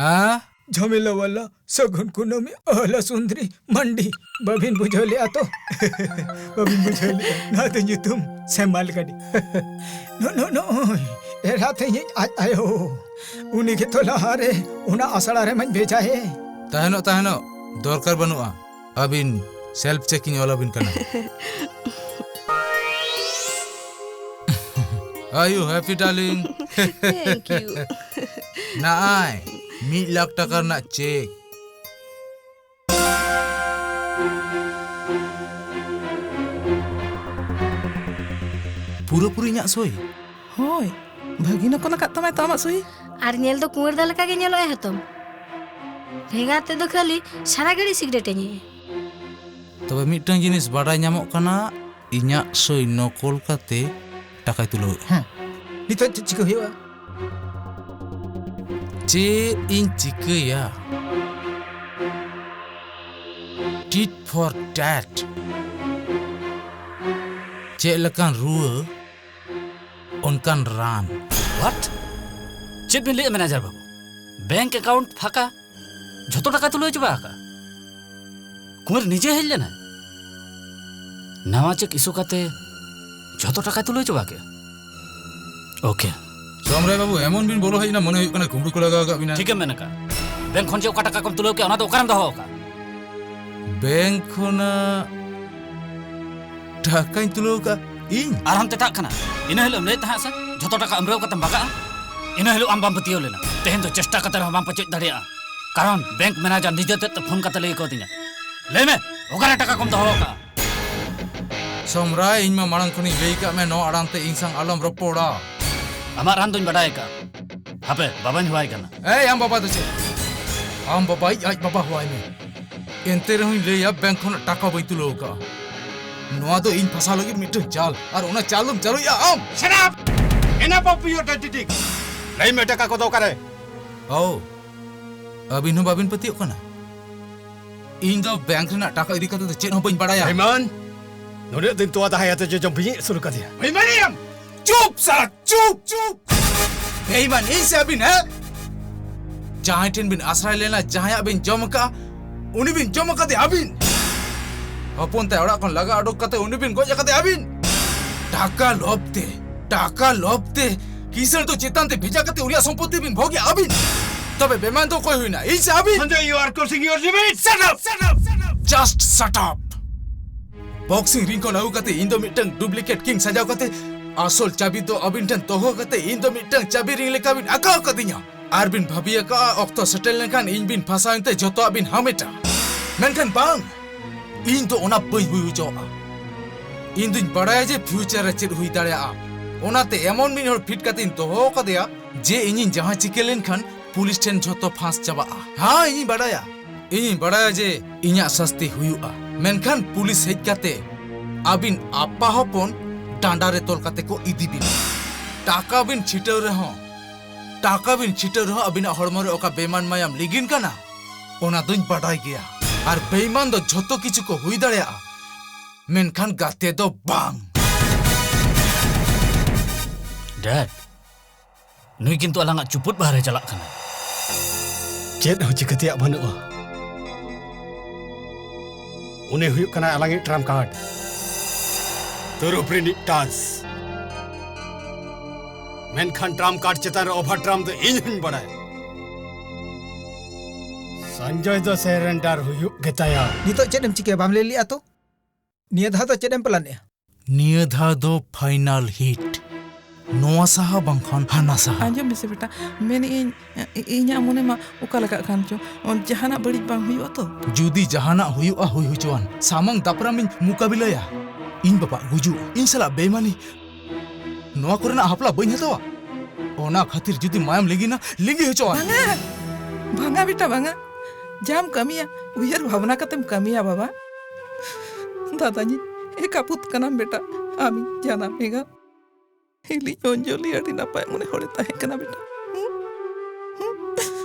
ᱦᱮᱸ? ᱡᱷᱟᱢᱮᱞᱟ ᱵᱟᱞᱟ ᱥᱟᱹᱜᱩᱱ ᱠᱩᱱᱟᱹᱢᱤ ᱟᱦᱞᱟ ᱥᱩᱱᱫᱨᱤ ᱢᱟᱱᱰᱤ᱾ ᱵᱟᱹᱵᱤᱱ ᱵᱩᱡᱷᱟᱹᱣ ᱞᱮᱜᱼᱟ ᱛᱚ? ᱵᱟᱹᱵᱤᱱ ᱵᱩᱡᱷᱟᱹᱣ ᱞᱮᱜᱼᱟ? ᱱᱚᱣᱟ ᱫᱚ ᱧᱩᱛᱩᱢ ᱥᱮᱢᱟᱞ ᱜᱟᱹᱰᱤ᱾ ᱱᱚ-, ᱱᱚ-, ᱱᱚᱜᱼᱚᱭ ᱮᱨᱟ ᱛᱤᱧᱤᱡ ᱟᱡ ᱟᱭᱳ᱾ ᱩᱱᱤ ᱜᱮᱛᱚ ᱞᱟᱦᱟᱨᱮ ᱚᱱᱟ ᱟᱥᱲᱟ ᱨᱮᱢᱟᱧ ᱵᱷᱮᱡᱟᱭᱮ᱾ ᱛᱟᱦᱮᱱᱚᱜ, ᱛᱟᱦᱮᱱᱚᱜ᱾ ᱫᱚᱨᱠᱟᱨ ᱵᱟᱹᱱᱩᱜᱼᱟ᱾ ᱟᱹᱵᱤᱱ ᱥᱮᱞᱯ ᱪᱮᱠ ᱤᱧ ᱚᱞ ᱟᱹᱵᱤᱱ ᱠᱟᱱᱟ᱾ Are you happy, darling? Thank you. ᱱᱟᱜᱼᱟᱭ, ᱢᱤᱫ ᱞᱟᱠᱷ ᱴᱟᱠᱟ ᱨᱮᱱᱟᱜ ᱪᱮᱠ᱾ ᱯᱩᱨᱟᱹᱯᱩᱨᱤ ᱤᱧᱟᱜ ᱥᱳᱭ? ᱦᱳᱭ, ᱵᱷᱟᱹᱜᱤ ᱱᱚᱠᱚᱞ ᱟᱠᱟᱫ ᱛᱟᱢᱟᱭ ᱛᱚ ᱟᱢᱟᱜ ᱥᱳᱭ᱾ ᱟᱨ ᱧᱮᱞ ᱫᱚ ᱠᱩᱸᱣᱟᱹᱨ ᱫᱟ ᱞᱮᱠᱟ ᱜᱮ ᱧᱮᱞᱚᱜ ᱟᱭ ᱦᱟᱛᱚᱢ᱾ ᱵᱷᱮᱜᱟᱨ ᱛᱮᱫᱚ ᱠᱷᱟᱹᱞᱤ ᱥᱟᱨᱟ ᱜᱷᱟᱹᱲᱤᱡ ᱥᱤᱜᱨᱮᱴ ᱮ ᱧᱩᱭᱟ᱾ ᱛᱚᱵᱮ ᱢᱤᱫᱴᱟᱝ ᱡᱤᱱᱤᱥ ᱵᱟᱰᱟᱭ ᱧᱟᱢᱚᱜ ᱠᱟᱱᱟ, ᱤᱧᱟᱜ ᱥᱳᱭ ᱱᱚᱠᱚᱞ ᱠᱟᱛᱮ ᱴᱟᱠᱟᱭ ᱛᱩᱞᱟᱹᱣᱮᱫᱼᱟ᱾ ᱦᱮᱸ, ᱱᱤᱛᱚᱜ ᱪᱮᱫ ᱪᱤᱠᱟᱹ ᱦᱩᱭᱩᱜᱼᱟ? ᱪᱮᱫ ᱤᱧ ᱪᱤᱠᱟᱹᱭᱟ? Tit for tat. ᱪᱮᱫ ᱞᱮᱠᱟᱱ ᱨᱩᱣᱟᱹ, ᱚᱱᱠᱟᱱ ᱨᱟᱱ᱾ What? ᱪᱮᱫ ᱵᱤᱱ ᱞᱟᱹᱭᱮᱫᱼᱟ ᱢᱮᱱᱮᱡᱟᱨ ᱵᱟᱹᱵᱩ? ᱵᱮᱝᱠ ᱮᱠᱟᱣᱩᱱᱴ ᱯᱷᱟᱸᱠᱟ, ᱡᱷᱚᱛᱚ ᱴᱟᱠᱟᱭ ᱛᱩᱞᱟᱹᱣ ᱪᱟᱵᱟ ᱟᱠᱟᱫᱼᱟ᱾ ᱠᱩᱢᱟᱨ ᱱᱤᱡᱮ ᱦᱮᱡ ᱞᱮᱱᱟᱭ, ᱱᱟᱣᱟ ᱪᱮᱠ ᱤᱥᱩ ᱠᱟᱛᱮ ᱡᱷᱚᱛᱚ ᱴᱟᱠᱟᱭ ᱛᱩᱞᱟᱹᱣ ᱪᱟᱵᱟ ᱠᱮᱫᱼᱟ᱾ OK᱾ ᱥᱚᱢᱨᱟᱭ ᱵᱟᱹᱵᱩ, ᱮᱢᱚᱱ ᱵᱤᱱ ᱵᱚᱞᱚ ᱦᱮᱡ ᱮᱱᱟ, ᱢᱚᱱᱮ ᱦᱩᱭᱩᱜ ᱠᱟᱱᱟ ᱠᱩᱢᱵᱽᱲᱩ ᱠᱚ ᱞᱟᱜᱟᱣ ᱟᱠᱟᱫ ᱵᱤᱱᱟ᱾ ᱴᱷᱤᱠᱮᱢ ᱢᱮᱱ ᱟᱠᱟᱫᱼᱟ᱾ ᱵᱮᱝᱠ ᱠᱷᱚᱱ ᱡᱮ ᱚᱠᱟ ᱴᱟᱠᱟ ᱠᱚᱢ ᱛᱩᱞᱟᱹᱣ ᱠᱮᱫᱼᱟ, ᱚᱱᱟ ᱫᱚ ᱚᱠᱟᱨᱮᱢ ᱫᱚᱦᱚ ᱟᱠᱟᱫᱼᱟ? ᱵᱮᱝᱠ ᱠᱷᱚᱱᱟᱜ ᱴᱟᱠᱟᱧ ᱛᱩᱞᱟᱹᱣ ᱠᱟᱜᱼᱟ ᱤᱧ? ᱟᱨ ᱦᱟᱱᱛᱮ ᱛᱟᱜ ᱠᱟᱱᱟ᱾ ᱤᱱᱟᱹ ᱦᱤᱞᱳᱜ ᱮᱢ ᱞᱟᱹᱭᱮᱫ ᱛᱟᱦᱮᱸᱫ ᱥᱮ, ᱡᱷᱚᱛᱚ ᱴᱟᱠᱟ ᱟᱢᱨᱟᱹᱣ ᱠᱟᱛᱮᱢ ᱵᱟᱜᱟᱜᱼᱟ᱾ ᱤᱱᱟᱹ ᱦᱤᱞᱳᱜ ᱟᱢ ᱵᱟᱢ ᱯᱟᱹᱛᱭᱟᱹᱣ ᱞᱮᱱᱟ᱾ ᱛᱮᱦᱮᱧ ᱫᱚ ᱪᱮᱥᱴᱟ ᱠᱟᱛᱮ ᱨᱮᱦᱚᱸ ᱵᱟᱢ ᱯᱟᱹᱪᱟᱹᱜ ᱫᱟᱲᱮᱭᱟᱜᱼᱟ, ᱠᱟᱨᱚᱱ ᱵᱮᱝᱠ ᱢᱮᱱᱮᱡᱟᱨ ᱱᱤᱡᱮ ᱛᱮᱫ ᱛᱮ ᱯᱷᱳᱱ ᱠᱟᱛᱮ ᱞᱟᱹᱭ ᱠᱟᱣᱫᱤᱧᱟ᱾ ᱞᱟᱹᱭ ᱢᱮ, ᱚᱠᱟᱨᱮ ᱴᱟᱠᱟ ᱠᱚᱢ ᱫᱚᱦᱚ ᱟᱠᱟᱜᱼᱟ? ᱥᱚᱢᱨᱟᱭ, ᱤᱧ ᱢᱟ ᱢᱟᱲᱟᱝ ᱠᱷᱚᱱᱤᱧ ᱞᱟᱹᱭ ᱠᱟᱜ ᱢᱮ, ᱱᱚᱣᱟ ᱟᱲᱟᱝ ᱛᱮ ᱤᱧ ᱥᱟᱶ ᱟᱞᱚᱢ ᱨᱚᱯᱚᱲᱟ᱾ ᱟᱢᱟᱜ ᱨᱟᱱ ᱫᱚᱧ ᱵᱟᱰᱟᱭ ᱟᱠᱟᱫᱼᱟ᱾ ᱦᱟᱯᱮ, ᱵᱟᱵᱟᱧ ᱦᱚᱦᱚᱣᱟᱭ ᱠᱟᱱᱟ᱾ ᱮᱭ, ᱟᱢ ᱵᱟᱵᱟ ᱫᱚ ᱪᱮᱫ? ᱟᱢ ᱵᱟᱵᱟᱭᱤᱡ ᱟᱡ ᱵᱟᱵᱟ ᱦᱚᱦᱚᱣᱟᱭ ᱢᱮ᱾ ᱮᱱᱛᱮ ᱨᱮᱦᱚᱸᱧ ᱞᱟᱹᱭᱟ, ᱵᱮᱝᱠ ᱠᱷᱚᱱᱟᱜ ᱴᱟᱠᱟ ᱵᱟᱹᱧ ᱛᱩᱞᱟᱹᱣ ᱟᱠᱟᱫᱼᱟ᱾ ᱱᱚᱣᱟ ᱫᱚ ᱤᱧ ᱯᱷᱟᱸᱥᱟᱣ ᱞᱟᱹᱜᱤᱫ ᱢᱤᱫᱴᱟᱝ ᱪᱟᱞ, ᱟᱨ ᱚᱱᱟ ᱪᱟᱞ ᱫᱚᱢ ᱪᱟᱹᱞᱩᱭᱮᱫᱼᱟ ᱟᱢ᱾ Shut up! Enough of your dirty tricks! ᱞᱟᱹᱭ ᱢᱮ, ᱴᱟᱠᱟ ᱠᱚᱫᱚ ᱚᱠᱟᱨᱮ? ᱳ, ᱟᱹᱵᱤᱱ ᱦᱚᱸ ᱵᱟᱵᱤᱱ ᱯᱟᱹᱛᱭᱟᱹᱜ ᱠᱟᱱᱟ? ᱤᱧ ᱫᱚ ᱵᱮᱝᱠ ᱨᱮᱱᱟᱜ ᱴᱟᱠᱟ ᱤᱫᱤ ᱠᱟᱛᱮ ᱫᱚ ᱪᱮᱫ ᱦᱚᱸ ᱵᱟᱹᱧ ᱵᱟᱲᱟᱭᱟ᱾ ᱵᱮᱭᱢᱟᱱ! ᱱᱩᱱᱟᱹᱜ ᱫᱤᱱ ᱛᱚᱣᱟ ᱫᱟᱦᱟ ᱟᱛᱮ ᱡᱚᱡᱚᱢ ᱵᱤᱧ ᱟᱹᱥᱩᱞ ᱠᱟᱫᱮᱭᱟ᱾ ᱵᱮᱭᱢᱟᱱᱤᱭᱟᱢ! ᱪᱩᱯ ᱥᱟᱞᱟ, ᱪᱩᱯ, ᱪᱩᱯ! ᱵᱮᱭᱢᱟᱱ ᱤᱧ ᱥᱮ ᱟᱹᱵᱤᱱ, ᱦᱮᱸ? ᱡᱟᱦᱟᱸᱭ ᱴᱷᱮᱱ ᱵᱤᱱ ᱟᱥᱨᱟᱭ ᱞᱮᱱᱟ, ᱡᱟᱦᱟᱸᱭᱟᱜ ᱵᱤᱱ ᱡᱚᱢ ᱟᱠᱟᱫᱼᱟ, ᱩᱱᱤ ᱵᱤᱱ ᱡᱚᱢ ᱟᱠᱟᱫᱮᱭᱟ ᱟᱹᱵᱤᱱ᱾ ᱦᱚᱯᱚᱱ ᱛᱟᱭ ᱚᱲᱟᱜ ᱠᱷᱚᱱ ᱞᱟᱜᱟ ᱩᱰᱩᱠ ᱠᱟᱛᱮ ᱩᱱᱤ ᱵᱤᱱ ᱜᱚᱡ ᱟᱠᱟᱫᱮᱭᱟ ᱟᱹᱵᱤᱱ᱾ ᱴᱟᱠᱟ ᱞᱚᱵᱷ ᱛᱮ, ᱴᱟᱠᱟ ᱞᱚᱵᱷ ᱛᱮ ᱠᱤᱥᱟᱹᱬ ᱫᱚ ᱪᱮᱛᱟᱱ ᱛᱮ ᱵᱷᱮᱡᱟ ᱠᱟᱛᱮ ᱩᱱᱤᱭᱟᱜ ᱥᱚᱢᱯᱚᱛᱤ ᱵᱤᱱ ᱵᱷᱚᱜᱮᱜᱼᱟ ᱟᱹᱵᱤᱱ᱾ ᱛᱚᱵᱮ ᱵᱮᱭᱢᱟᱱ ᱫᱚ ᱚᱠᱚᱭ ᱦᱩᱭᱱᱟ, ᱤᱧ ᱥᱮ ᱟᱹᱵᱤᱱ? Sanjay, you are crossing your limit. Shut up, shut up, shut up. Just shut up. Boxing ring ᱠᱷᱚᱱ ᱟᱹᱜᱩ ᱠᱟᱛᱮ ᱤᱧ ᱫᱚ ᱢᱤᱫᱴᱟᱝ duplicate king ᱥᱟᱡᱟᱣ ᱠᱟᱛᱮ ᱟᱥᱚᱞ ᱪᱟᱵᱤ ᱫᱚ ᱟᱹᱵᱤᱱ ᱴᱷᱮᱱ ᱫᱚᱦᱚ ᱠᱟᱛᱮ ᱤᱧ ᱫᱚ ᱢᱤᱫᱴᱟᱝ ᱪᱟᱵᱤ ring ᱞᱮᱠᱟ ᱵᱤᱱ ᱟᱸᱠᱟᱣ ᱠᱟᱫᱤᱧᱟ᱾ ᱟᱨ ᱵᱤᱱ ᱵᱷᱟᱹᱵᱤ ᱟᱠᱟᱫᱼᱟ ᱚᱠᱛᱚ ᱥᱮᱴᱮᱨ ᱞᱮᱱᱠᱷᱟᱱ ᱤᱧ ᱵᱤᱱ ᱯᱷᱟᱸᱥᱟᱣ ᱮᱱᱛᱮ ᱡᱷᱚᱛᱚᱣᱟᱜ ᱵᱤᱱ ᱦᱟᱢᱮᱴᱟ᱾ ᱢᱮᱱᱠᱷᱟᱱ ᱵᱟᱝ, ᱤᱧ ᱫᱚ ᱚᱱᱟ ᱵᱟᱹᱧ ᱦᱩᱭ ᱦᱚᱪᱚᱣᱟᱜᱼᱟ᱾ ᱤᱧ ᱫᱩᱧ ᱵᱟᱲᱟᱭᱟ ᱡᱮ future ᱨᱮ ᱪᱮᱫ ᱦᱩᱭ ᱫᱟᱲᱮᱭᱟᱜᱼᱟ᱾ ᱚᱱᱟᱛᱮ ᱮᱢᱚᱱ ᱢᱤᱫ ᱦᱚᱲ fit ᱠᱟᱛᱮᱧ ᱫᱚᱦᱚ ᱟᱠᱟᱫᱮᱭᱟ ᱡᱮ ᱤᱧᱤᱧ ᱡᱟᱦᱟᱸ ᱪᱤᱠᱟᱹ ᱞᱮᱱᱠᱷᱟᱱ ᱯᱩᱞᱤᱥ ᱴᱷᱮᱱ ᱡᱷᱚᱛᱚ ᱯᱷᱟᱸᱥ ᱪᱟᱵᱟᱜᱼᱟ᱾ ᱦᱮᱸ, ᱤᱧᱤᱧ ᱵᱟᱲᱟᱭᱟ᱾ ᱤᱧᱤᱧ ᱵᱟᱲᱟᱭᱟ ᱡᱮ ᱤᱧᱟᱜ ᱥᱟᱹᱥᱛᱤ ᱦᱩᱭᱩᱜᱼᱟ᱾ ᱢᱮᱱᱠᱷᱟᱱ ᱯᱩᱞᱤᱥ ᱦᱮᱡ ᱠᱟᱛᱮ ᱟᱹᱵᱤᱱ ᱟᱯᱟ ᱦᱚᱯᱚᱱ ᱰᱟᱸᱰᱟ ᱨᱮ ᱛᱚᱞ ᱠᱟᱛᱮ ᱠᱚ ᱤᱫᱤ ᱵᱤᱱᱟ᱾ ᱴᱟᱠᱟ ᱵᱤᱱ ᱪᱷᱤᱴᱟᱹᱣ ᱨᱮᱦᱚᱸ, ᱴᱟᱠᱟ ᱵᱤᱱ ᱪᱷᱤᱴᱟᱹᱣ ᱨᱮᱦᱚᱸ ᱟᱹᱵᱤᱱᱟᱜ ᱦᱚᱲᱢᱚ ᱨᱮ ᱚᱠᱟ ᱵᱮᱭᱢᱟᱱ ᱢᱟᱭᱟᱢ ᱞᱤᱸᱜᱤᱱ ᱠᱟᱱᱟ, ᱚᱱᱟ ᱫᱚᱧ ᱵᱟᱰᱟᱭ ᱜᱮᱭᱟ᱾ ᱟᱨ ᱵᱮᱭᱢᱟᱱ ᱫᱚ ᱡᱷᱚᱛᱚ ᱠᱤᱪᱷᱩ ᱠᱚ ᱦᱩᱭ ᱫᱟᱲᱮᱭᱟᱜᱼᱟ, ᱢᱮᱱᱠᱷᱟᱱ ᱜᱟᱛᱮ ᱫᱚ ᱵᱟᱝ᱾ ᱰᱮᱰ, ᱱᱩᱭ ᱠᱤᱱᱛᱩ ᱟᱞᱟᱝᱟᱜ ᱪᱩᱯᱩᱫ ᱵᱟᱦᱨᱮ ᱪᱟᱞᱟᱜ ᱠᱟᱱᱟ᱾ ᱪᱮᱫ ᱦᱚᱸ ᱪᱤᱠᱟᱹ ᱛᱮᱭᱟᱜ ᱵᱟᱹᱱᱩᱜᱼᱟ᱾ ᱩᱱᱤ ᱦᱩᱭᱩᱜ ᱠᱟᱱᱟᱭ ᱟᱞᱟᱝᱤᱡ trump card, ᱛᱟᱹᱨᱩᱵ ᱨᱤᱱᱤᱡ ᱴᱟᱱᱥ᱾ ᱢᱮᱱᱠᱷᱟᱱ trump card ᱪᱮᱛᱟᱱ ᱨᱮ over trump ᱫᱚ ᱤᱧ ᱦᱚᱸᱧ ᱵᱟᱲᱟᱭᱟ᱾ ᱥᱚᱧᱡᱚᱭ ᱫᱚ surrender ᱦᱩᱭᱩᱜ ᱜᱮᱛᱟᱭᱟ᱾ ᱱᱤᱛᱚᱜ ᱪᱮᱫ ᱮᱢ ᱪᱤᱠᱟᱹᱭᱟ, ᱵᱟᱢ ᱞᱟᱹᱭ ᱞᱮᱜᱼᱟ ᱛᱚ? ᱱᱤᱭᱟᱹ ᱫᱷᱟᱣ ᱫᱚ ᱪᱮᱫ ᱮᱢ plan ᱮᱜᱼᱟ? ᱱᱤᱭᱟᱹ ᱫᱷᱟᱣ ᱫᱚ final hit, ᱱᱚᱣᱟ ᱥᱟᱦᱟ ᱵᱟᱝᱠᱷᱟᱱ ᱦᱟᱱᱟ ᱥᱟᱦᱟ᱾ ᱟᱸᱡᱚᱢ ᱢᱮᱥᱮ ᱵᱮᱴᱟ, ᱢᱮᱱᱮᱫ ᱟᱹᱧ, ᱤ-, ᱤᱧᱟᱹᱜ ᱢᱚᱱᱮ ᱢᱟ ᱚᱠᱟ ᱞᱮᱠᱟᱜ ᱠᱟᱱ ᱪᱚ, ᱡᱟᱦᱟᱱᱟᱜ ᱵᱟᱹᱲᱤᱡ ᱵᱟᱝ ᱦᱩᱭᱩᱜᱼᱟ ᱛᱚ? ᱡᱩᱫᱤ ᱡᱟᱦᱟᱱᱟᱜ ᱦᱩᱭᱩᱜᱼᱟ, ᱦᱩᱭ ᱦᱚᱪᱚᱣᱟᱱ, ᱥᱟᱢᱟᱝ ᱫᱟᱯᱨᱟᱢᱤᱧ ᱢᱩᱠᱟᱵᱤᱞᱟᱭᱟ᱾ ᱤᱧ ᱵᱟᱵᱟ ᱜᱩᱡᱩᱜ, ᱤᱧ ᱥᱟᱞᱟᱜ ᱵᱮᱭᱢᱟᱱᱤ, ᱱᱚᱣᱟ ᱠᱚᱨᱮᱱᱟᱜ ᱦᱟᱯᱞᱟ ᱵᱟᱹᱧ ᱦᱟᱛᱟᱣᱟ᱾ ᱚᱱᱟ ᱠᱷᱟᱹᱛᱤᱨ ᱡᱩᱫᱤ ᱢᱟᱭᱟᱢ ᱞᱤᱸᱜᱤᱱᱟ, ᱞᱤᱸᱜᱤ ᱦᱚᱪᱚᱣᱟᱭ᱾ ᱵᱟᱝᱟ, ᱵᱟᱝᱟ ᱵᱮᱴᱟ, ᱵᱟᱝᱟ᱾ ᱡᱟᱢ ᱠᱟᱹᱢᱤᱭᱟ, ᱩᱭᱦᱟᱹᱨ ᱵᱷᱟᱵᱽᱱᱟ ᱠᱟᱛᱮᱢ ᱠᱟᱹᱢᱤᱭᱟ ᱵᱟᱵᱟ᱾ ᱫᱟᱫᱟᱧᱤᱡ ᱮᱠᱟᱯᱩᱛ ᱠᱟᱱᱟᱢ ᱵᱮᱴᱟ, ᱟᱢᱤᱡ ᱡᱟᱱᱟᱢ ᱮᱸᱜᱟᱛ᱾ ᱦᱤᱞᱤ ᱚᱧᱡᱚᱞᱤ ᱟᱹᱰᱤ ᱱᱟᱯᱟᱭ ᱢᱚᱱᱮ ᱦᱚᱲᱮ ᱛᱟᱦᱮᱸ ᱠᱟᱱᱟ ᱵᱮᱴᱟ᱾ ᱦᱩᱸ? ᱦᱩᱸ?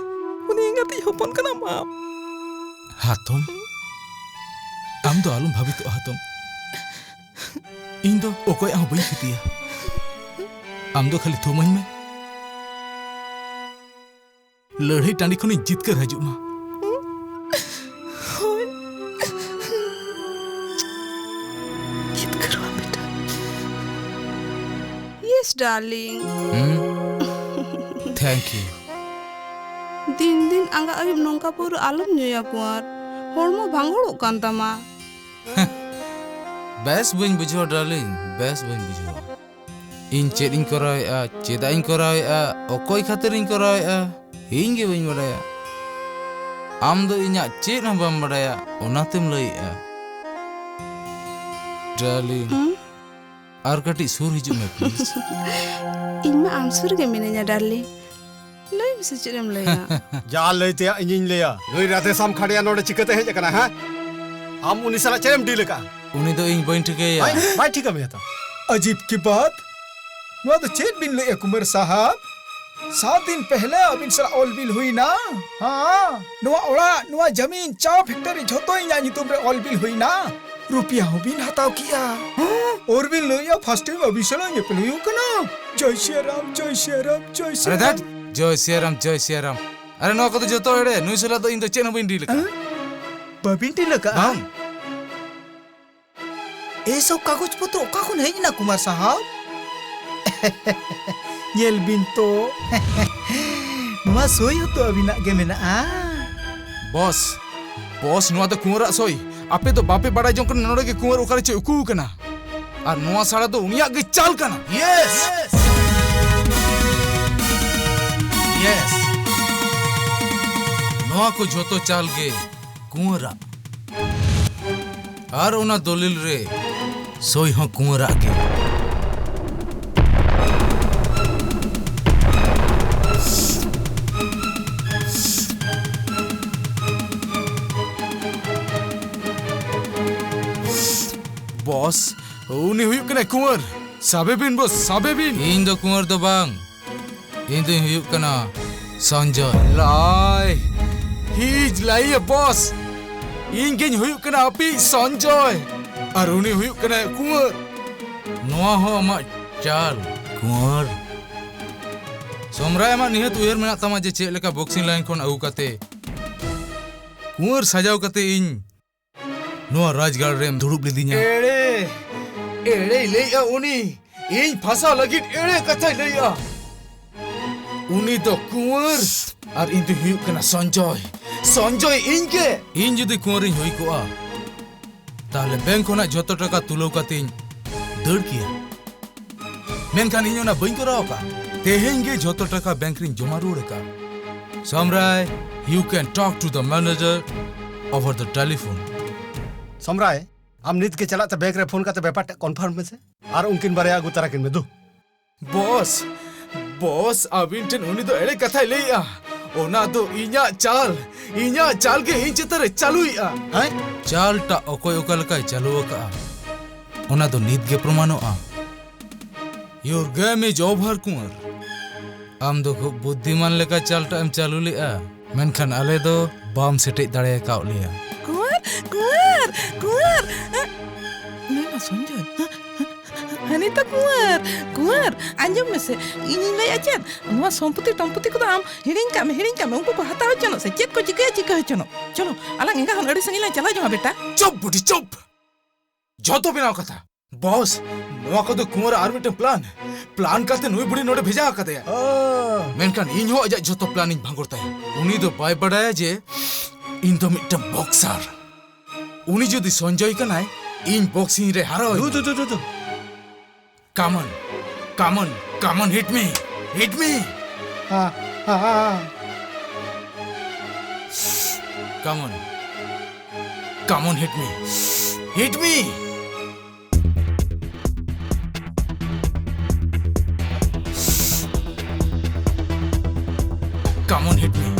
ᱩᱱᱤ ᱮᱸᱜᱟᱛᱤᱡ ᱦᱚᱯᱚᱱ ᱠᱟᱱᱟᱢ ᱟᱢ᱾ ᱦᱟᱛᱚᱢ, ᱟᱢ ᱫᱚ ᱟᱞᱚᱢ ᱵᱷᱟᱵᱤᱛᱚᱜᱼᱟ ᱦᱟᱛᱚᱢ᱾ ᱤᱧ ᱫᱚ ᱚᱠᱚᱭᱟᱜ ᱦᱚᱸ ᱵᱟᱹᱧ ᱠᱷᱚᱛᱤᱭᱟ᱾ ᱟᱢ ᱫᱚ ᱠᱷᱟᱹᱞᱤ ᱛᱷᱩᱢᱟᱹᱧ ᱢᱮ᱾ ᱞᱟᱹᱲᱦᱟᱹᱭ ᱴᱟᱺᱰᱤ ᱠᱷᱚᱱᱤᱧ ᱡᱤᱛᱠᱟᱹᱨ ᱦᱤᱡᱩᱜ ᱢᱟ᱾ ᱦᱳᱭ᱾ ᱡᱤᱛᱠᱟᱹᱨᱚᱜᱼᱟ ᱵᱮᱴᱟ᱾ Yes, darling. ᱦᱩᱸ? Thank you. ᱫᱤᱱ ᱫᱤᱱ ᱟᱸᱜᱟ ᱟᱹᱭᱩᱵ ᱱᱚᱝᱠᱟ ᱯᱟᱹᱣᱨᱟᱹ ᱟᱞᱚᱢ ᱧᱩᱭᱟ ᱠᱩᱸᱣᱟᱨ᱾ ᱦᱚᱲᱢᱚ ᱵᱷᱟᱸᱜᱚᱲᱚᱜ ᱠᱟᱱ ᱛᱟᱢᱟ᱾ ᱵᱮᱥ ᱵᱟᱹᱧ ᱵᱩᱡᱷᱟᱹᱣᱟ, darling, ᱵᱮᱥ ᱵᱟᱹᱧ ᱵᱩᱡᱷᱟᱹᱣᱟ᱾ ᱤᱧ ᱪᱮᱫ ᱤᱧ ᱠᱚᱨᱟᱣᱮᱫᱼᱟ, ᱪᱮᱫᱟᱜ ᱤᱧ ᱠᱚᱨᱟᱣᱮᱫᱼᱟ, ᱚᱠᱚᱭ ᱠᱷᱟᱹᱛᱤᱨ ᱤᱧ ᱠᱚᱨᱟᱣᱮᱫᱼᱟ, ᱤᱧ ᱜᱮ ᱵᱟᱹᱧ ᱵᱟᱰᱟᱭᱟ᱾ ᱟᱢ ᱫᱚ ᱤᱧᱟᱜ ᱪᱮᱫ ᱦᱚᱸ ᱵᱟᱢ ᱵᱟᱰᱟᱭᱟ, ᱚᱱᱟᱛᱮᱢ ᱞᱟᱹᱭᱮᱫᱼᱟ᱾ Darling, ᱦᱩᱸ? ᱟᱨ ᱠᱟᱹᱴᱤᱡ ᱥᱩᱨ ᱦᱤᱡᱩᱜ ᱢᱮ, please. ᱤᱧ ᱢᱟ ᱟᱢ ᱥᱩᱨ ᱨᱮᱜᱮ ᱢᱤᱱᱟᱹᱧᱟ, darling. ᱞᱟᱹᱭ ᱢᱮᱥᱮ, ᱪᱮᱫ ᱮᱢ ᱞᱟᱹᱭᱟ? ᱡᱟ ᱞᱟᱹᱭ ᱛᱮᱭᱟᱜ ᱤᱧᱤᱧ ᱞᱟᱹᱭᱟ᱾ ᱱᱩᱭ ᱨᱟᱫᱷᱮᱥᱟᱢ ᱠᱷᱟᱰᱤᱭᱟ ᱱᱚᱰᱮ ᱪᱤᱠᱟᱹᱛᱮ ᱦᱮᱡ ᱟᱠᱟᱱᱟ, ᱦᱮᱸ? ᱟᱢ ᱩᱱᱤ ᱥᱟᱞᱟᱜ ᱪᱮᱫ ᱮᱢ deal ᱟᱠᱟᱫᱼᱟ? ᱩᱱᱤ ᱫᱚ ᱤᱧ ᱵᱟᱹᱧ ᱴᱷᱤᱠᱟᱹᱭᱟ᱾ ᱵᱟᱭ, ᱵᱟᱭ ᱴᱷᱤᱠᱟ ᱢᱮᱭᱟ ᱛᱚ᱾ ᱟᱡᱤᱵ ᱠᱤ ᱵᱟᱛ! ᱱᱚᱣᱟ ᱫᱚ ᱪᱮᱫ ᱵᱤᱱ ᱞᱟᱹᱭᱮᱫᱼᱟ, ᱠᱩᱢᱟᱨ ᱥᱟᱦᱟᱵ? ᱥᱟᱛ ᱫᱤᱱ ᱯᱮᱦᱞᱮ ᱟᱹᱵᱤᱱ ᱥᱟᱞᱟᱜ ᱚᱞ ᱵᱤᱞ ᱦᱩᱭᱱᱟ᱾ ᱦᱮᱸ, ᱱᱚᱣᱟ ᱚᱲᱟᱜ, ᱱᱚᱣᱟ ᱡᱟᱢᱤᱱ, ᱪᱟ factory ᱡᱷᱚᱛᱚ ᱤᱧᱟᱜ ᱧᱩᱛᱩᱢ ᱨᱮ ᱚᱞ ᱵᱤᱞ ᱦᱩᱭᱱᱟ᱾ ᱨᱩᱯᱤᱭᱟ ᱦᱚᱸ ᱵᱤᱱ ᱦᱟᱛᱟᱣ ᱠᱮᱜᱼᱟ᱾ ᱦᱮᱸ, ᱟᱨ ᱵᱤᱱ ᱞᱟᱹᱭᱮᱜᱼᱟ first time ᱟᱹᱵᱤᱱ ᱥᱟᱞᱟᱜ ᱧᱮᱯᱮᱞ ᱦᱩᱭᱩᱜ ᱠᱟᱱᱟ᱾ ᱡᱚᱭ ᱥᱤᱭᱟ ᱨᱟᱢ, ᱡᱚᱭ ᱥᱤᱭᱟ ᱨᱟᱢ, ᱡᱚᱭ ᱥᱤᱭᱟ ᱟᱨᱮ ᱨᱟᱢ᱾ ᱫᱷᱟᱴ, ᱡᱚᱭ ᱥᱤᱭᱟ ᱨᱟᱢ, ᱡᱚᱭ ᱥᱤᱭᱟ ᱨᱟᱢ᱾ ᱟᱨᱮ, ᱱᱚᱣᱟ ᱠᱚᱫᱚ ᱡᱚᱛᱚ ᱮᱲᱮ᱾ ᱱᱩᱭ ᱥᱟᱞᱟᱜ ᱫᱚ ᱤᱧ ᱫᱚ ᱪᱮᱫ ᱦᱚᱸ ᱵᱟᱹᱧ deal ᱟᱠᱟᱫᱼᱟ᱾ ᱦᱮᱸ? ᱵᱟᱹᱵᱤᱱ deal ᱟᱠᱟᱫᱼᱟ? ᱵᱟᱝ᱾ ᱮ ᱥᱚᱵ ᱠᱟᱜᱚᱡᱽ ᱯᱚᱛᱨᱚ ᱚᱠᱟ ᱠᱷᱚᱱ ᱦᱮᱡ ᱮᱱᱟ, ᱠᱩᱢᱟᱨ ᱥᱟᱦᱟᱵ? ᱧᱮᱞ ᱵᱤᱱ ᱛᱚ, ᱱᱚᱣᱟ ᱥᱳᱭ ᱦᱚᱸᱛᱚ ᱟᱹᱵᱤᱱᱟᱜ ᱜᱮ ᱢᱮᱱᱟᱜᱼᱟ᱾ ᱵᱚᱥ, ᱵᱚᱥ, ᱱᱚᱣᱟ ᱫᱚ ᱠᱩᱸᱣᱟᱨᱟᱜ ᱥᱳᱭ᱾ ᱟᱯᱮ ᱫᱚ ᱵᱟᱯᱮ ᱵᱟᱲᱟᱭ ᱡᱚᱝ ᱠᱟᱱᱟ ᱱᱚᱰᱮ ᱜᱮ ᱠᱩᱸᱣᱟᱨ ᱚᱠᱟᱨᱮ ᱪᱮᱫ ᱩᱠᱩ ᱟᱠᱟᱱᱟ᱾ ᱟᱨ ᱱᱚᱣᱟ ᱥᱟᱲᱟ ᱫᱚ ᱩᱱᱤᱭᱟᱜ ᱜᱮ ᱪᱟᱞ ᱠᱟᱱᱟ᱾ Yes! Yes! ᱱᱚᱣᱟ ᱠᱚ ᱡᱷᱚᱛᱚ ᱪᱟᱞ ᱜᱮ ᱠᱩᱸᱣᱟᱨᱟᱜ᱾ ᱟᱨ ᱚᱱᱟ ᱫᱚᱞᱤᱞ ᱨᱮ ᱥᱳᱭ ᱦᱚᱸ ᱠᱩᱸᱣᱟᱨᱟᱜ ᱜᱮ᱾ ᱩᱱᱤ ᱦᱩᱭᱩᱜ ᱠᱟᱱᱟᱭ ᱠᱩᱸᱣᱟᱨ᱾ ᱥᱟᱵᱮ ᱵᱤᱱ ᱵᱚᱥ, ᱥᱟᱵᱮ ᱵᱤᱱ᱾ ᱤᱧ ᱫᱚ ᱠᱩᱸᱣᱟᱨ ᱫᱚ ᱵᱟᱝ, ᱤᱧ ᱫᱚᱧ ᱦᱩᱭᱩᱜ ᱠᱟᱱᱟ ᱥᱚᱧᱡᱚᱭ᱾ ᱞᱟᱭ, he is lie ᱵᱚᱥ᱾ ᱤᱧ ᱜᱤᱧ ᱦᱩᱭᱩᱜ ᱠᱟᱱᱟ ᱟᱯᱮᱭᱤᱡ ᱥᱚᱧᱡᱚᱭ, ᱟᱨ ᱩᱱᱤ ᱦᱩᱭᱩᱜ ᱠᱟᱱᱟᱭ ᱠᱩᱸᱣᱟᱨ᱾ ᱱᱚᱣᱟ ᱦᱚᱸ ᱟᱢᱟᱜ ᱪᱟᱞ, ᱠᱩᱸᱣᱟᱨ᱾ ᱥᱚᱢᱨᱟᱭ, ᱟᱢᱟᱜ ᱱᱤᱦᱟᱹᱛ ᱩᱭᱦᱟᱹᱨ ᱢᱮᱱᱟᱜ ᱛᱟᱢᱟ ᱡᱮ ᱪᱮᱫ ᱞᱮᱠᱟ boxing line ᱠᱷᱚᱱ ᱟᱹᱜᱩ ᱠᱟᱛᱮ ᱠᱩᱸᱣᱟᱨ ᱥᱟᱡᱟᱣ ᱠᱟᱛᱮ ᱤᱧ ᱱᱚᱣᱟ ᱨᱟᱡᱽᱜᱟᱲ ᱨᱮᱢ ᱫᱩᱲᱩᱵ ᱞᱤᱫᱤᱧᱟ᱾ ᱮᱲᱮ, ᱮᱲᱮᱭ ᱞᱟᱹᱭᱮᱜᱼᱟ ᱩᱱᱤ᱾ ᱤᱧ ᱯᱷᱟᱥᱟᱣ ᱞᱟᱹᱜᱤᱫ ᱮᱲᱮ ᱠᱟᱛᱷᱟᱭ ᱞᱟᱹᱭᱮᱜᱼᱟ᱾ ᱩᱱᱤ ᱫᱚ ᱠᱩᱸᱣᱟᱨ ᱟᱨ ᱤᱧ ᱫᱚᱧ ᱦᱩᱭᱩᱜ ᱠᱟᱱᱟ ᱥᱚᱧᱡᱚᱭ᱾ ᱥᱚᱧᱡᱚᱭ ᱤᱧ ᱜᱮ᱾ ᱤᱧ ᱡᱩᱫᱤ ᱠᱩᱸᱣᱟᱨᱤᱧ ᱦᱩᱭ ᱠᱚᱜᱼᱟ, ᱛᱟᱦᱞᱮ ᱵᱮᱝᱠ ᱠᱷᱚᱱᱟᱜ ᱡᱷᱚᱛᱚ ᱴᱟᱠᱟ ᱛᱩᱞᱟᱹᱣ ᱠᱟᱛᱮᱧ ᱫᱟᱹᱲ ᱠᱮᱭᱟ᱾ ᱢᱮᱱᱠᱷᱟᱱ ᱤᱧ ᱚᱱᱟ ᱵᱟᱹᱧ ᱠᱚᱨᱟᱣ ᱟᱠᱟᱫ᱾ ᱛᱮᱦᱮᱧ ᱜᱮ ᱡᱷᱚᱛᱚ ᱴᱟᱠᱟ ᱵᱮᱝᱠ ᱨᱤᱧ ᱡᱚᱢᱟ ᱨᱩᱣᱟᱹᱲ ᱟᱠᱟᱫ᱾ Somray, you can talk to the manager over the telephone. Somray, ᱟᱢ ᱱᱤᱛ ᱜᱮ ᱪᱟᱞᱟᱜ ᱛᱮ ᱵᱮᱝᱠ ᱨᱮ ᱯᱷᱳᱱ ᱠᱟᱛᱮ ᱵᱮᱯᱟᱨ ᱴᱟᱜ confirm ᱢᱮᱥᱮ ᱟᱨ ᱩᱱᱠᱤᱱ ᱵᱟᱨᱭᱟ ᱟᱹᱜᱩ ᱛᱟᱨᱟ ᱠᱤᱱ ᱢᱮ ᱫᱩ᱾ ᱵᱚᱥ, ᱵᱚᱥ, ᱟᱹᱵᱤᱱ ᱴᱷᱮᱱ ᱩᱱᱤ ᱫᱚ ᱮᱲᱮ ᱠᱟᱛᱷᱟᱭ ᱞᱟᱹᱭᱮᱜᱼᱟ᱾ ᱚᱱᱟ ᱫᱚ ᱤᱧᱟᱜ ᱪᱟᱞ, ᱤᱧᱟᱜ ᱪᱟᱞ ᱜᱮ ᱤᱧ ᱪᱮᱛᱟᱱ ᱨᱮ ᱪᱟᱹᱞᱩᱭᱮᱜᱼᱟ᱾ ᱦᱮᱸ? ᱪᱟᱞ ᱴᱟᱜ ᱚᱠᱚᱭ ᱚᱠᱟ ᱞᱮᱠᱟᱭ ᱪᱟᱹᱞᱩ ᱟᱠᱟᱜᱼᱟ, ᱚᱱᱟ ᱫᱚ ᱱᱤᱛ ᱜᱮ ᱯᱨᱚᱢᱟᱱᱚᱜᱼᱟ᱾ Your game is over, ᱠᱩᱸᱣᱟᱨ᱾ ᱟᱢ ᱫᱚ ᱠᱷᱩᱵ ᱵᱩᱫᱽᱫᱷᱤᱢᱟᱱ ᱞᱮᱠᱟ ᱪᱟᱞ ᱴᱟᱜ ᱮᱢ ᱪᱟᱹᱞᱩ ᱞᱮᱜᱼᱟ, ᱢᱮᱱᱠᱷᱟᱱ ᱟᱞᱮ ᱫᱚ ᱵᱟᱢ ᱥᱮᱴᱮᱡ ᱫᱟᱲᱮ ᱟᱠᱟᱣᱫ ᱞᱮᱭᱟ᱾ ᱠᱩᱸᱣᱟᱨ, ᱠᱩᱸᱣᱟᱨ, ᱠᱩᱸᱣᱟᱨ! ᱮ, ᱱᱩᱭ ᱢᱟ ᱥᱚᱧᱡᱚᱭ᱾ ᱦᱟᱹᱱᱤ ᱛᱚ ᱠᱩᱸᱣᱟᱨ, ᱠᱩᱸᱣᱟᱨ, ᱟᱸᱡᱚᱢ ᱢᱮᱥᱮ, ᱤᱧᱤᱧ ᱞᱟᱹᱭᱮᱜᱼᱟ ᱪᱮᱫ? ᱱᱚᱣᱟ ᱥᱚᱢᱯᱚᱛᱤ ᱴᱚᱢᱯᱚᱛᱤ ᱠᱚᱫᱚ ᱟᱢ ᱦᱤᱲᱤᱧ ᱠᱟᱜ ᱢᱮ, ᱦᱤᱲᱤᱧ ᱠᱟᱜ ᱢᱮ᱾ ᱩᱱᱠᱩ ᱠᱚ ᱦᱟᱛᱟᱣ ᱦᱚᱪᱚᱱᱚᱜ ᱥᱮ ᱪᱮᱫ ᱠᱚ ᱪᱤᱠᱟᱹᱭᱟ, ᱪᱤᱠᱟᱹ ᱦᱚᱪᱚᱱᱚᱜ᱾ ᱪᱚᱞᱚ, ᱟᱞᱟᱝ ᱮᱸᱜᱟ ᱦᱚᱸ ᱟᱹᱰᱤ ᱥᱟᱺᱜᱤᱧ ᱞᱟᱝ ᱪᱟᱞᱟᱣ ᱡᱚᱝᱟ, ᱵᱮᱴᱟ᱾ ᱪᱩᱯ ᱵᱩᱰᱷᱤ, ᱪᱩᱯ! ᱡᱷᱚᱛᱚ ᱵᱮᱱᱟᱣ ᱠᱟᱛᱷᱟ᱾ ᱵᱚᱥ, ᱱᱚᱣᱟ ᱠᱚᱫᱚ ᱠᱩᱸᱣᱟᱨᱟᱜ ᱟᱨ ᱢᱤᱫᱴᱟᱝ plan᱾ Plan ᱠᱟᱛᱮ ᱱᱩᱭ ᱵᱩᱰᱷᱤ ᱱᱚᱰᱮ ᱵᱷᱮᱡᱟ ᱟᱠᱟᱫᱮᱭᱟ᱾ ᱚ᱾ ᱢᱮᱱᱠᱷᱟᱱ ᱤᱧ ᱦᱚᱸ ᱟᱡᱟᱜ ᱡᱷᱚᱛᱚ planᱤᱧ ᱵᱷᱟᱸᱜᱚᱲ ᱛᱟᱭᱟ᱾ ᱩᱱᱤ ᱫᱚ ᱵᱟᱭ ᱵᱟᱰᱟᱭᱟ ᱡᱮ ᱤᱧ ᱫᱚ ᱢᱤᱫᱴᱟᱝ boxer᱾ ᱩᱱᱤ ᱡᱩᱫᱤ ᱥᱚᱧᱡᱚᱭ ᱠᱟᱱᱟᱭ, ᱤᱧ boxing ᱨᱮ ᱦᱟᱨᱟᱣ ᱫᱩ, ᱫᱩ, ᱫᱩ, ᱫᱩ, ᱫᱩ᱾ Come on, come on, come on, hit me, hit me. ᱦᱟ, ᱦᱟ, ᱦᱟ, ᱦᱟ᱾ Come on, come on, hit me, hit me. Come on, hit me.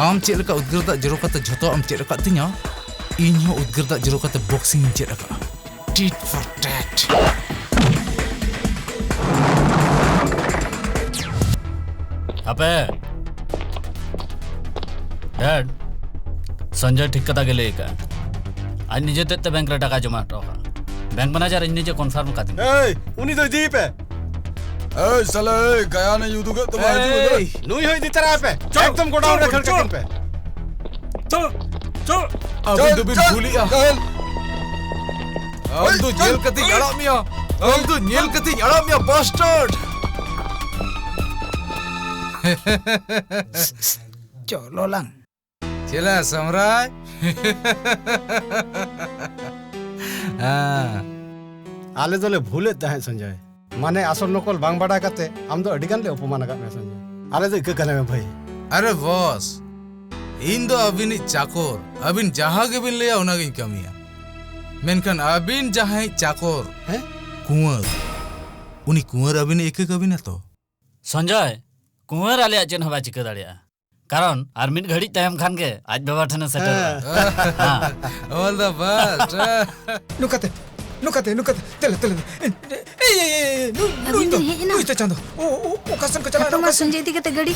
ᱟᱢ ᱪᱮᱫ ᱞᱮᱠᱟ ᱩᱫᱽᱜᱟᱹᱨ ᱫᱟᱜ ᱡᱚᱨᱚ ᱠᱟᱛᱮ ᱡᱷᱚᱛᱚᱣᱟᱜ ᱮᱢ ᱪᱮᱫ ᱟᱠᱟᱫ ᱛᱤᱧᱟ, ᱤᱧ ᱦᱚᱸ ᱩᱫᱽᱜᱟᱹᱨ ᱫᱟᱜ ᱡᱚᱨᱚ ᱠᱟᱛᱮ boxing ᱤᱧ ᱪᱮᱫ ᱟᱠᱟᱫᱼᱟ᱾ Tit for tat. ᱟᱯᱮ ᱰᱮᱰ, ᱥᱚᱧᱡᱚᱭ ᱴᱷᱤᱠ ᱠᱟᱛᱷᱟ ᱜᱮ ᱞᱟᱹᱭ ᱟᱠᱟᱫᱼᱟ᱾ ᱟᱡ ᱱᱤᱡᱮ ᱛᱮᱫ ᱛᱮ ᱵᱮᱝᱠ ᱨᱮ ᱴᱟᱠᱟ ᱡᱚᱢᱟ ᱦᱚᱴᱚ ᱟᱠᱟᱫᱼᱟ᱾ ᱵᱮᱝᱠ ᱢᱮᱱᱮᱡᱟᱨ ᱤᱧ ᱱᱤᱡᱮ ᱠᱚᱱᱯᱷᱟᱨᱢ ᱟᱠᱟᱫᱤᱧᱟ᱾ ᱮᱭ, ᱩᱱᱤ ᱫᱚ ᱤᱫᱤᱭᱮ ᱯᱮ᱾ ᱮᱭ ᱥᱟᱞᱟ, ᱮᱭ, ᱜᱟᱭᱟᱱ ᱤᱧ ᱩᱫᱩᱜᱮᱫ ᱛᱟᱢᱟ, ᱦᱤᱡᱩᱜ ᱢᱮ᱾ ᱮᱭ, ᱱᱩᱭ ᱦᱚᱸ ᱤᱫᱤ ᱛᱟᱨᱟᱭ ᱯᱮ᱾ ᱪᱚᱞ, ᱮᱠᱫᱚᱢ ᱜᱚᱰᱟᱣᱩᱱ ᱨᱮ ᱠᱷᱟᱹᱲ ᱠᱟᱠᱤᱱ ᱯᱮ᱾ ᱪᱚᱞ, ᱪᱚᱞ᱾ ᱟᱵᱤᱱ ᱪᱚᱞ, ᱫᱚᱵᱤᱱ ᱪᱚᱞ, ᱵᱷᱩᱞᱮᱜᱼᱟ᱾ ᱪᱚᱞ᱾ ᱟᱢ ᱫᱚ ᱧᱮᱞ ᱠᱟᱛᱮᱧ ᱟᱲᱟᱜ ᱢᱮᱭᱟ᱾ ᱟᱢ ᱫᱚ ᱧᱮᱞ ᱠᱟᱛᱮᱧ ᱟᱲᱟᱜ ᱢᱮᱭᱟ, bastard! ᱪᱚᱞᱚ ᱞᱟᱝ᱾ ᱪᱮᱞᱟ ᱥᱚᱢᱨᱟᱭ? ᱦᱮᱸ᱾ ᱟᱞᱮ ᱫᱚᱞᱮ ᱵᱷᱩᱞᱮᱫ ᱛᱟᱦᱮᱸᱫ, ᱥᱚᱧᱡᱚᱭ᱾ ᱢᱟᱱᱮ, ᱟᱥᱚᱞ ᱱᱚᱠᱚᱞ ᱵᱟᱝ ᱵᱟᱰᱟᱭ ᱠᱟᱛᱮ ᱟᱢ ᱫᱚ ᱟᱹᱰᱤ ᱜᱟᱱ ᱞᱮ ᱚᱯᱚᱢᱟᱱ ᱟᱠᱟᱫ ᱢᱮᱭᱟ, ᱥᱚᱧᱡᱚᱭ᱾ ᱟᱞᱮ ᱫᱚ ᱤᱠᱟᱹ ᱠᱟᱱᱟ ᱢᱮ, ᱵᱷᱟᱹᱭ᱾ ᱟᱨᱮ ᱵᱚᱥ, ᱤᱧ ᱫᱚ ᱟᱹᱵᱤᱱᱤᱡ ᱪᱟᱠᱚᱨ᱾ ᱟᱹᱵᱤᱱ ᱡᱟᱦᱟᱸ ᱜᱮᱵᱤᱱ ᱞᱟᱹᱭᱟ, ᱚᱱᱟᱜᱤᱧ ᱠᱟᱹᱢᱤᱭᱟ᱾ ᱢᱮᱱᱠᱷᱟᱱ ᱟᱹᱵᱤᱱ ᱡᱟᱦᱟᱸᱭᱤᱡ ᱪᱟᱠᱚᱨ, ᱦᱮᱸ? ᱠᱩᱸᱣᱟᱹᱨ, ᱩᱱᱤ ᱠᱩᱸᱣᱟᱹᱨ ᱟᱹᱵᱤᱱᱮ ᱤᱠᱟᱹ ᱠᱟᱹᱵᱤᱱᱟ ᱛᱚ? ᱥᱚᱧᱡᱚᱭ, ᱠᱩᱸᱣᱟᱹᱨ ᱟᱞᱮᱭᱟᱜ ᱪᱮᱫ ᱦᱚᱸ ᱵᱟᱭ ᱪᱤᱠᱟᱹ ᱫᱟᱲᱮᱭᱟᱜᱼᱟ᱾ ᱠᱟᱨᱚᱱ ᱟᱨ ᱢᱤᱫ ᱜᱷᱟᱹᱲᱤᱡ ᱛᱟᱭᱚᱢ ᱠᱷᱟᱱ ᱜᱮ ᱟᱡ ᱵᱟᱵᱟ ᱴᱷᱮᱱᱮ ᱥᱮᱴᱮᱨᱚᱜᱼᱟ᱾ ᱦᱮᱸ᱾ ᱦᱮᱸ᱾ All the best. ᱱᱚᱝᱠᱟᱛᱮ, ᱱᱚᱝᱠᱟᱛᱮ, ᱱᱚᱝᱠᱟᱛᱮ, ᱛᱮᱞᱮ, ᱛᱮᱞᱮ᱾ ᱮᱭ, ᱮᱭ, ᱮᱭ, ᱮᱭ, ᱱᱩᱭ, ᱱᱩᱭ ᱟᱹᱵᱤᱱ ᱫᱚ, ᱵᱤᱱ ᱦᱮᱡ ᱮᱱᱟ? ᱱᱩᱭ ᱫᱚ ᱪᱟᱸᱫᱚ᱾ ᱚ, ᱚ, ᱚᱠᱟ ᱥᱮᱱ ᱠᱚ ᱪᱟᱞᱟᱣ ᱮᱱᱟ? ᱦᱟᱛᱚᱢᱟ ᱚᱠᱟ ᱥᱮᱱ? ᱥᱚᱧᱡᱚᱭ ᱤᱫᱤ ᱠᱟᱛᱮ ᱜᱟᱹᱰᱤ,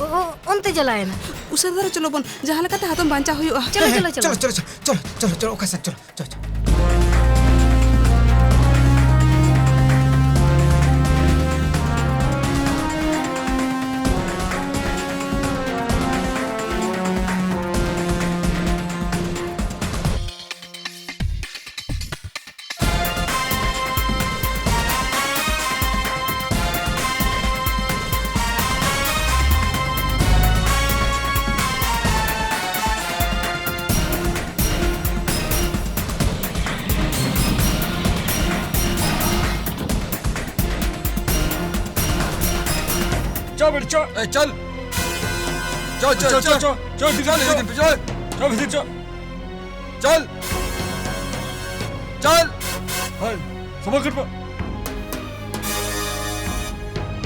ᱚ, ᱚ, ᱚᱱᱛᱮ ᱪᱟᱞᱟᱣ ᱮᱱᱟ᱾ ᱩᱥᱟᱹᱨᱟ ᱫᱷᱟᱨᱟ ᱪᱚᱞᱚ ᱵᱚᱱ, ᱡᱟᱦᱟᱸ ᱞᱮᱠᱟᱛᱮ ᱦᱟᱛᱚᱢ ᱵᱟᱧᱪᱟᱣ ᱦᱩᱭᱩᱜᱼᱟ᱾ ᱪᱚᱞᱚ, ᱦᱮᱸ, ᱪᱚᱞᱚ, ᱦᱮᱸ, ᱪᱚᱞᱚ᱾ ᱪᱚᱞᱚ, ᱪᱚᱞᱚ, ᱪᱚᱞᱚ, ᱪᱚᱞᱚ, ᱚᱠᱟ ᱥᱮᱱ? ᱪᱚᱞᱚ, ᱪᱚᱞᱚ, ᱪᱚᱞᱚ᱾ ᱪᱚ ᱵᱮᱴ, ᱪᱚ᱾ ᱮ, ᱪᱚᱞ᱾ ᱪᱚ, ᱪᱚ, ᱪᱚ, ᱪᱚ᱾ ᱪᱚ, ᱪᱚ, ᱪᱚ, ᱵᱷᱤᱛᱤᱨ ᱪᱚᱞ, ᱪᱚ᱾ ᱤᱫᱤ ᱯᱮ, ᱪᱚᱞ᱾ ᱪᱚ, ᱵᱷᱤᱛᱤᱨ ᱪᱚ᱾ ᱪᱚᱞ᱾ ᱪᱚᱞ᱾ ᱦᱳᱭ, ᱥᱚᱵᱚᱨ ᱠᱚᱨ ᱯᱮ᱾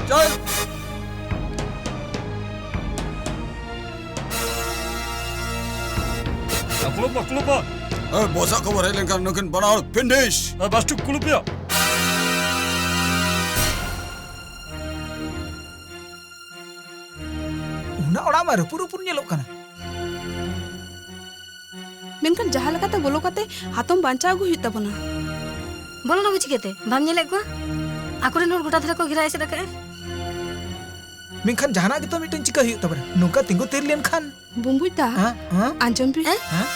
ᱪᱚᱞ᱾ ᱠᱩᱞᱩᱯ ᱢᱟ, ᱠᱩᱞᱩᱯ ᱢᱟ᱾ ᱮ, ᱵᱚᱥᱟᱜ ᱠᱷᱚᱵᱚᱨ ᱦᱮᱡ ᱞᱮᱱᱠᱷᱟᱱ ᱱᱩᱠᱤᱱ ᱵᱟᱱᱟ ᱦᱚᱲ finish᱾ ᱮ, ᱵᱟᱥᱴᱩ, ᱠᱩᱞᱩᱯ ᱭᱟ᱾ ᱚᱱᱟ ᱚᱲᱟᱜ ᱢᱟ ᱨᱟᱹᱯᱩᱫ ᱨᱟᱹᱯᱩᱫ ᱧᱮᱞᱚᱜ ᱠᱟᱱᱟ᱾ ᱢᱮᱱᱠᱷᱟᱱ ᱡᱟᱦᱟᱸ ᱞᱮᱠᱟᱛᱮ ᱵᱚᱞᱚ ᱠᱟᱛᱮ ᱦᱟᱛᱚᱢ ᱵᱟᱧᱪᱟᱣ ᱟᱹᱜᱩ ᱦᱩᱭᱩᱜ ᱛᱟᱵᱚᱱᱟ᱾ ᱵᱚᱞᱚᱱ ᱟᱹᱜᱩ ᱪᱤᱠᱟᱹᱛᱮ? ᱵᱟᱢ ᱧᱮᱞᱮᱫ ᱠᱚᱣᱟ? ᱟᱠᱚᱨᱮᱱ ᱦᱚᱲ ᱜᱚᱴᱟ ᱫᱷᱟᱨᱮ ᱠᱚ ᱜᱷᱮᱨᱟ ᱮᱥᱮᱫ ᱟᱠᱟᱫᱼᱟ᱾ ᱢᱮᱱᱠᱷᱟᱱ ᱡᱟᱦᱟᱱᱟᱜ ᱜᱮᱛᱚ ᱢᱤᱫᱴᱟᱝ ᱪᱤᱠᱟᱹ ᱦᱩᱭᱩᱜ ᱛᱟᱵᱚᱱᱟ᱾ ᱱᱚᱝᱠᱟ ᱛᱤᱸᱜᱩ ᱛᱷᱤᱨ ᱞᱮᱱᱠᱷᱟᱱ᱾ ᱵᱩᱢᱵᱩᱡ ᱫᱟ, ᱦᱮᱸ? ᱦᱮᱸ? ᱟᱸᱡᱚᱢ ᱯᱮ᱾ ᱦᱮᱸ? ᱦᱮᱸ?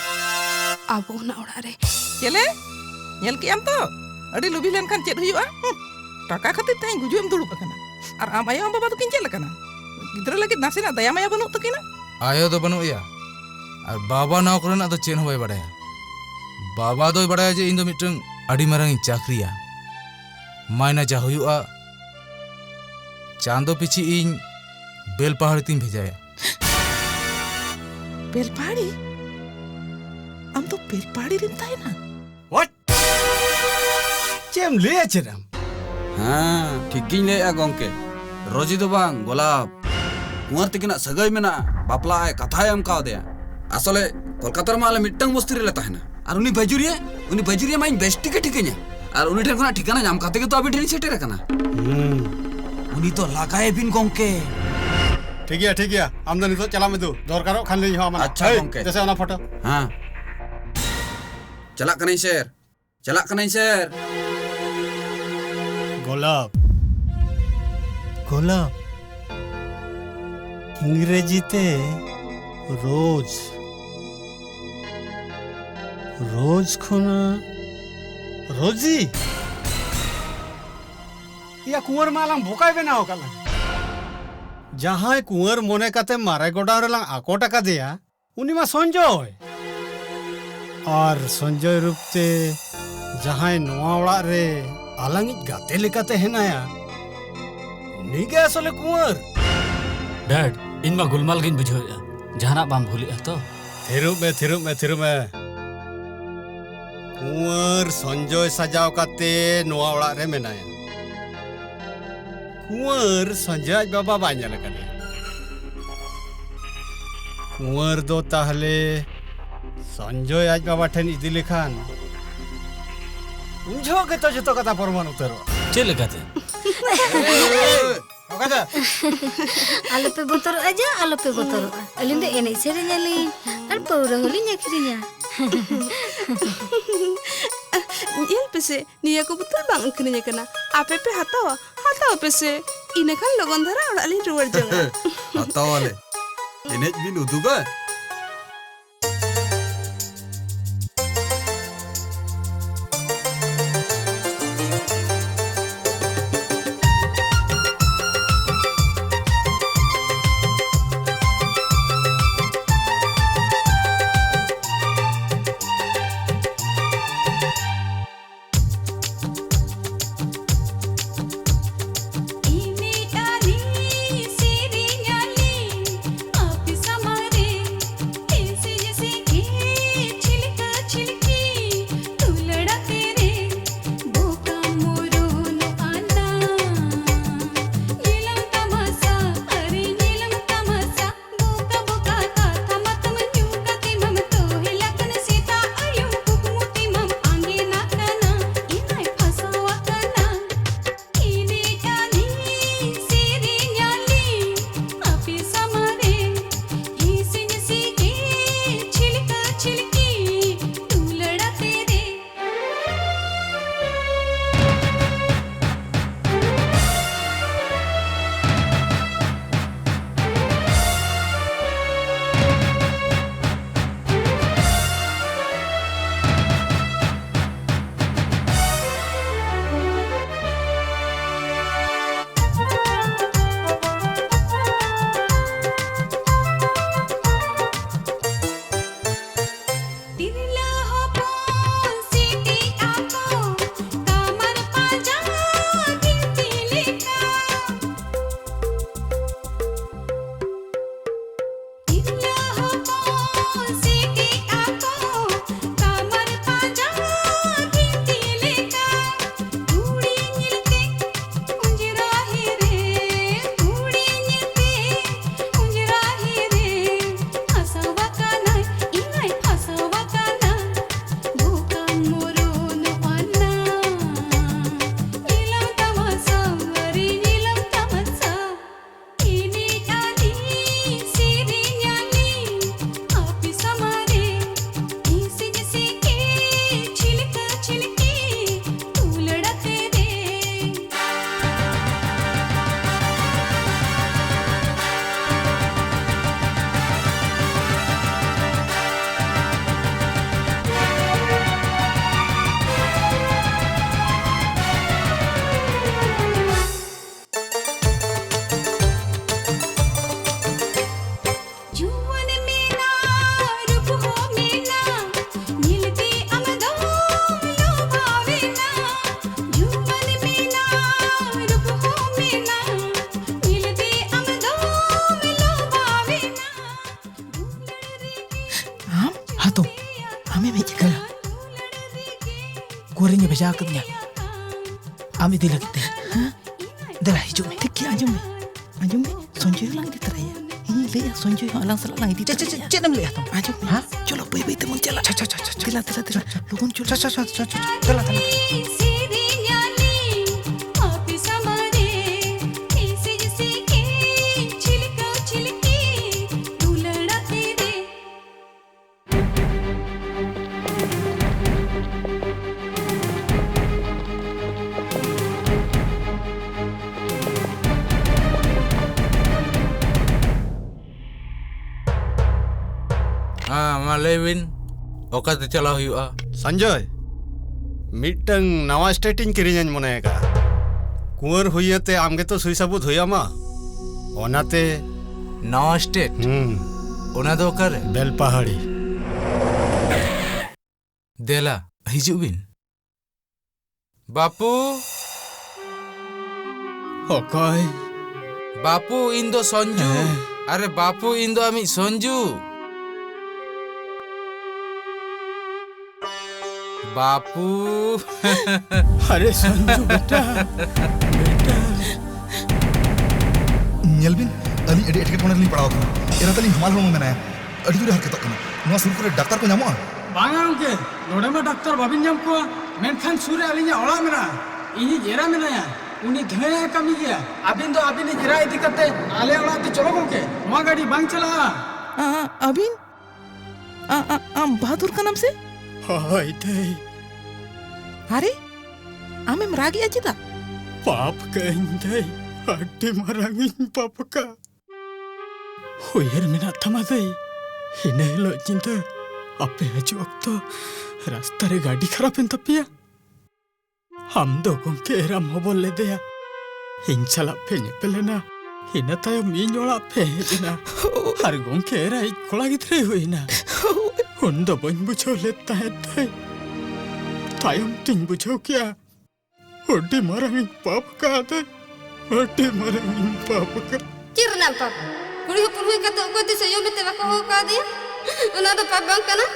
ᱟᱵᱚ ᱚᱱᱟ ᱚᱲᱟᱜ ᱨᱮ᱾ ᱪᱮᱞᱮ? ᱧᱮᱞ ᱠᱮᱜ ᱟᱢ ᱛᱚ? ᱟᱹᱰᱤ ᱞᱩᱵᱤ ᱞᱮᱱᱠᱷᱟᱱ ᱪᱮᱫ ᱦᱩᱭᱩᱜᱼᱟ? ᱦᱩᱸ, ᱴᱟᱠᱟ ᱠᱷᱟᱹᱛᱤᱨ ᱛᱮᱦᱮᱧ ᱜᱩᱡᱩᱜ ᱮᱢ ᱫᱩᱲᱩᱵ ᱟᱠᱟᱱᱟ᱾ ᱟᱨ ᱟᱢ ᱟᱭᱳ ᱟᱢ ᱵᱟᱵᱟ ᱫᱚᱠᱤᱱ ᱪᱮᱫ ᱞᱮᱠᱟᱱᱟ? ᱜᱤᱫᱽᱨᱟᱹ ᱞᱟᱹᱜᱤᱫ ᱱᱟᱥᱮᱱᱟᱜ ᱫᱟᱭᱟ ᱢᱟᱭᱟ ᱵᱟᱹᱱᱩᱜ ᱛᱟᱹᱠᱤᱱᱟ? ᱟᱭᱳ ᱫᱚ ᱵᱟᱹᱱᱩᱜ ᱮᱭᱟ, ᱟᱨ ᱵᱟᱵᱟ ᱱᱚᱣᱟ ᱠᱚᱨᱮᱱᱟᱜ ᱫᱚ ᱪᱮᱫ ᱦᱚᱸ ᱵᱟᱭ ᱵᱟᱲᱟᱭᱟ᱾ ᱵᱟᱵᱟ ᱫᱚᱭ ᱵᱟᱲᱟᱭᱟ ᱡᱮ ᱤᱧ ᱫᱚ ᱢᱤᱫᱴᱟᱝ ᱟᱹᱰᱤ ᱢᱟᱨᱟᱝ ᱤᱧ ᱪᱟᱹᱠᱨᱤᱭᱟ, ᱢᱟᱭᱱᱟ ᱡᱟ ᱦᱩᱭᱩᱜᱼᱟ, ᱪᱟᱸᱫᱚ ᱯᱤᱪᱷᱤ ᱤᱧ ᱵᱮᱞᱯᱟᱦᱟᱲᱤ ᱛᱤᱧ ᱵᱷᱮᱡᱟᱭᱟ᱾ ᱵᱮᱞᱯᱟᱦᱟᱲᱤ? ᱟᱢ ᱫᱚ ᱵᱮᱞᱯᱟᱦᱟᱲᱤ ᱨᱮᱢ ᱛᱟᱦᱮᱱᱟ? What? ᱪᱮᱫ ᱮᱢ ᱞᱟᱹᱭᱟ ᱪᱮᱫ ᱟᱢ? ᱦᱮᱸ, ᱴᱷᱤᱠ ᱜᱤᱧ ᱞᱟᱹᱭᱮᱜᱼᱟ ᱜᱚᱝᱠᱮ᱾ ᱨᱚᱡᱤ ᱫᱚ ᱵᱟᱝ, ᱜᱳᱞᱟᱯ᱾ ᱠᱩᱸᱣᱟᱨ ᱛᱤᱠᱤᱱᱟᱜ ᱥᱟᱹᱜᱟᱹᱭ ᱢᱮᱱᱟᱜᱼᱟ, ᱵᱟᱯᱞᱟ ᱟᱭ ᱠᱟᱛᱷᱟᱭ ᱮᱢ ᱠᱟᱣᱫᱮᱭᱟ᱾ ᱟᱥᱚᱞᱮ ᱠᱳᱞᱠᱟᱛᱟ ᱨᱮᱢᱟ ᱟᱞᱮ ᱢᱤᱫᱴᱟᱝ ᱵᱚᱥᱛᱤ ᱨᱮᱞᱮ ᱛᱟᱦᱮᱱᱟ᱾ ᱟᱨ ᱩᱱᱤ ᱵᱟᱹᱡᱩᱨᱤᱭᱟᱹ, ᱩᱱᱤ ᱵᱟᱹᱡᱩᱨᱤᱭᱟᱹ ᱢᱟ ᱤᱧ ᱵᱮᱥ ᱴᱷᱤᱠᱮ ᱴᱷᱤᱠᱟᱹᱧᱟ᱾ ᱟᱨ ᱩᱱᱤ ᱴᱷᱮᱱ ᱠᱷᱚᱱᱟᱜ ᱴᱷᱤᱠᱟᱹᱱᱟ ᱧᱟᱢ ᱠᱟᱛᱮ ᱜᱮᱛᱚ ᱟᱵᱤᱱ ᱴᱷᱮᱱᱤᱧ ᱥᱮᱴᱮᱨ ᱟᱠᱟᱱᱟ᱾ ᱦᱩᱸ᱾ ᱩᱱᱤ ᱫᱚ ᱞᱟᱜᱟᱭᱮ ᱵᱤᱱ ᱜᱚᱝᱠᱮ᱾ ᱴᱷᱤᱠ ᱜᱮᱭᱟ, ᱴᱷᱤᱠ ᱜᱮᱭᱟ, ᱟᱢ ᱫᱚ ᱱᱤᱛᱚᱜ ᱪᱟᱞᱟᱜ ᱢᱮ ᱫᱩ, ᱫᱚᱨᱠᱟᱨᱚᱜ ᱠᱷᱟᱱ ᱞᱤᱧ ᱦᱚᱦᱚ ᱟᱢᱟ ᱱᱟᱜ᱾ ᱟᱪᱪᱷᱟ ᱦᱮᱭ, ᱜᱚᱝᱠᱮ᱾ ᱫᱮᱥᱮ ᱚᱱᱟ ᱯᱷᱳᱴᱳ᱾ ᱦᱮᱸ᱾ ᱪᱟᱞᱟᱜ ᱠᱟᱹᱱᱟᱹᱧ ᱥᱮᱨ, ᱪᱟᱞᱟᱜ ᱠᱟᱹᱱᱟᱹᱧ ᱥᱮᱨ᱾ ᱜᱳᱞᱟᱯ, ᱜᱳᱞᱟᱯ, ᱤᱝᱨᱮᱡᱤ ᱛᱮ ᱨᱳᱡᱽ, ᱨᱳᱡᱽ ᱠᱷᱚᱱᱟᱜ ᱨᱳᱡᱤ᱾ ᱮᱭᱟ, ᱠᱩᱸᱣᱟᱨ ᱢᱟ ᱟᱞᱟᱝ ᱵᱚᱠᱟᱭ ᱵᱮᱱᱟᱣ ᱟᱠᱟᱫ ᱞᱟᱝ᱾ ᱡᱟᱦᱟᱸᱭ ᱠᱩᱸᱣᱟᱨ ᱢᱚᱱᱮ ᱠᱟᱛᱮ ᱢᱟᱨᱮ ᱜᱚᱰᱟᱣ ᱨᱮᱞᱟᱝ ᱟᱠᱚᱴ ᱟᱠᱟᱫᱮᱭᱟ, ᱩᱱᱤ ᱢᱟ ᱥᱚᱧᱡᱚᱭ᱾ ᱟᱨ ᱥᱚᱧᱡᱚᱭ ᱨᱩᱯ ᱛᱮ ᱡᱟᱦᱟᱸᱭ ᱱᱚᱣᱟ ᱚᱲᱟᱜ ᱨᱮ ᱟᱞᱟᱝᱤᱡ ᱜᱟᱛᱮ ᱞᱮᱠᱟᱛᱮ ᱦᱮᱱᱟᱭᱟ, ᱩᱱᱤ ᱜᱮ ᱟᱥᱚᱞᱮ ᱠᱩᱸᱣᱟᱨ᱾ ᱰᱮᱰ, ᱤᱧ ᱢᱟ ᱜᱩᱞᱢᱟᱞ ᱜᱤᱧ ᱵᱩᱡᱷᱟᱹᱣᱮᱫᱼᱟ᱾ ᱡᱟᱦᱟᱱᱟᱜ ᱵᱟᱢ ᱵᱷᱩᱞᱮᱫᱼᱟ ᱛᱚ? ᱛᱷᱤᱨᱚᱜ ᱢᱮ, ᱛᱷᱤᱨᱚᱜ ᱢᱮ, ᱛᱷᱤᱨᱚᱜ ᱢᱮ᱾ ᱠᱩᱸᱣᱟᱨ ᱥᱚᱧᱡᱚᱭ ᱥᱟᱡᱟᱣ ᱠᱟᱛᱮ ᱱᱚᱣᱟ ᱚᱲᱟᱜ ᱨᱮ ᱢᱮᱱᱟᱭᱟ᱾ ᱠᱩᱸᱣᱟᱨ ᱥᱚᱧᱡᱚᱭ ᱟᱡ ᱵᱟᱵᱟ ᱵᱟᱭ ᱧᱮᱞ ᱟᱠᱟᱫᱮᱭᱟ᱾ ᱠᱩᱸᱣᱟᱨ ᱫᱚ ᱛᱟᱦᱞᱮ ᱥᱚᱧᱡᱚᱭ ᱟᱡ ᱵᱟᱵᱟ ᱴᱷᱮᱱ ᱤᱫᱤ ᱞᱮᱠᱷᱟᱱ ᱩᱱ ᱡᱚᱦᱚᱜ ᱜᱮᱛᱚ ᱡᱚᱛᱚ ᱠᱟᱛᱷᱟ ᱯᱨᱚᱢᱟᱱ ᱩᱛᱟᱹᱨᱚᱜᱼᱟ᱾ ᱪᱮᱫ ᱞᱮᱠᱟᱛᱮ? ᱚᱠᱟ ᱫᱚ? ᱟᱞᱚᱯᱮ ᱵᱚᱛᱚᱨᱚᱜᱼᱟ ᱡᱟ, ᱟᱞᱚᱯᱮ ᱵᱚᱛᱚᱨᱚᱜᱼᱟ᱾ ᱟᱹᱞᱤᱧ ᱫᱚ ᱮᱱᱮᱡ ᱥᱮᱨᱮᱧ ᱟᱹᱞᱤᱧ ᱟᱨ ᱯᱟᱹᱣᱨᱟᱹ ᱦᱚᱸᱞᱤᱧ ᱟᱹᱠᱷᱨᱤᱧᱟ᱾ ᱧᱮᱞ ᱯᱮᱥᱮ, ᱱᱤᱭᱟᱹ ᱠᱚ ᱵᱚᱛᱚᱞ ᱵᱟᱝ ᱟᱹᱠᱷᱨᱤᱧ ᱟᱠᱟᱱᱟ᱾ ᱟᱯᱮ ᱯᱮ ᱦᱟᱛᱟᱣᱟ? ᱦᱟᱛᱟᱣ ᱯᱮᱥᱮ, ᱤᱱᱟᱹᱠᱷᱟᱱ ᱞᱚᱜᱚᱱ ᱫᱷᱟᱨᱟ ᱚᱲᱟᱜ ᱞᱤᱧ ᱨᱩᱣᱟᱹᱲ ᱡᱚᱝᱟ᱾ ᱦᱟᱛᱟᱣᱟᱞᱮ᱾ ᱮᱱᱮᱡ ᱵᱤᱱ ᱩᱫᱩᱜᱟ? ᱤᱧ ᱢᱤᱫᱴᱟᱝ ᱥᱮᱨᱮᱧ ᱟᱹᱞᱤᱧ ᱟᱯᱮ ᱥᱟᱢᱟᱝ ᱨᱮ᱾ ᱵᱳᱨᱤᱝ ᱮ ᱵᱷᱮᱡᱟ ᱟᱠᱟᱫᱤᱧᱟ ᱟᱢ ᱤᱫᱤ ᱞᱟᱹᱜᱤᱫ ᱛᱮ᱾ ᱦᱮᱸ? ᱫᱮᱞᱟ, ᱦᱤᱡᱩᱜ ᱢᱮ᱾ ᱴᱷᱤᱠ ᱜᱮᱭᱟ, ᱟᱸᱡᱚᱢ ᱢᱮ, ᱟᱸᱡᱚᱢ ᱢᱮ, ᱥᱚᱧᱡᱚᱭ ᱦᱚᱸ ᱞᱟᱝ ᱤᱫᱤ ᱛᱚᱨᱟᱭᱟ᱾ ᱤᱧᱤᱧ ᱞᱟᱹᱭᱮᱜᱼᱟ, ᱥᱚᱧᱡᱚᱭ ᱦᱚᱸ ᱟᱞᱟᱝ ᱥᱟᱞᱟᱜ ᱞᱟᱝ ᱤᱫᱤ ᱪᱮᱫ, ᱪᱮᱫ, ᱛᱚᱨᱟᱭᱟ᱾ ᱪᱮᱫ, ᱪᱮᱫ ᱮᱢ ᱞᱟᱹᱭᱮᱜᱼᱟ ᱛᱚ? ᱟᱸᱡᱚᱢ ᱢᱮ᱾ ᱦᱮᱸ? ᱪᱚᱞᱚ, ᱵᱟᱹᱭ ᱵᱟᱹᱭ ᱛᱮᱵᱚᱱ ᱪᱟᱞᱟᱜᱼᱟ᱾ ᱪᱷᱟ, ᱪᱷᱟ, ᱪᱷᱟ, ᱪᱷᱟ, ᱪᱷᱟ᱾ ᱫᱮᱞᱟ, ᱫᱮᱞᱟ, ᱫᱮᱞᱟ, ᱪᱷᱟ, ᱪᱷᱟ, ᱞᱚᱜᱚᱱ ᱪᱚᱞᱚ᱾ ᱪᱷᱟ, ᱪᱷᱟ, ᱪᱷᱟ, ᱪᱷᱟ, ᱪᱷᱟ, ᱪᱷᱟ᱾ ᱪᱟᱞᱟᱜ, ᱪᱟᱞᱟᱜ᱾ ᱦᱮᱸ, ᱢᱟ ᱞᱟᱹᱭ ᱵᱤᱱ, ᱚᱠᱟᱛᱮ ᱪᱟᱞᱟᱣ ᱦᱩᱭᱩᱜᱼᱟ? ᱥᱚᱧᱡᱚᱭ, ᱢᱤᱫᱴᱟᱝ ᱱᱟᱣᱟ ᱥᱴᱮᱴ ᱤᱧ ᱠᱤᱨᱤᱧᱟᱹᱧ ᱢᱚᱱᱮ ᱟᱠᱟᱫᱼᱟ᱾ ᱠᱩᱸᱣᱟᱹᱨ ᱦᱩᱭ ᱟᱛᱮ ᱟᱢ ᱜᱮᱛᱚ ᱥᱩᱭ ᱥᱟᱹᱵᱩᱛ ᱦᱩᱭ ᱟᱢᱟ, ᱚᱱᱟᱛᱮ᱾ ᱱᱟᱣᱟ ᱥᱴᱮᱴ? ᱦᱩᱸ᱾ ᱚᱱᱟ ᱫᱚ ᱚᱠᱟᱨᱮ? ᱵᱮᱞᱯᱟᱦᱟᱲᱤ᱾ ᱫᱮᱞᱟ, ᱦᱤᱡᱩᱜ ᱵᱤᱱ᱾ ᱵᱟᱯᱩ! ᱚᱠᱚᱭ? ᱵᱟᱯᱩ, ᱤᱧ ᱫᱚ ᱥᱚᱧᱡᱩ᱾ ᱦᱮᱸ? ᱟᱨᱮ ᱵᱟᱯᱩ, ᱤᱧ ᱫᱚ ᱟᱢᱤᱡ ᱥᱚᱧᱡᱩ᱾ ᱵᱟᱯᱩ᱾ ᱟᱨᱮ ᱥᱚᱧᱡᱩ ᱵᱮᱴᱟ, ᱵᱮᱴᱟ᱾ ᱧᱮᱞ ᱵᱤᱱ, ᱟᱹᱞᱤᱧ ᱟᱹᱰᱤ ᱮᱴᱠᱮᱴᱚᱬᱮ ᱨᱮᱞᱤᱧ ᱯᱟᱲᱟᱣ ᱟᱠᱟᱱᱟ᱾ ᱮᱨᱟ ᱛᱟᱹᱞᱤᱧ ᱦᱟᱢᱟᱞ ᱦᱚᱲᱢᱚ ᱢᱮᱱᱟᱭᱟ, ᱟᱹᱰᱤ ᱡᱳᱨᱮ ᱦᱟᱨᱠᱮᱛᱚᱜ ᱠᱟᱱᱟ᱾ ᱱᱚᱣᱟ ᱥᱩᱨ ᱠᱚᱨᱮ ᱰᱟᱠᱛᱟᱨ ᱠᱚ ᱧᱟᱢᱚᱜᱼᱟ? ᱵᱟᱝᱟ ᱜᱚᱢᱠᱮ, ᱱᱚᱰᱮ ᱢᱟ ᱰᱟᱠᱛᱟᱨ ᱵᱟᱵᱤᱱ ᱧᱟᱢ ᱠᱚᱣᱟ, ᱢᱮᱱᱠᱷᱟᱱ ᱥᱩᱨ ᱨᱮ ᱟᱹᱞᱤᱧᱟᱜ ᱚᱲᱟᱜ ᱢᱮᱱᱟᱜᱼᱟ᱾ ᱤᱧᱤᱡ ᱮᱨᱟ ᱢᱮᱱᱟᱭᱟ, ᱩᱱᱤ ᱫᱷᱟᱹᱭ ᱮ ᱠᱟᱹᱢᱤ ᱜᱮᱭᱟ᱾ ᱟᱹᱵᱤᱱ ᱫᱚ ᱟᱹᱵᱤᱱᱤᱡ ᱮᱨᱟ ᱤᱫᱤ ᱠᱟᱛᱮ ᱟᱞᱮ ᱚᱲᱟᱜ ᱛᱮ ᱪᱚᱞᱚ ᱜᱚᱢᱠᱮ, ᱱᱚᱣᱟ ᱜᱟᱹᱰᱤ ᱵᱟᱝ ᱪᱟᱞᱟᱜᱼᱟ᱾ ᱟ-, ᱟᱹᱵᱤᱱ? ᱟ-, ᱟ-, ᱟᱢ ᱵᱟᱦᱟᱫᱩᱨ ᱠᱟᱱᱟᱢ ᱥᱮ? ᱦᱳᱭ ᱫᱷᱟᱹᱭ᱾ ᱟᱨᱮ, ᱟᱢᱮᱢ ᱨᱟᱜᱮᱜᱼᱟ ᱪᱮᱫᱟᱜ? ᱯᱟᱯ ᱠᱟᱹᱧ ᱫᱷᱟᱹᱭ, ᱟᱹᱰᱤ ᱢᱟᱨᱟᱝ ᱤᱧ ᱯᱟᱯ ᱠᱟᱜ᱾ ᱩᱭᱦᱟᱹᱨ ᱢᱮᱱᱟᱜ ᱛᱟᱢᱟ ᱫᱟᱹᱭ, ᱤᱱᱟᱹ ᱦᱤᱞᱳᱜ ᱧᱤᱫᱟᱹ ᱟᱯᱮ ᱦᱤᱡᱩᱜ ᱚᱠᱛᱚ ᱨᱟᱥᱛᱟ ᱨᱮ ᱜᱟᱹᱰᱤ ᱠᱷᱟᱨᱟᱯ ᱮᱱ ᱛᱟᱯᱮᱭᱟ? ᱟᱢ ᱫᱚ ᱜᱚᱢᱠᱮ ᱮᱨᱟᱢ ᱦᱚᱵᱚᱨ ᱞᱮᱫᱮᱭᱟ, ᱤᱧ ᱥᱟᱞᱟᱜ ᱯᱮ ᱧᱮᱯᱮᱞ ᱮᱱᱟ, ᱤᱱᱟᱹ ᱛᱟᱭᱚᱢ ᱤᱧ ᱚᱲᱟᱜ ᱯᱮ ᱦᱮᱡ ᱮᱱᱟ᱾ ᱟᱨ ᱜᱚᱢᱠᱮ ᱮᱨᱟ ᱤᱡ ᱠᱚᱲᱟ ᱜᱤᱫᱽᱨᱟᱹᱭ ᱦᱩᱭ ᱮᱱᱟ᱾ ᱩᱱ ᱫᱚ ᱵᱟᱹᱧ ᱵᱩᱡᱷᱟᱹᱣ ᱞᱮᱫ ᱛᱟᱦᱮᱸᱫ ᱫᱟᱹᱭ, ᱛᱟᱭᱚᱢ ᱛᱤᱧ ᱵᱩᱡᱷᱟᱹᱣ ᱠᱮᱜᱼᱟ᱾ ᱟᱹᱰᱤ ᱢᱟᱨᱟᱝ ᱤᱧ ᱯᱟᱯ ᱠᱟᱫᱟ, ᱟᱹᱰᱤ ᱢᱟᱨᱟᱝ ᱤᱧ ᱯᱟᱯ ᱠᱟᱫᱟ᱾ ᱪᱮᱫ ᱨᱮᱱᱟᱜ ᱯᱟᱯ? ᱠᱩᱲᱤ ᱦᱚᱯᱚᱱ ᱦᱩᱭ ᱠᱟᱛᱮ ᱚᱠᱚᱭ ᱛᱤᱥ ᱟᱭᱳ ᱢᱮᱱᱛᱮ ᱵᱟᱠᱚ ᱦᱚᱦᱚ ᱠᱟᱣᱫᱮᱭᱟ? ᱚᱱᱟ ᱫᱚ ᱯᱟᱯ ᱵᱟᱝ ᱠᱟᱱᱟ?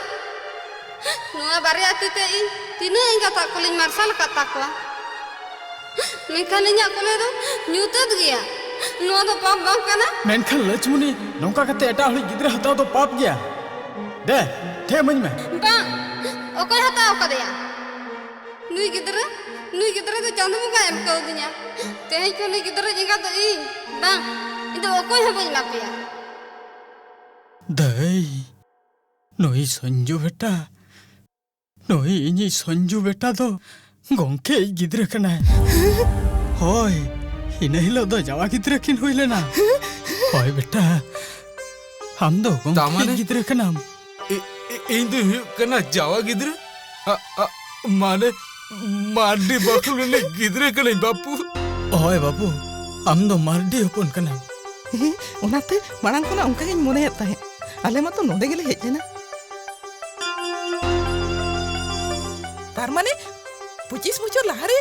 ᱱᱚᱣᱟ ᱵᱟᱨᱭᱟ ᱛᱤ ᱛᱮ ᱤᱧ ᱛᱤᱱᱟᱹᱜ ᱮᱸᱜᱟᱛᱟᱜ ᱠᱚᱞᱤᱧ ᱢᱟᱨᱥᱟᱞ ᱟᱠᱟᱫ ᱛᱟᱠᱚᱣᱟ, ᱢᱮᱱᱠᱷᱟᱱ ᱤᱧᱟᱜ ᱠᱚᱞᱮ ᱫᱚ ᱧᱩᱛᱟᱹᱛ ᱜᱮᱭᱟ᱾ ᱱᱚᱣᱟ ᱫᱚ ᱯᱟᱯ ᱵᱟᱝ ᱠᱟᱱᱟ? ᱢᱮᱱᱠᱷᱟᱱ ᱞᱟᱪᱷᱢᱩᱱᱤ, ᱱᱚᱝᱠᱟ ᱠᱟᱛᱮ ᱮᱴᱟᱜ ᱦᱚᱲᱤᱡ ᱜᱤᱫᱽᱨᱟᱹ ᱦᱟᱛᱟᱣ ᱫᱚ ᱯᱟᱯ ᱜᱮᱭᱟ᱾ ᱫᱮ, ᱴᱷᱮ ᱤᱢᱟᱹᱧ ᱢᱮ᱾ ᱵᱟᱝ, ᱚᱠᱚᱭ ᱦᱟᱛᱟᱣ ᱟᱠᱟᱫᱮᱭᱟ? ᱱᱩᱭ ᱜᱤᱫᱽᱨᱟᱹ, ᱱᱩᱭ ᱜᱤᱫᱽᱨᱟᱹ ᱫᱚ ᱪᱟᱸᱫᱚ ᱵᱚᱸᱜᱟᱭ ᱮᱢ ᱠᱟᱣᱫᱤᱧᱟ᱾ ᱛᱮᱦᱮᱧ ᱠᱷᱚᱱ ᱱᱩᱭ ᱜᱤᱫᱽᱨᱟᱹ ᱮᱸᱜᱟ ᱫᱚ ᱤᱧ᱾ ᱵᱟᱝ, ᱤᱧ ᱫᱚ ᱚᱠᱚᱭ ᱦᱚᱸ ᱵᱟᱹᱧ ᱮᱢᱟ ᱯᱮᱭᱟ᱾ ᱫᱟᱹᱭ, ᱱᱩᱭ ᱥᱚᱧᱡᱩ ᱵᱮᱴᱟ, ᱱᱩᱭ ᱤᱧᱤᱡ ᱥᱚᱧᱡᱩ ᱵᱮᱴᱟ ᱫᱚ ᱜᱚᱝᱠᱮ ᱤᱡ ᱜᱤᱫᱽᱨᱟᱹ ᱠᱟᱱᱟᱭ᱾ ᱦᱳᱭ, ᱤᱱᱟᱹ ᱦᱤᱞᱳᱜ ᱫᱚ ᱡᱟᱣᱟ ᱜᱤᱫᱽᱨᱟᱹ ᱠᱤᱱ ᱦᱩᱭ ᱞᱮᱱᱟ᱾ ᱦᱳᱭ ᱵᱮᱴᱟ, ᱟᱢ ᱫᱚ ᱜᱚᱝᱠᱮ ᱛᱟᱨᱢᱟᱱᱮ? ᱤᱡ ᱜᱤᱫᱽᱨᱟᱹ ᱠᱟᱱᱟᱢ᱾ ᱤ-, ᱤ-, ᱤᱧ ᱫᱚᱧ ᱦᱩᱭᱩᱜ ᱠᱟᱱᱟ ᱡᱟᱣᱟ ᱜᱤᱫᱽᱨᱟᱹ? ᱟ, ᱟ, ᱢᱟᱱᱮ, ᱢᱟᱨᱰᱤ ᱵᱟᱠᱷᱳᱞ ᱨᱤᱱᱤᱡ ᱜᱤᱫᱽᱨᱟᱹ ᱠᱟᱹᱱᱟᱹᱧ ᱵᱟᱯᱩ᱾ ᱦᱳᱭ ᱵᱟᱹᱵᱩ, ᱟᱢ ᱫᱚ ᱢᱟᱨᱰᱤ ᱦᱚᱯᱚᱱ ᱠᱟᱱᱟᱢ᱾ ᱦᱮᱸ, ᱚᱱᱟᱛᱮ ᱢᱟᱲᱟᱝ ᱠᱷᱚᱱᱟᱜ ᱚᱱᱠᱟ ᱜᱤᱧ ᱢᱚᱱᱮᱭᱮᱫ ᱛᱟᱦᱮᱸᱫ᱾ ᱟᱞᱮ ᱢᱟᱛᱚ ᱱᱚᱰᱮ ᱜᱮᱞᱮ ᱦᱮᱡ ᱞᱮᱱᱟ᱾ ᱛᱟᱨ ᱢᱟᱱᱮ ᱯᱚᱸᱪᱤᱥ ᱵᱚᱪᱷᱚᱨ ᱞᱟᱦᱟᱨᱮ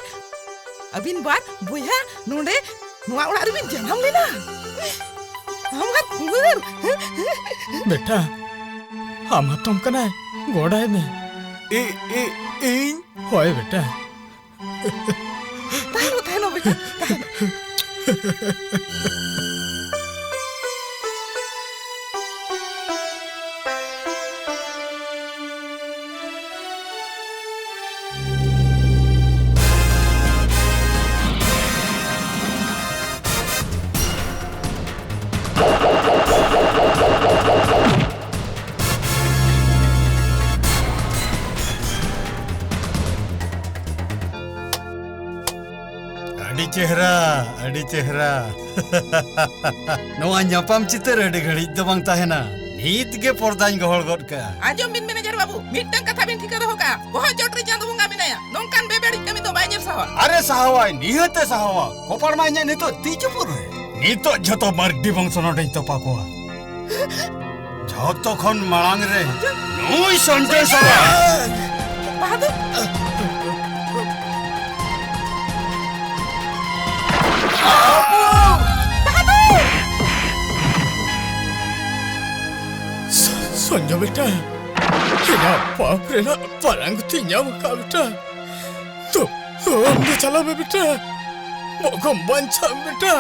ᱟᱹᱵᱤᱱ ᱵᱟᱨ ᱵᱚᱭᱦᱟ ᱱᱚᱰᱮ ᱱᱚᱣᱟ ᱚᱲᱟᱜ ᱨᱮᱵᱤᱱ ᱡᱟᱱᱟᱢ ᱞᱮᱱᱟ? ᱟᱢ ᱟᱨ ᱠᱩᱢᱟᱨ? ᱵᱮᱴᱟ, ᱟᱢ ᱦᱟᱛᱚᱢ ᱠᱟᱱᱟᱭ, ᱜᱚᱰᱟᱭ ᱢᱮ᱾ ᱤ-, ᱤ-, ᱤᱧ? ᱦᱳᱭ ᱵᱮᱴᱟ᱾ ᱛᱟᱦᱮᱱᱚᱜ, ᱛᱟᱦᱮᱱᱚᱜ ᱵᱮᱴᱟ, ᱛᱟᱦᱮᱱᱚᱜ᱾ ᱟᱹᱰᱤ ᱪᱮᱦᱨᱟ, ᱟᱹᱰᱤ ᱪᱮᱦᱨᱟ᱾ ᱱᱚᱣᱟ ᱧᱟᱯᱟᱢ ᱪᱤᱛᱟᱹᱨ ᱟᱹᱰᱤ ᱜᱷᱟᱹᱲᱤᱡ ᱫᱚ ᱵᱟᱝ ᱛᱟᱦᱮᱱᱟ᱾ ᱱᱤᱛ ᱜᱮ ᱯᱚᱨᱫᱟᱧ ᱜᱚᱦᱚᱲ ᱜᱚᱫ ᱠᱟᱜᱼᱟ᱾ ᱟᱸᱡᱚᱢ ᱵᱤᱱ ᱢᱮᱱᱮᱡᱟᱨ ᱵᱟᱹᱵᱩ, ᱢᱤᱫᱴᱟᱝ ᱠᱟᱛᱷᱟ ᱵᱤᱱ ᱴᱷᱤᱠᱟᱹ ᱫᱚᱦᱚ ᱠᱟᱜᱼᱟ, ᱵᱚᱦᱚᱜ ᱪᱚᱴ ᱨᱮ ᱪᱟᱸᱫᱚ ᱵᱚᱸᱜᱟ ᱢᱮᱱᱟᱭᱟ, ᱱᱚᱝᱠᱟᱱ ᱵᱮᱵᱟᱹᱲᱤᱡ ᱠᱟᱹᱢᱤ ᱫᱚ ᱵᱟᱭ ᱧᱮᱞ ᱥᱟᱦᱟᱣᱟ᱾ ᱟᱨᱮ ᱥᱟᱦᱟᱣᱟᱭ, ᱱᱤᱦᱟᱹᱛᱮ ᱥᱟᱦᱟᱣᱟ᱾ ᱠᱚᱯᱟᱲ ᱢᱟ ᱤᱧᱟᱜ ᱱᱤᱛᱚᱜ ᱛᱤ ᱪᱩᱯᱩᱫ ᱨᱮ᱾ ᱱᱤᱛᱚᱜ ᱡᱷᱚᱛᱚ ᱢᱟᱨᱰᱤ ᱵᱚᱝᱥᱚ ᱱᱚᱰᱮᱧ ᱛᱚᱯᱟ ᱠᱚᱣᱟ᱾ ᱡᱷᱚᱛᱚ ᱠᱷᱚᱱ ᱢᱟᱲᱟᱝ ᱨᱮ ᱱᱩᱭ ᱥᱚᱧᱡᱚᱭ ᱥᱚᱨᱮᱱ᱾ ᱵᱟᱦᱟᱫᱩᱨ! ᱵᱟᱦᱟᱫᱩᱨ! ᱥᱚ-, ᱥᱚᱧᱡᱚᱭ ᱵᱮᱴᱟ, ᱤᱧ ᱯᱟᱯ ᱨᱮᱱᱟᱜ ᱯᱟᱨᱟᱝ ᱠᱚᱛᱤᱧ ᱧᱟᱢ ᱟᱠᱟᱫ ᱵᱮᱴᱟ᱾ ᱛᱚ, ᱟᱢ ᱫᱚ ᱪᱟᱞᱟᱣ ᱢᱮ ᱵᱮᱴᱟ᱾ ᱵᱚᱠᱚᱢ ᱵᱟᱧᱪᱟᱜ ᱵᱮᱴᱟ᱾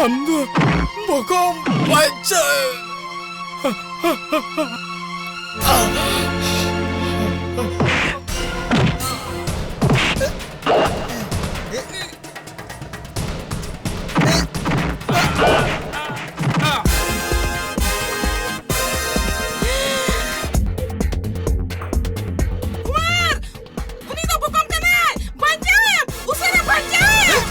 ᱟᱢ ᱫᱚ ᱵᱚᱠᱚᱢ ᱵᱟᱧᱪᱟᱜ᱾ ᱠᱩᱢᱟᱨ! ᱩᱱᱤ ᱫᱚ ᱵᱚᱠᱚᱢ ᱠᱟᱱᱟᱭ! ᱵᱟᱧᱪᱟᱣᱮᱢ! ᱩᱥᱟᱹᱨᱟ ᱵᱟᱧᱪᱟᱣᱮᱢ!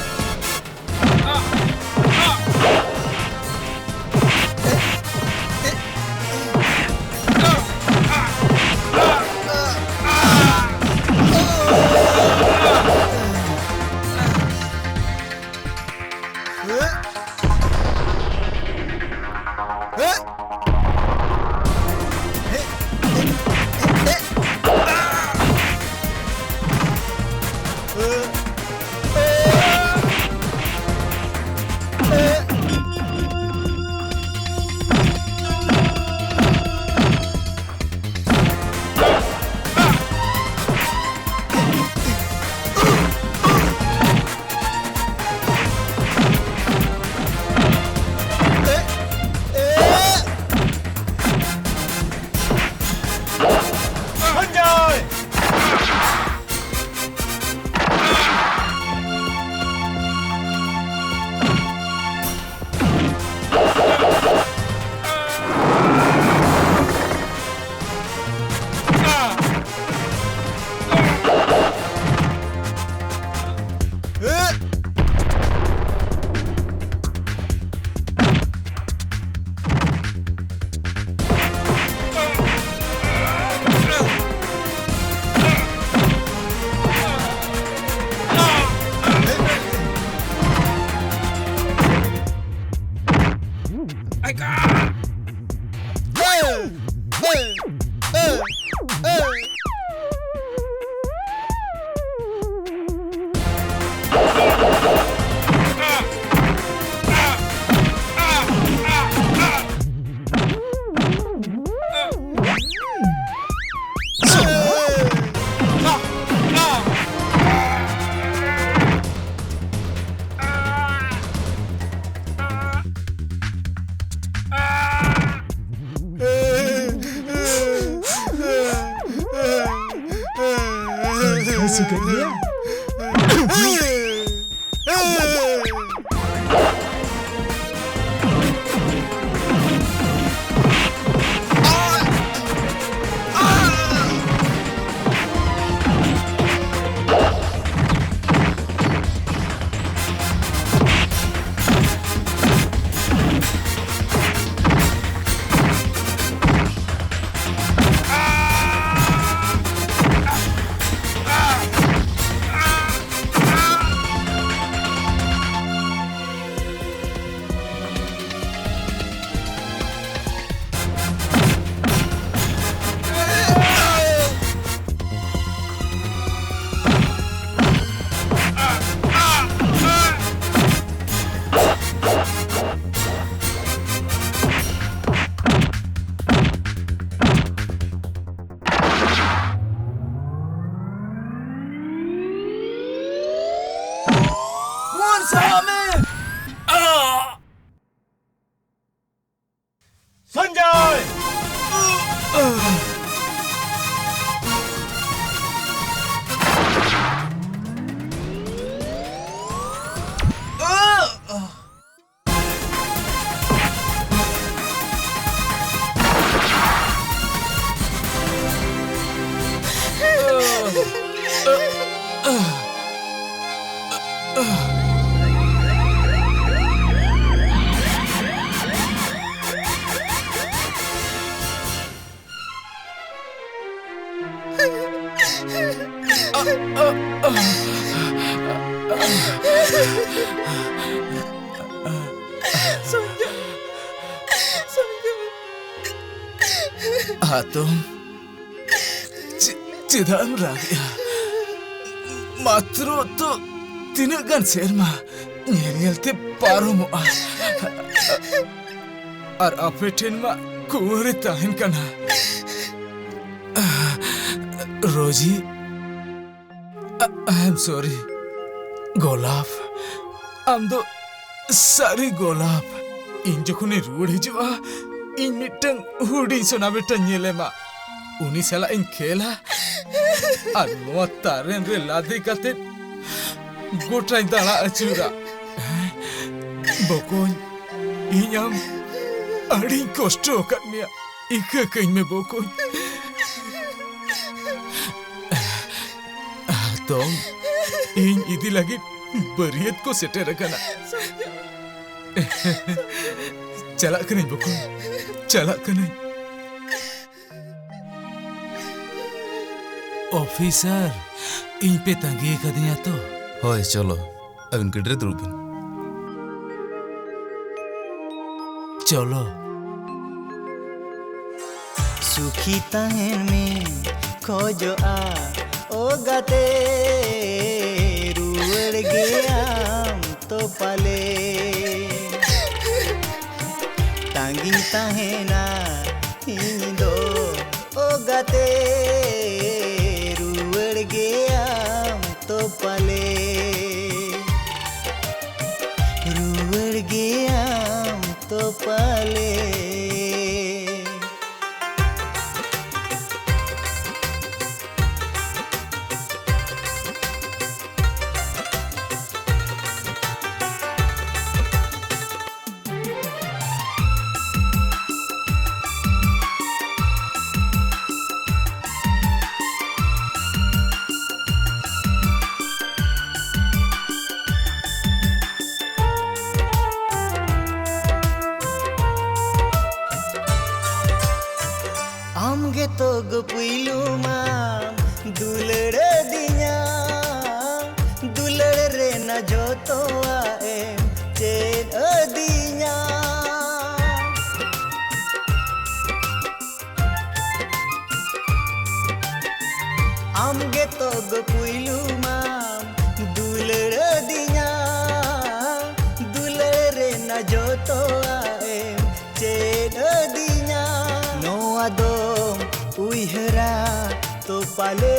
ᱦᱟᱹᱥᱩ ᱠᱮᱫ ᱢᱮᱭᱟ? ᱥᱚᱧᱡᱚᱭ! ᱥᱚᱧᱡᱚᱭ, ᱥᱚᱧᱡᱚᱭ᱾ ᱦᱟᱛᱚᱢ, ᱪᱮ-, ᱪᱮᱫᱟᱜ ᱮᱢ ᱨᱟᱜᱮᱜᱼᱟ? ᱢᱟᱛᱨᱚ ᱛᱚ ᱛᱤᱱᱟᱹᱜ ᱜᱟᱱ ᱥᱮᱨᱢᱟ ᱧᱮᱞ ᱧᱮᱞ ᱛᱮ ᱯᱟᱨᱚᱢᱚᱜᱼᱟ᱾ ᱟᱨ ᱟᱯᱮ ᱴᱷᱮᱱ ᱢᱟ ᱠᱩᱸᱣᱟᱹᱨᱮ ᱛᱟᱦᱮᱱ ᱠᱟᱱᱟ᱾ ᱨᱳᱡᱤ, I am sorry᱾ ᱜᱳᱞᱟᱯ, ᱟᱢ ᱫᱚ ᱥᱟᱹᱨᱤ ᱜᱳᱞᱟᱯ᱾ ᱤᱧ ᱡᱚᱠᱷᱚᱱᱤᱧ ᱨᱩᱣᱟᱹᱲ ᱦᱤᱡᱩᱜᱼᱟ, ᱤᱧ ᱢᱤᱫᱴᱟᱝ ᱦᱩᱰᱤᱧ ᱥᱚᱱᱟ ᱵᱮᱴᱟᱧ ᱧᱮᱞᱮᱢᱟ᱾ ᱩᱱᱤ ᱥᱟᱞᱟᱜ ᱤᱧ ᱠᱷᱮᱞᱟ᱾ ᱟᱨ ᱱᱚᱣᱟ ᱛᱟᱨᱮᱱ ᱨᱮ ᱞᱟᱫᱮ ᱠᱟᱛᱮ ᱜᱚᱴᱟᱧ ᱫᱟᱬᱟ ᱟᱹᱪᱩᱨᱟ᱾ ᱵᱚᱠᱚᱧ, ᱤᱧ ᱟᱢ ᱟᱹᱰᱤᱧ ᱠᱚᱥᱴᱚ ᱟᱠᱟᱫ ᱢᱮᱭᱟ᱾ ᱤᱠᱟᱹ ᱠᱟᱹᱧ ᱢᱮ ᱵᱚᱠᱚᱧ᱾ ᱦᱟᱛᱚᱢ, ᱤᱧ ᱤᱫᱤ ᱞᱟᱹᱜᱤᱫ ᱵᱟᱹᱨᱭᱟᱹᱛ ᱠᱚ ᱥᱮᱴᱮᱨ ᱟᱠᱟᱱᱟ᱾ ᱪᱟᱞᱟᱜ ᱠᱟᱹᱱᱟᱹᱧ ᱵᱚᱠᱚᱧ, ᱪᱟᱞᱟᱜ ᱠᱟᱹᱱᱟᱹᱧ᱾ ᱚᱯᱷᱤᱥᱟᱨ, ᱤᱧ ᱯᱮ ᱛᱟᱺᱜᱤ ᱟᱠᱟᱫᱤᱧᱟ ᱛᱚ? ᱦᱳᱭ, ᱪᱚᱞᱚ, ᱟᱹᱵᱤᱱ ᱜᱟᱹᱰᱤ ᱨᱮ ᱫᱩᱲᱩᱵ ᱵᱤᱱ᱾ ᱪᱚᱞᱚ᱾ ᱥᱩᱠᱷᱤ ᱛᱟᱦᱮᱱ ᱢᱮ ᱠᱷᱚᱡᱚᱜᱼᱟ, ᱳ ᱜᱟᱛᱮ, ᱨᱩᱣᱟᱹᱲ ᱜᱮᱭᱟᱢ ᱛᱚ ᱯᱟᱞᱮ᱾ ᱛᱟᱺᱜᱤᱧ ᱛᱟᱦᱮᱱᱟ ᱤᱧ ᱫᱚ, ᱳ ᱜᱟᱛᱮ, ᱨᱩᱣᱟᱹᱲ ᱜᱮᱭᱟᱢ ᱛᱚ ᱯᱟᱞᱮ, ᱨᱩᱣᱟᱹᱲ ᱜᱮᱭᱟᱢ ᱛᱚ ᱯᱟᱞᱮ᱾ ᱟᱢ ᱜᱮᱛᱚ ᱜᱳ ᱯᱩᱭᱞᱩ ᱢᱟᱢ ᱫᱩᱞᱟᱹᱲ ᱟᱹᱫᱤᱧᱟ, ᱫᱩᱞᱟᱹᱲ ᱨᱮᱱᱟᱜ ᱡᱚᱛᱚᱣᱟᱜ ᱮᱢ ᱪᱮᱫ ᱟᱹᱫᱤᱧᱟ᱾ ᱟᱢ ᱜᱮᱛᱚ ᱜᱳ ᱯᱩᱭᱞᱩ ᱢᱟᱢ ᱫᱩᱞᱟᱹᱲ ᱟᱹᱫᱤᱧᱟ, ᱫᱩᱞᱟᱹᱲ ᱨᱮᱱᱟᱜ ᱡᱚᱛᱚᱣᱟᱜ ᱮᱢ ᱪᱮᱫ ᱟᱹᱫᱤᱧᱟ᱾ ᱱᱚᱣᱟ ᱫᱚᱢ ᱩᱭᱦᱟᱹᱨᱟ ᱛᱚ ᱯᱟᱞᱮ,